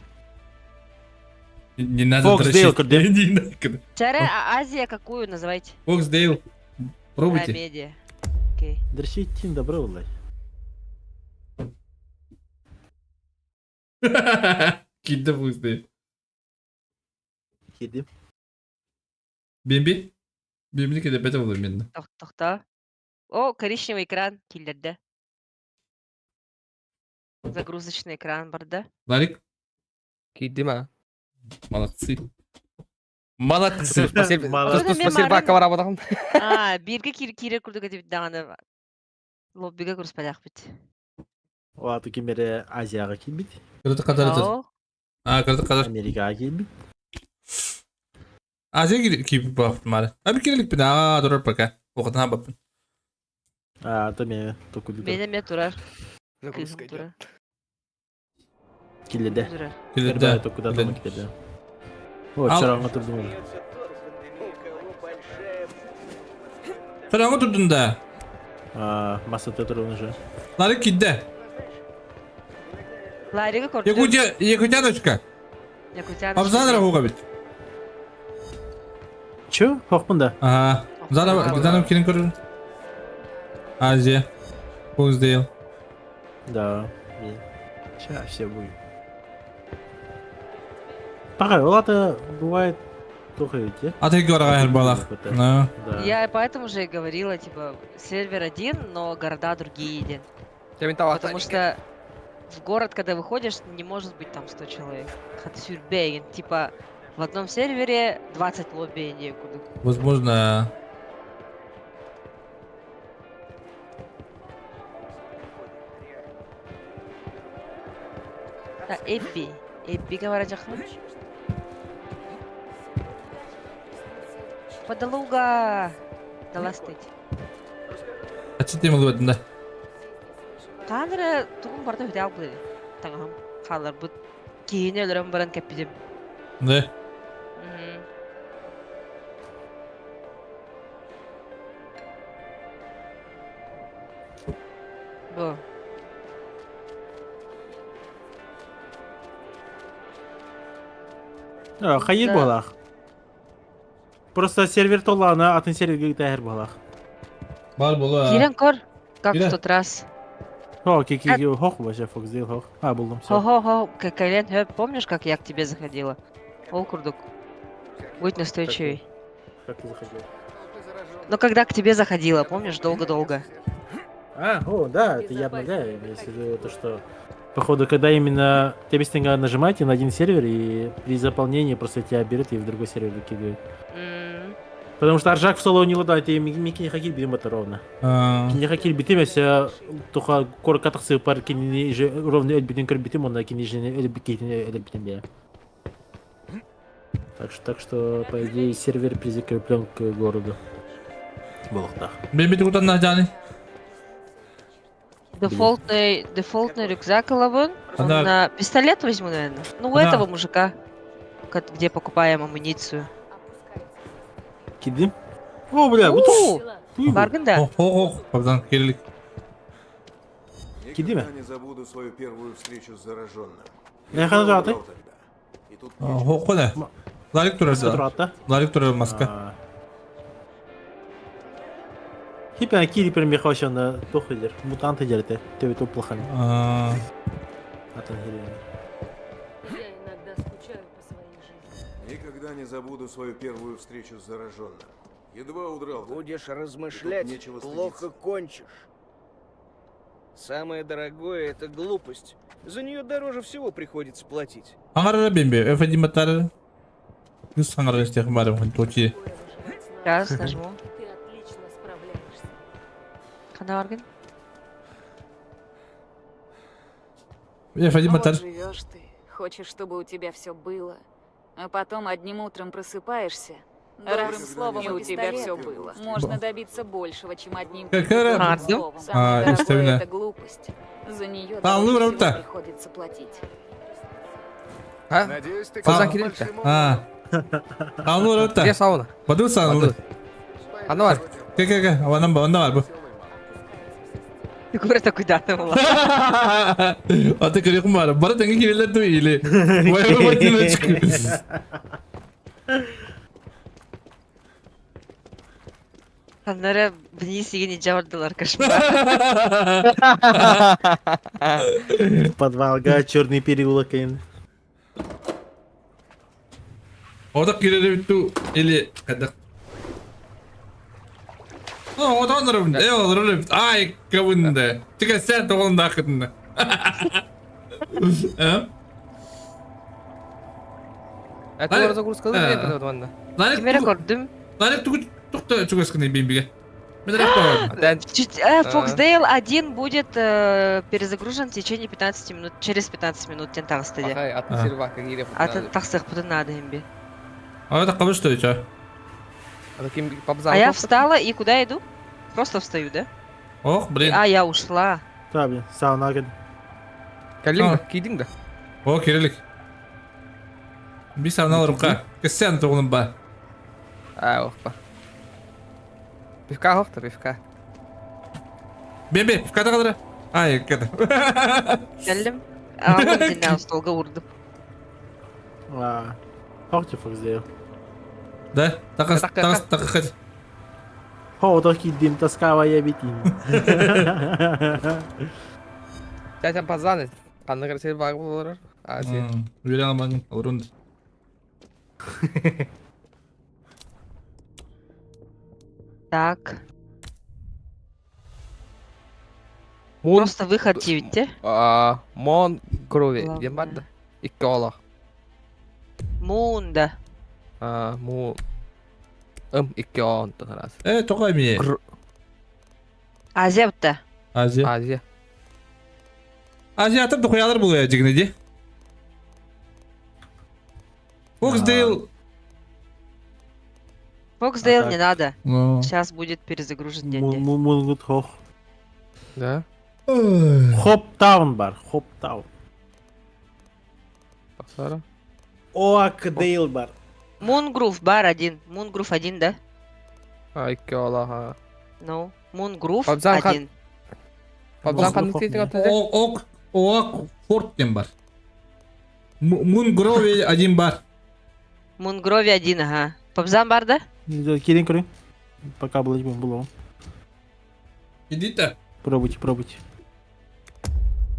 S1: Не надо
S14: Foxdale,
S1: дрочить. Не надо.
S16: Чара, а Азия какую называйте?
S1: Foxdale. Пробуйте.
S16: Медиа. Окей.
S14: Дрочить тин добро, блядь.
S1: Киді Foxdale.
S14: Киді.
S1: Бемби? Бемби кеде бәті olur менде.
S16: Тоқта. О, коричневый экран киллерде. Загрузочный экран бар, да?
S1: Ларик?
S5: Киді ма.
S1: Молодцы. Молодцы.
S5: Спасибо, спасибо, кабара батақым.
S16: А, бирге кире күрдік деп дағаны лоббиге көріс падақ бит.
S14: О, ту кемере Азияға келбит.
S1: Кірді қатар өтір. А, кірді қатар.
S14: Америкаға келбит.
S1: Азия киіп баптым ары. Аби керелік бін, а, дұрар пока. Оқытына баптым.
S14: А, то мен токуду.
S16: Мене ме турар. Кызым турар.
S14: Келеді.
S1: Келеді.
S14: Токуда там келеді. О, чараңға тұрдым.
S1: Чараңға тұрдың да.
S14: Массата турун уже.
S1: Ларик кидде.
S16: Ларигы көрдүм.
S1: Якутия, Якутяночка.
S16: Якутяночка.
S1: Абзанра хуга бит.
S14: Чё? Хохпун да?
S1: Ага. Заново, заново кирин көрөр. Азия. Фоксдейл.
S14: Да. Сейчас все будет. Пока, это бывает плохо ведь,
S1: А ты говоришь, балах.
S14: Да.
S16: Я поэтому же и говорила, типа, сервер один, но города другие. Потому что в город, когда выходишь, не может быть там 100 человек. Хатсюрбеген. Типа, в одном сервере 20 лобби некуда.
S1: Возможно.
S16: Да, Эбби. Эбби говорят, Подолуга. Дала стыть.
S1: А что ты ему да?
S16: Канара тугун барда үтэ албы. Таңам халар бут киһини өлөрөн баран кэппитим.
S1: Да.
S16: Бу.
S14: Хайыр буолах. Просто сервер толлаана атын серверге тәһер буолах.
S1: Бар була.
S16: Кирен кор, как в тот раз.
S14: О, ки ки хох вообще Фоксдейл хох. А, булдум, все.
S16: Хо-хо-хо, Кэлен, помнишь, как я к тебе заходила? Ол курдук. Будь настойчивей.
S14: Как ты заходила?
S16: Ну, когда к тебе заходила, помнишь, долго-долго.
S14: А, о, да, это я обновляю, имеется в виду то, что походу, когда именно тебе стенга нажимаете на один сервер, и при заполнении просто тебя берет и в другой сервер выкидывает. Потому что Аржак в соло не ладает, и мики не хакил битим это ровно. Не хакил битим, если только корка тахсы пар кини же ровно эль битим кыр битим, он на кини же эль битим эль битим бе. Так что, по идее, сервер прикреплен к городу. Болохтах.
S1: Бебе куда на жаны?
S16: Дефолтный, дефолтный рюкзак лавын.
S1: Она-
S16: На пистолет возьму, наверное. Ну, у
S1: Она-
S16: этого мужика, где покупаем амуницию.
S14: Кидим? О, бля, вот
S16: У, Баргын да.
S1: Ох, ох, бабдан кирилик.
S14: Кидиме?
S15: Никогда не забуду свою первую встречу с зараженным.
S14: Я хана
S15: Едва
S14: жаты.
S15: удрал тогда. И тут
S1: Хох куда? Ларик турар.
S14: Маска турат,
S1: Ларик турар маска.
S14: Хиппи кири прям мехашана тохидер. Мутанты дерте. Тебе то плохо.
S1: А.
S14: Атын херень.
S8: Я иногда скучаю по своей жизни.
S15: Никогда не забуду свою первую встречу с зараженным. Едва удрал.
S4: Будешь размышлять,
S15: нечего
S4: плохо кончишь. Самое дорогое — это глупость. За нее дороже всего приходится платить.
S1: Аңарара бембе, эфеди матар. Күс аңарара истех барым хон точи.
S16: Сейчас нажму.
S8: Ты отлично справляешься.
S16: Хана Баргын.
S1: Эфеди
S11: Вот
S1: матар.
S11: живешь ты, хочешь, чтобы у тебя все было, а потом одним утром просыпаешься.
S7: Добрым
S11: Раз
S7: словом
S11: и у тебя
S7: пистолет.
S11: все было. Можно добиться большего, чем одним
S1: Какая
S11: добрым
S1: А,
S11: словом.
S1: А,
S11: Самое дорогое
S1: истина.
S11: это глупость. За нее
S1: А, ну,
S11: дороже всего
S1: правда.
S11: приходится платить.
S5: А?
S13: Надеюсь, ты
S5: Базан
S13: к
S5: кирилик.
S1: А. Алну ротта.
S5: Где сауна?
S1: Баду сауна.
S5: Аны бар.
S1: Ке ке ке, аванам ба, онда бар бу.
S16: Ты говоришь, такой да, была.
S1: А ты көрек бар. Бара теңге кирилер ту или. Вай вай одиночку.
S16: Аннары вниз не жабырдылар кошмар.
S14: Подвал, га, черный переулок. ин.
S1: Ода кирилер ту или кадак. О, одан Э, олар Ай, кабында. Тика сен тоғын ақытында. А?
S5: Это загрузка да,
S1: Ларик
S16: Кимере көрдүм.
S1: Ларик тугу тукта чугаскын бимбиге. Мен рахмат.
S16: Чуть, Фоксдейл 1 будет перезагружен в течение 15 минут, через 15 минут тен тағыстыде.
S5: Ахай, атын сервак кире.
S16: Атын тақсық бұтын надо имби.
S1: А это кабы что это?
S16: А я встала и куда иду? Просто встаю, да?
S1: Ох, блин.
S16: А, я ушла.
S14: Да, блин, сауна кед.
S5: Калинга, кидинг да.
S1: О, кирилик. Би сауна рука. Кесен тоғын ба.
S5: А, охпа. Пивка хохта, пивка.
S1: Бе-бе, ката кадра. Ай, ката.
S16: Кэллим. Аҕам дьиннээх остуолга уурдум.
S14: А, Артефакт сделал.
S1: Да, такас, такас, такас.
S14: Хоото киддим тоскавая битин.
S5: Тятя пазаны. Ханна красивый баг болар. Азия.
S1: Үөрэн алмаҥ, олорун.
S16: Так.
S5: Мун
S16: Просто выход диэбиттэ.
S5: А, Мон Грови
S16: Главное.
S5: диэн бар да. Икки олох.
S16: Муунда.
S5: А, му ым икки онтон раз.
S1: Э, тоҕо эмиэ?
S16: Азия бутта.
S1: Азия.
S5: Азия.
S1: Азиятыр дохуялар булуя дьигини ди. Фоксдейл.
S16: Фоксдейл
S14: А
S16: не
S14: так.
S16: надо.
S1: Ну.
S16: Сейчас будет перезагружен день.
S14: Мунгут хох.
S5: Да.
S14: Хоптаун бар, Хоптаун.
S5: Тахсара.
S14: Оакдейл бар.
S16: Мунгрув бар один. Мунгрув один, да?
S5: А, икки олох. а.
S16: Ну, Мунгрув
S5: Пабзан хан-
S16: один.
S5: Пабзан ханнык тиэтик оттон
S1: Ок, Оак Форт диэн бар. Мунгрови один бар.
S16: Мунгрови один, ага. Пабзан бар, да?
S14: Кирин көрүн. Пока был было.
S1: Идите.
S14: Пробуйте, пробуйте.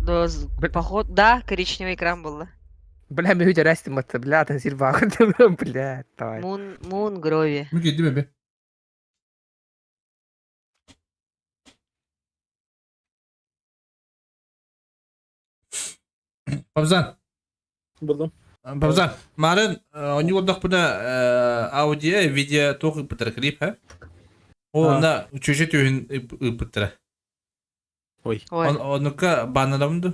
S16: Да, поход, да, коричневый экран был. да.
S5: Бля, мен өте рәстім атты, бля, тан сир багы, бля, давай.
S16: Мун, Мунгрови.
S1: Мүке, диме бе. Пабзан.
S14: Булдум.
S1: Пабзан. Марын, они олдох буна аудио, видео туох ыппыттара клип, ха? О, на чүчэ түһүн ыппыттара.
S14: Ой.
S16: Ой.
S1: Онука банарамды.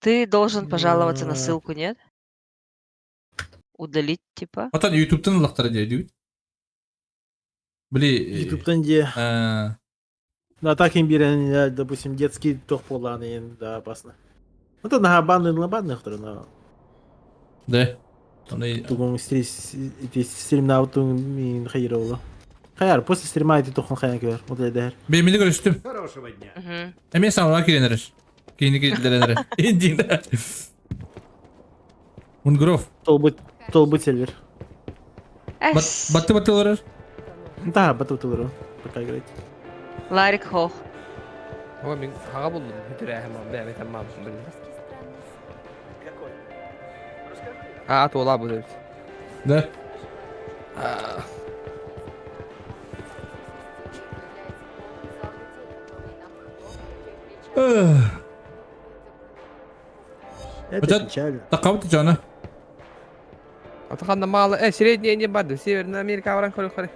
S16: Ты должен пожаловаться на ссылку, нет? Удалить, типа.
S1: Отан ютубтан ыллахтара дии Били.
S14: Ютубтан де. Да, так им берен, допустим, детский тох поланы, да, опасно. Ну, то на банны, на банных, но...
S1: Да.
S14: Тугун стримна аутун мин хайыровла. Хайар, после стрима эти тохон хайан көр. Вот это.
S1: Бе мени көрүстүм.
S15: Хорошего дня.
S1: Эме саңа киренер. Кейини киренер. Индин. Мунгров.
S14: Толбут, толбут сервер.
S1: Батты батты олорор.
S14: Да, батты батты олорор. Пока играть.
S16: Ларик Хох.
S5: О, мен хаға болдым, өтірәхім, бля, мен тамам, бля.
S4: Какой?
S5: А, туола бу деп.
S1: Да.
S5: А.
S14: Это печально.
S1: Такабыт жана.
S5: Атаханда мало, средняя Индия барды, Северная Америка баран көрі көрі.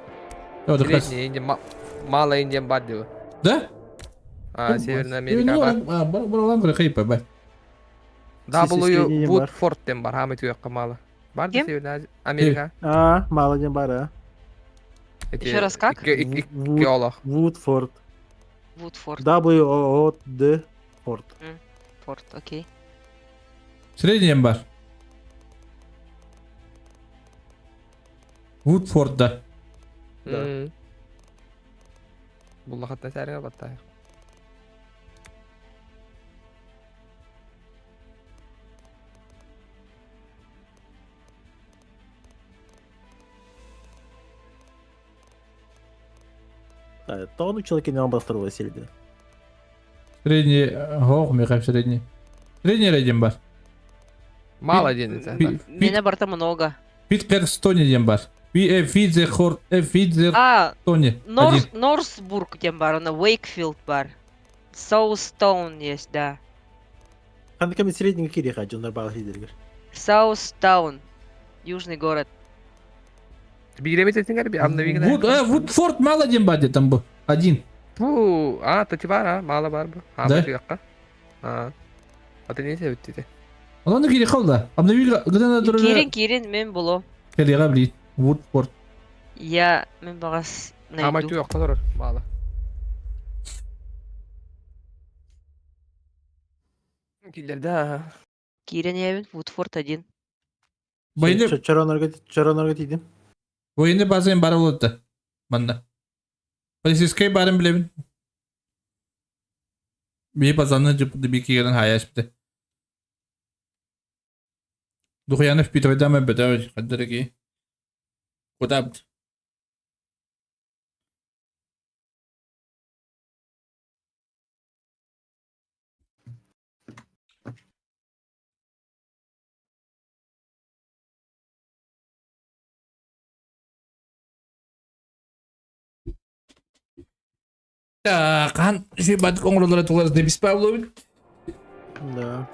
S1: Yo, да
S5: Средняя Индия, малая Индия барды.
S1: Да?
S5: А, Северная Америка бар.
S1: Бар бар olan көрө кыйпа бай.
S5: W Woodford ден бар, хамы түйөккө мало. Бар да Северная Америка.
S14: А, мало не бар, а.
S16: Еще раз как?
S5: Икки олох.
S14: Вудфорд.
S16: Вудфорд.
S14: W O O D Форд.
S16: Форд, окей.
S1: Средний бар. Вудфорд да.
S5: Да. Буллахаттан сәриңер баттайық.
S14: Тону человек не обостровал сельди.
S1: Средний, хох, мехай средний. Средний один бар.
S5: Мало ден это.
S16: Меня барта много.
S1: Питкерстоне ден бар. Фидзе хор, Фидзе
S16: А,
S1: Тони.
S16: Норс, Норсбург ден бар, она Уэйкфилд бар. Соустаун есть, да.
S14: Ханыками средний кири хаджундар бал хидергер.
S16: Саустаун. Южный город.
S5: Бигремет этиңер би, амна бигне.
S1: Вуд, Вудфорд мало ден бар там был. Один.
S5: Бу, а, тоти бар, а, мало бар бу. А,
S1: Да?
S5: бу түйөккө. А. Аты не себеп
S1: Онон кири холда. Обновили, где надо
S16: Кирин, Кирин, мен було.
S1: Келега бли. Вудфорд.
S16: Я мен багас
S5: Ама
S16: найду.
S5: түйөккө турur, мало. Киллер да.
S16: Кирин Явин, Вудфорд один.
S1: Военный...
S14: Чоронорга тидим.
S1: Военный база им бар болот да. Манда. Полицейский барын билебин. Бии базаны дыбикигерин хаяспыты. Духуянов питойдама бөтөбүт хаддырыки. Кутабыт. Хаан бадык оҥороллоро тулар Дебис Павлович.
S14: Да.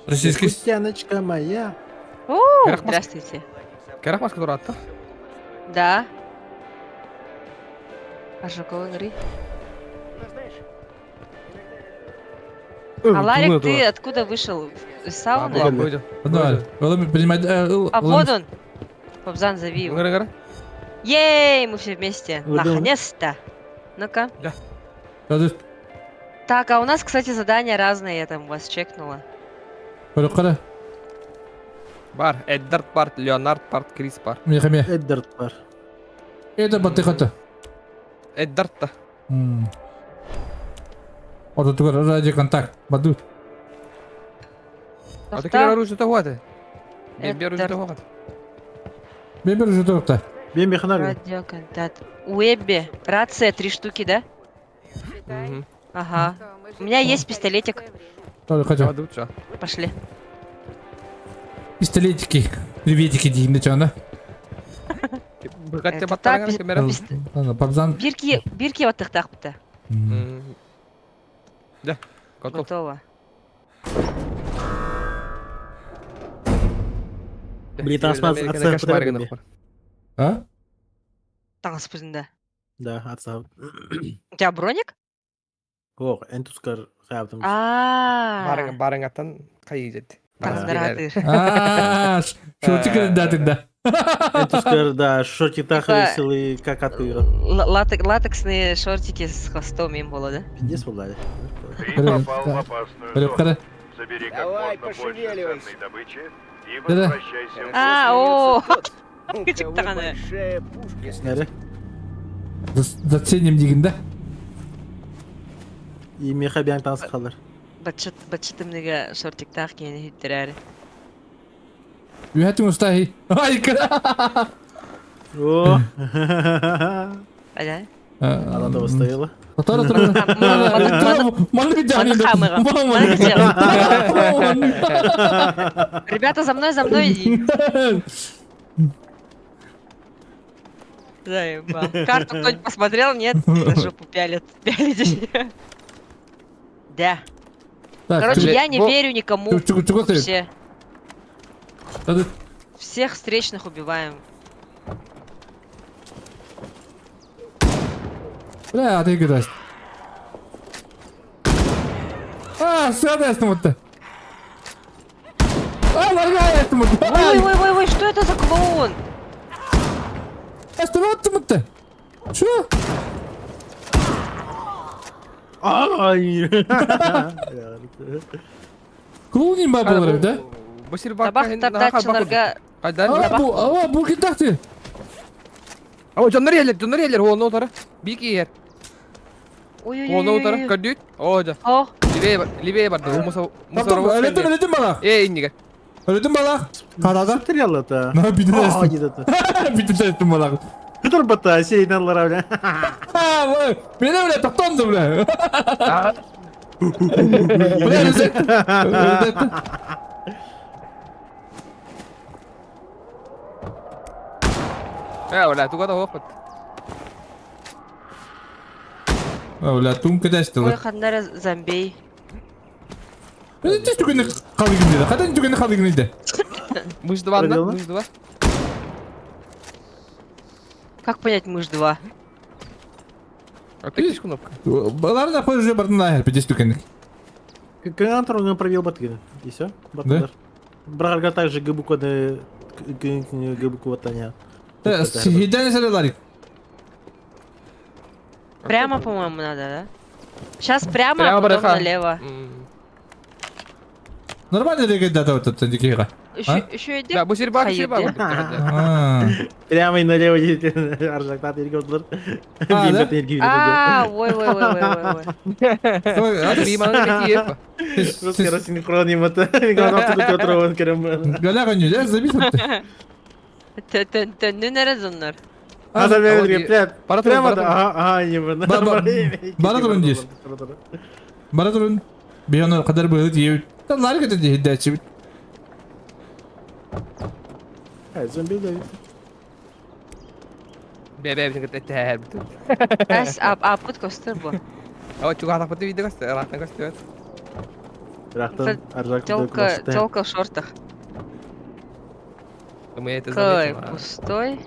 S1: Российский...
S14: Стяночка моя.
S16: О, здравствуйте.
S5: Кэрэх маска тураатта.
S16: Да. Пошел игры. А Ларик, ты откуда вышел? Из сауны? А вот он. Бабзан, зови его. Ей, мы все вместе. Наконец-то. Ну-ка. Так, а у нас, кстати, задания разные, я там вас чекнула.
S5: Бар, Эддард Парт, Леонард Парт, Крис Парт.
S14: Эддард Пар.
S1: Это батыхата.
S5: Эддард-то.
S1: Вот это радио контакт. Баду.
S5: А ты кем оружие того ты? Бен оружие того.
S1: Бен оружие того.
S14: Бен беханар.
S16: Радиоконтакт. Уэбби. Рация три штуки, да? Ага. У меня есть пистолетик.
S1: Тоже хочу.
S16: Пошли.
S1: Пистолетики. Приветики, Дим, да да? Ладно,
S16: Бирки, бирки вот так то
S5: Да, готов.
S16: Готово.
S14: Блин, там отца
S1: А?
S16: Таҥаспытын да.
S14: Да, отца.
S16: У тебя броник?
S14: Ох, энтускар хаптым.
S16: А.
S5: Барың барыңаттан кайы
S16: Таҥнараатыр.
S1: А, шортик да тогда.
S14: Энтускар, да, шортик тахарисил и как открыл.
S16: Латексные шортики с хвостом им было, да?
S14: Пиздец, владе.
S6: Ты попал в опасную зону. Забери как
S4: Давай,
S6: можно больше
S4: пошевеливайся.
S6: ценной добычи и
S1: Да-да.
S6: возвращайся в
S16: А, о,
S4: У кого большая пушка.
S1: Заценим дигин, да?
S14: И меха бян танс халар.
S16: Бачыт, бачытымныга шортиктаах киһини хиттерээри.
S1: Үһәтүң устаһи. Ай, кара.
S14: О.
S16: Аля.
S14: Она того стояла.
S1: Тора, тора.
S16: Ребята, за мной, за мной иди. Заебал. Карту кто-нибудь посмотрел? Нет? На жопу пялят. Пялите. Да. Короче, я не верю никому. Вообще. Всех встречных убиваем.
S1: Бля, ты играешь. А, сюда я А, лагает
S16: Ой, ой, ой, ой, что это за клоун?
S1: Остановиться-то! Чё?
S14: Ай!
S1: Клоун не был, да?
S16: Табах тардачыларга...
S1: А, бу, а, бу китахты.
S5: А, дьоннор иһэллэр, дьоннор иһэллэр, уонна утары. Биик иһэр. Уонна утары, көрдүүт. Оо, дьэ. Левее, левее барды.
S1: Өлөтүм, өлөтүм балах.
S5: Э, инниге.
S1: Өлөтүм балах. Карада.
S14: Стрелял это.
S1: На, битү Битү балах.
S14: Петр бата, сей наллара, бля.
S1: А, ой, меня, бля, тоқтонды, бля. Бля, резет.
S5: Э, бля, туга да опыт.
S1: А, бля, тум кедәсті.
S16: Ой, ханнара зомбей.
S1: Тез түгені қалды күнде. Қадан түгені қалды күнде.
S5: Мышь 2, да? Мышь 2.
S16: Как понять мышь 2?
S5: А ты видишь кнопка?
S1: Балар да уже бардын пидес түгені.
S14: Кантор провел батгин. И все?
S1: Да?
S14: Брарга также гбуку гбуку ватаня.
S1: Хидәне сәле
S16: Прямо, по-моему, надо, да? Сейчас прямо, а потом налево.
S1: Нормально регет дата вот это дикига.
S16: Үчүгэйдик
S5: Да, бу сир бар, сир бар.
S14: Прямо и налево едете, Аржактат иргодлар.
S16: А, ой, ой, ой, ой, ой.
S14: Просто рассинхрон ему-то.
S1: Галя коню, забить
S16: Төннүн эрэ дьоннор.
S14: Прямо да, ага, ага, не
S1: Бара турун диир. Бара турун. Биһи кадар быһыт иэбит. Ларик это диһидээччибит.
S14: Зомби давит.
S5: Бэбэ кытта эттэһэрбит.
S16: Эс аппыт көстөр бу.
S5: О, чугаһатахпыт видео көстөр, ыраахтан көстүбэт.
S14: Ыраахтан аржак
S16: Телка, телка в шортах.
S5: Мы это
S16: Кой,
S5: заметим.
S16: пустой.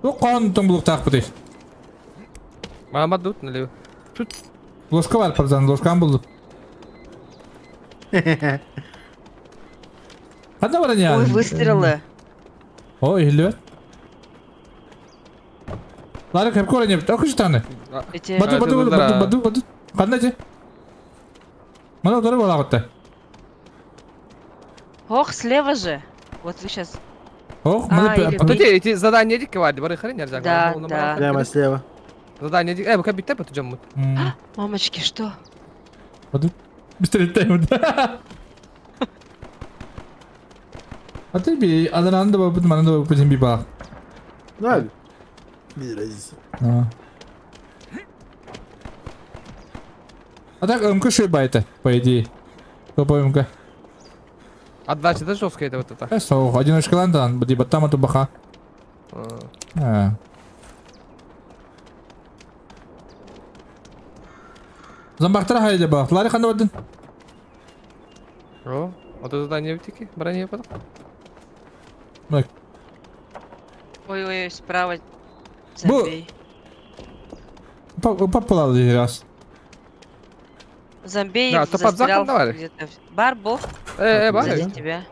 S1: Бу хаан булуктаахпытый.
S5: Мама тут налево. Тут
S1: Ложка бар, партизан, ложканы булдум. Ханна баран я?
S16: Ой, выстрелы.
S1: Ой, иһиллибэт. Ларик хеп көрөн ебит. Окуш таны.
S16: Эти...
S1: Баду, баду, баду, баду, баду. Ханна же? Мана утары балагытта.
S16: Ох, слева же. Вот вы сейчас.
S1: Ох,
S16: А,
S1: мана
S16: или
S5: А тут эти задания дик варды, бары хрен нельзя.
S16: Да, да.
S14: Прямо слева.
S5: Задание дик. Э, бу кабитте бу жаммут.
S16: Мамочки, что?
S1: Баду. Быстрее тайм. А ты би, адананда бабыт, мананда бабыт би ба.
S14: Да. Без разницы.
S1: А. А так МК шибайта, по идее. Топовый МК.
S5: Отдача да жесткая это вот это.
S1: Э, соох, одиночка ландан, буди баттама ту баха. А. Замбахтара хайда бах. Лари ханда бадын.
S5: О, вот это задание битики, броня потом.
S16: Ой, ой, ой, справа. Зомби.
S1: Папала раз.
S16: Зомби
S5: Да, то под
S16: застрял
S5: закон давали.
S16: где-то. Бар был.
S5: Э, бар.
S16: Сзади тебя.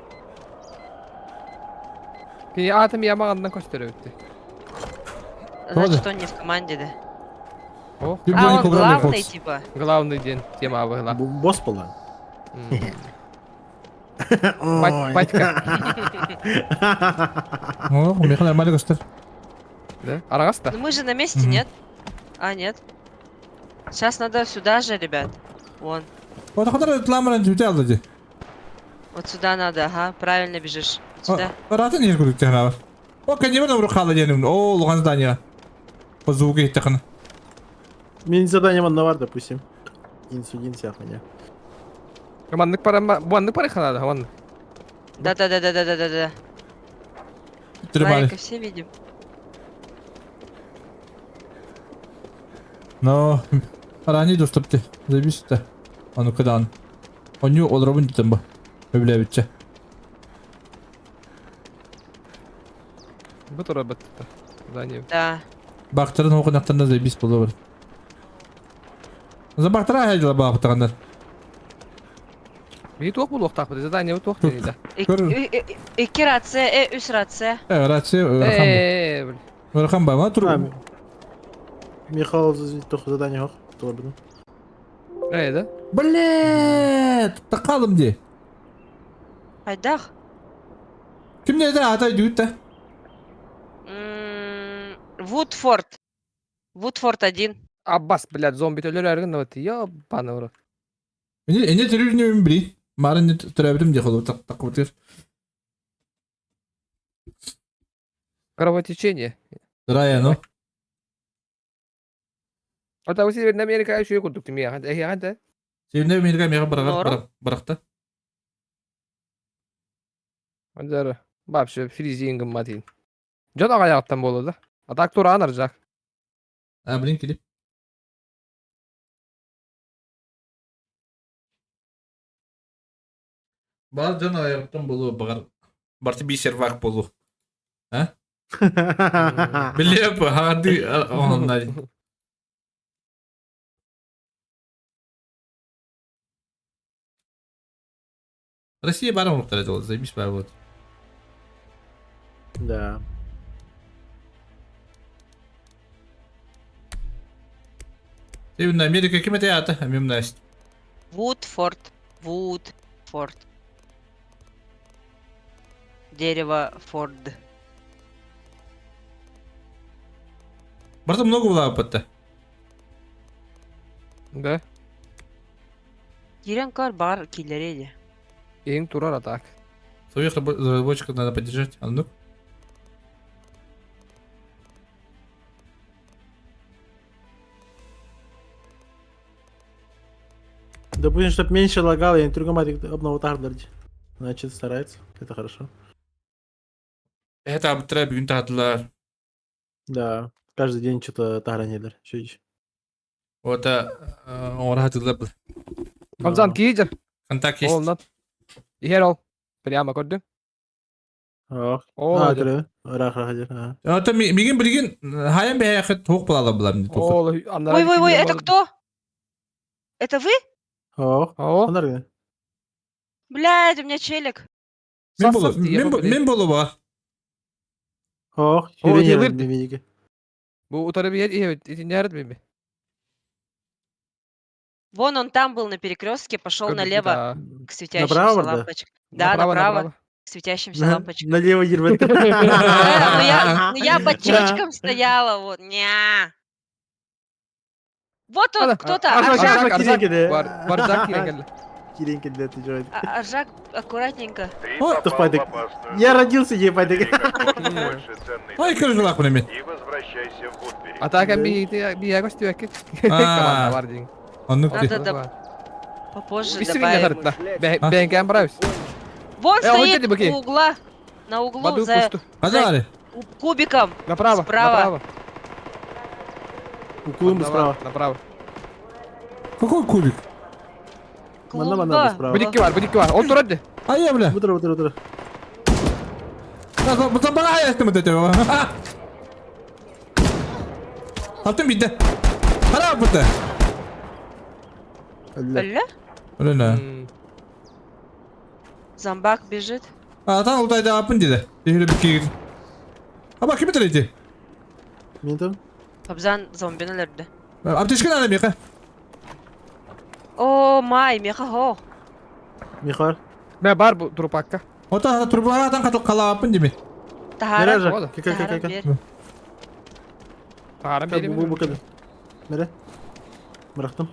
S5: Кини атом я мағандан көстөрө өттү.
S16: Значит, он не в команде, да?
S5: О,
S16: А, он главный, типа.
S5: Главный день, тема была.
S14: Босс была.
S5: Батька.
S1: О, меха нормально көстөр.
S5: Да? Арагаста?
S16: Ну мы же на месте, нет? А, нет. Сейчас надо сюда же, ребят. Вон.
S1: Вот хатар тламаран түтэ алды.
S16: Вот сюда надо, ага. Правильно бежишь. Вот сюда.
S1: Ратын ер көрдүк тахна бар. О, кенебен обру хала денем. О, луган здание. По звуку иттахна.
S14: Мин задание манна бар, допустим. Инсулин сяхманя.
S5: Маннык пара, маннык пара ханада, маннык.
S16: Да-да-да-да-да-да-да.
S1: Требали.
S16: Ларика все видим.
S1: Но ранее доступты. Зависит. А ну когда он? Оню олробун дитем бу. Өбләбитче.
S5: Бу тура бит. Задание.
S16: Да.
S1: Бактырын оқынақтарында заебись болу бар. За бактыра хайдала бактыргандар.
S5: Би туох булуохтаах бит, задание бу туох дейди.
S16: Икки рация, э, үс рация.
S1: Э, рация, Өрхан.
S5: Э, блин.
S1: Өрхан ба, ма тур.
S14: Михаил только задание хох.
S5: Э, да?
S1: Блядь, тақалым де.
S16: Айдах.
S1: Ким не ата дүйт
S16: Вудфорд. Вудфорд один.
S5: Аббас, блядь, зомби төлөр әргін вот, ёбаный в рот.
S1: Эне эне төрүнүм бри. Марын төрөбүтүм де холу так так бутыр.
S5: Кровотечение.
S1: Рая, ну.
S5: Это у Северной Америка еще и курдук тимия. Э,
S1: Северная Америка мега барагар баракта.
S5: Анжары. Вообще фризинг матин. Жон аяктан болду да. А так тура анар жак.
S1: А, блин, килип. Бар жон аяктан болу багар. Барты би сервак болу. А? Билеп, хады оннар. Россия барым уктар это заебись бар вот.
S14: Да.
S1: Именно Америка ким это ата? Мимнасть.
S16: Вудфорд. Вудфорд. Дерево Форд.
S1: Барда много было опыта.
S5: Да.
S16: Кирен кар бар киллереди.
S5: Ең турар атак.
S1: Своих разработчиков надо поддержать. А ну.
S14: Допустим, чтобы меньше лагало, я не другом обнову тардерди. Значит, старается. Это хорошо.
S1: Это абтра бүгүн таатылар.
S14: Да. Каждый день что-то таранилер. Чуть.
S1: Вот оҥоро был.
S5: Хамзан киидер.
S1: Контакт есть.
S5: Ол Иһэр ол. Прямо көрдүм.
S14: Ох.
S5: О,
S14: А,
S5: дьэ.
S14: көрө. Рах рах дьэ. А.
S1: Это мигин билигин хайан бэйэхит туох булала булам.
S5: Ол
S16: Ой, ой, ой, это кто? Это вы?
S14: Ох.
S5: О.
S14: Анарга.
S16: Блядь, у меня челик.
S1: Мен болу, мен болу ба.
S14: Ох,
S5: О,
S14: юрение
S5: дьэ,
S14: миниге.
S5: Бу утары биэр иһэбит. Итиннээрит бими.
S16: Вон он там был на перекрестке, пошел
S5: Көрдүк,
S16: налево
S5: да.
S16: к светящимся
S14: Направо, да?
S16: лампочкам. Да,
S5: Направо,
S16: направо,
S5: направо.
S16: к светящимся лампочкам.
S14: Налево ербет.
S16: Э, ну я под чечком стояла, вот. Ня. Вот он, кто-то,
S5: Аржак,
S16: Аржак.
S5: Аржак,
S14: Кирен
S5: Бар, Баржак кирен келди.
S14: Кирен келди, ты жойт.
S16: А- Аржак, аккуратненько.
S14: Тухпадык. Я родился ебадык.
S1: Ой, көрүжүлак мен.
S6: И возвращайся в Вудбери.
S5: Атака би би көстүбэкки.
S1: А.
S5: Команда бар дейин.
S1: Оннук
S16: Надо да попозже
S5: Бисигин
S16: добавим.
S5: ятарытта. Бэйнкэн барабыз.
S16: Вон
S5: Э, вот
S16: стоит
S5: эти быки.
S16: у угла. На углу
S5: Баду
S16: за,
S5: пусту.
S1: Азары.
S16: у- кубиком.
S5: Направо,
S16: Справа.
S5: направо.
S14: У клумбы справа.
S5: Направо.
S1: Какой кубик?
S14: Манна манна
S16: Клумба.
S14: справа.
S5: Будикки бар, будикки бар. Ол турар ди.
S1: А я бля.
S14: Бутыр, бутыр, бутыр.
S1: Бана аястым это. Алтын битте. Хара бутта.
S16: Бля.
S1: Öyle.
S16: Зомбак бежит.
S1: А там утайда апын dedi. Ehli bir kir. Ama kim bitirdi?
S14: Мен там.
S16: Абзан зомби өлөрдү.
S1: Аптечка надо мека.
S16: О, май, меха хо.
S14: Михар.
S5: Мэ бар бу трупакка.
S1: Ота турбалардан катыл кала апын деме.
S16: Тахара.
S14: Мере, ка ка ка ка.
S5: Тахара
S14: бери. Бу бу када. Мере. Бырактым.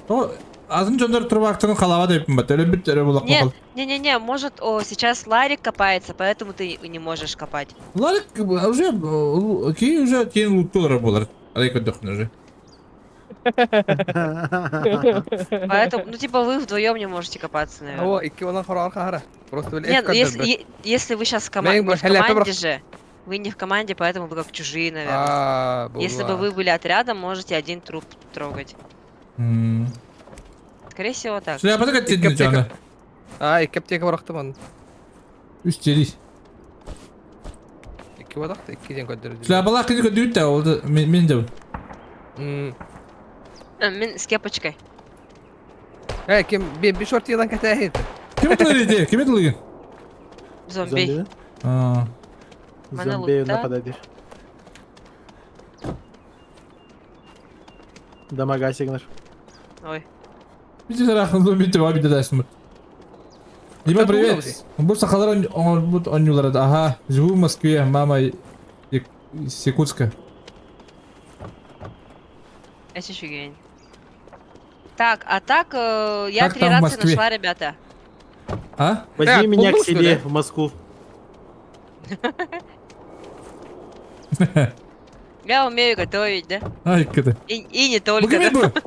S1: О, азын жондар турбактын халава деп бат. Өлө бит өрө булак
S16: Не, не, не, не, может, о, сейчас Ларик копается, поэтому ты не можешь копать.
S1: Ларик уже ки уже тен луттулар болар. Алейк отдохну уже.
S16: Поэтому, ну, типа, вы вдвоем не можете копаться, наверное.
S5: О, икки онан хорар хара. Просто
S16: Нет, ну, если, если вы сейчас
S5: Мен
S16: не в
S5: хәләпе
S16: команде же, вы не в команде, поэтому вы как чужие, наверное.
S5: А,
S16: Если бы вы были отрядом, можете один труп трогать. Скорее всего, так.
S1: Шляпа так оттедин жана.
S5: А, икки аптека барактым аны.
S1: Үстери.
S5: Икки баракты, икки ден көдөрдү.
S1: Шляпалар кини көдүт да олду мен де.
S16: Мен с кепочкой.
S5: Э, ким би би шорт елан кәтәһит.
S1: Ким тулы Ким тулы?
S16: Зомби.
S1: А.
S16: Мана
S14: Зомби
S16: лутта.
S14: нападает. Дамагасик наш.
S16: Ой.
S1: Биз тарахын зомби деп абиде дайсың. Дима, привет. Бу сахалар он бут онюлар Ага, живу в Москве, мама из Якутска.
S16: Это фигень. Так, а так, я
S1: Как
S16: три
S1: там в
S16: рации
S1: Москве?
S16: нашла, ребята.
S1: А?
S14: Возьми
S5: Э,
S14: меня к
S5: клумбу, что ли?
S14: себе в Москву.
S16: Я умею готовить, да?
S1: Ай, кыды.
S16: И не только,
S1: Бу ким
S16: да?
S1: бу?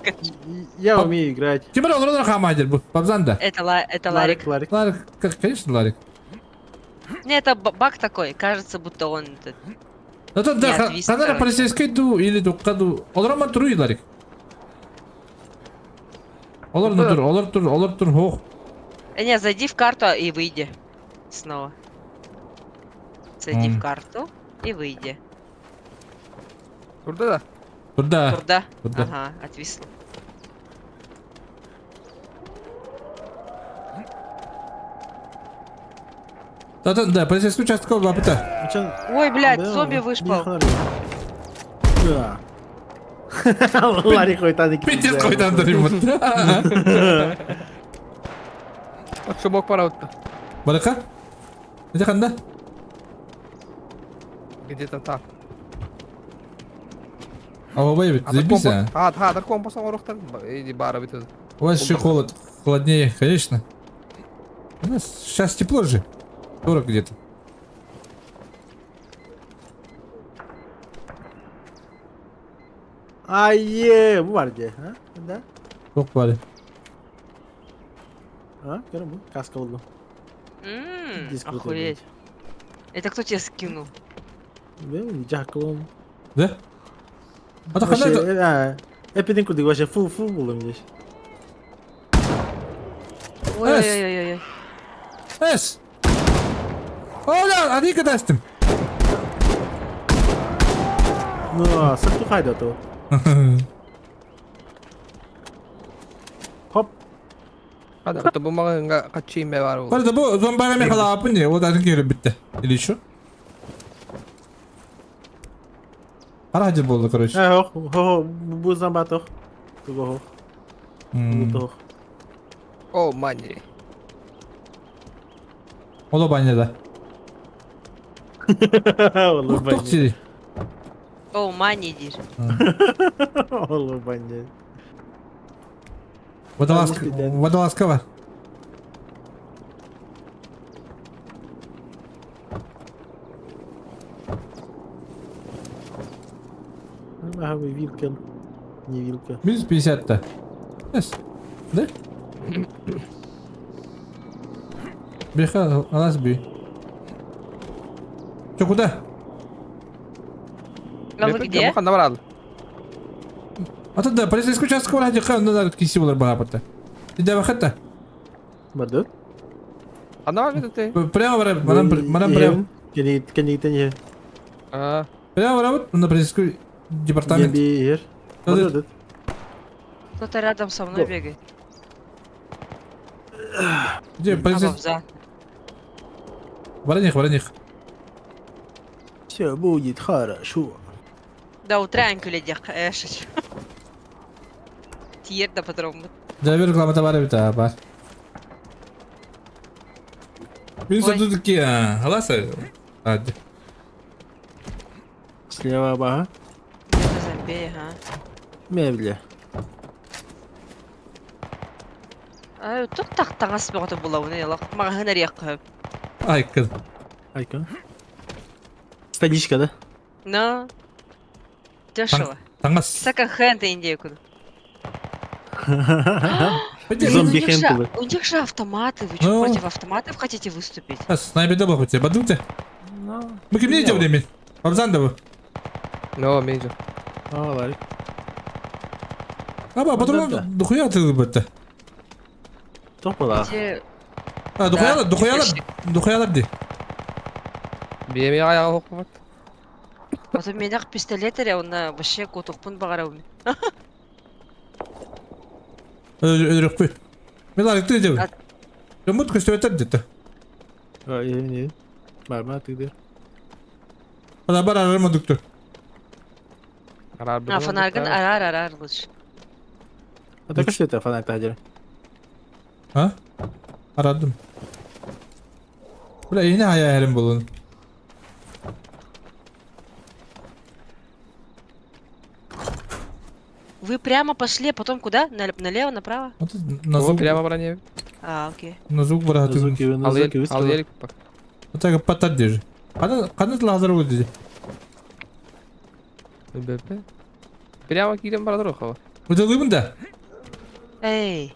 S14: Я умею играть.
S1: Ким бар олар хамадыр бу? Бабзанда.
S16: Это, это Ларик.
S14: Ларик.
S1: Ларик, конечно, Ларик.
S16: Не, это баг такой. Кажется, будто он этот,
S1: Это
S16: не
S1: да,
S16: отвис,
S1: канара
S16: короче.
S1: полицейский ду или ду каду. Олар ма туруй Ларик. Олар
S5: Да.
S1: тур, олар тур, олар тур хох.
S16: Не, зайди в карту и выйди. Снова. Зайди в карту и выйди.
S5: Турда да.
S1: Турда.
S16: Турда?
S1: Турда.
S16: Ага, отвисло.
S1: Да, да, да, полицейский участок лапыта.
S16: Ой, блядь, зомби вышпал.
S14: Да. Ларри хойтан
S1: Пиздец хойтан дырымыт.
S5: Шубок пора
S1: Барака? Это ханда?
S5: Где-то там.
S1: А бай заебись, а?
S5: А, да, да, компас оҥоруохтар иди бара бит.
S1: У вас еще холод, холоднее, конечно. У нас сейчас тепло же. 40 где-то.
S14: Айе, бу бар дии, а? Да?
S1: Çok bari.
S14: А, көрө бу, каска булдум.
S16: Ммм,
S14: Диск крутой,
S16: охуеть. Это кто тебе скинул?
S14: Да, жакылым.
S1: Да? А то ханда...
S14: Эпидин курдук вообще фул фул булдум здесь.
S16: Ой-ой-ой-ой.
S1: Эс! Оля, а кадастым.
S14: Ну, сырту хайда то. Хоп.
S5: Hadi bu maňa kaçayım be var
S1: Барда бу зомбага мен халапын не, вот один келіп бітті. Или еще? Қара болды, короче.
S14: Э, хох, хо, бу зомба тох. Туго хох. Бу тох.
S5: О, мани.
S1: Ола баняда.
S14: Ола
S1: баня.
S16: О, мани диир.
S14: Ола баня.
S1: Водолазка, водолазка бар.
S14: Ага, вилка. Не вилка.
S1: Минус 50-то. Yes. Да? Беха, алас би. Че, куда?
S16: А вы где?
S1: А тут да, полицейский участок вроде ха, ну надо киси булар бара Иди вахата.
S14: Бардут?
S5: Ана бар ты.
S1: Прямо бара, манам манам прямо.
S14: Кени кени тени.
S5: А.
S1: Прямо бара, на полицейский департамент.
S14: Бардут.
S16: Кто-то рядом со мной бегает.
S1: Где полицейский? Варених, варених.
S14: Все будет хорошо.
S16: Да утра күледек, эшич. Тиер да патрон.
S1: Да, реклама товара бит, бар. Минус одну такие, аласа. А,
S14: Слева бага.
S16: Где-то зомби, ага.
S14: Мебля.
S16: Ай, тут так таңас бөҕөтө булабын, ялах. Маҕаһын эрiyek
S1: Айкын.
S14: Айкын. Столичка, да?
S16: Но. Дешево.
S1: Таңас.
S16: Секонд-хенд Индия куда.
S14: Зомби хентулы.
S16: У них же автоматы, вы что, против автоматов хотите выступить?
S1: Снайпер да хоть, бадуте. Мы кем не идем время? Абзан да
S5: Но, меньше.
S14: А, ларик.
S1: Аба, патрон, дохуя ты бетте.
S14: Топала.
S1: А, дохуя, дохуя, дохуя ди.
S5: Биеме аяғы оқып
S16: Вот у меня пистолет, он вообще кутукпун бағарау.
S1: Өрөкпүй. Мен ларик ты деп. Жомут көстөбөтөр деді.
S14: А, не. Бар, ты
S1: Ада бар арама доктор.
S16: А, фонарьгын арар арар лучше.
S14: А так что это фонарь тагер?
S1: А? Арадым. Бля, yine hayalim bulun.
S16: Вы прямо пошли, а потом куда? Налево, направо?
S1: Вот на звук.
S5: Прямо броне.
S16: А, окей.
S1: На звук брат.
S14: На звуки
S5: выстрела.
S1: Вот так потар держи. Кана кана лазер будет.
S5: БП. Прямо кирем бара дорога.
S1: Удалыбын да.
S16: Эй.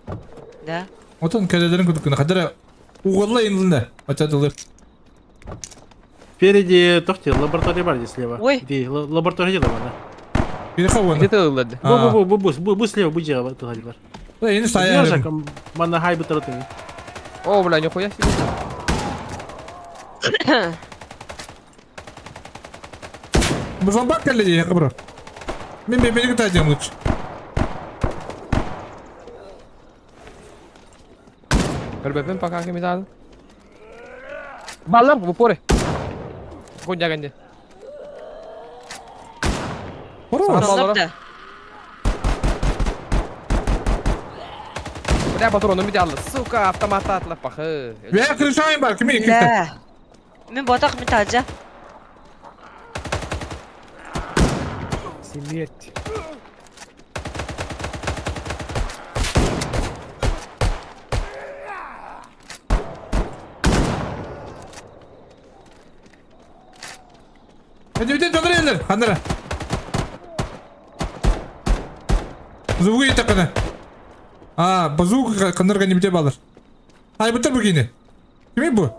S16: Да.
S1: Вот он кәлелерин күдүкүнө кадара угылла инлинде. Ачадылы.
S14: Впереди тохти, лаборатория бар здесь слева.
S16: Ой.
S14: Иди, лаборатория где там она?
S1: Где
S5: ты ыллады?
S14: Бу бу бу бу бу бу слева бу жега тугали бар.
S1: Да, я не знаю.
S14: Мана хай бы таратын.
S5: О, бля, нихуя себе.
S1: Бу зомбак кәле я бро. Мен мен мен кутайдым лучше.
S5: Көрбөппүн пока кемитаады. Баллар в упоре. Конья гэнде.
S1: Хорош.
S16: Да.
S5: Бля, патрону медиаллы. Сука, автомат атлап пахы.
S1: Бля, крышайым бар, кими
S16: Бля. Мин ботах мин таджа.
S17: Смерть.
S1: Эдибитен дьоннор иһэллэр, ханнара. Звугу иһиттэххинэ. А, базука ханнарга нибите балар. Айбыттар бу киини. Кимий бу?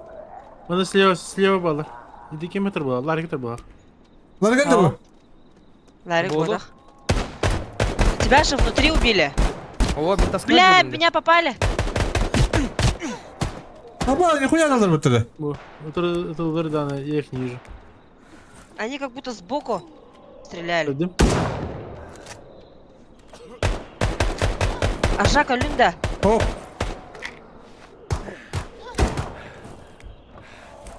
S14: Оны слева, слева балар. Иди километр була, ларик була.
S1: Ларик да бу?
S16: Ларик бодах. Тебя же внутри убили.
S5: О,
S16: Бля, меня попали.
S1: Аба, нихуя надо вот тогда.
S14: Это это да, я их не вижу.
S16: Они как будто сбоку стреляли. А Жака Люнда.
S1: О.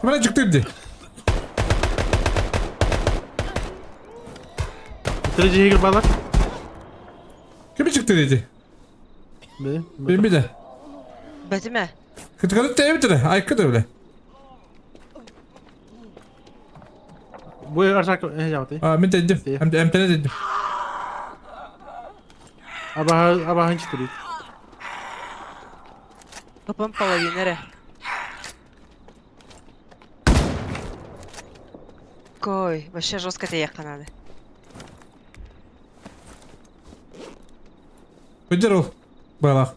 S1: Бля, çıktı indi.
S14: Третий игр балар.
S1: Kimi çıktı dedi?
S14: Ben.
S1: Ben bir de.
S16: Бэтиме.
S1: Кытыканы тэйбитер, айкы да биле.
S14: Бу Аржак э жабыты.
S1: А, мен тендим. Эмтене тендим.
S14: Аба аба ханчы турит.
S16: Потом половина. Кой, вообще жестко ты ехать надо.
S1: Көдер ол. Балах.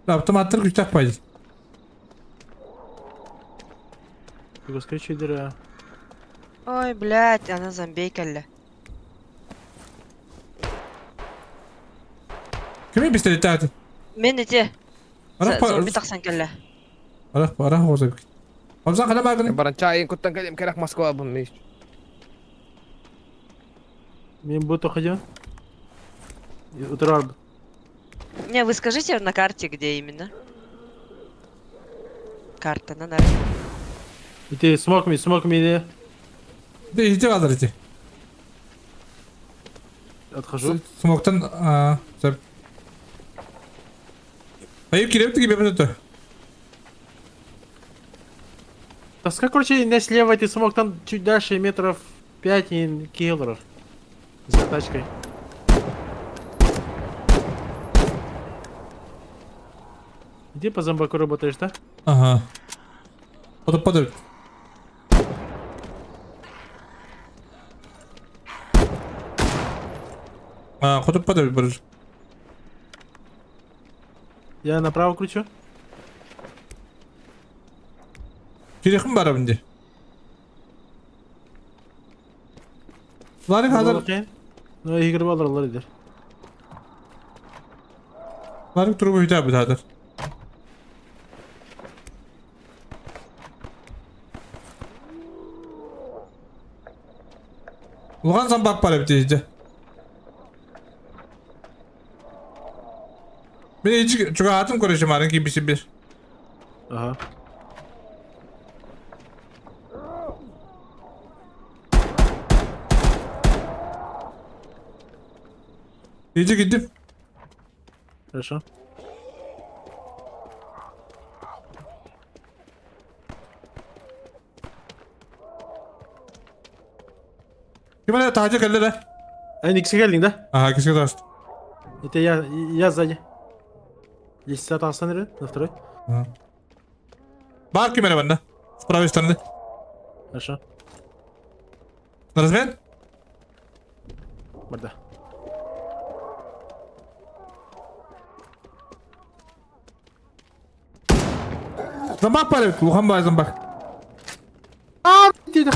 S1: Автоматтар күчтәк пайды.
S14: Его дыра.
S16: Ой, блядь, она зомбейкалла.
S1: Кими пистолет
S16: Мен эти. Зомби тахсан кэллэ.
S1: Арах, арах озак. Абзан кана багын.
S5: Баран чайын куттан кэлем керек Москва бун.
S14: Мен буду ходил. Утро.
S16: Не, вы скажите на карте, где именно? Карта на нарке.
S14: И ты смог ми, смог ми.
S1: Да иди алар иди.
S14: Отхожу.
S1: Смоктан а, Айып киреп тиги бебен өтө.
S14: Тоска, короче, не слева ты смог там чуть дальше метров 5 и киллеров. За тачкой. Где по зомбаку работаешь, да?
S1: Ага. Подо подо. А, хоту подо барыш.
S14: Я направо кручу.
S1: Кирехим бар абинде. Ларик хазыр.
S14: Ну, игры балар идер.
S1: Ларик туругу хүтә бит хазыр. Улган замбак бар бит иде. Мен ичи чуга атым көрөшүм арын кийбиси бир.
S14: Ага.
S1: Иди кидим.
S14: Хорошо.
S1: Ким эле тажы келди да?
S14: Ай, икси келдиң да?
S1: Ага, киске таст.
S14: Это я сзади. Лестница тағыстан на второй.
S1: Ага. Бар ким эле банда? С правой стороны.
S14: Хорошо.
S1: На размен?
S14: Барда.
S1: Зомбак бар бит, улхан бар зомбак.
S14: А, дейді.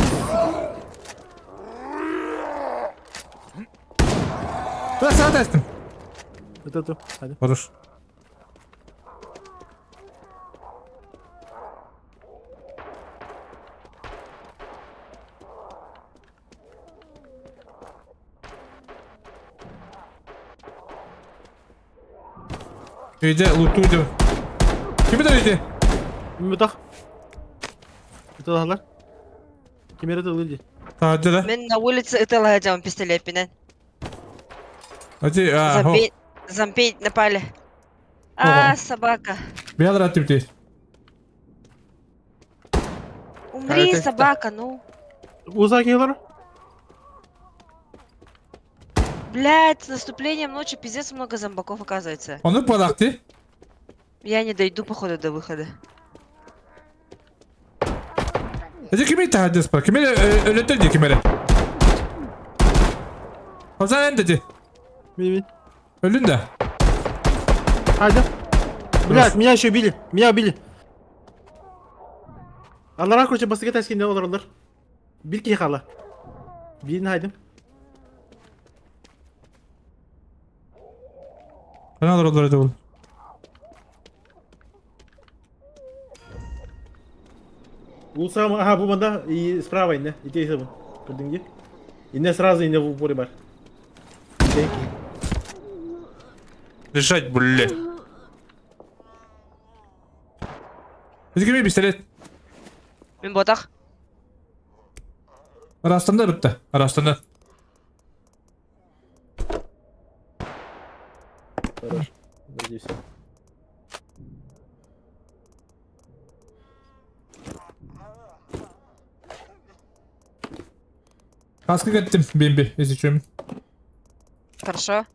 S1: Бля, сага тастым.
S14: Это это. Hadi.
S1: Хорош. Иди, луту иди. Ким это иди?
S14: Мутах. Это далар. Кимери тылы ди.
S1: Таһырдьа да.
S16: Мен на улице ыталаһа пистолетпинен.
S1: Ати, а, хо.
S16: Зомби, зомби напали. А, собака.
S1: Беялар аттыбыты.
S16: Умри, собака, ну.
S14: Уза киһилэр.
S16: Блять, с наступлением ночи пиздец много зомбаков оказывается.
S1: Ону падахты.
S16: Я не дойду, походу, до выхода.
S1: Эти кими таһырдьа спар? Кими өлөттөр ди кимери? Хозяин деди.
S14: Ми-ми.
S1: Өлүн да.
S14: Хайда. Блядь, меня еще убили. Меня убили. Аллара короче бастыга таскинде олороллор. Бир киһи хаала. Биирин хайдым.
S1: Хана олороллор edi ол.
S14: Улсам, ага, бу манда и справа инне. Ити исебин. Көрдүң ди. Инне сразу инне в упоре бар.
S1: Лежать, блядь. Эти кими пистолет?
S16: Мин ботах.
S1: Арастанда бітті. Арастанда.
S14: Хорош. Вроде все.
S1: Kaskı кеттим бемби, если чем.
S16: Хорошо.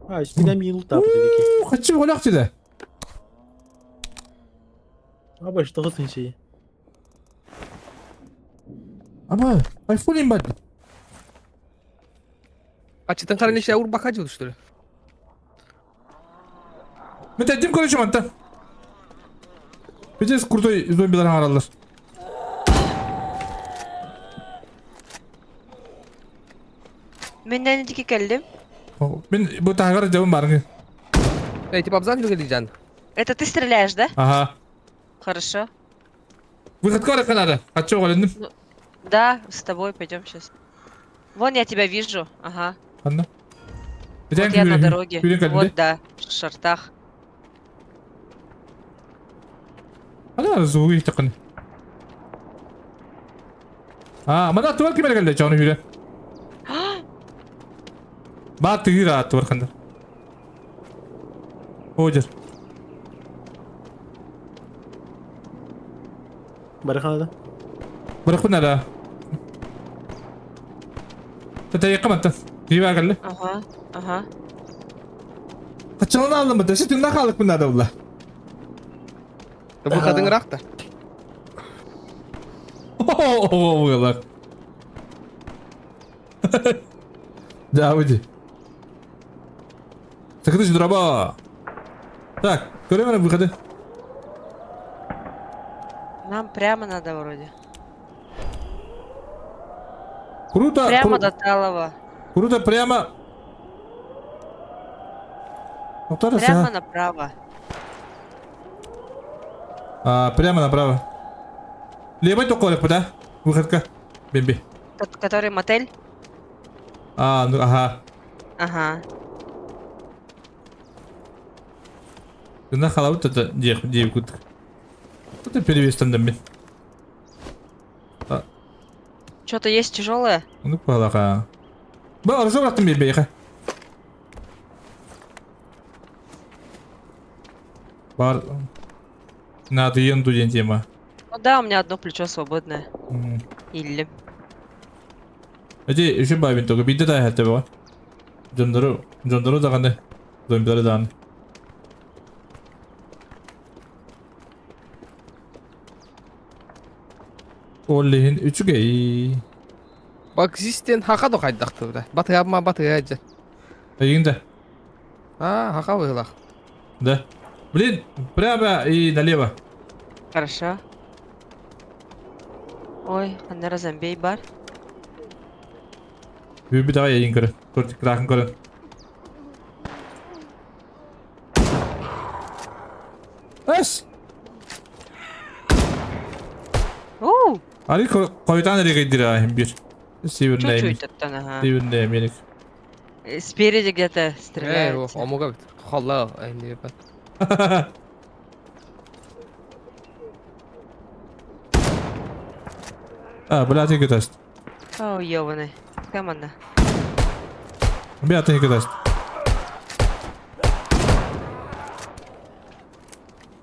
S14: А, үстүнэн миин лутаабыт эбики.
S1: Хочу голях тебе.
S14: Аба, что сынчи?
S1: Аба, айфон им бат.
S5: А че тын işe урбака что ли?
S1: Мен тәттим короче манта. Пиздец крутой зомбилар харалар.
S16: Мен нәнедики кэллим.
S1: Мен бу тагар жабын барың.
S5: Эй, типа абзан жүргелі
S16: Это ты стреляешь, да?
S1: Ага.
S16: Хорошо.
S1: Выходка баракка надо. Хочу голендим.
S16: Да, с тобой пойдем сейчас. Вон я тебя вижу. Ага.
S1: Анна.
S16: Вот я на дороге. Вот, да, в шортах.
S1: Ана звуги такын. А, мана туар кимер келди чону хүрө. Ба тыгыр туар канда. Ожер.
S14: Бараханада.
S1: Барахунада. Тата якаматта. Жиба келди.
S16: Ага, ага.
S1: Качалын алдым бу. Сүтүн калык мында була.
S5: Бу кадын ыракта.
S1: О, буялар. Да, выйди. Так это дроба. Так, көрөм выходы.
S16: Нам прямо надо вроде.
S1: Круто.
S16: Прямо до Талова.
S1: Круто прямо.
S16: Прямо направо.
S1: А, прямо направо. Левый только да? Выходка. Бемби.
S16: Тот, который мотель?
S1: А, ну ага.
S16: Ага.
S1: Ты на халаву это дех, девку. Это перевес там дам.
S16: Что-то есть тяжелое?
S1: Ну палака. Ба, разобрать там бейха. Бар. Надо енду ден тема.
S16: Ну да, у меня одно плечо свободное. Или.
S1: Эти еще бабин только бидде да хәтта бу. Жондору, жондору даганы. Зомбилары даганы. Оллихин үчүгэй.
S5: Бакзистен хака да кайдакты бля. Баты абма баты яджа.
S1: Эгинде.
S5: А, хака выглах.
S1: Да. Блин, прямо и налево.
S16: Хорошо. Ой, ханнара зомбей бар.
S1: Бүбү давай эгин көрө. Көрдүк, рахын көрө. Эс!
S16: Оу!
S1: Али койтан регидир бир. Северный.
S16: Чуть-чуть оттан, ага.
S1: Северный Америка.
S16: Спереди где-то
S5: Эй,
S16: стреляют.
S5: омуга бит. Холла, энди бат.
S1: А, бля, ты кытаст.
S16: О, ёбаный. Команда.
S1: Бля, ты кытаст.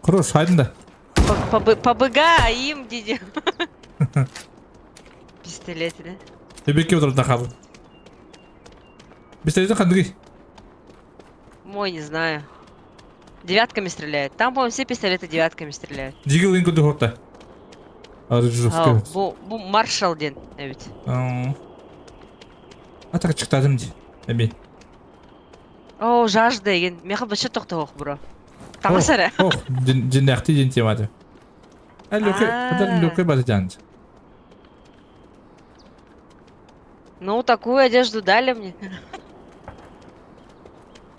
S1: Хорош, хайдын да.
S16: Побыга им, диди. Пистолеты, да?
S1: Тебекке отырды хабы. Пистолеті қандығы?
S16: Мой, не знаю. Девятками стреляет. Там, по-моему, все пистолеты девятками стреляют.
S1: Дигл инкуды хорта.
S16: Бу, бу маршал ден, ведь.
S1: А так чыктадым ди. Эми.
S16: О, жажда деген. Меха башы тоқтоқ, бро. Тамасара.
S1: Ох, диннәхти дин темады. Әллөкө, кадар лөкө бар жанды.
S16: Ну, такую одежду дали мне.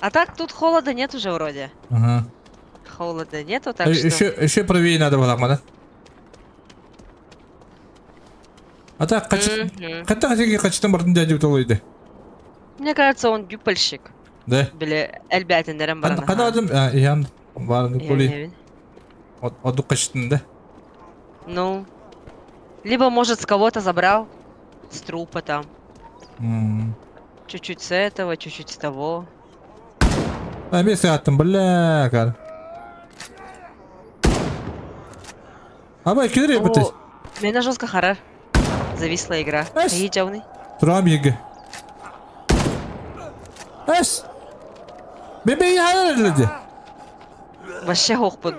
S16: А так тут холода нет уже вроде.
S1: Ага.
S16: Холода нету, так что...
S1: Еще, еще правее надо было, да? А так, қаттан қачеге қачтан бардын дәді өтолойды.
S16: Мне кажется, он дюпальщик.
S1: Да?
S16: Бile элбәтинлерин барана.
S1: Қада адам, иян, барын коли. Оду қачтын да?
S16: Ну, либо, может, с кого-то забрал, с трупа там. Чуть-чуть с этого, чуть-чуть с того.
S1: А, мен сағаттым, бля, кар. Абай, келер ебіті.
S16: Меня жестко харар. Зависла игра. Какие джауны?
S1: Турам еге. Эс! Бебе хайыр
S16: Вообще хохпын.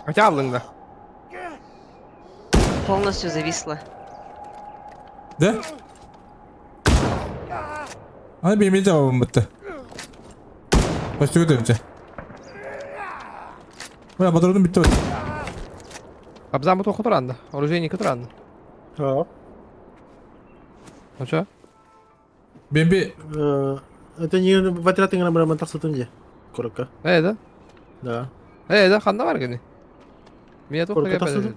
S5: Хотя да.
S16: Полностью зависла.
S1: Да? Аны бейме жауабым бітті. Почти өтемше. Мына батырдым бітті бітті.
S5: Абзам бу тоқы Оружейник туранды.
S14: А.
S5: Ну чё?
S1: Бемби.
S14: Это не в отряд игра тахсытын где? Коротко.
S5: Да?
S14: Да.
S5: Да, ханда бар гени. Меня тут
S14: Коротко тахсытын.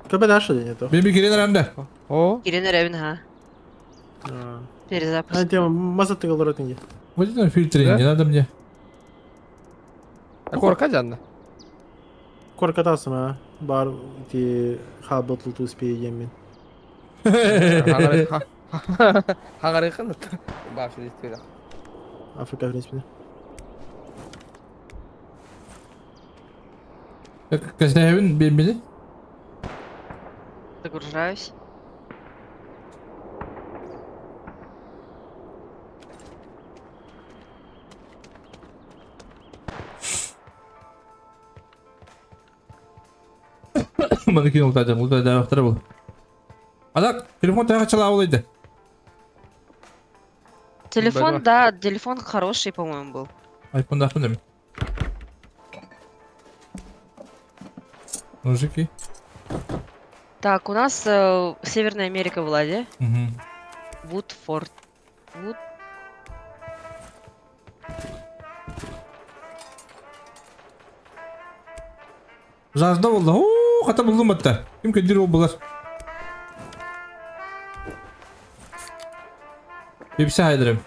S14: Көбе дашы ден это.
S1: Бемби кирен арамда.
S5: О.
S16: Кирен арамын, ха. Перезапуск.
S14: А тема маза тыгалар өтінге.
S1: Вот это фильтр не надо мне.
S5: А корка жанна?
S14: Корка тасым, а. Бар ти хабытл успее мен.
S5: Хагарыхын. Баш действительно.
S14: Африка, в принципе.
S1: Каздаевин бембили?
S16: Загружаюсь.
S1: Маны кинул тадым, бұл да вақтары бұл. Адак, телефон тағы чала олайды.
S16: Телефон, да, телефон хороший, по-моему, был.
S1: Айфон да мен. Мужики.
S16: Так, у нас Северная Америка была, да?
S1: Угу.
S16: Вудфорд. Вуд...
S1: Жазда болды. О, қата бұлдым атта. Кім көндір ол болар. Пепси хайдырым.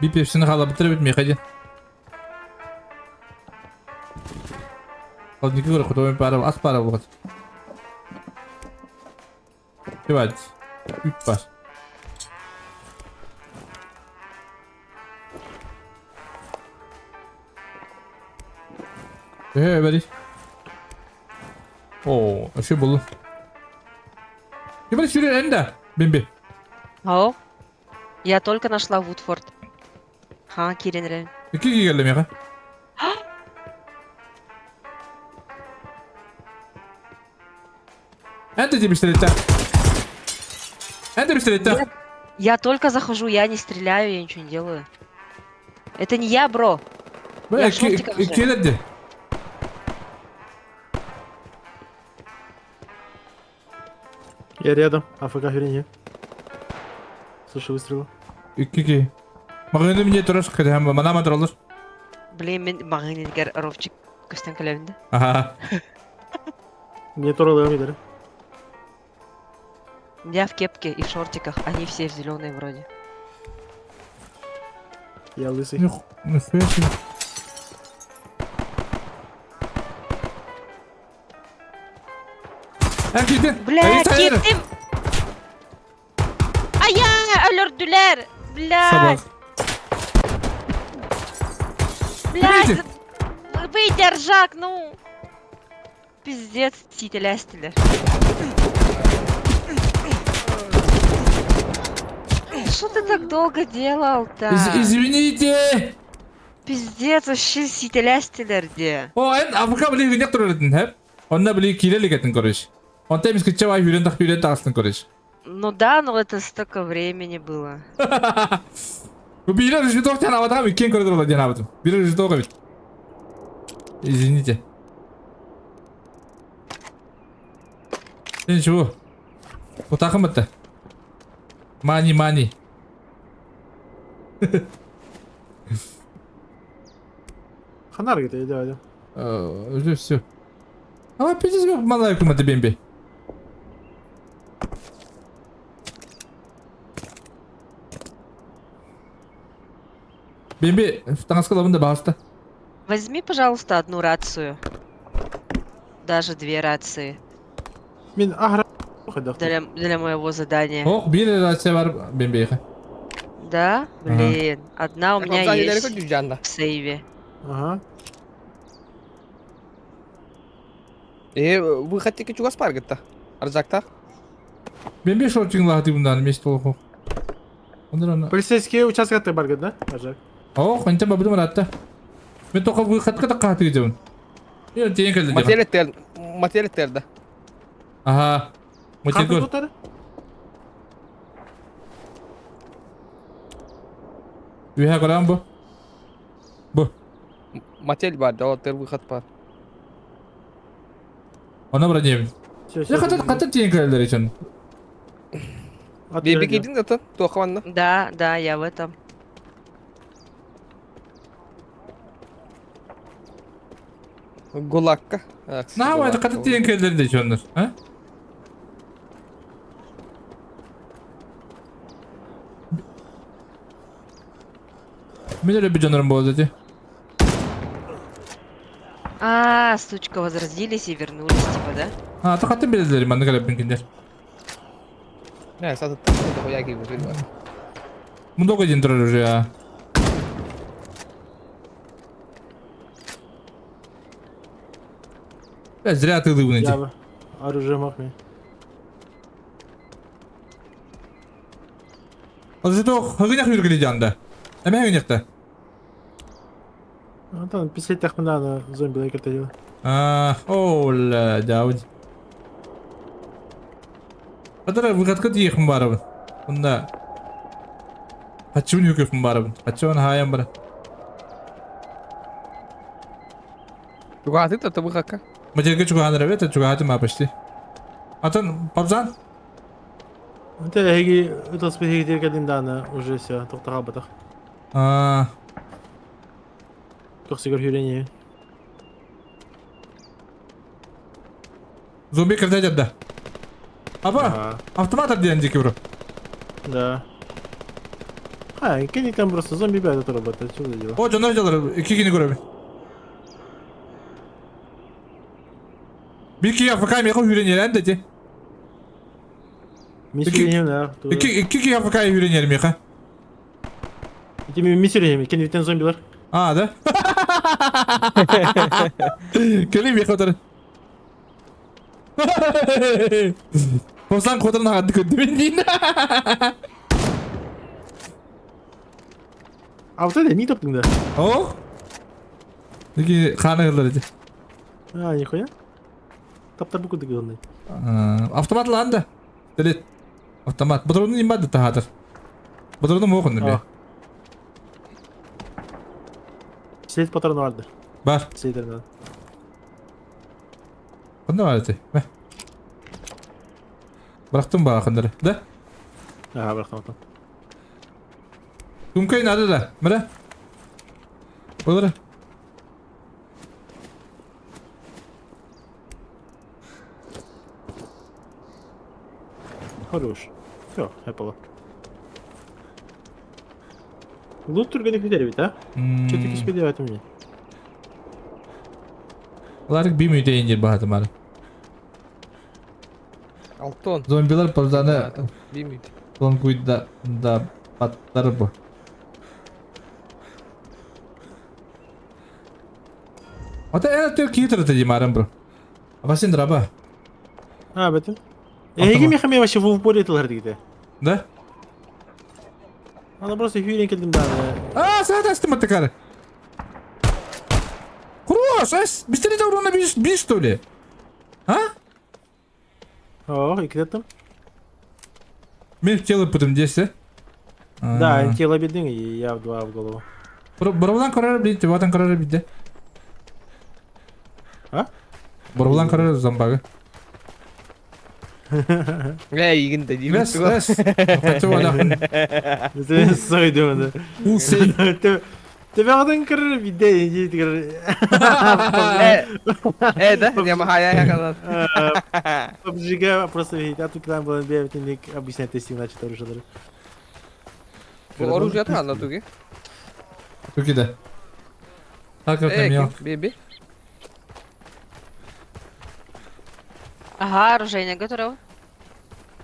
S1: Bir pepsini hala bitirip bitmeye hadi. Al ne kadar kutu para az para bu. Evet. Üç var. Ee, Oo, şu buldum. Кем сюрен энда? Бимби.
S16: О, я только нашла Вудфорд. Ха, Кирин Рен.
S1: Ки келді меха? Энда тебе пистолет. Энда пистолет.
S16: Я только захожу, я не стреляю, я ничего не делаю. Это не я, бро.
S1: Бля, келеді.
S14: Я рядом, АФК херня. Слышу выстрелы.
S1: Кики. Мағыны мне тұраш, кәде мана матыралыр.
S16: Блин, мен мағынегер ровчик көстен көлемінде.
S1: Ага.
S14: Мне туралы амидер.
S16: Я в кепке и в шортиках, они все в зеленой вроде.
S14: Я лысый.
S1: Нихуя себе. Эн киирдин.
S16: Бля, киирдим! Айа, өлөрдүлэр! Блядь! Блядь! Выйди, ржак, ну! Пиздец, сиитэлээстилэр. Что ты так долго делал-то?
S1: Извините!
S16: Пиздец, вообще сиитэлээстилэр де.
S1: О, эн АФК били гынньах турар хэп. Онно били киирэ илик короче. Онто эмискэ чавай хүрэн тах хүрэн таҕыстын короче.
S16: Ну да, но это столько времени было.
S1: Биирэ режиток диэн абатаҕым иккиэн көрө тураллар диэн аабытым. Биирэ режиток эбит. Извините. Ничего. Утахым бытта. Мани, мани.
S14: Ханар где дядя?
S1: Уже все. А пиздец, малая кумата бемби. Бемби, таҥаска лабын да баҕаста.
S16: Возьми, пожалуйста, одну рацию. Даже две рации.
S14: Мин ахра
S16: Для, для моего задания.
S1: Ох, биир рация бар Бембиэхэ.
S16: Да? Блин, одна у меня есть
S5: в
S16: сейве.
S14: Ага.
S5: Э, выход тики чугас паргытта. Аржактах.
S1: Бемби шортинг лаһаты bundan мест толоху.
S14: Полицейский участок баргыт, да? Аржак.
S1: Ох, онтон бабыдым ыраатта. Мен тоқа выходка да хаатыгы дьабын. Тиэн кэлдэ.
S5: Материал материал терда.
S1: Ага. Материал. Үһэ көрөн бу. Бу.
S5: Мотель бар, да, отель выход бар.
S1: Она бронебин. Я хата хата тиэн кэлдэр ичен.
S5: Беби кийдин да туохха манна?
S16: Да, да, я в этом.
S5: Гулакка.
S1: Наһаа это хата тиэн кэлдэр дечи оннор, а? Мен эле бир буолла дии.
S16: А, сучка, возродились и вернулись, типа, да?
S1: А, то хатын билэллэр маннык элэппин кинилэр.
S5: Не, сатыттан хуя киирбит
S1: Много один турар уже, а. Бля, зря ты лыбын эти.
S14: Оружие махми.
S1: Ол хагынах үргүлі жанда. Эме хагынахта.
S14: А там писать тахмына зомби лайкер дело.
S1: А, ола, дауд. Адара выходка тиехм барабын. Онда Хачуун юкефм барабын. Хачуун хаyan бара.
S5: Чугааты то выходка.
S1: Матерге чугаан рабет, чугааты ма почти. Атын папзан?
S14: Это эги это спехи кэлин даана уже все тоқтаға батах.
S1: А.
S14: Тохсигер хүрение.
S1: Зомби кірді да. Аба, автомат диэн дики бро.
S14: Да. А, кини там просто зомби бәді работает, что за дела?
S1: О, жонор жалар, ики кини көрөбүн. Бир ки АФК меха хүренерен дети. Ики ики ки АФК хүренер меха.
S14: Ити ми сүренем, кен витен зомбилар.
S1: А, да? Кели меха отыр. Болсан қотырын ағады көрді мен дейін.
S14: А вот это не топтың да?
S1: О! Неге қаны қылдар еді.
S14: А, нихуя. Таптар бүкіл дегенде.
S1: Автомат ланды. Делет. Автомат. Бұдырыны имбады тағадыр. Бұдырыны моқын бе.
S14: След патроны барды.
S1: Бар.
S14: След
S1: Қандай бар еді? Бә. Бырақтым ба ақындары, да?
S14: Ага, бырақтым атын.
S1: Күмкөй надо да. Міне. Олар.
S14: Хорош. Все, Apple. Лут түргэнник бүтэр эбит, а? Что-то киспедебатым мне.
S1: Ларик би мүтейін жер баһатым ары.
S5: Алтон.
S1: Зомбилар парданы
S5: Би мүт.
S1: Лонгуйда да баттар бу. Ата эн төр киитер те димарым бро. Абасин драба.
S14: А, бэтим. Эһиги мехаме вообще в упоре тылар дигите.
S1: Да?
S14: Ана просто хүйрен келдим да.
S1: А, саа тастым атакары. Хорош, ас, бистере урона биш, биш что ли? А?
S14: О, икилеттим.
S1: Мен в тело потом здесь,
S14: Да, тело бедың, и я в два в голову.
S1: Боровлан карар бит, ватан карар бит.
S14: А?
S1: Боровлан карар зомбагы.
S5: Э, игин да деймін.
S1: Лес, лес. Хотел аляхын.
S14: Сойдум да.
S1: Усы.
S14: Тебеғдың кірір биде дейді кірір.
S5: Э, да, я махая я казал.
S14: PUBG-га просто видит, а тут там было бе объяснять тестинг начат оружие.
S5: Бу оружие атман туги.
S1: Туки да. Так,
S5: Э,
S1: это
S5: беби.
S16: Ага, оружейная готова.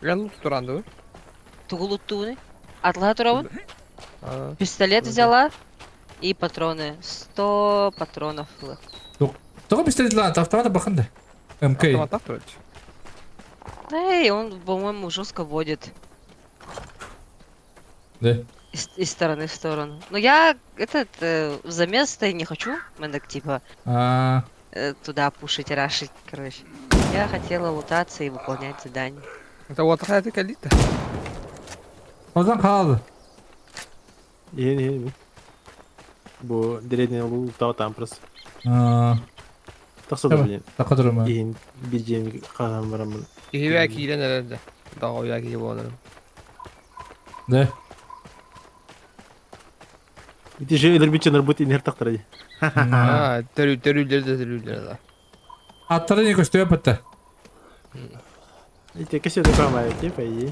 S5: Я лут туранды.
S16: Тугулуттуны. Атла туравын. Пистолет взяла. И патроны. 100 патронов.
S1: Тоҕо пистолет лан, автомат бахан да. МК.
S5: Автомат автомат.
S16: Эй, он, по-моему, жестко водит.
S1: Да.
S16: Из стороны в сторону. Но я этот в замес-то не хочу. Мы так типа
S1: А,
S16: туда пушить, рашить, короче. Я хотела лутаться и выполнять задания.
S5: Это вот такая калита.
S1: Озан қалды.
S14: Ен, Бу деревня лутау там просто.
S1: А.
S14: Тақсы да білем.
S1: Тақа тұрма.
S14: Ен bir жем қалам барамын.
S5: Киһибэ киирэн эрэрдэ. Даҕа киһи буоларым.
S1: Да.
S14: Ити же өлөр бичен бут инер тақтыр.
S5: А, төрү төрүлдер да төрүлдер да.
S1: Аттары не көстөбө бітті.
S14: Ити кесе де камай, типа и.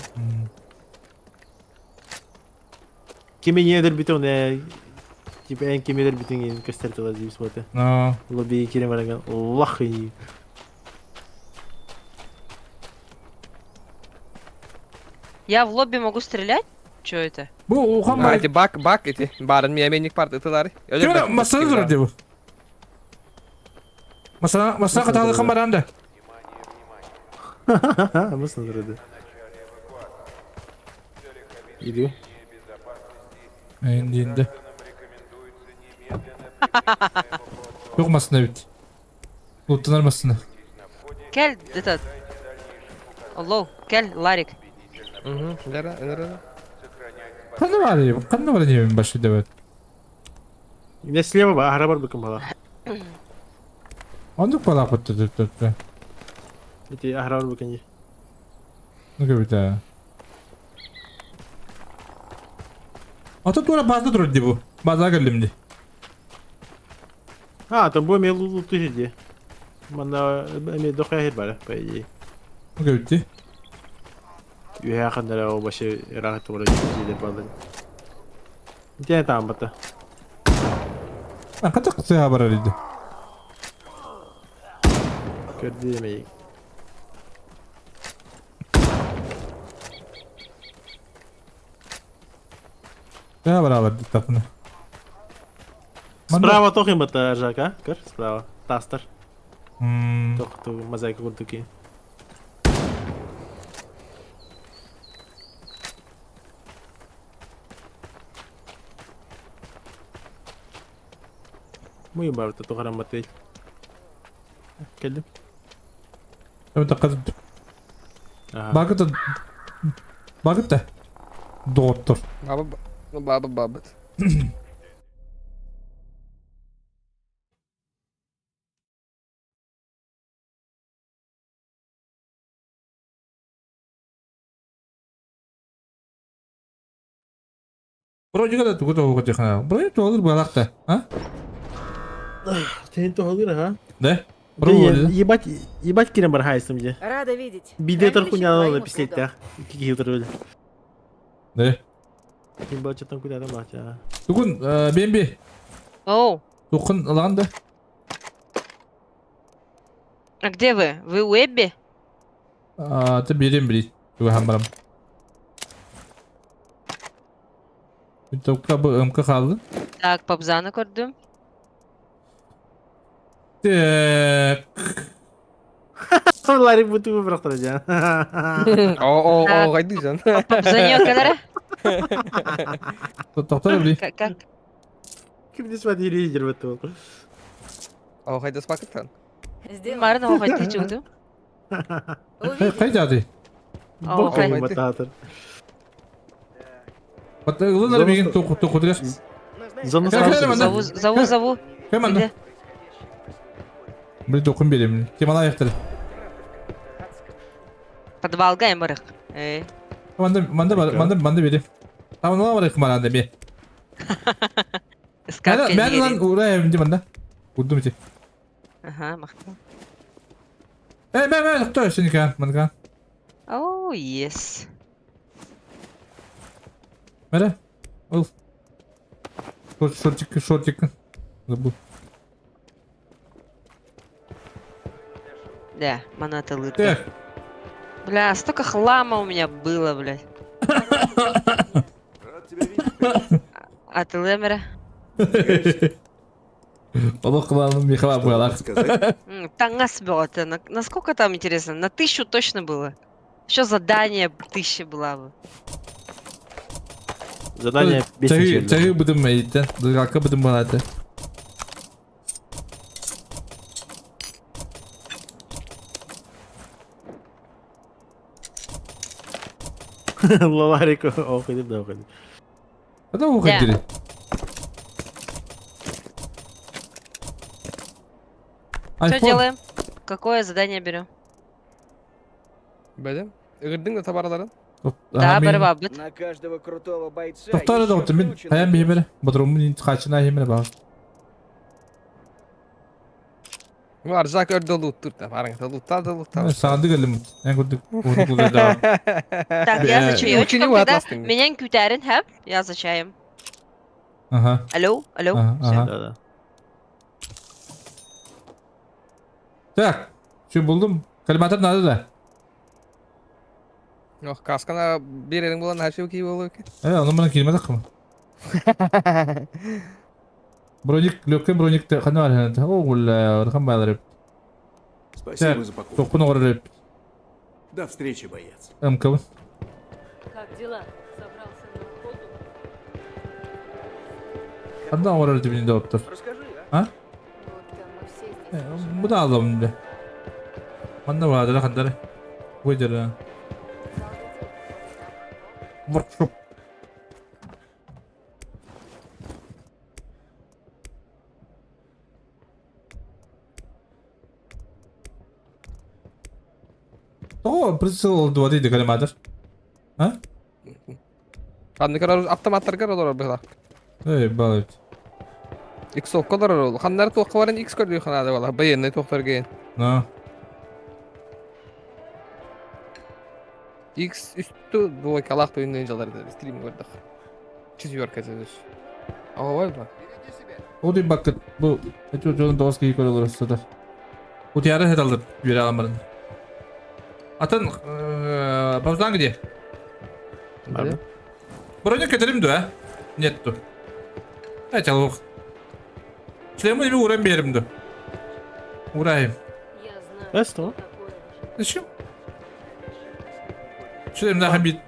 S14: Кеме не өлөр битен не типа эн кеме өлөр битен көстер тала дейбиз боты.
S1: А.
S14: Лобби кире бараган. Лах и.
S16: Я в лобби могу стрелять? Чё это?
S1: Бу ухан
S5: бар. Эти бак, бак эти. Барын мияменник бар ытылары.
S1: Кеме масана тұр деп. Масана, масана қаталы қан баранды.
S14: Масана тұрды. Иди.
S1: Енді енді. Жоқ масана бит. Луттанар масана.
S16: Кель, этот. Алло, кель, Ларик.
S5: Угу, да, да.
S1: Қанда бар деп, қанда бар деп башы деп.
S14: Я слева ба, ара бар быкым бала.
S1: Ондук бала бітті деп деп.
S14: Ити ара бар быкын.
S1: Ну кебите. Ата тура базда тур ди бу. База келдим ди.
S14: А, там бу мен луту жерде. Мана эме дохая бар, по идее.
S1: Ну кебите.
S14: Үйә қандара о башы рахат тура жерде барды. Ити там бата.
S1: А ката кыса барар иди.
S14: Көрді демей.
S1: Кыса баралар ди тапны.
S14: Справа тохим бата жака, көр, справа. Тастар.
S1: Тох
S14: ту мозаика курдуки. Муй барта тухарам батый. Келдим.
S1: Это қыз. Багыт Багыт да. Доттор.
S5: Баба баба бабыт.
S1: Бронига да тугу тоҕу техна. Брони тоҕулur буолаахта, а?
S14: Тен тоҕулur, ха?
S1: Да? Брони.
S14: Ебать, ебать кирен бар хайсым же.
S7: Рада видеть.
S14: Биде
S7: Хранилище
S14: хуйня
S7: твоим
S14: надо пистолет,
S7: услугам.
S14: Кики утырды.
S1: Да.
S14: Ким баччаттан күтәтен бачча.
S1: Тугун, Бемби.
S16: Оу.
S1: Туххун ылаҕын да?
S16: А где вы? Вы у Эбби?
S1: А, ты берем, блин. Тугахан барам. Винтовка бу МК хаалды.
S16: Так, Папзаны көрдүм.
S1: Так.
S14: Ларик бутугу бырахтара дьэ.
S5: О, о, о, кайдыйсан.
S16: Папзанё кэлэрэ?
S1: Тоқтар били.
S16: Как?
S14: Ким не смотрели лидер бу.
S5: О, хайда спакыттан.
S16: Марын о хайды чугду.
S1: Кайда ады?
S16: О,
S14: хайды. Бататыр.
S1: Ылынар бигин токудырах.
S14: Зону
S16: Зову, зову, зову.
S1: Кеманды? Бір токун беремин. Кемала аяқтыр.
S16: Подвалга эмырых. Э.
S1: Манда манда манда манда берем. Таман бар кымаранда бе. Мен лан урайым ди манда. Удум ти.
S16: Ага, махтал.
S1: Э, мен мен кто сеника манга.
S16: О, yes.
S1: Мере. Ол. Шортик, шортик. Забыл.
S16: Да, маната лырка. Бля, столько хлама у меня было, блядь. А ты лемера?
S1: Олох кыланым Михаил буялах.
S16: Таңас было это. На сколько там, интересно? На 1000 точно было. Еще задание 1000 была бы.
S14: Задание
S1: без Чагы будем мейте. Дыралка будем балаты.
S14: Ларик охуйды да охуйды.
S1: Когда уходили?
S16: Что делаем? Какое задание берем?
S5: Бәдем. Ыгырдың да табараларын?
S16: Да, барабабыт.
S4: На каждого крутого бойца
S1: Тоқтар да мен аян беймере. Бодрумун хачына хемере баг.
S5: Бар, Жак өрдө лут турта. Барың, лутта да лутта.
S1: Сағанды келдим. Мен көрдүк.
S16: Так, я за чаечком тогда. Меня күтәрин хэп, я за чаем.
S1: Ага.
S16: Алло, алло.
S1: Ага.
S14: Да, да.
S1: Так, что булдум? Коллиматор надо да?
S5: Ох, каскана берерин булан хашив ки болу ки.
S1: Э, аны мына киймедик кым. Броник, легкий броник хана бар. О, гулла, рахам балар.
S15: Спасибо за покупку.
S1: Токун орып.
S15: До встречи, боец.
S1: МК.
S8: Как дела? Собрался на охоту?
S1: Анда орыр деп инде оттур. А? Бу да алам инде. Манда бардыр хандар. Выдер. Воркшоп. О, прицел 2 дейді коллиматор. А?
S5: Ханны карар автоматтар олар была.
S1: Эй, балыт.
S5: Икс колор ол. Ханнар туаққа барын X көрдү ханада бала. Баянны тоқтар ген.
S1: На.
S5: X үстү двойкалах тойын жаларды стрим көрдүк. Четверка сөз. Ой ба.
S1: О дейм бакыт. Бу эти жолун тоғыз кей көрө олар сатар. Утияры хет алып бере аламын. Атын Бавзан где? Броня кетерим да? Нету. Эти алух. Шлемы неме урам беримді. Урайым.
S14: Что?
S1: Зачем? Шлем да хабит.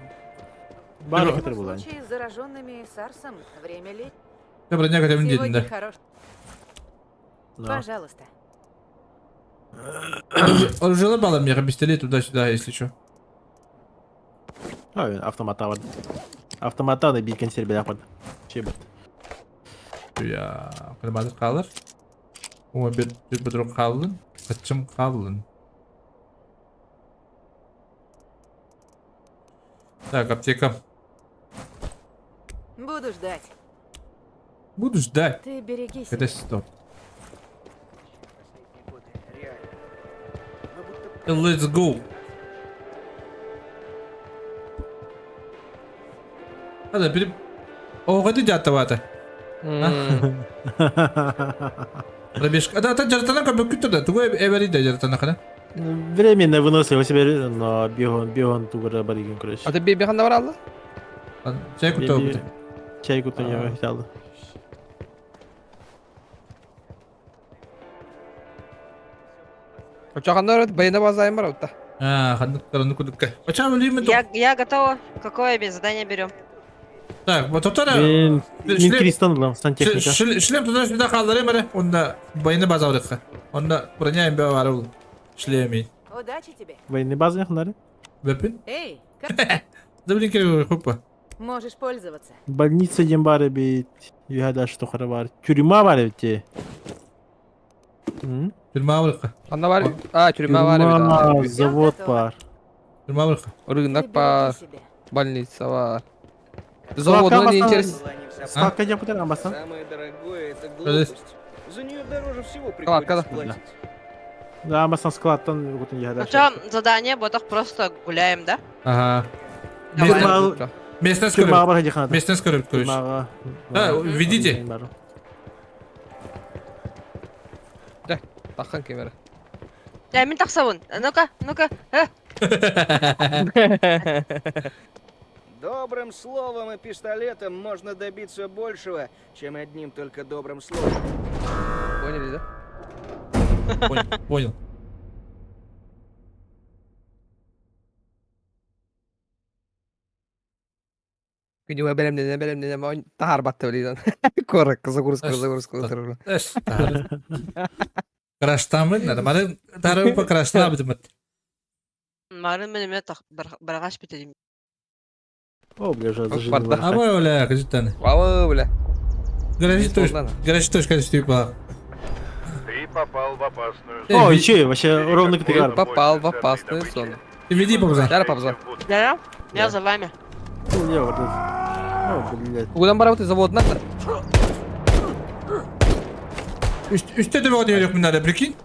S14: Бары кетер булан.
S7: В случае с зараженными сарсом время лет.
S1: Я броня кетерим дедим
S7: Сегодня
S1: да.
S7: хорош. Пожалуйста.
S1: Оружие балам я пистолет туда-сюда, если что.
S14: А, автомата бар. Автомата да бир консерве бар. Чебет.
S1: Я кылмадыр калыр. О, бир бир калдын. Качым калдын. Так, аптека.
S7: Буду ждать.
S1: Буду ждать.
S7: Ты береги себя.
S1: Это стоп. Let's go. Hadi bir Оҕо дьааттабаата. Пробежка. Да, это жартана көбөккүт да. Тугу эбери да жартана хана.
S14: Временно выносливо себе, но бегон, бегон тугара баригин, короче.
S5: А ты беган да баралла?
S1: Чай кутта
S14: Чай кутта я хотел.
S5: Очагандар баяна базайым бар отта.
S1: А, ханнык караны кудукка. Оча билимин
S16: Я, я готова. Какое задание берем?
S1: Так, вот тотара.
S14: Мен мен Кристан булам, сантехника.
S1: Шлем туда сюда қалдырайм бары. Онда военный база барыққа. Онда броня имбе бар ол. Шлеми.
S7: Удачи тебе.
S14: Военный база хнары.
S1: Бепин?
S7: Эй, как
S1: Да блин, керек хоппа.
S7: можешь пользоваться?
S14: Больница дем бар бит. Юхада что бар. Тюрьма бар бит.
S1: Тюрьма барыққа.
S5: Анда бар. А, тюрьма бар
S14: Тюрьма,
S5: бит.
S14: завод бар.
S1: Тюрьма барыққа.
S5: Рынок бар. Больница бар. Завод, не интересно.
S14: Складка дем кутар амбасан.
S4: Самое дорогое это глупость. За нее дороже всего
S5: Складка,
S4: приходится платить.
S14: Да, амбасан складтан гутун
S16: Ну
S14: юхада.
S16: что, задание, ботах просто гуляем, да?
S1: Ага.
S14: Тюрьма.
S1: Местность
S14: Тюрьма бар
S1: көріп.
S14: хадихана.
S1: Местность көріп, короче. Да, ведите.
S5: Да, тахан кемері.
S16: Я мен тақсауын. Ну-ка, ну-ка. Э.
S4: Добрым словом и пистолетом можно добиться большего, чем одним только добрым словом.
S5: Поняли, да?
S1: Понял, понял.
S5: Күнүгө беремдене беремдене тахар батты билейден. Корок загрузка загрузка.
S1: Краштамын, надо. Мары тары по краштам бит.
S16: Марын мен тақ барғаш бітедім.
S14: О, бля, уже
S5: Барда.
S1: А бой, бля, кажется,
S5: Вау, бля.
S1: Гаражи тоже, гаражи тоже, конечно, типа.
S6: Ты попал в опасную зону.
S14: О, и че, вообще ровно
S5: Ты попал в опасную зону.
S1: Ты веди, бабза.
S5: Яра, бабза.
S16: Да, я за вами.
S14: О, блядь.
S5: Угудан барабыт завод надо.
S1: Үстә төбе өтө минаре, прикинь.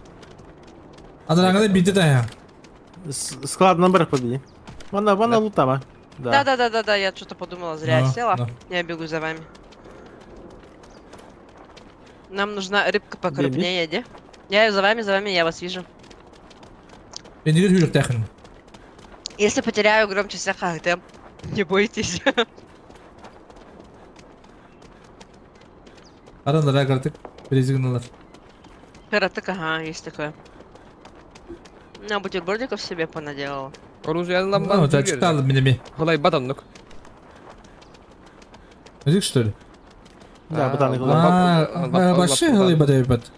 S1: Адараңда битте да я.
S14: Склад номер подбери. Вона, вона лутама.
S16: Да, да, да, да, да, я что-то подумала, зря я
S1: Да,
S16: села.
S1: да.
S16: Я бегу за вами. Нам нужна рыбка покрупнее, де? Я за вами, за вами, я вас вижу.
S1: Мен дигер хүрүк тахын.
S16: Если потеряю громче всех, ах, да. Не бойтесь.
S1: Арандар картык. Резигналар.
S16: Каратык, ага, есть такое. На бутербродиков себе понаделала.
S5: Оружие lan
S1: Ну, та читал меня ми.
S5: Hulay батаннык.
S1: Музык что ли?
S14: Да, ботаник.
S1: А, вообще голый бат бат.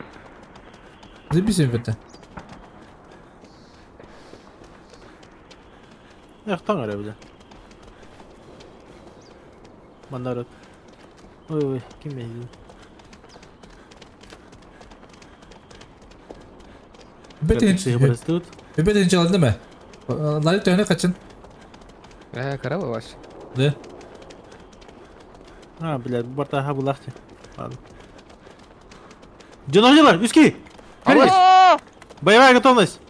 S1: Записываем это.
S14: Эх, таң әрі бля. Мандарот. Ой, ой, ким мен?
S1: Бетен. Бетен çaldı mı? Ларик төнө качын.
S5: Э, карабы ваш.
S1: Да.
S14: А, блядь, барта ха булахти. Ладно. Динозавр, Юски!
S16: О,
S14: Боевая готовность!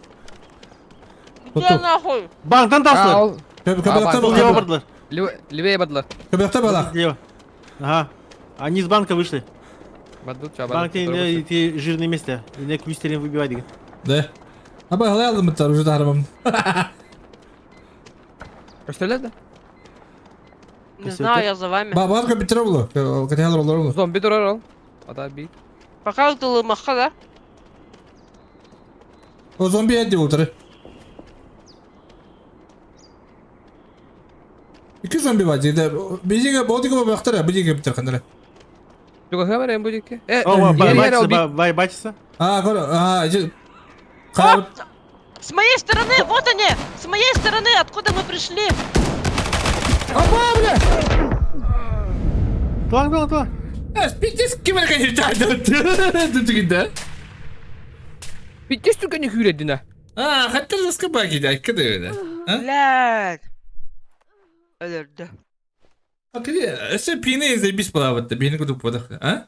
S16: Где нахуй?
S14: Банктан таслар! Лево бардылар.
S5: Левее бадлар.
S1: Көбөктө бала.
S14: Лево. Ага. Они из банка вышли.
S5: Бадут чаба.
S14: Банк эти жирные места. И на клюстерин выбивать. деген.
S1: Да. Аба халай алдым бит уже дарбам.
S5: Көстөлөр да?
S16: Не знаю, я за вами.
S1: Ба бар компьютер булу. Каталар булу.
S5: Зомби турар ол. Ата би.
S16: Пока ты маха, да?
S1: О зомби эдди бултары. İki zombi var dedi. Bizi бодиге бактара, бизи компьютер кандара.
S5: Жуга хамар эм бу Э,
S14: О,
S5: ер ер
S14: байтиса,
S5: ол би.
S14: байтиса.
S1: А, кор, а, же.
S16: С моей стороны, вот они! С моей стороны, откуда мы пришли?
S1: Аба, бля!
S14: Туан, туан, туан.
S1: Э, пиздец, ким это да?
S5: Биттес түгәне хүрәдинә.
S1: А, хәтта заска баки да, кеде.
S16: Блядь. Өлөрдү.
S1: А кеде, эсе пине заебись балабытты, бини кудуп бодак, а?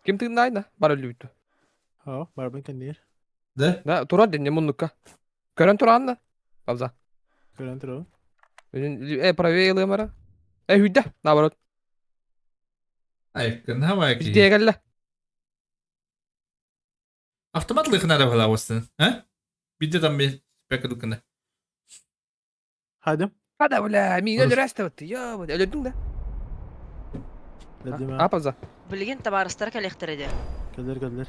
S5: Ким тыгын Бар өлүбүттү.
S14: О, барбын кандир.
S1: Да?
S5: Да, тура ден муннукка. Көрөн туран да. Абза.
S14: Көрөн тура.
S5: Э, правее ылымара. Э, хүдә, наоборот.
S1: Айкын, хавай ки.
S5: Битиэ кэллэ.
S1: Автомат лыхнара балабыстын, а? Бидде там би спекадукына.
S14: Хадым.
S5: Хада, бля, миин өлөрөөстө Ё, өлөрдүң да.
S14: Өлөрдүм,
S5: А, паза.
S16: Билигин табаарыстар кэлиэхтэрэ дии.
S14: Кэлэр, кэлэр.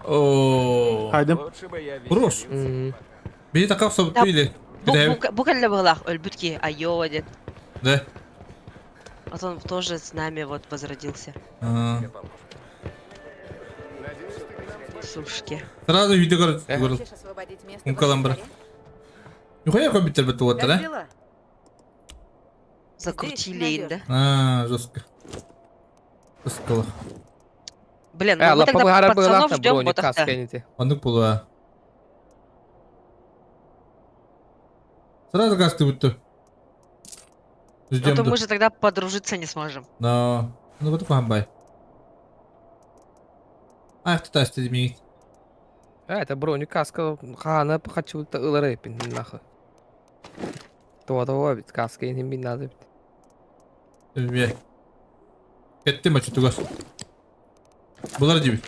S1: О.
S14: Хайдым.
S1: Хорош. Били такав соп били.
S16: Бу бу кэллэ быһылаах өлбүт киһи айоо диэн.
S1: Да.
S16: Вот он тоже с нами вот возродился. Сушки.
S1: Сразу видео көрөр. Умкалан бар. Нихуя компьютер бит вот, да?
S16: Закрутили да?
S1: А, жестко. Жестко.
S16: Блин,
S5: Э,
S16: ну мы
S5: лапа
S16: тогда
S5: быһаарар
S16: пацанов
S5: быһыылаах
S16: ждем
S5: броник
S16: вот
S5: каска инити.
S1: Оннук буолуо. Сразу каска бүттү.
S16: Ну
S1: Ждем.
S16: то мы же тогда подружиться не сможем.
S1: Но. Ну вот бай. Ах, ты тасты димит.
S5: Э, это броник каска хаана хочу ылар эпин нахуй. Туа бит каска инин бин надо бит.
S1: Бе. Кеттим ачы тугас. Булар диби.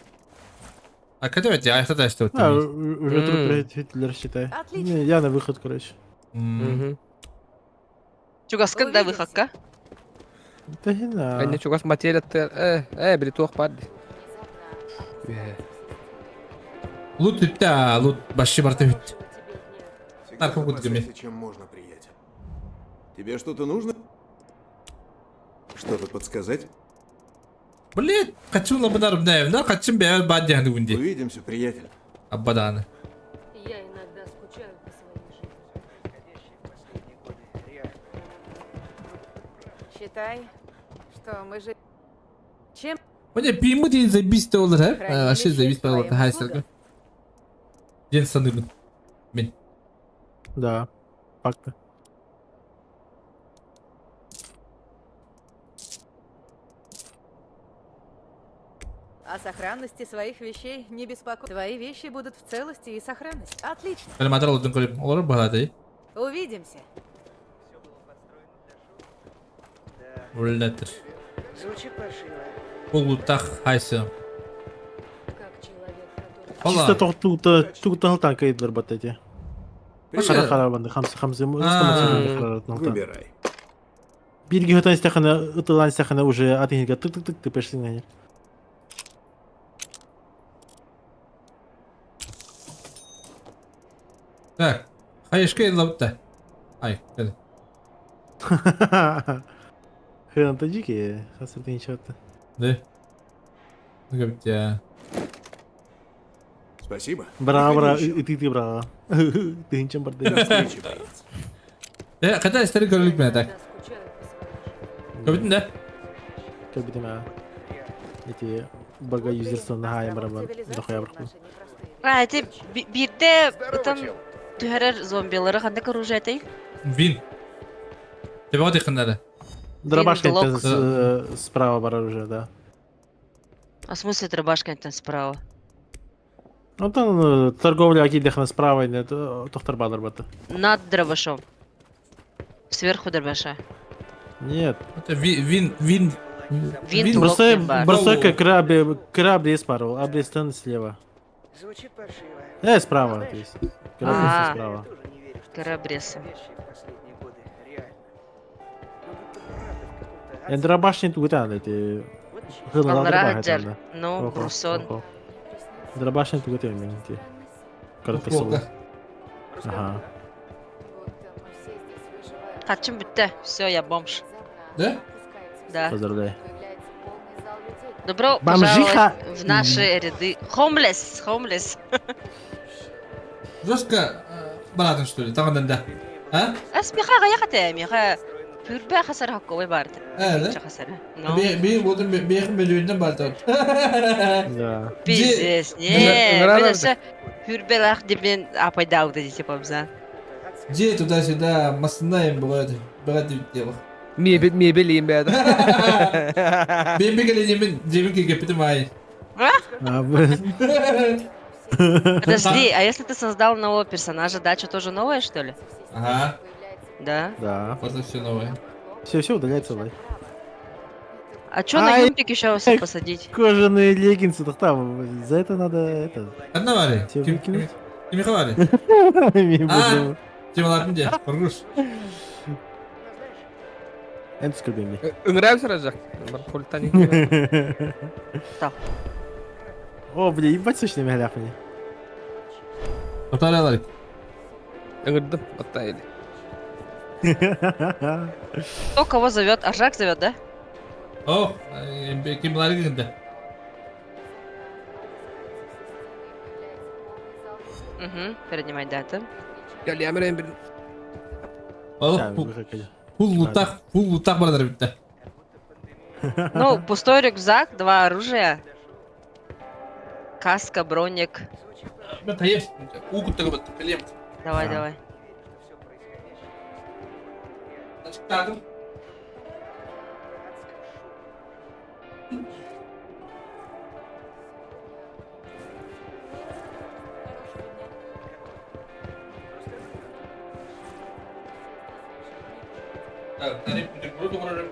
S1: А когда это? А это тасты вот.
S14: А, уже труп Хитлер, считай.
S7: Отлично.
S14: Не, я на выход, короче.
S5: Угу.
S16: Чугаска да выходка.
S14: Да не на.
S5: Они чугас материя э, э, били туох падли.
S1: Лут үтті, лут башы барты үтті.
S15: Всегда
S1: Нарком кудгами.
S15: запасайся, чем можно, приятель. Тебе что-то нужно? Что-то подсказать?
S1: Блин, хочу лабынар бнәем, да, хочу бәйәр бадяны гүнди.
S15: Увидимся, приятель.
S1: Аббаданы.
S8: Я иногда скучаю по своей жизни.
S7: Считай, что мы же... Чем?
S1: Міне пеймі дейін забис те олар, ә? Вообще
S7: Хранилище
S1: забис
S7: твоим
S1: олар, хайсергі. Ден саныбын. Мен.
S14: Да, факты.
S7: О сохранности своих вещей не беспокойся. Твои вещи будут в целости и сохранности. Отлично.
S1: Әлі материал өтін көріп, олар бағады.
S7: Увидимся.
S1: Өләтір.
S4: Звучит паршиво.
S1: Бұл луттақ хайсы. Ола.
S14: Чисто тугта танка идлер бат эти. Хара хара банды, хамсы хамсы.
S15: Выбирай.
S14: Бирги хөтөн истехана, ытылан истехана уже атыгыга тык тык тык ты пешли на них.
S1: Так, хайышка лапта. Ай, кәді.
S14: Хрен таджики, хасыр ничего-то.
S1: Да. Ну как
S15: Спасибо.
S14: Бра бра,
S15: Приходи
S14: и ты ты бра. Ты ничем
S15: еще. До встречи, боец.
S1: Э, қайда істері көрілік мен так. Көбітін да?
S14: Көбітім а. Эти бага юзерства нахай барабан. Дохуя брахман.
S16: А, эти бирде там түһәрер зомбилары ханнык оружие этэй?
S1: Вин. Тебе вот их надо.
S14: Дробашка
S16: Виндлок.
S14: это справа бар оружие, да.
S16: А в смысле дробашка там справа?
S14: Ну там торговля акидехна справа, нет, тохтар бадыр баты.
S16: Над дробашом. Сверху дробаша.
S14: Нет.
S1: Это вин, вин,
S16: Вин
S14: Бросай,
S16: бар.
S14: бросай как крабли, крабли справа, абрестан слева.
S4: Звучит паршиво.
S14: Справа, то есть. Крабли
S16: А.
S14: справа.
S16: Карабресы.
S14: Дробаш не тугутан эти.
S16: Алнара Ну, Брусон.
S14: Дробаш не тугутан эти.
S1: Двухстволка.
S14: Ага.
S16: Хачым бітті. Все, я бомж.
S1: Да?
S16: Да.
S14: Поздравляю.
S16: Добро
S14: Бомжиха.
S16: пожаловать в наши ряды. Хомлес, хомлес.
S1: Жестко баратын что ли, тағандан да. А?
S16: Ас миха гаяхата миха. Пүрбә хасар хакковай барды.
S1: Ә, да?
S16: Хасар. Ну.
S1: Би болдым, бейхім бөлуінен барды.
S14: Да.
S16: Пиздец, не. Мен все пүрбелах деп мен апайдауды десе бабза.
S1: Где туда-сюда, масынаем бывает, бывает дело.
S5: Мебель, мебель им бәді.
S1: Мен бекеле немен кепетім ай.
S14: А, блин.
S16: Подожди, а если ты создал нового персонажа, дача тоже новая, что ли?
S1: Ага.
S16: Да.
S14: Да.
S1: Просто все новое.
S14: Все, все удаляется, лай.
S16: А чё на
S14: Ай,
S16: юмпик еще посадить?
S14: Кожаные леггинсы, так там, за это надо это.
S1: Ханна баарый?
S14: Тебе выкинуть?
S1: Кимиэхэ баарый?
S14: А,
S1: Тималаатын дьэ, хоргус.
S14: Эн түскөрбөймүй.
S5: Ыҥырайым сыражак. Бар хултан
S14: О, бля, ебать сочный мегаляк мне.
S1: Отаралар.
S5: Ыҥырдым, оттайды.
S16: Кто кого зовет? Аржак зовет, да?
S1: О, ким Ларик гында.
S16: Угу, перенимай дату.
S5: Gel bir.
S1: Ол фул лутах бардар битте.
S16: Ну, пустой рюкзак, два оружия. Каска, броник. Давай, давай.
S1: Так, тариф бутерброд угрожает.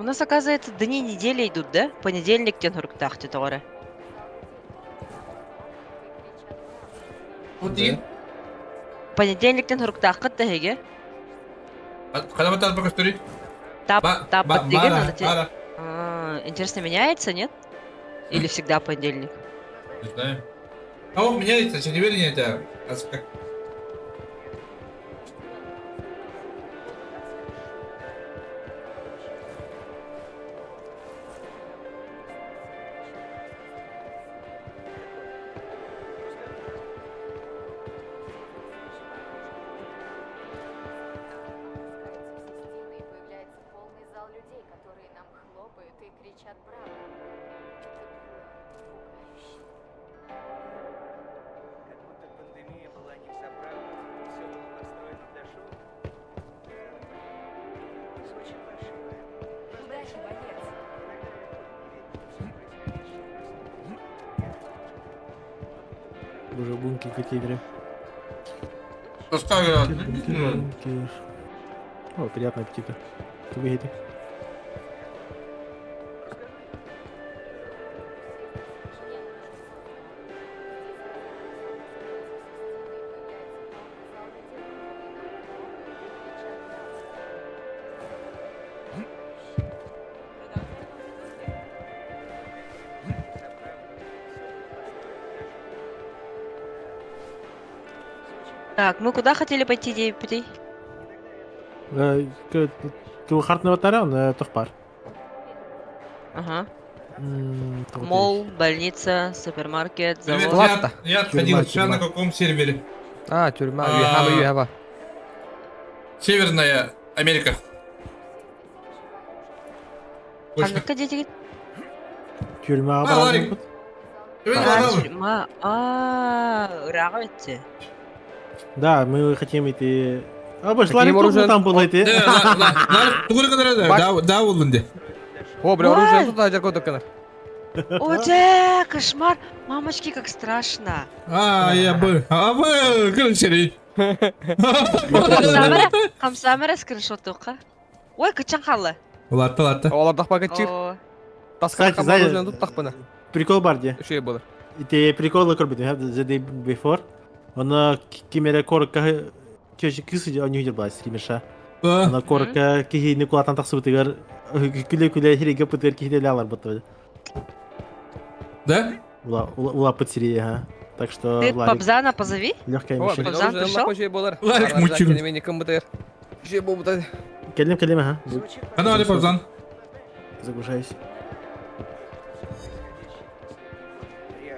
S16: У нас, оказывается, дни недели идут, да? Понедельник тен хуруктах тоҕоро.
S1: Вот
S16: Понедельник тен хуруктааххыт тэһиги.
S1: Хадаматар покастури.
S16: Тап, тап, деген надо те- А, Интересно, меняется, нет? Или всегда понедельник?
S1: Не знаю. А он меняется, что не вернее это. А как?
S4: Как будто пандемия была не взаправду, все было построено для шоу. Да. Звучит паршиво.
S11: Удачи, боец.
S14: Боже, бункер какие
S1: Бункер.
S14: О, приятного аппетита. Ты
S16: Так, мы куда хотели пойти, Депти?
S14: Ту хартны батаран, тохпар.
S16: Ага. Мол, больница, супермаркет,
S1: Привет,
S16: завод.
S1: я, я отходил сейчас на каком сервере?
S5: А, тюрьма, юхаба, юхаба.
S1: Северная Америка.
S16: Ханныка дети?
S14: Тюрьма
S1: А, Ларик.
S16: А, тюрьма. А, ыраах өтте.
S14: Да, мы хотим идти. А, больше
S5: Таким
S14: Ларик
S5: оружием-
S14: там был идти.
S1: Да, да, улынды.
S5: О, бля, оружие тут ажар кодок
S16: О, да, кошмар. Мамочки, как страшно.
S1: А, я бы. А вы, короче.
S16: Хамсамера скриншот тоққа. Ой, кычан халы.
S1: Ладно, ладно.
S5: Олар тахпа качыр.
S14: Кстати,
S5: Таска
S14: знаешь,
S5: оружие тут тахпана.
S14: Прикол бар де.
S5: Шей болар.
S14: Ити приколы көрбүтүм, the day before. Оны кимере корка кеши кысы они видел была стримерша. Она корка кихи кулатан тахсыбытыгар күле-күле хириге пытыр кихи алар бытты.
S1: Да?
S14: Ула ула пыцери, ага. Так что
S16: Ты
S14: Ларик,
S16: Пабзана позови.
S14: Легкая
S5: О,
S14: мишень.
S5: бля,
S16: Пабзан
S5: оружие
S16: пришел?
S5: шей болар.
S1: Ларик мучил.
S5: Шей болбута.
S14: Келем, келем, ага.
S1: Ана, Али Пабзан.
S14: Загружаюсь.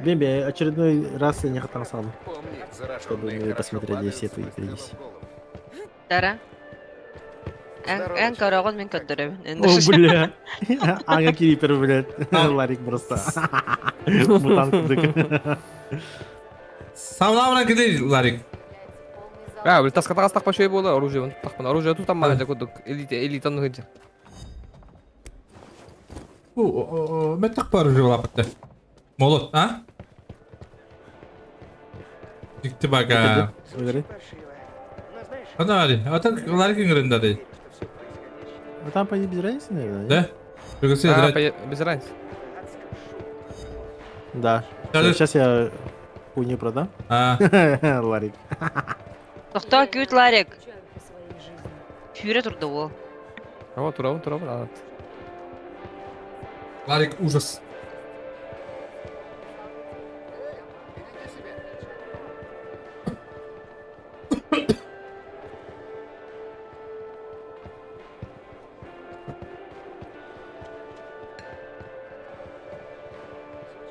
S14: Блин, я очередной раз я не хотел сам.
S13: Помни,
S14: Чтобы
S13: зараженные
S14: мы
S13: хорошо
S14: посмотрели
S13: падают
S14: все
S13: с
S14: твои
S13: выстрела
S14: переписи.
S13: в голову.
S16: Дара. Эн
S13: Здорово,
S16: эн
S13: человек.
S16: көрөҕүн мин көрдөрөбүн.
S14: О, бля. Ага Крипер, блядь. Ларик просто. Мутант курдук.
S1: Савлавра киди Ларик.
S5: А, били таска тагастак башой буола оружие туттахпын. Оружие тутан мага курдук. Элита элитаны хыджа.
S1: Меттак бар уже лапытты. Молот, а? Дикти бага. Ана ари, atan Ларик ингренда дей.
S14: Ну там поди без разницы, наверное,
S1: Да? Пригласи,
S5: А,
S1: драть.
S5: без разницы.
S14: Да.
S1: Да, да.
S14: Сейчас я хуйню продам.
S1: А.
S14: Ларик.
S16: Тохтоо күүт Ларик. Сүүрэ турда уол.
S5: О, турабын, турабын, анат.
S1: Ларик ужас.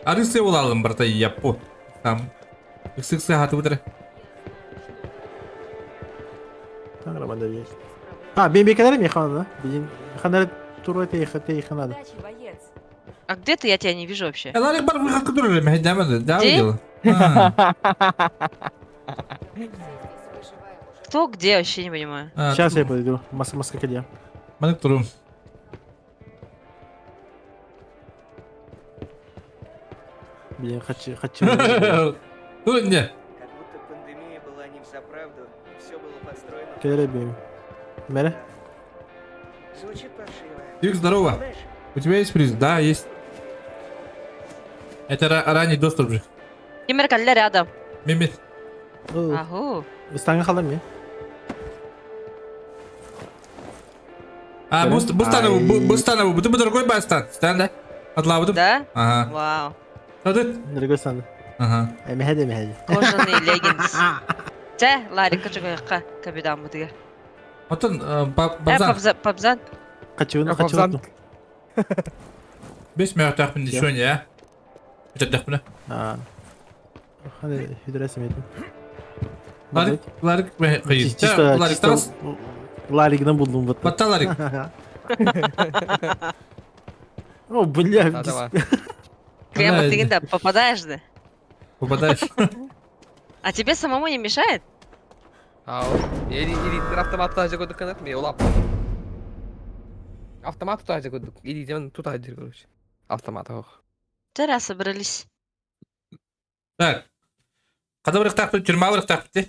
S1: Арысы буолалым барта яппу. Там. Ыксы хаты бутары.
S14: Там есть. А, бен бекелер ми хана, да? Хана тура те те хана.
S16: А где ты? Я тебя не вижу вообще.
S1: Ларик бар выход который мы да,
S16: Где?
S1: видел.
S16: Кто где? Вообще не понимаю.
S14: Сейчас я подойду. Маска маска где?
S1: Манык турум.
S14: Блин, хочу хочу.
S1: Ну, не.
S4: Как будто пандемия была не взаправду, все было подстроено.
S14: Келер бим. Мере?
S4: Звучит паршиво.
S1: Юг, здорово. У тебя есть приз? Да, есть. Это ранний доступ же.
S16: Кимер калле рядом.
S1: Мимит.
S16: Агу.
S14: Станга халам ми.
S1: А, бустанову, бустанову, бу другой бастан. Стан, да? Отлавыдым.
S16: Да?
S1: Ага.
S16: Вау.
S14: Другой стан.
S1: Ага.
S14: Эмэхэди эмэхэди.
S16: Кожаные леггинс. Чэ, Ларик качугайка капитан бутыгар.
S1: Отон,
S16: Э,
S1: бабзан.
S16: пабзан, пабзан.
S14: Хочу,
S5: А,
S14: хочу.
S5: пабзан.
S1: Бес мертвых ничего не, а? Это дохмына.
S14: А. Хана хидрес метин.
S1: Ларик, Ларик,
S14: Чисто,
S1: Ларик,
S14: чисто
S1: тас.
S14: Ларик нам будлум вот.
S1: Батта Ларик.
S14: О, бля.
S5: Да, давай.
S16: Прямо ты да, попадаешь, да?
S1: Попадаешь.
S16: А тебе самому не мешает?
S5: Ау. Или или автомат тажа курдук канат ми улап. Автомат тажа курдук. Или демен тут ажыр короче. Автомат ох.
S16: Вчера собрались.
S1: Так. Когда бір тақпы, тюрьма бір тақпы.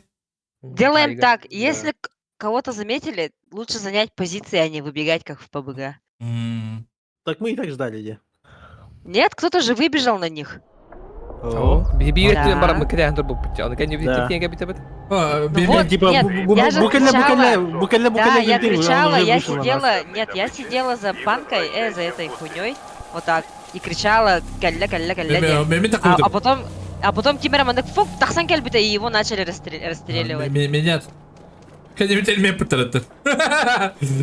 S16: Делаем так, если кого-то заметили, лучше занять позиции, а не выбегать, как в ПБГ.
S14: Так мы и так ждали, где.
S16: Нет, кто-то же выбежал на них.
S5: О, би
S16: Да.
S5: өттүн барам кирен тур бу. Аны кәне
S14: Да.
S5: бит кәне бит бит.
S16: Ну вот,
S14: типа,
S16: нет, я же
S14: буквально,
S16: кричала.
S14: буквально, буквально,
S16: Да,
S14: буквально
S16: я
S14: гильдин, он
S16: кричала,
S14: уже
S16: я
S14: вышел на нас.
S16: сидела, нет, я сидела за банкой, за этой хуйней, вот так, и кричала калля, калля, калля.
S1: Мэ-
S16: диэн.
S1: мэ- мэ так
S16: А,
S1: курдук.
S16: а потом, а потом Кимера фук, тахсан кэлбитэ, и его начали расстреливать.
S1: Меня. Кәне бит элме пытырды.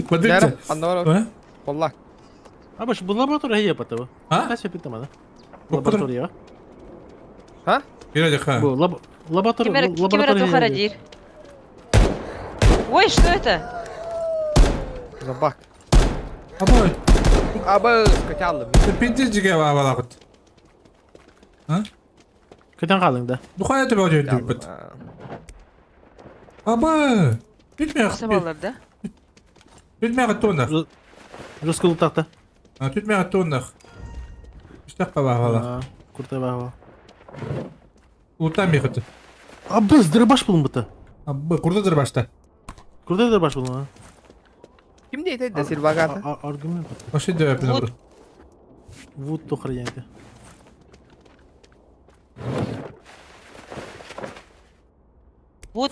S1: Подивіться.
S5: Аннор. Wallah.
S14: А больше bu лаборатория я потом.
S1: А?
S14: Кася питама, да? Лаборатория.
S5: А?
S1: Кирәде ха.
S14: Бу лаб лаборатория
S16: Кимера, Кимера
S14: лаборатория.
S16: Тухарадир. Ой, что это?
S5: Зомбак.
S1: Абой.
S5: Абы, катялым.
S1: Пиздец бабалакыт. А?
S14: Көтөн калың да.
S1: Духая тебе өтө бит. Аба. Түтмә.
S16: Собалар, да?
S1: Түтмә тонах.
S14: Русский такта.
S1: А түтмә тонах. Иштак бабала.
S14: Курта баба.
S1: Ултан мехыты.
S14: А біз дырбаш булун бута.
S1: Абы курда дырбашта.
S14: Курда дырбаш булун.
S5: Ким дейт да Сильвагата?
S14: Аргумент.
S1: Вообще деп
S16: Вот.
S14: Вот тухар янты.
S16: Вот.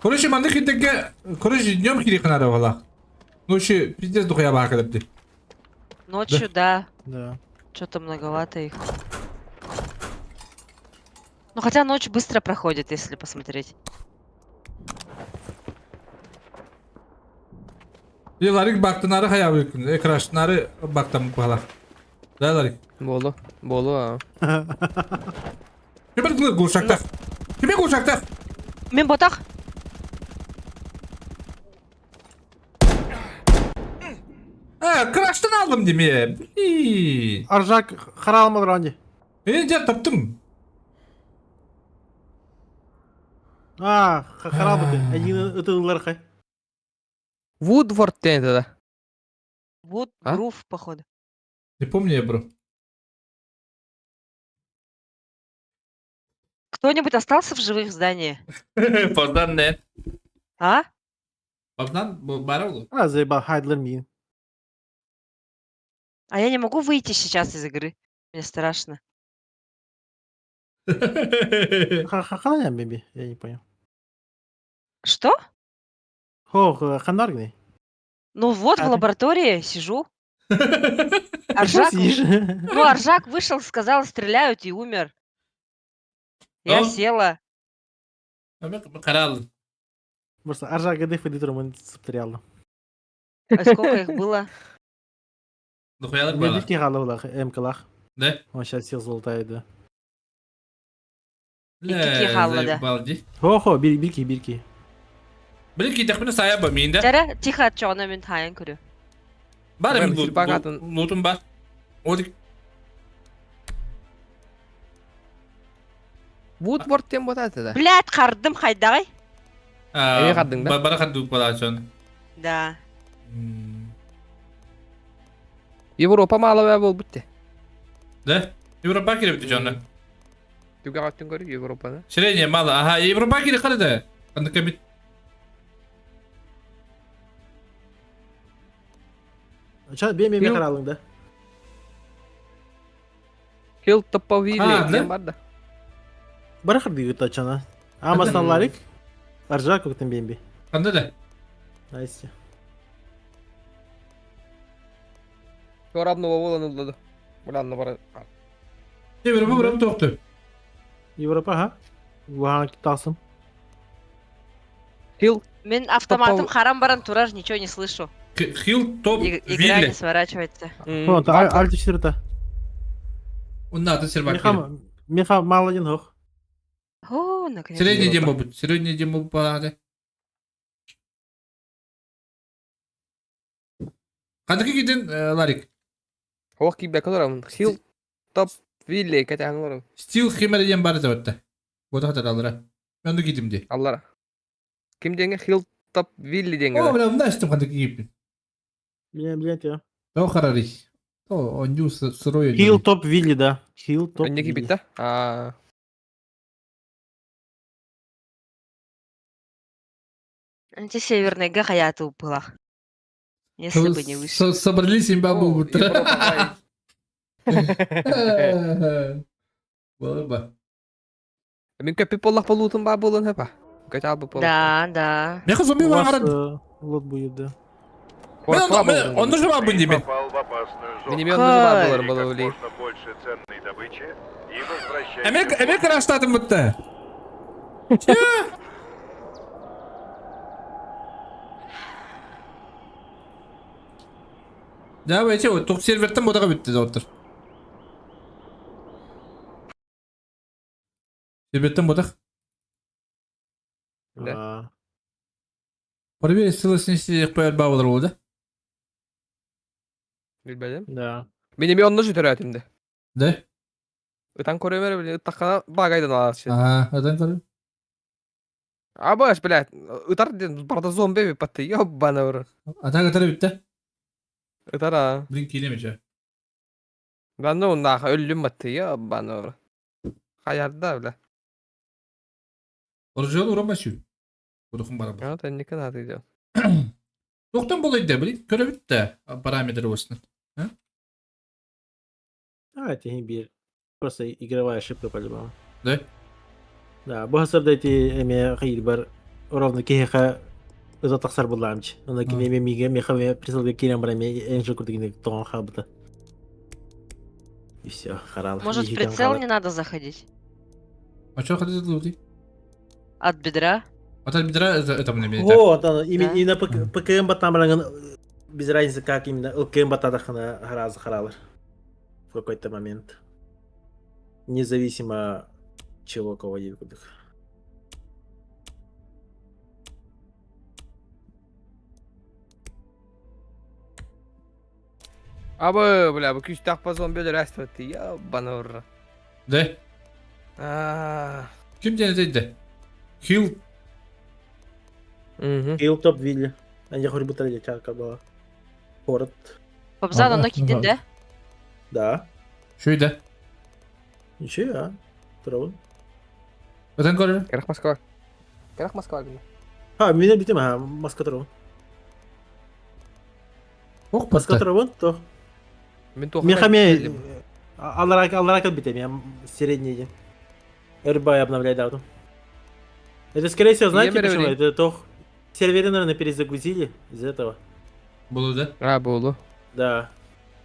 S1: Короче, манда хитеге, короче, днем хири канара бала. Ночью пиздец духая бака депти.
S16: Ночью, да.
S14: Да.
S16: Что-то многовато их. Ну хотя ночь быстро проходит, если посмотреть.
S1: И Ларик бактынары хая бүкүн, экрашнары бактан бала. Да, Ларик.
S5: Болу. Болу.
S1: Ким глушактах? Ким глушактах?
S16: Мен ботах.
S1: А, краштан алдым деме. Блин.
S14: Аржак харалмал ранди.
S1: Мен жер таптым.
S14: А, харалмады. Один ытылар хай.
S5: Вудворд диэн тогда.
S16: Вуд,
S5: А?
S16: Грув, походу.
S1: Не помню я, бро.
S16: Кто-нибудь остался в живых в здании?
S1: Богдан не.
S16: А?
S1: Богдан баар ол.
S14: А, заебал, хайдлер мин.
S16: А я не могу выйти сейчас из игры. Мне страшно.
S14: Ханан беби, я не понял.
S16: Что?
S14: Хо, ханаргни.
S16: Ну вот, в
S14: А ты-
S16: лаборатории сижу. Аржак,
S14: сидишь?
S16: ну, Аржак вышел, сказал, стреляют и умер. Я
S1: Ну?
S16: села.
S1: Карал.
S14: Просто Аржак ГДФ эдитор сыптырялды.
S16: А сколько их было?
S1: Дохуялар бала.
S14: Медики халылах, МКлах.
S1: Да?
S14: Он сейчас всех золотает, да.
S16: Икки хаалла, да.
S1: Заебал, ди.
S14: Хо-хо, бирки, бирки.
S1: Блин, китэхпинэ сая ба миин да.
S16: Чара, тихо, чоҕуна мин таайан көрү.
S1: Бар
S5: Бэм,
S1: эми
S5: силпаак атын.
S1: лутум бар. Одик.
S5: Вудворд диэн буолар этэ да.
S16: Блядь, хардым хайдаҕай?
S5: Эмиэ хардыҥ да?
S1: Бара хардык балаачон.
S16: Да.
S5: Европа маалабаа буолбут те.
S1: Да? Европа киребит дьонно.
S5: Түгэҕэ өттүн көрү Европаны.
S1: Средняя мало. Ага, Европа кири хары да. Андыка бит.
S14: Ча, бе бе харалың да.
S5: Хилл Топовили
S1: А, да?
S5: диэн бар да.
S14: Бара хардыгы тачана. Амастан Ларик. Аржак көктен бемби.
S1: Анда да.
S14: Найс.
S5: Чорабны буолан ыллады. Буланны бара.
S1: Европа бұрап тоқты.
S14: Европа, ха? Вахан тасым.
S5: Хилл
S16: Мин автоматым
S5: Попал-
S16: харам баран турар, ничего не слышу.
S1: Хилл Топ
S16: Игра не
S1: Вилли.
S16: сворачивается.
S14: О, та альт четверта.
S1: Онна аты сербак.
S14: Меха, меха мало один хох.
S16: О, наконец.
S1: Средний демо будет. Средний демо балады. Қандыки киден Ларик?
S5: Ох кийбэкэ олоробун. Хилл Топ Вилли кэтээн олоробун.
S1: Стил Химер диэн бар этэ Бота хатар аллара. Мен кидим ди.
S5: Аллара. Ким диэҥҥэ Хилл Топ Вилли диэҥҥэ
S1: О,
S5: да.
S1: бля, мына истим қандыки киппин.
S14: Блин, блин, я.
S1: То харари. То онью сырой.
S14: Хилл топ Вилли, да. Хилл топ
S5: Өнньэ
S14: Вилли.
S5: киирбит да? Аа.
S16: Эти северные гахаяту была. Если бы не вышли.
S1: Собрались имба
S5: О,
S1: был.
S5: Европа
S1: Было
S5: Мин көппүт буоллах болуутун баа буолан хөпа. Көтө албыт буоллах.
S16: Да, да.
S1: Меха зомби
S14: У вас
S1: бар.
S14: лот будет, да.
S1: Мен онды жыба бун демен.
S6: Попал в опасную зону.
S5: Мин эмиэ онно жыбаа
S16: Кай.
S5: буоларым
S6: Бери как
S5: буолуо билигин.
S6: можно больше ценной добычи и возвращайся.
S1: Эмек
S6: в
S1: эмек раштатым бутта. Давайте вот тук серверден бодаға битти доктор. Серверден бодақ.
S5: Да.
S14: А,
S1: Проверь целостности қояр бабалар болды.
S5: Билбэтим.
S14: Да.
S5: Мин эмиэ онно сүтөрөөтүм да.
S1: Да?
S5: Ытан көрөмөр били ыттаххана баагайдан алаачы.
S1: Ага, адан көрүм.
S5: Абаш, блядь, ытар диэн барда зомби биппатты, ёбана ур.
S1: Атак атар битти.
S5: Ытар аа.
S1: Блин, килеме
S5: Банна уннааха өллүм батты, ёбана ур. Хаярда, бля.
S1: Оружие урамасю. Будухум бар.
S5: А, тэнникэн ааты дьон.
S1: Тоқтан болайды, блин, көрө битти. Параметр болсын.
S14: А, это не бир. Просто игровая ошибка по-любому.
S1: Да?
S14: Да, бу хасарда эти эме хайыр бар ровно кеха ыта тахсар булламч. Она кине эме миге меха ме присылга кирен бар эме энжи курдыгине тоон хабыта. И все, харал.
S16: Может, в прицел не надо заходить?
S1: А что хотите луты?
S16: От бедра?
S1: От бедра это, это мне
S14: О, там именно
S16: Да.
S14: именно ПКМ батам баранган без разницы как именно ЛКМ батадахана харазы харалар. какой-то момент. Независимо чего кого диэбит
S5: Абы, бля, бу күүстээх по зомби өлөрөөстүбэт ебаный ура.
S1: Да?
S5: Аа.
S1: Ким диэн этейде? Хилл.
S14: Хиллтоп Вилли. Они хоть бы чарка была. Город.
S16: Бабзан онно киирдин да?
S14: Да.
S1: Шүйде.
S14: Ничего, Турабын.
S1: Өтөн көрөр.
S5: Кэрэх Москва. Кэрэх Москва гына.
S14: А, меня битим, а, Москва турабын.
S1: Ох,
S14: Москва турабын, то.
S5: Мин туох
S14: Мехаме аллара аллара битем, я средний. РБ обновляй дату. Это скорее всего, знаете почему? Это то серверы, наверное, перезагрузили из этого.
S1: Булу да?
S5: А, булу.
S14: Да.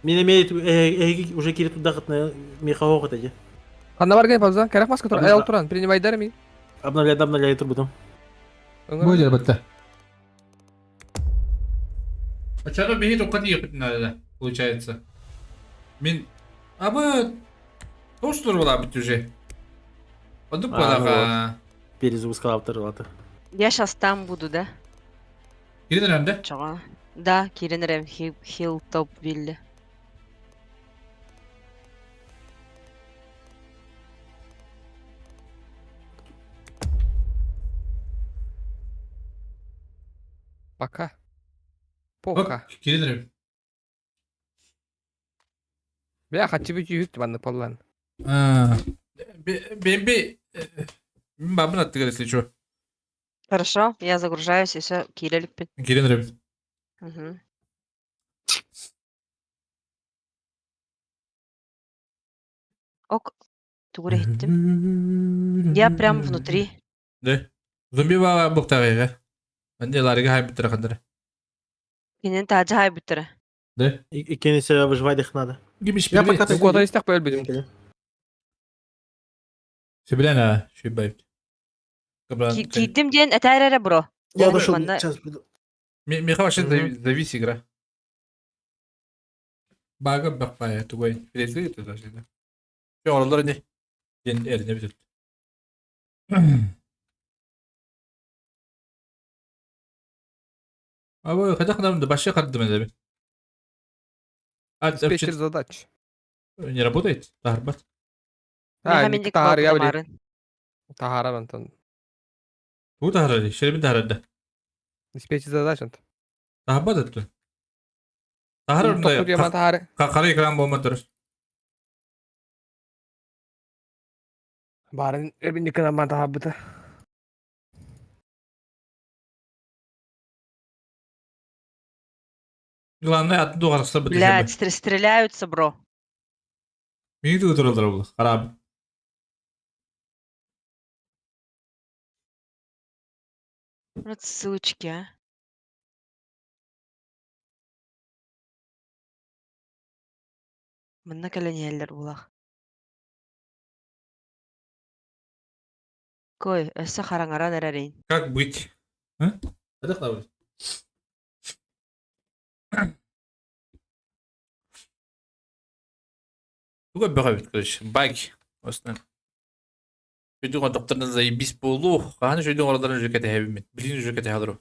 S14: Мин имеет уже кири туда мехаох эти.
S5: Ханна бар ген пабзан, кэрэх Москва туран, эл туран, принимайдар ми.
S14: Обновляй, обновляй трубу.
S1: Будет работа. А что беги только ехать надо, получается. Мин... А бы... То, была быть уже. Подумай,
S14: А, ну вот. Перезапускал автор лата.
S16: Я сейчас там буду, да?
S1: Кирин да?
S16: Чего? Да, Кирин Рэм, Хиллтоп Вилли.
S5: Пока. Пока.
S1: Кирин Рэм.
S5: Бля, хочу быть юг ванны поллан.
S1: Бемби... Бабын аттыгар, если что.
S16: Хорошо, я загружаюсь, и все, Кирилл.
S1: Кирин Рэм.
S16: Угу. Ок, тугура иһиттим. Я прям внутри.
S1: Да. Зомби баба буктагыга. Анде ларыга хай биттер хандыр.
S16: Кинен таажа хай бүттөрө.
S1: Да?
S14: И кенесе выживать их надо.
S1: Гимиш
S14: Я пока
S5: Куда истях бөлбүдүм.
S1: Себилен шүйбайт.
S16: Киирдим диэн этээр эрэ бро.
S14: Я дошел,
S16: Манна-
S14: сейчас приду.
S1: Миха вообще завис игра. Бага бакпая тугой. Фрезы это даже, да. Все, оралар не. Ден эрне битет. Абы хотя нам да вообще кардым это. А,
S5: Диспетчер задач.
S1: Не работает? Тарбат.
S5: А,
S16: Миха
S5: не
S16: миндик
S5: тахар я
S16: баары.
S5: Тахара антон.
S1: Бу тахара, шербин тахара.
S5: Диспетчер задач ант.
S1: Тарбат это. Тахара
S5: Токтур яман тахары.
S1: Кара экран болмадыр.
S5: Барын эбин никана тахабыта.
S1: Главное, атын дугарса бит.
S16: Блядь, стреляются, бро.
S1: Миги туралдар бул. Харап.
S16: Вот сучки, а. Манна кэлэн булах. Кой, өссө хараҥаран эрэрин.
S1: Как быть? А? Адах Туга бөгөбүт, короче, баг. Осынан. Шүйдүн доктордан заебись болу. Каны шүйдүн ораларын жүкете хэбимит. Билин жүкете хадыру.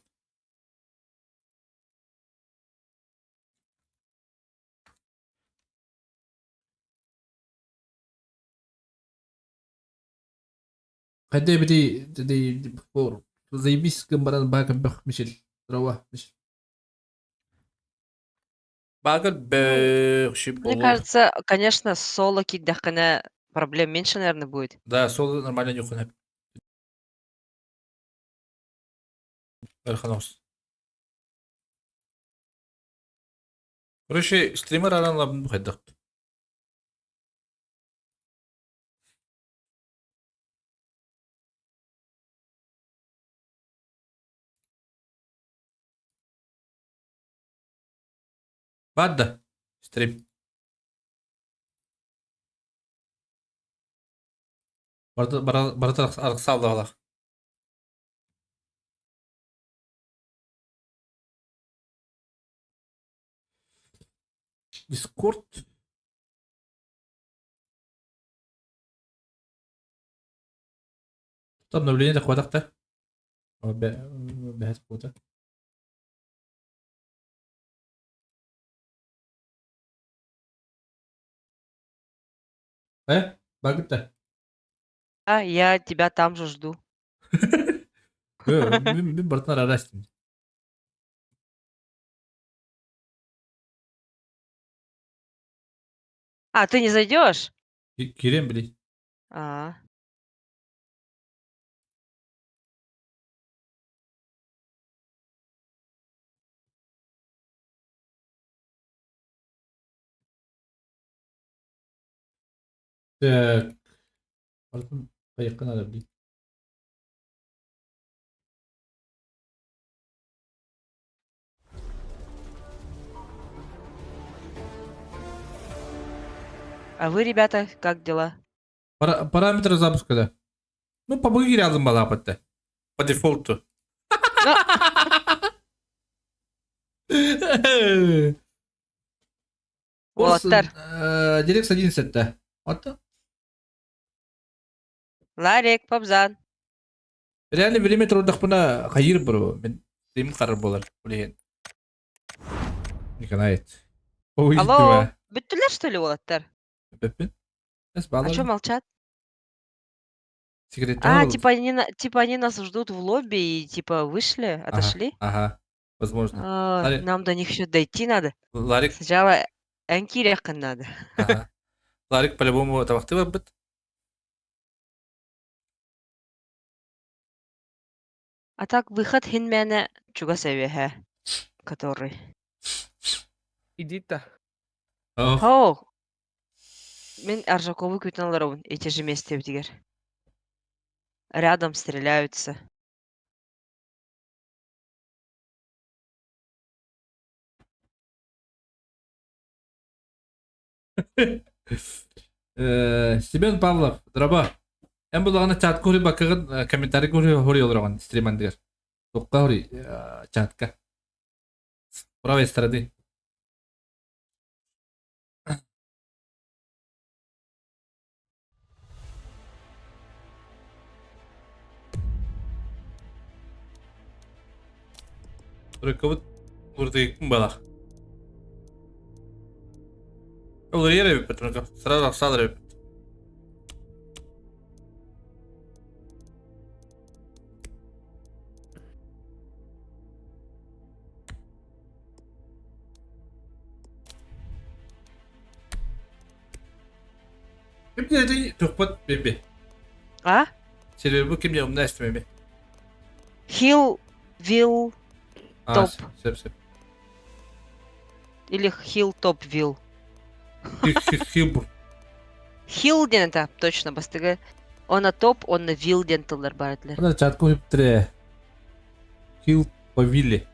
S1: Кайда бити ди бор. Заебись гымбаран баг бөх мишел. Рава мишел. Багыр бөх шип
S16: Мне
S1: болу.
S16: кажется, конечно, соло киирдэххинэ проблем меньше, наверное, будет.
S1: Да, соло нормально нюхана. Арханос. Короче, стример аран лабын бухайдак. Бадда. Стрим. Барда арыксал да Дискорд. Обновление тахватахта. Бэһэт куота. Э, багытта.
S16: А, я тебя там же жду.
S1: Мин бартын арарастым.
S16: А, ты не зайдешь?
S1: Кирем, блин.
S16: А.
S1: Так. Бартын кайыкка надо, блин.
S16: А вы, ребята, как дела?
S1: Параметры запуска, да. Ну, по рядом балапатта. По дефолту.
S16: Уолаттар.
S1: DirectX 11 да. Вот.
S16: Ларик, Пабзан.
S1: Реально время турдахпына хайыр бро. Мен тим карар болар. Блин. Николай. Ой,
S16: Алло, бүттүлэр что ли уолаттар?
S1: Беппин.
S16: А чё молчат?
S1: Секрет.
S16: А, типа они, типа они нас ждут в лобби и типа вышли, отошли?
S1: Ага, возможно.
S16: А,
S1: Ларик.
S16: нам до них еще дойти надо.
S1: Ларик.
S16: Сначала Энкирехкин надо.
S1: Ага. Ларик по-любому табахты барбыт.
S16: А так выход хинмэне чугас эбиһэ, который.
S5: Иди-то.
S16: О, мин Аржакову күүтэн олоробун эти же месте битигэр. Рядом стреляются.
S1: Семен Павлов, драба. Эн булаҕына чатка хури бакыгын комментарий хури хури олороҕун стримандыгар. Тукка хури чатка. Правой стороны. Тройкабыт урдыйкын балах. Ол эбиппит тройка. Сразу ахсалар эбиппит. Ким диэти тухпат беби.
S16: А?
S1: Сервер бу ким умна эстемеби.
S16: Хилл, Вилл, Топ.
S1: Сөп сөп.
S16: Или Хилл Топ Вилл.
S1: Хилл.
S16: Хилл диэн это точно бастыгы. Он на топ, он на вилл диэн тыллар бар этилэр.
S1: Ана чатка хуптре. Хилл по вилле.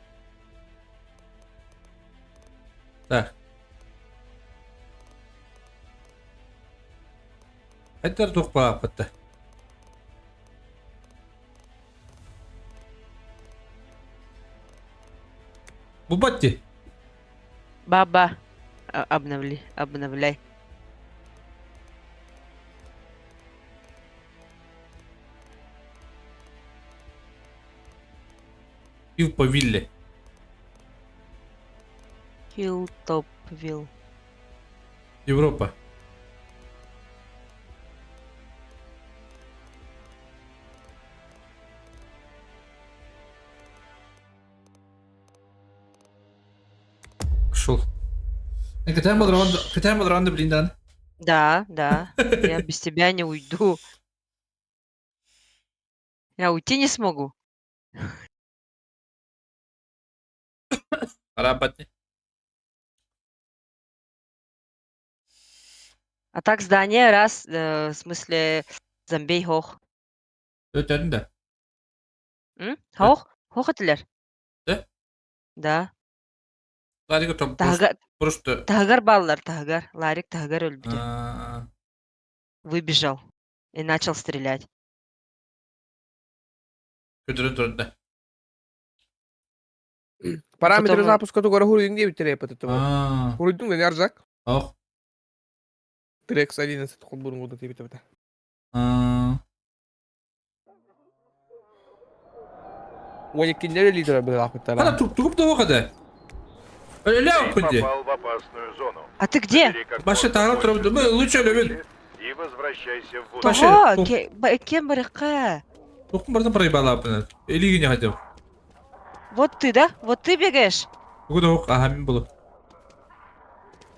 S1: Так. Хайдар тухпааппатта. Бубатти.
S16: Баба. Обновли, обновляй.
S1: Хилл по вилле.
S16: Хилл Топ Вилл.
S1: Европа. Пошел. Катаем раунд, блин, да?
S16: Да, да. Я без тебя не уйду. Я уйти не смогу.
S1: Арабатни.
S16: А так здание раз, в смысле, зомбей хох.
S1: Өтөрүн да.
S16: М? Хох? Хох этилер?
S1: Да?
S16: Да.
S1: Ларик там
S16: Таһыгар,
S1: просто...
S16: таһыгар баллар, таһыгар. Ларик таһыгар өлбүтэ. Выбежал и начал стрелять.
S1: Көтөрүн турда.
S5: Параметры
S16: Потом-
S5: запуска тугара хуруйдун диэбиттэр эппит Хуруйдун да Аржак.
S1: Ох.
S5: DirectX 11 холбурун куда диэбит эбитэ.
S17: Уон иккиннэр өлүү турар быһыылаахпыттара.
S1: Хана тугуп да хада. Өлө
S6: Ты
S1: оппунди.
S6: попал в опасную зону.
S16: А ты где?
S6: Собери как
S1: Баша
S6: можно
S1: таарап
S6: больше
S1: турабыт. Мы лучше өлөбүн.
S6: И возвращайся в
S1: Баша,
S16: Тоҕо?
S1: тух-
S16: Ке- Кем барыхха?
S1: Тухкун бардан проебалааппын. Илигине хотел.
S16: Вот ты, да? Вот ты бегаешь?
S1: Тугу да ага мин булу.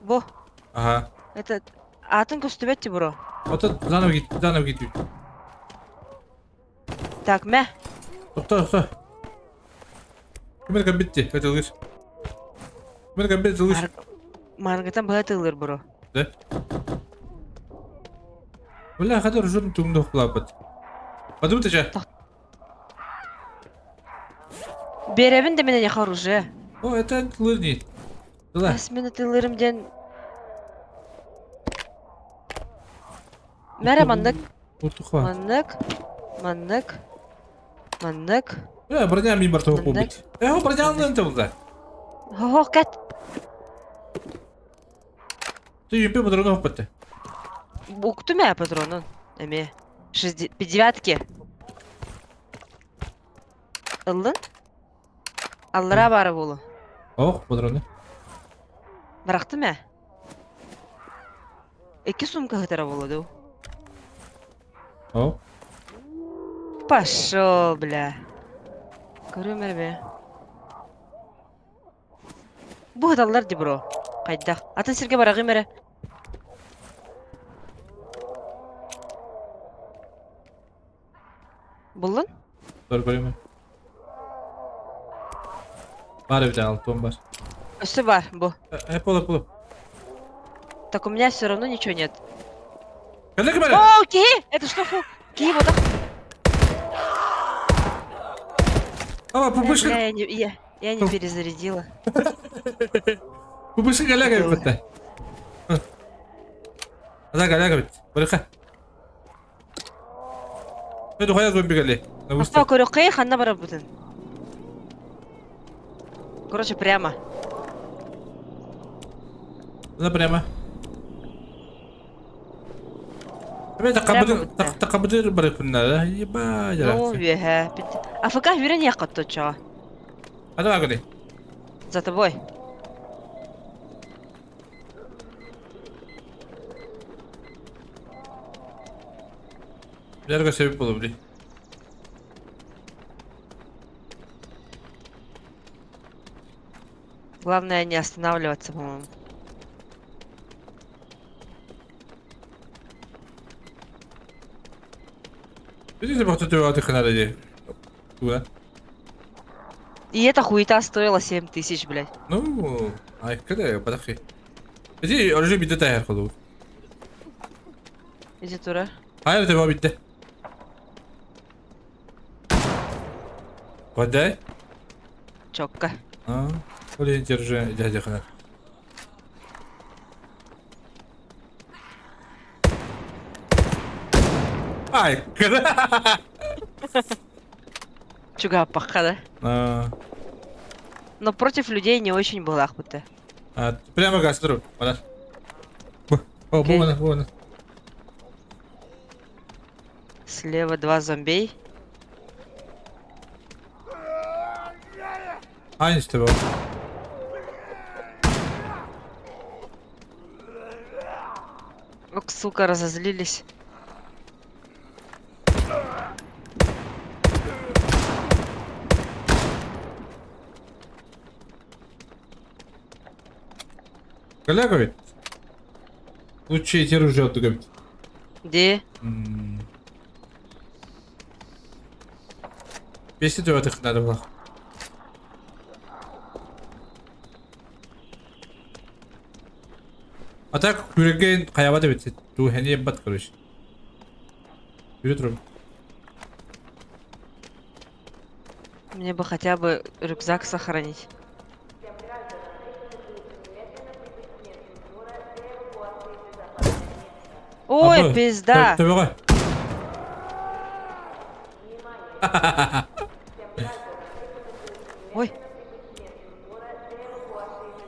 S16: Бу.
S1: Ага.
S16: Это атын көстүбэт бро.
S1: Ото заново гит, заново гит.
S16: Так, мэ.
S1: Тохто, тохто. Кимер кабитти, хотел гис. Кимер кабитти лыш.
S16: Маргатан быһа тыллыр бро.
S1: Да? Бля, хадыр журн тугунда хлапат. Подумайте же.
S16: Беребин да менен яхар уже.
S1: О, это лырни. Дала.
S16: Ас мен тыллырым ден. Мәрэ маннык.
S1: Утуха.
S16: Маннык. Маннык. Маннык.
S1: Бля, броня мин бар тоқ
S16: Маннык.
S1: бит. Э, броня алын тылда.
S16: Хо-хо, кэт.
S1: Ты юпи патроны хоппатты.
S16: Укту мэ патронун. Эме. Девятки. Ыллын? Аллара бары болу.
S1: Ох, патроны.
S16: Барахты мэ. Эки сумка хытара болу
S1: О.
S16: Пошел, бля. Көрүм эрбе. Бу хыталлар ди бро. Кайдах. Атын сирге барагым эре. Буллун?
S1: Dur көрөмүн. Бар бит алтын бар.
S16: Өссө бар, бу.
S1: Э, полу, полу.
S16: Так у меня все равно ничего нет.
S1: Кэлэ кимere?
S16: О, киһи! Это что, фу? Киһи вот
S1: Ама, пупышка.
S16: Бля, я не, я, я не перезарядила.
S1: Пупышка кэлэ кэлбитте. Ада кэлэ кэлбит. Барыха. Это хуя зомби кэлэ.
S16: Авто көрөккэй ханна барабытын. Короче, прямо.
S1: Да прямо. Опять такабыдыр такабыдыр барыппынна. Еба,
S16: Ну, веһэ. АФК хүрен яккат чо.
S1: Ада багыны.
S16: За тобой.
S1: Билерге себеп болу били.
S16: Главное не останавливаться, по-моему.
S1: Видите, бахты төбө атыхына деди. Куда?
S16: И эта хуета стоила 7000, блядь.
S1: Ну, ай, кede падахи. Иди, оружие битте таяр кылуу.
S16: Иди тура.
S1: Hayır төбө битте. Кандай?
S16: Чокка.
S1: А, олен держи, дядя хана. Ай, кede.
S16: Чуга паха, да?
S1: А,
S16: Но против людей не очень была будто.
S1: а, прямо газ друг, Бана. О, бу бу
S16: Слева два зомбей.
S1: Aynı işte bu.
S16: Ок, сука, разозлились.
S1: Коллега ведь? Лучше эти оружие отдыгать.
S16: Где?
S1: Весь это надо было. А так, күреген каяба деп етсе, ту хәне бат короче. Жүре тұрып.
S16: Мне бы хотя бы рюкзак сохранить. Ой, пизда!
S1: Төбе
S16: Ой.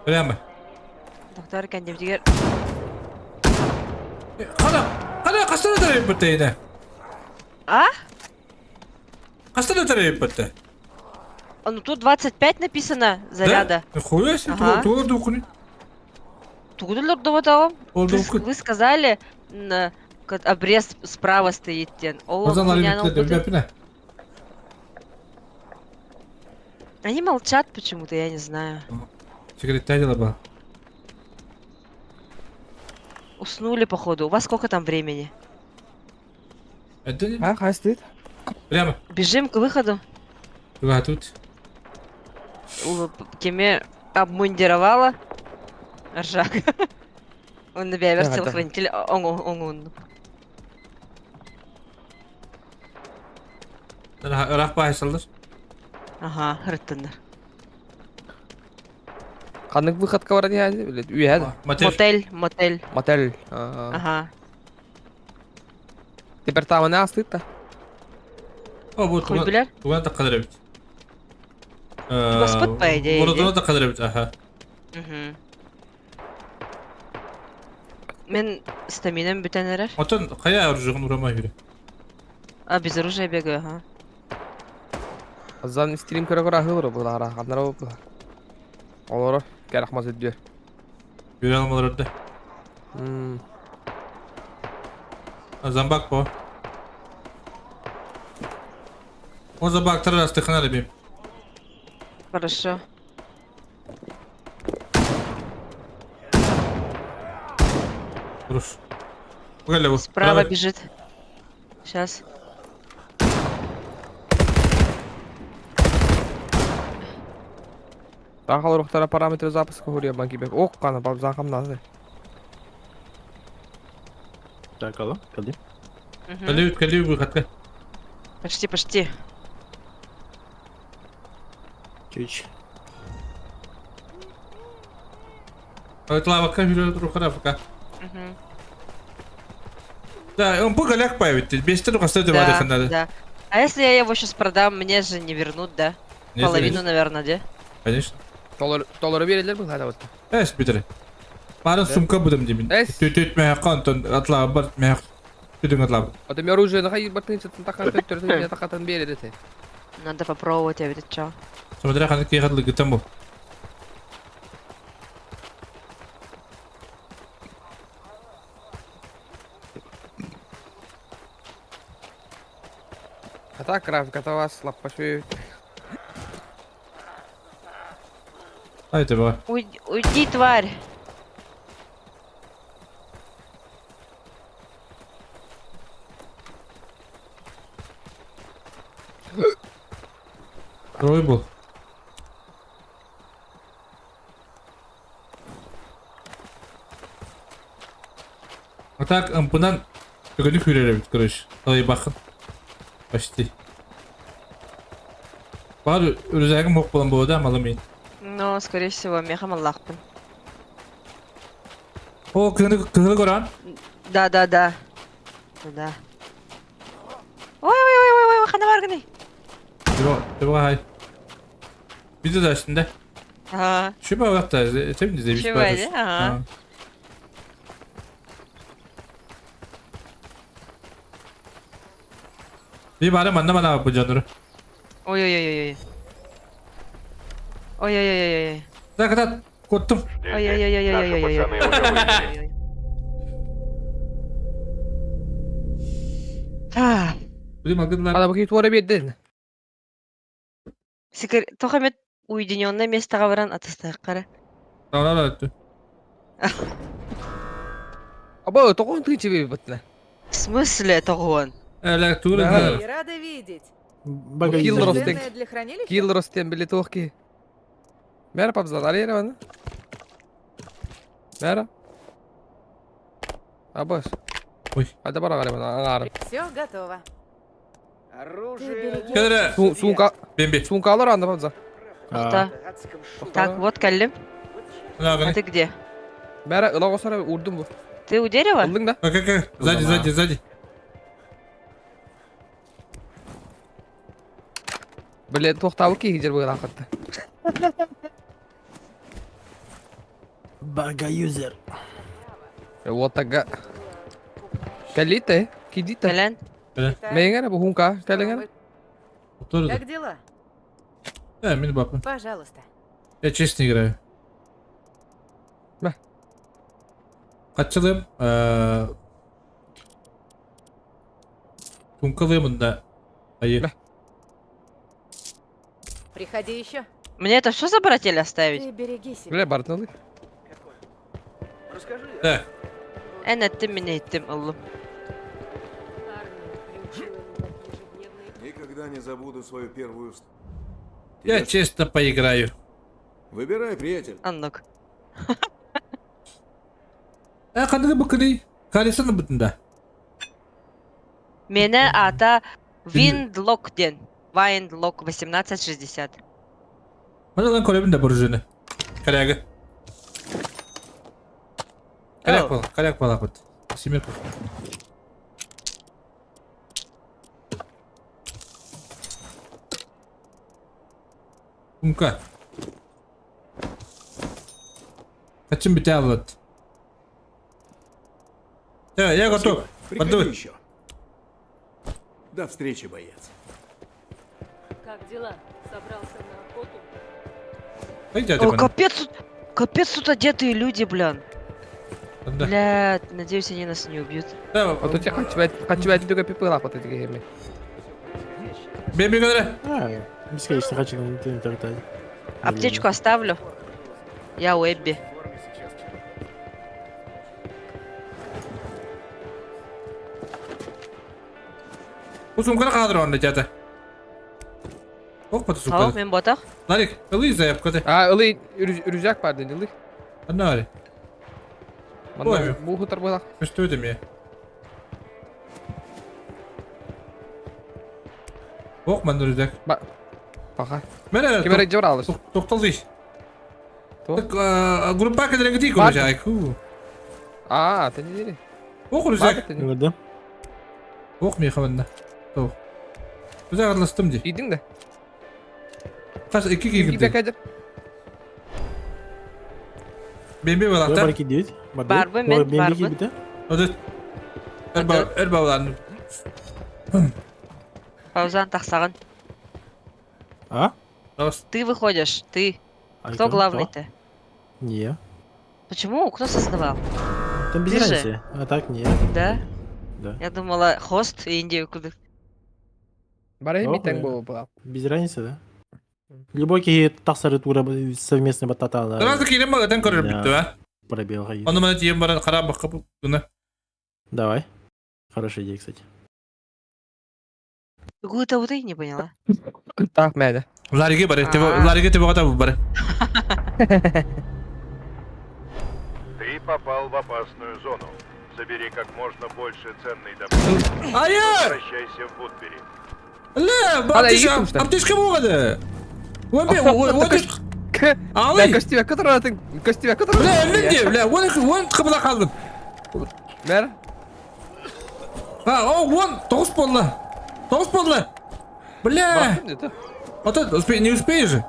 S1: Прямо.
S16: Доктор кәндемдегер.
S1: Қана, қана, қастан өтірейіп бітті ені?
S16: А?
S1: Қастан өтірейіп бітті?
S16: Ну тут 25 написано заряда.
S1: Да? Хуя себе,
S16: Ага.
S1: тугу дукуни.
S16: Тугу лордоватаҕым?
S1: Ол
S16: Ты
S1: дукун.
S16: Вы сказали, на обрез справа стоит тен. Ол
S1: Озан
S16: хуйняны
S1: алибитте
S16: ылбытым.
S1: дөбөпүнэ.
S16: Они молчат почему-то, я не знаю.
S1: Секретарь дела ба.
S16: Уснули, походу. У вас сколько там времени?
S1: Это не?
S17: А, хай стоит.
S1: Прямо.
S16: Бежим к выходу.
S1: Туга тут.
S16: Кеме обмундировала. Ржак. Он на бэйбэр
S17: Да, да.
S16: телохранитель оҥун.
S1: Ыраах баайсаллар.
S16: Ага, ырыттыннар.
S5: Ханнык выходка баран иһээни билет үөһэ да.
S16: Мотель, мотель.
S5: Мотель. Ага.
S16: Ага.
S5: Теперь там она астыт да.
S1: О, бу
S16: Хуй билэр.
S1: туган да кадыр эбит.
S16: Господь, по идее,
S1: Бородуна
S16: иди.
S1: да кадыр эбит, аха.
S16: Мгм. Мен стаминам бүтэн эрэр.
S1: Отон кая оружугун урама хүрэ.
S16: А, без оружия бегаю, ага.
S5: Азан стрим көрө көрө аһылыр бу лара. Ханнара бу. Олоро кәрәхмаз өддү.
S1: Бүрэ алмалар да.
S5: М.
S1: Зомбак по. О зомбак тар астыхына бим.
S16: Хорошо.
S1: Руш. Угали бу.
S16: Справа бежит. Сейчас.
S5: Тахал рухтара параметры запуска хурия банки бек. Ок кана баб захам назы.
S14: Так, алло, калди.
S1: Калиют, калиют выходка.
S16: Почти, почти.
S14: Чуть.
S1: Лава камеру рухара пока.
S16: Мгм.
S1: Да, он пока ляг появит. Без того, что ты
S16: Да,
S1: надо.
S16: да. А если я его сейчас продам, мне же не вернут, да?
S1: Нет,
S16: Половину,
S1: конечно.
S16: наверное, да?
S1: Конечно.
S5: Доллар доллары берелер бу хада вот.
S1: Эс битер. Барын сумка будем дебин.
S5: Эс.
S1: Түт мә кантон атла бар мә түтүң атла.
S5: Ата мен оружие на хайыр батын чытын такан төттөр такатын берер эте.
S16: Надо попробовать, а ведь чё?
S1: Смотря ханы ки хадлы гытам бу.
S5: Ата графика вас лаппа шүй.
S1: Айты ба.
S16: Уйди, уйди, тварь!
S1: Рой был. А так, ампунан бүгүнү хүреребит, короче. Талай бакын. Почти. Бар үрүзәгим хок болан болду, малым мен.
S16: Но, скорее всего, мехам Аллахпын.
S1: О, кыны кыны көрөн.
S16: Да, да, да. Да. Ой, ой, ой, ой, ой, хана баргыны.
S1: Тиба, тиба хай. Биде да üstünde.
S16: Ага.
S1: Şüphe bak da, tebrik ederim.
S16: Şüphe, ага.
S1: Bir bari manna bana bu canları.
S16: Ой, ой, ой, ой. Ой, ой, ой, ой.
S1: Так, так, korktum.
S16: Ой, ой, ой, ой, ой, ой, ой, ой. А.
S1: Bilmiyorum, algıdılar.
S5: Ана бу туара бердин.
S16: Секер, тохамет уединенное место баран атыстайық қара.
S1: Tamam, tamam,
S5: Аба тогон тынчы бер бутна.
S16: В смысле тоғуан?
S1: Әле тура.
S7: Эй, рада видеть.
S5: Киллер
S7: Наверное, для хранилища?
S5: Киллер биле тохки. Мера папзан алера бана. Мера. Абаш.
S1: Ой.
S5: Hadi бара гара бана аңарым.
S7: Все готово.
S4: Оружие...
S1: Кедре.
S5: Сумка.
S1: Бемби.
S5: Сумка алар анда папзан.
S16: Тоқта. Так, вот кәллем. А ты где?
S5: Мера ыла осара урдум бу.
S16: Ты у дерева?
S5: Алдың да?
S1: Как, как, сзади, сзади, сзади.
S5: Биле тохтабы ки жер буга акытты.
S14: Бага юзер.
S5: Вот тага. Калите, кидите.
S16: Кэлэн.
S5: Меңер бу хунка, кэлеңер.
S7: Как дела?
S1: Да, мин баппын.
S7: Пожалуйста.
S1: Я честно играю.
S5: Бэ.
S1: Хаччылым, Кункалыым да. Айы.
S7: Приходи еще.
S16: Мне это все забрать или оставить?
S7: Ты береги себя.
S5: Бля, бартылы.
S4: Расскажи.
S1: Да.
S16: Эн эттим мин иһиттим ыллым.
S8: Армия приучила меня к ежедневной
S15: Никогда не забуду свою первую вст-
S1: Я
S15: Тебе-
S1: честно поиграю.
S15: Выбирай, приятель.
S16: Аннук.
S1: Э, ханныгы быкыный? Карисын бытында.
S16: Миэнэ аата Виндлок диэн. Вайндлок 1860.
S1: Маны ылан көрөбүн да буржуны. Коряга. Коряк бол, коряк балапыт. Семерка. Умка. Хотим битә алат. Да, я готов.
S15: Приходи
S1: Подуй.
S15: еще. До встречи, боец.
S8: Как дела? Собрался на охоту?
S1: Пойдете,
S16: О, капец тут, капец тут одетые люди, блин.
S1: Да.
S16: Блядь, надеюсь, они нас не убьют.
S1: Да,
S5: А то хочу только пипыла вот эти гейми.
S1: Беби говоря.
S14: А, бесконечно хочу на интернете.
S16: Аптечку оставлю. Я у Эбби.
S1: Усумканы кадыр онда жата. Ок паты
S16: Ау,
S1: сумканы.
S16: мен ботах.
S1: Ларик, ылый заявка
S5: А, ылый рюкзак бар деді, ылый.
S1: Анна ари.
S5: Манна бу хутар была.
S1: Что это мне? Ок, манна рюкзак.
S5: Ба. Паха.
S1: Мене
S5: Кемере жор алыш.
S1: Токталды. Так, группа кедерге дейік
S5: Бар.
S1: уже айку.
S5: А, ты не дери.
S1: Ок рюкзак.
S14: Көрдüm.
S1: Ок мехаманда. Тох. Рюкзак атластым ди.
S5: Идиң да.
S1: Қас екі
S5: Киге
S1: кигірді.
S5: кәдір.
S1: Бембе балақта.
S14: Бар кидит.
S16: Барбы мен, барбы.
S1: Оды. Эр балаларын.
S16: Паузан тахсаган.
S14: А?
S16: Ты выходишь, ты.
S14: А
S16: Кто главный-то?
S14: Не.
S16: Почему? Кто создавал?
S14: Там без
S16: Ты же.
S14: разницы. А так не.
S16: Да?
S14: Да.
S16: Я думала, хост и Индию куда.
S5: Бар
S14: Ох,
S5: митен
S14: э.
S5: бу была.
S14: Без разницы, да? Любой киһи тахсары тура совместный батата.
S1: Сразу кирем багатан көрөр бүттү, а?
S14: Пробел хайы.
S1: Оны мана тием баран карап бакып гына.
S14: Давай. Хорошая идея, кстати.
S16: Какую-то вот я не поняла.
S5: Так, мәді.
S1: Лариге бар,
S16: А.
S1: лариге тебе гата бар.
S2: Ты попал в опасную зону. Собери как можно больше ценной добычи.
S1: Айы!
S2: Возвращайся в Вудбери.
S1: Ле,
S5: Ана,
S1: аптечка,
S5: иди кушай.
S1: аптечка болгады. Уон уон
S5: Да, костюмя которого костюмя которого.
S1: Бля, мен де, бля, он он кыбыла калдым.
S5: Бер.
S1: А, о, он, тоғыз болды. Тоғыз болды. Бля. А то успей, не успеешь же.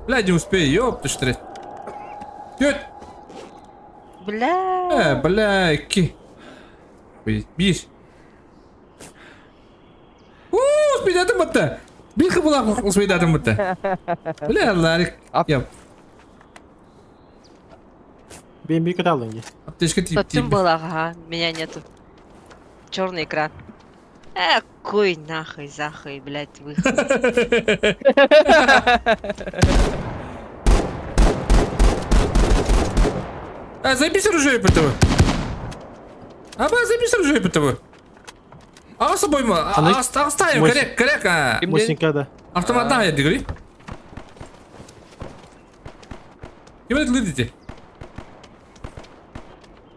S1: Бля, не успею, ёпта что Тёть.
S16: Бля.
S1: Э, бля, ки. Бир. Уу, успейдатым бітті. Bir кыбыла успейдатым бітті. Бля, Ларик. Я,
S14: Бемби каталынги.
S1: аптечка тип
S16: Тоттум
S1: тип.
S16: была, ага, меня нету. Черный экран. Э, кой нахуй, захуй, блядь, выхуй.
S1: А, запись оружие этого. А, ба, запись оружие этого. А, с собой мы.
S14: Аны-
S1: Оставим,
S14: Мой-
S1: коррект, коррект. а.
S14: Мосинка, да.
S1: Автомат я говори. Кем это лидите?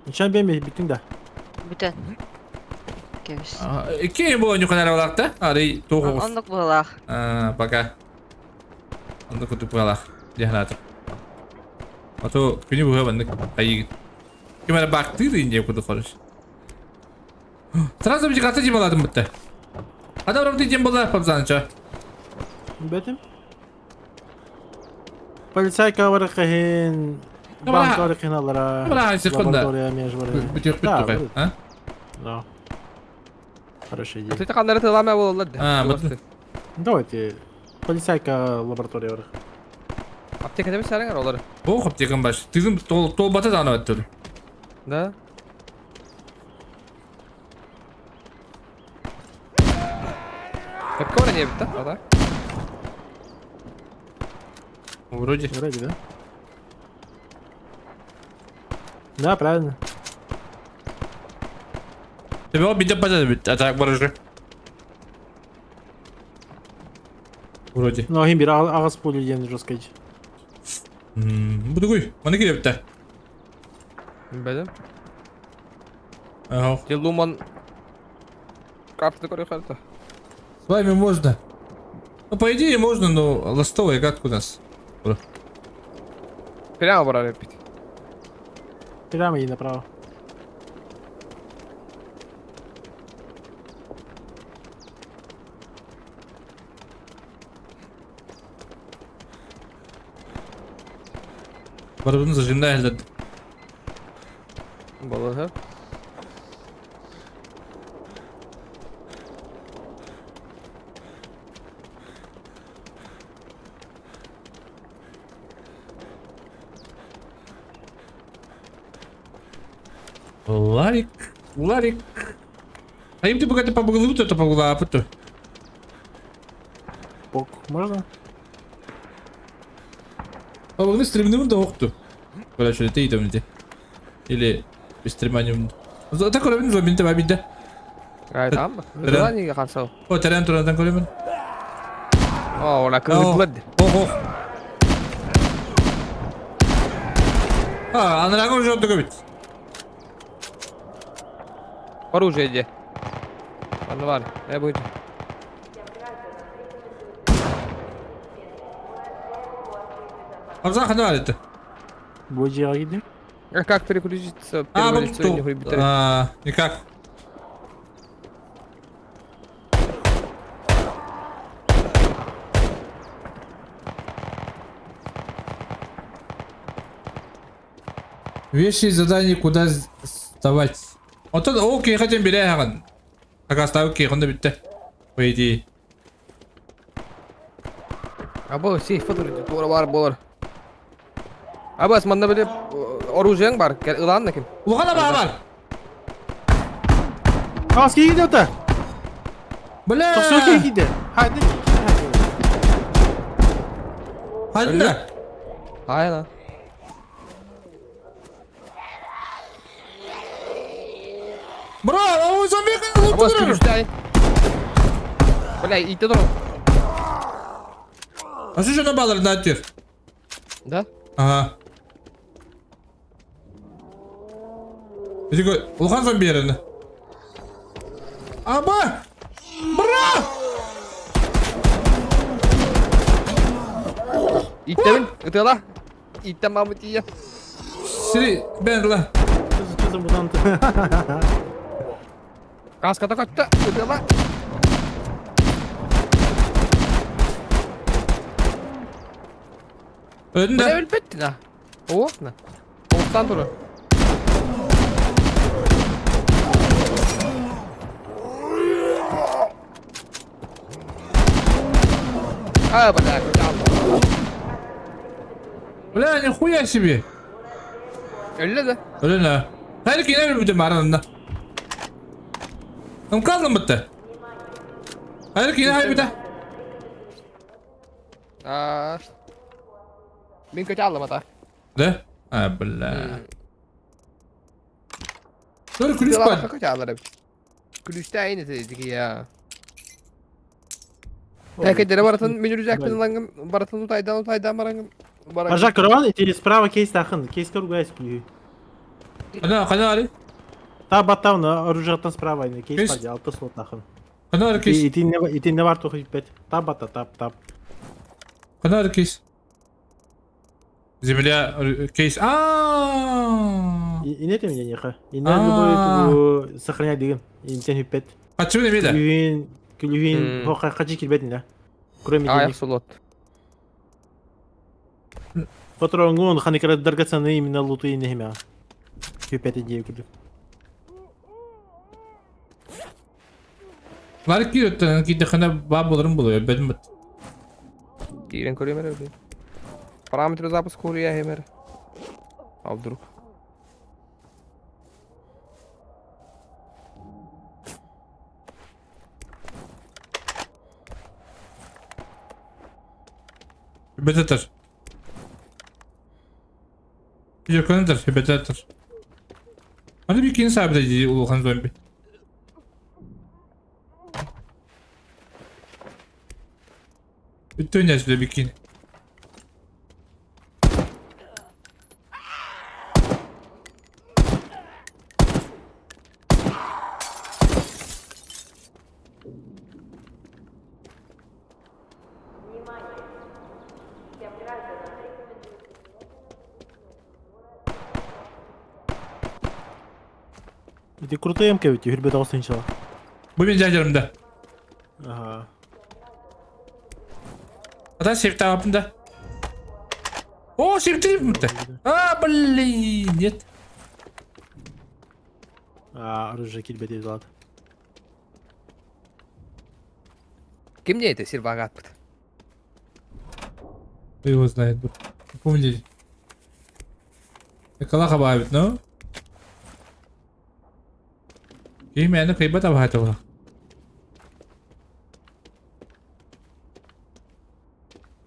S14: Ничего бемби биттиң да.
S16: Бүтән. Кебис.
S1: Кем было нюханар балакта? Ари, тоғыз.
S16: Оннук была.
S1: А, пока. Онда күтіп қалақ. Дехнатыр. А то күні бұға бандык. Айы. Кем ара бақты дейін деп күді хорыш. Сразу бір қаты жем бітті. Адам рамды жем болар папзанча.
S14: Бетим. Полицайка бар кыһын.
S1: Бра.
S14: Банк бар кыһын алара.
S1: Бра, секунда.
S14: Лаборатория меж бар.
S1: Бүтек
S14: Да,
S1: бүттік.
S14: будет.
S1: А?
S14: Да. Хорошая идея.
S5: Ты қандары тылама болалар.
S1: А, вот.
S14: Давайте. Полицайка лаборатория бар.
S5: Аптекада bir сәреңер олар.
S1: Ох, аптекам бар. Тыгын тол бата даҕаны баттыр.
S5: Да? Какого не бит, да?
S1: Вроде.
S14: Вроде, да? Да, правильно.
S1: Тебе бите бата бит, а так бар уже. Вроде.
S14: Ну, ахин бир ағас пулю диэн жесткой.
S1: Бу тугуй, маны кирэбитэ.
S5: Бәдем.
S1: Ага.
S5: Луман картты көрө
S1: С вами можно. Ну, по идее можно, но ластовая гадка у нас.
S5: Прямо барар эппит.
S14: Прямо и направо.
S1: Барыбын зажимда элдет.
S5: Балыһы.
S1: Ларик, Ларик. А им ты пока ты помогла, то помогла, а потом.
S14: Пок, можно?
S1: Помогли стримным да охту. Короче, ты там где? Или стриманиум. Так көрөбүн зомбинте бабинте.
S5: Айтам. Желание харсау.
S1: О, терен турадан көрөбүн.
S5: О, ола кызыклар.
S1: Ох, ох. А, анырагы уже отдыгы бит.
S5: Оружие где? Анвар, я буду.
S1: Абзан хана это.
S14: Бу дьиэҕэ киирдим.
S5: А как переключиться?
S1: А,
S5: Первое
S1: вот
S5: лицо не
S1: тут.
S5: выбирать.
S1: А, никак. Вещи и задания куда вставать. Вот это окей, хотим береган. Пока ставки, он битте. По идее.
S5: Або сейф фото тура бар болар. Абас манна биле оружиең бар. Ылан ким?
S1: Улгана бар.
S14: Аас киирдэ ата.
S1: Бля!
S14: Тохсоо киирдэ. Хайда.
S1: Хайда.
S5: Хайда.
S1: Бро, а зомби
S5: Абас күлүстэй. Бля, ите тур.
S1: А что же на баллар на тир?
S5: Да?
S1: Ага. Иди улахан зомби еріне. Аба! Бро!
S5: Иттебин, ытыала. Иттен мамы тия.
S1: Сири, бен ла.
S14: Что за мутант?
S5: Каската катта, ытыала.
S1: Öldün
S5: Бля,
S1: de.
S5: өлбөттү на. Ох на. Оттан туру. А, бля, куда?
S1: Бля, нихуя себе.
S5: Өллө да.
S1: Öldün ha. Hayır ki ne bütün maranında. हम kaldım bitti. Hayır ki ne bitti.
S5: А. Мин көтө аллым ата.
S1: Да? А, бля. Dur kulüs var.
S5: Көтө аллар. Күлүстә айны тедик я. Тәкедere баратын мен үрүзәкпин лангым баратын утайдан утайдан барангым.
S14: Ажа көрөн, эти справа кейс тахын. Кейс көргәйс күлү.
S1: Кана, кана али.
S14: Та баттауна оружиеттан справа ини кейс
S1: Кейс?
S14: пади, алты слот тахын.
S1: Кана али кейс.
S14: Итинне бар тухы бет. Та батта тап тап.
S1: Кана али кейс. Земля кейс. А.
S14: Ине тем не неха. Ине
S1: А.
S14: любой сохранять деген. Интен хипет.
S1: Качы не беде.
S14: Күлүн күлүн хо качы килбет ине. Кроме
S5: Аяк
S14: денег.
S5: слот.
S14: Патронгун ханикара драгоценные именно луты ине химя. Хипет идею күлү.
S1: Ларик киирөттөн киирдэххинэ баа буоларын булуо өлбөтүм быт.
S5: Киирэн көрүөм эрэ блин. Параметры запуска уруйа эрэ. А вдруг?
S1: Бететер. Якынdır, бететер. Hadi bir kini sabit edici улахан зомби. Бүтүн эсүлэ бикини.
S14: Ити крутой эмке ведь, үрбет оҕус иншалла.
S1: Бу мин дядярымда.
S14: Ага.
S1: Ата септаапын да. О, септеймін. А, блин, нет.
S14: А, оружие килбети злат.
S5: Ким не это сир багатпыт?
S1: Кто его знает, бу. Помните. Калаха баабит, но? Ким әне кыйбат абаатыла.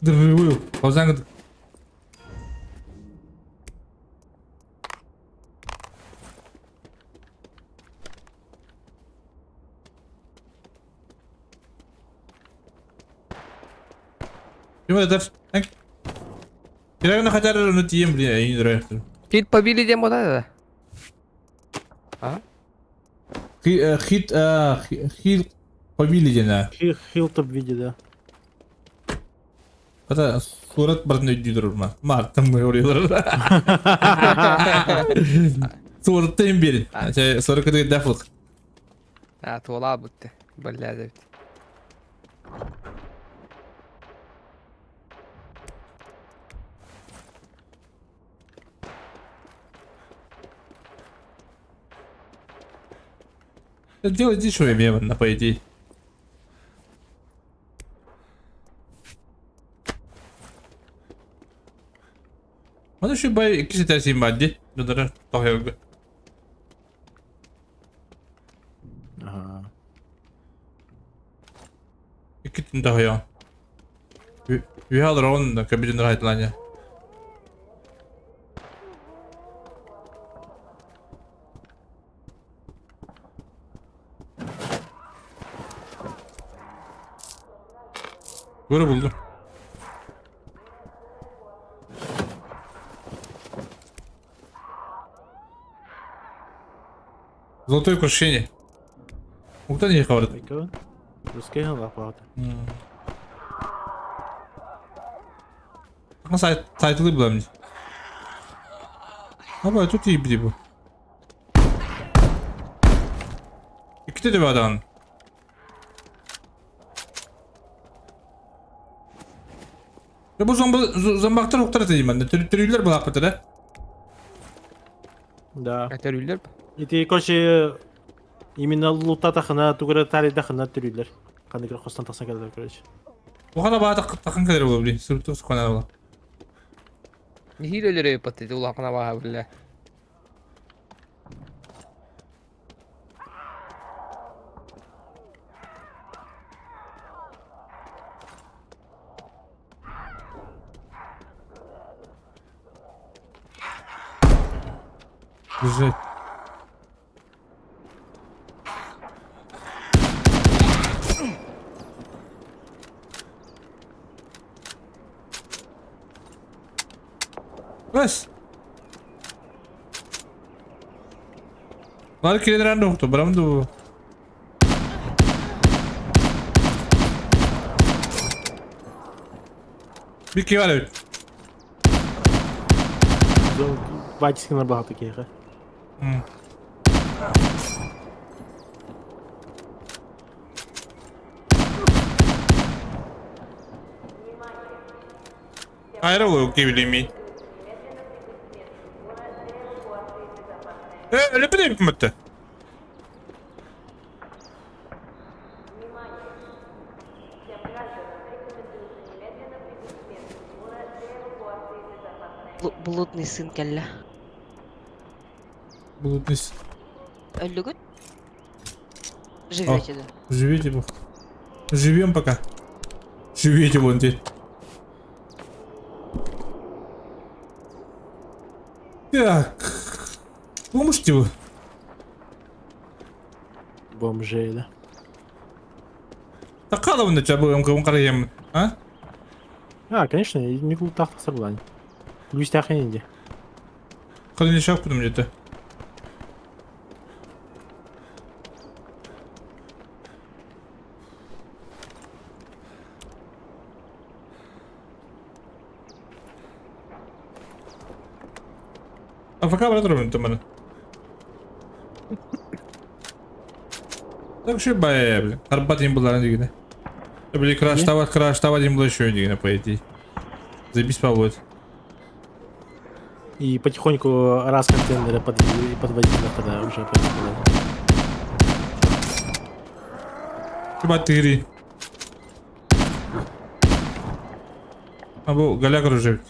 S1: Дырвую, паузаңы. Ким это? Кирагына хотя бы ну тием, блин, я не знаю.
S5: Хит побили дем вот это? А?
S1: Хит, хил побили дена.
S14: Хилтоп виде, да.
S1: Это сурат барын өйдүдүр ма. Мартын мы орыйлар. Сураттын берин. Сорок өтө дафлык.
S5: А, туола бутты. Бля, деп.
S1: Делать дешево мемно, по идее. Оны şu bay ikisi tersi maddi. Dudara tohyogu.
S14: Ага.
S1: İki tün tohyo. Ühal ron da kabidin rahatlanya. Böyle buldum. Золотое украшение. Уктан не хавард.
S14: Русский лапат.
S1: Ну сайт сайтылы буламын. Аба тут iyi biri bu. İki de bir adam. Ya bu zombi zombактар уктар дейм анда. Төрүлөр булак да.
S14: Да.
S5: Төрүлөр.
S14: Ити, короче, именно лута тахына, тугара тари тахына төрүлөр. Кандай кир костан тахсан келдер, короче.
S1: Ухана баа тахын келер бу блин. Сүртүк сукана була.
S5: Нихил өлөрөй патты, улахана баха бля.
S1: Бежать. Bas. Var kireden nokta, bram du. Bir ki var evet.
S14: Батькина багато киха.
S1: Ayrı oluyor ki bileyim. Öyle bir de hükümette.
S16: Блудный сын кэллэ.
S1: Блудный сын.
S16: Өллүгүт? Живете, да?
S1: Живете, бог. Живем пока. Живете вон теперь. Так. Поможете вы?
S14: Бомжей, да?
S1: Такаловны чабыгым кым караем, а?
S14: А, конечно, не клутах сарлань. Густях инди.
S1: Хадын шах кудum где-то. АФК брат робим там. Так что бая, блин. Арбат им была дигне. Блин, краш тава, краш тава им было еще дигне, по идее. Заебись побудет.
S14: И потихоньку раз контейнеры подводили, подводили тогда уже поехали.
S1: Батыри. Абу голяк уже.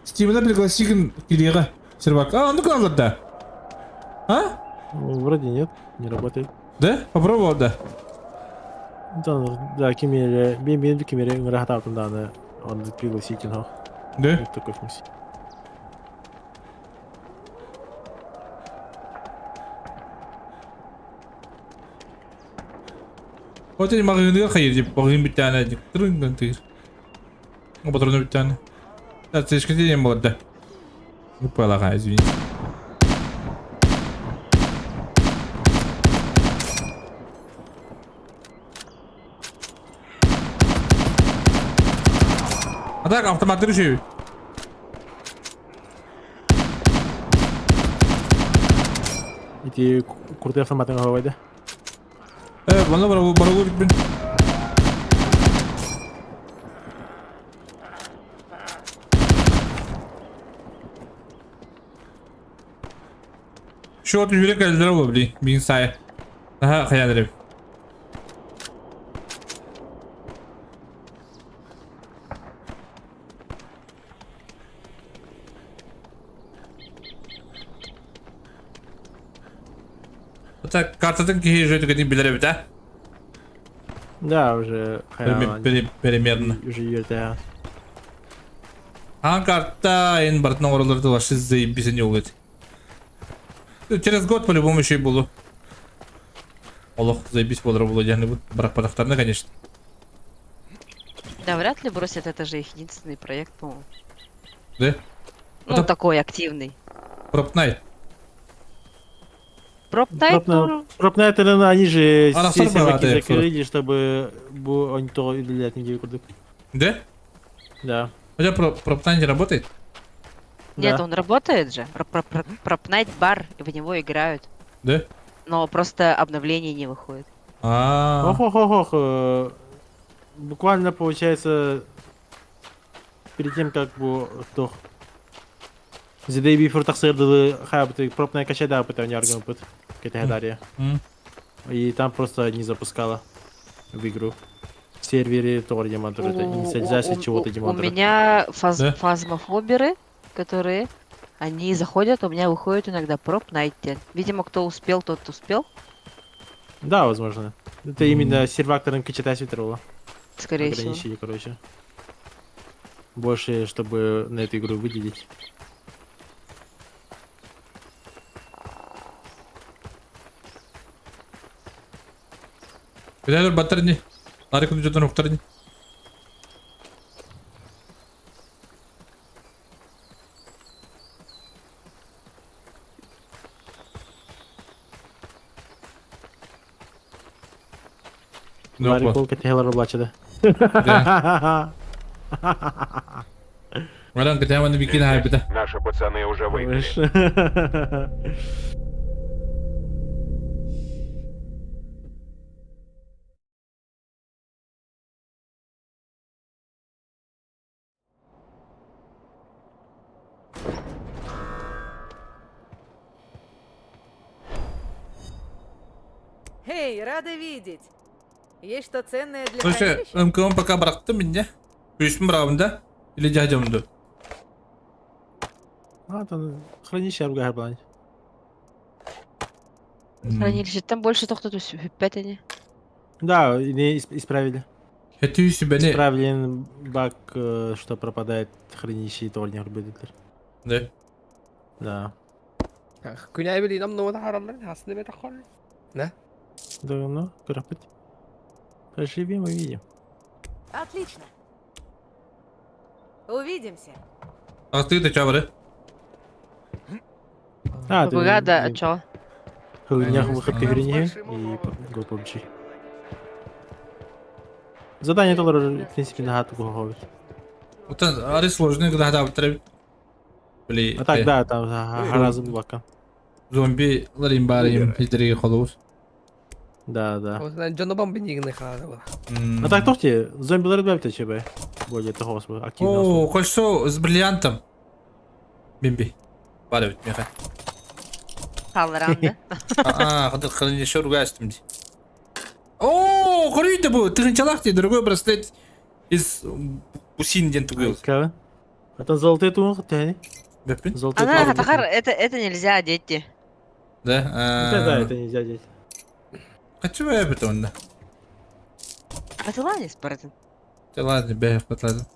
S1: Стивена пригласи Кирера. Сервак. А, ну к да. А?
S14: Ну, вроде нет, не работает.
S1: Да? Попробовал, да.
S14: Да, да, кимере, бим бим кимере ыңырахатаатын дааны он пригласить его.
S1: Да?
S14: Нет такой функции.
S1: Вот эти магазины хайыр, магазин битяне, трын тыр. Ну, патроны битяне. Да, слишком день было, да. Ну, полагаю, извините. А так, автомат реши.
S14: Эти крутые автоматы говорят,
S1: да? Вон барагу барагу блин. Шот жүрек әлдер ол блин, бин сай. Ага, хаян Это картатын кихи жөтү кедин билер бит, а?
S14: Да, уже
S1: Примерно.
S14: Уже ерте.
S1: А карта эн бартын ораларды вообще заебись не улыть. Через год по-любому еще и буду. Олох, заебись болар булу дияны бу. Барак падахтарына, конечно.
S16: Да, вряд ли бросят, это же их единственный проект, по-моему.
S1: Да?
S16: Ну, это... такой активный.
S1: Пропнайт.
S16: Пропнайт?
S14: Пропнайт, они же все серваки закрыли, чтобы они то удалять не курдык.
S1: Да?
S14: Да.
S1: У тебя Пропнайт не работает?
S16: Нет, он работает же. Пропнайт бар, в него играют.
S1: Да?
S16: Но просто обновление не выходит.
S1: А.
S14: Ох, ох, ох, ох. Буквально получается перед тем, как бу тох. The day before тахсырдылы хабты пропная качада пыта не арган пыт. Категория. И там просто не запускала в игру. В сервере Тор демонтер, это инициализация чего-то демонтер.
S16: У меня фазмофоберы, которые они заходят, у меня выходит иногда проб найти. Видимо, кто успел, тот успел.
S14: Да, возможно. Это именно сервактором качата светрова.
S16: Скорее всего.
S14: Ограничили, короче. Больше, чтобы на эту игру выделить.
S1: Куда батарни? Ларик жотон уктарни.
S14: Ларик ол кетелер облачыды.
S1: Варан кетеманы бикин хайбыта.
S2: Наши пацаны уже выиграли.
S7: Эй, рада видеть. Есть что ценное для
S1: Слушай,
S7: хранилища?
S1: МКО пока бырахтым инде. Күүспүн быраҕабын да? Или дьаһдьабын дуу?
S14: А, там хранилище арга балань.
S16: Хранилище там больше тохтоту сүппэт ини.
S14: Да, не исправили.
S1: Этүү сүбэни.
S14: Исправлен баг, что пропадает хранилище и того не будет.
S1: Да.
S14: Да.
S5: Күнәй билин нома таһаараллар, хасны бет ахол. Да?
S14: Да, ну, көрөппүт. Поживем, увидим.
S7: Отлично. Увидимся.
S1: Астыы да чабыры.
S14: А, ты...
S16: Быга да, чо?
S14: Хылынях выход и Go PUBG. Задание тоже, в принципе, на хату готовит.
S1: Вот ары сложный, когда хата Били.
S14: А так, да, там гораздо блока.
S1: Зомби ларим барим хитри холур.
S14: Да, да.
S5: Дьону бомбинигны хаалла.
S14: А так, тохти, зомби ларб ЧБ. Более того, активно.
S1: О, кольцо с бриллиантом. Бимби. Бары бит меха.
S16: Хаалларан
S1: А, хады хранилище ругастым ди. О, көрүйді бу, тыгынчалак ди, другой браслет из бусин ден тугыл.
S14: А там золотые тугын тәни.
S1: Беппин?
S14: Золотые
S16: Она
S14: тугын.
S16: хатахар, это нельзя одеть. ди.
S1: Да?
S14: Это да, это нельзя одеть.
S1: Хочу я это онда.
S16: А ты ладно, Спартан?
S1: Да ладно, бе, ладно.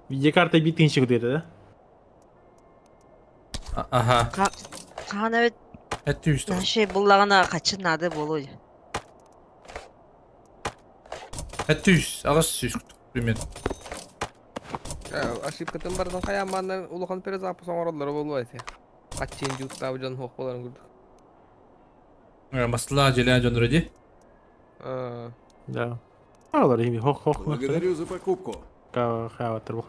S14: Видеокарта битынчик где-то, да?
S1: Ага.
S16: Хаана бит
S1: Это үстө.
S16: Нашей буллагана качын нады болу.
S1: Это үс, агас сүс примерно.
S5: Ошибкатын бардан хаяманна улахан перезапуск оҥороллоро буолуо этэ. Хаччын жууттаабы дьон суох буоларын курдук.
S1: Масла желя жон вроде.
S14: Да. А, ими хох хох.
S15: Благодарю за покупку.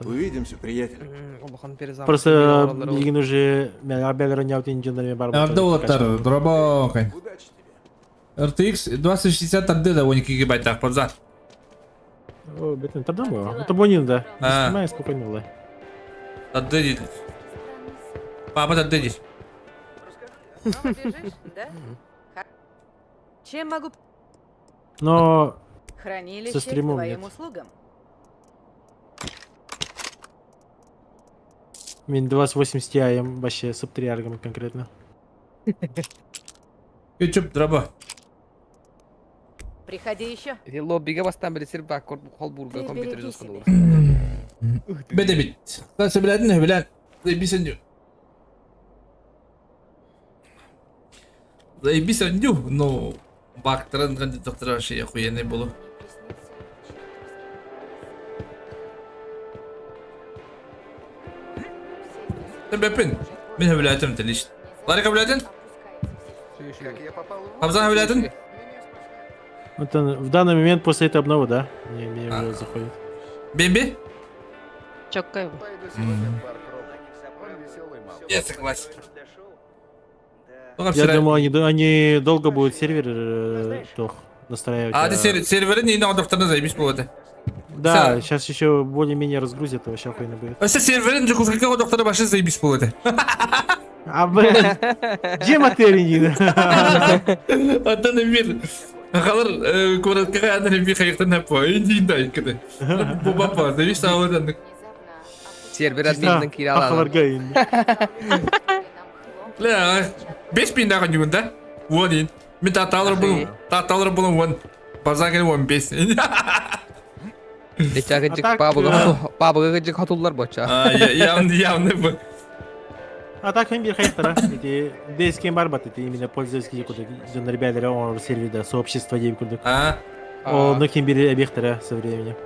S15: Увидимся, приятель.
S5: Улахан перезапуск.
S14: Просто билигин уже бар.
S1: Арда улаттар, дроба окей. RTX 2060 RD да 12 гигабайт так, папза.
S14: О, бетен тардан Это бонин, да.
S1: А.
S14: Снимай спокойно, лай.
S1: RD дейді. Папа RD дейді.
S7: Снова бежишь, да? Чем могу...
S14: Но
S7: Хранилище
S14: со
S7: к
S14: стримом
S7: твоим
S14: нет.
S7: услугам.
S14: Мин 2080 Ti вообще с 3 конкретно.
S1: YouTube дроба.
S7: Приходи еще.
S5: Ити лоббига бастан били сир бак холбурга
S7: Ты
S5: компьютер
S7: береги
S5: жосқаны
S1: Беде бит. Sen bilədin ne bilən? Заебись Заебись но бактырын кондуктора вообще охуенный было. Sen бепин. Мен биләтим лично. Ларика биләтин? Хамзан биләтин?
S14: Вот он, в данный момент после этой обновы, да? Мне, мне уже заходит.
S1: Бемби?
S16: Чокка
S1: Я согласен.
S14: Я думал, они долго будут сервер тох настраивать.
S1: А, ты серверы не на докторна заебись было.
S14: Да, сейчас еще более-менее разгрузят, вообще охуенно будет.
S1: Вообще серверин жукузгика доктора башы заебись было.
S14: А, блин, где материи?
S1: Аттан мир. Халар кураткага анан бир хайыктан напа. Иди да икеде. Бу бапа, заебись саудан.
S5: Сервер админнен кире алады.
S1: Ля, 5000 дагы нүгүн да? 10 ин. Мен таталыр булун. Таталыр булун 10. Базар келип 15.
S5: Дечагы пабыга пабыга гыжык хатуллар боча.
S1: А, явно, явно бу.
S14: А так им бир хайттара. Эти дескен бар бат, эти именно пользовательские куда ребята, он сервер сообщество деп курдук.
S1: А.
S14: О, ну ким бир объекттара со временем.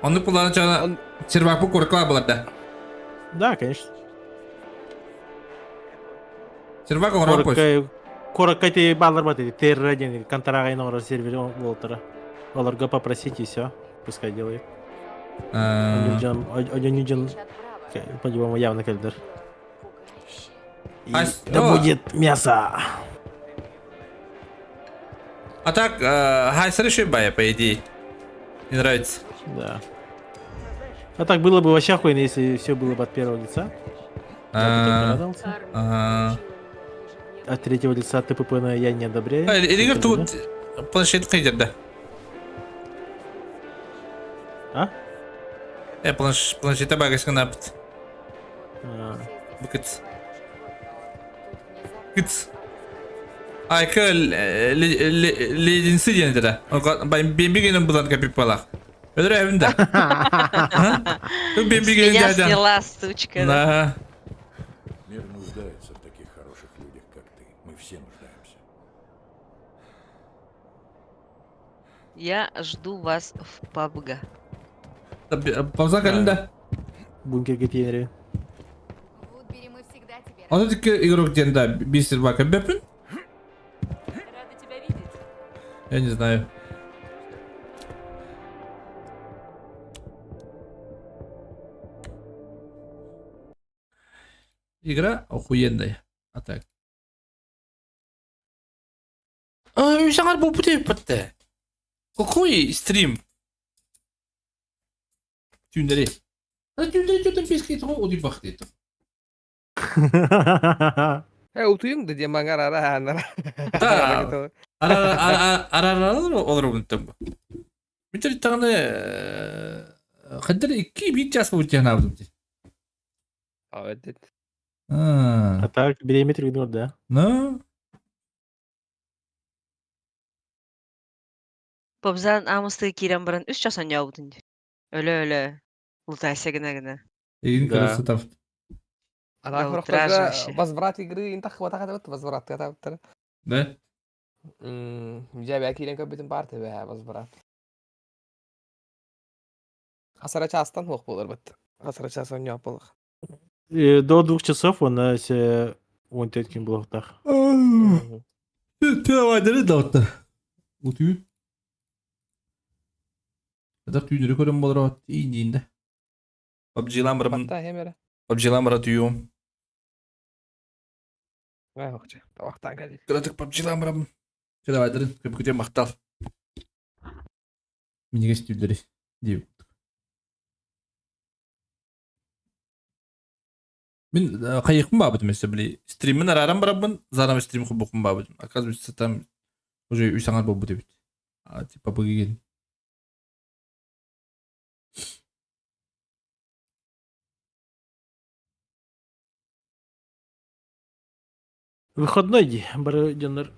S1: Оны кулланып чана сервак бу коркла булат да.
S14: Да, конечно.
S1: Сервак оңрап кой.
S14: Коротко эти баллар бат, эти терра ден, контрага инора сервер болтара. Оларга попросить и все, пускай делает. Один по-любому явно кальдер. Да будет мясо.
S1: А так, хайсер еще бая, по идее. Не нравится.
S14: Да. А так было бы вообще охуенно, если все было бы от первого лица. Я бы так радовался. От третьего лица ТПП я не одобряю.
S1: Илигер тут планшет кыйдырда.
S14: А?
S1: Э, планшета багасың напыт. Быкыт. Кыт. Айка леденцы диэн этэ. Бембигенен булан капипалах. Өлөр эбин да.
S16: Меня сняла сучка.
S1: Да.
S6: Мир нуждается в таких хороших людях, как ты. Мы все нуждаемся.
S16: Я жду вас в PUBG.
S1: Пауза кэлин
S14: Бункерге тиэри.
S1: Аны тикки игрок диэн да бисер бака бэпин. Я не знаю. Игра охуенная. А так. Үс аҥар буолбут эбиппит Какой стрим? Түүннэри. Түүннэри түүннэри писки тоҕо утуйбахтый
S5: Э, утуйуҥ да диэн маҥар араанара.
S1: Да. Араралар олоробун бу. Бүтэр даҕаны хаддар икки биир час буолбут диэн аабытым дии.
S14: А так бириэмэ түргэнэ да.
S1: Ну.
S16: Побзан амысты киирэн баран үс час оонньообутун дии. Өлө-өлө. Лутайся гына-гына.
S1: Игин красота.
S5: Ана
S16: До утра же вообще.
S5: Возврат игры интах хватахатабыт возврат катабыттар.
S1: Да?
S5: Дьэ бээ киирэн көрбүтүм баар тэбэ возврат. Хасара чаастан суох буоларбыт. Хасара час оонньоох буолуох.
S14: До 2 часов он се он теткин блоктах.
S1: Төвайдары да Утуйун. Это түүнүрү көрөн болор иинде. PUBG-лан барабын.
S5: Батта хемere.
S1: PUBG-лан бара түйүм.
S5: Охча. Тавахтан кэлли.
S1: Кыратык PUBG-лан барабын. Давайдарын көпкүтен мактал. Минигес түүллэри дип. Мин кайыкпын баабытым өссө били стриммин арааран барабын, заново стрим хубукун баабытым. Оказывается, там уже үс аҥар буолбут эбит. А, типа быгыгын.
S14: Выходной дии. Бары дьоннор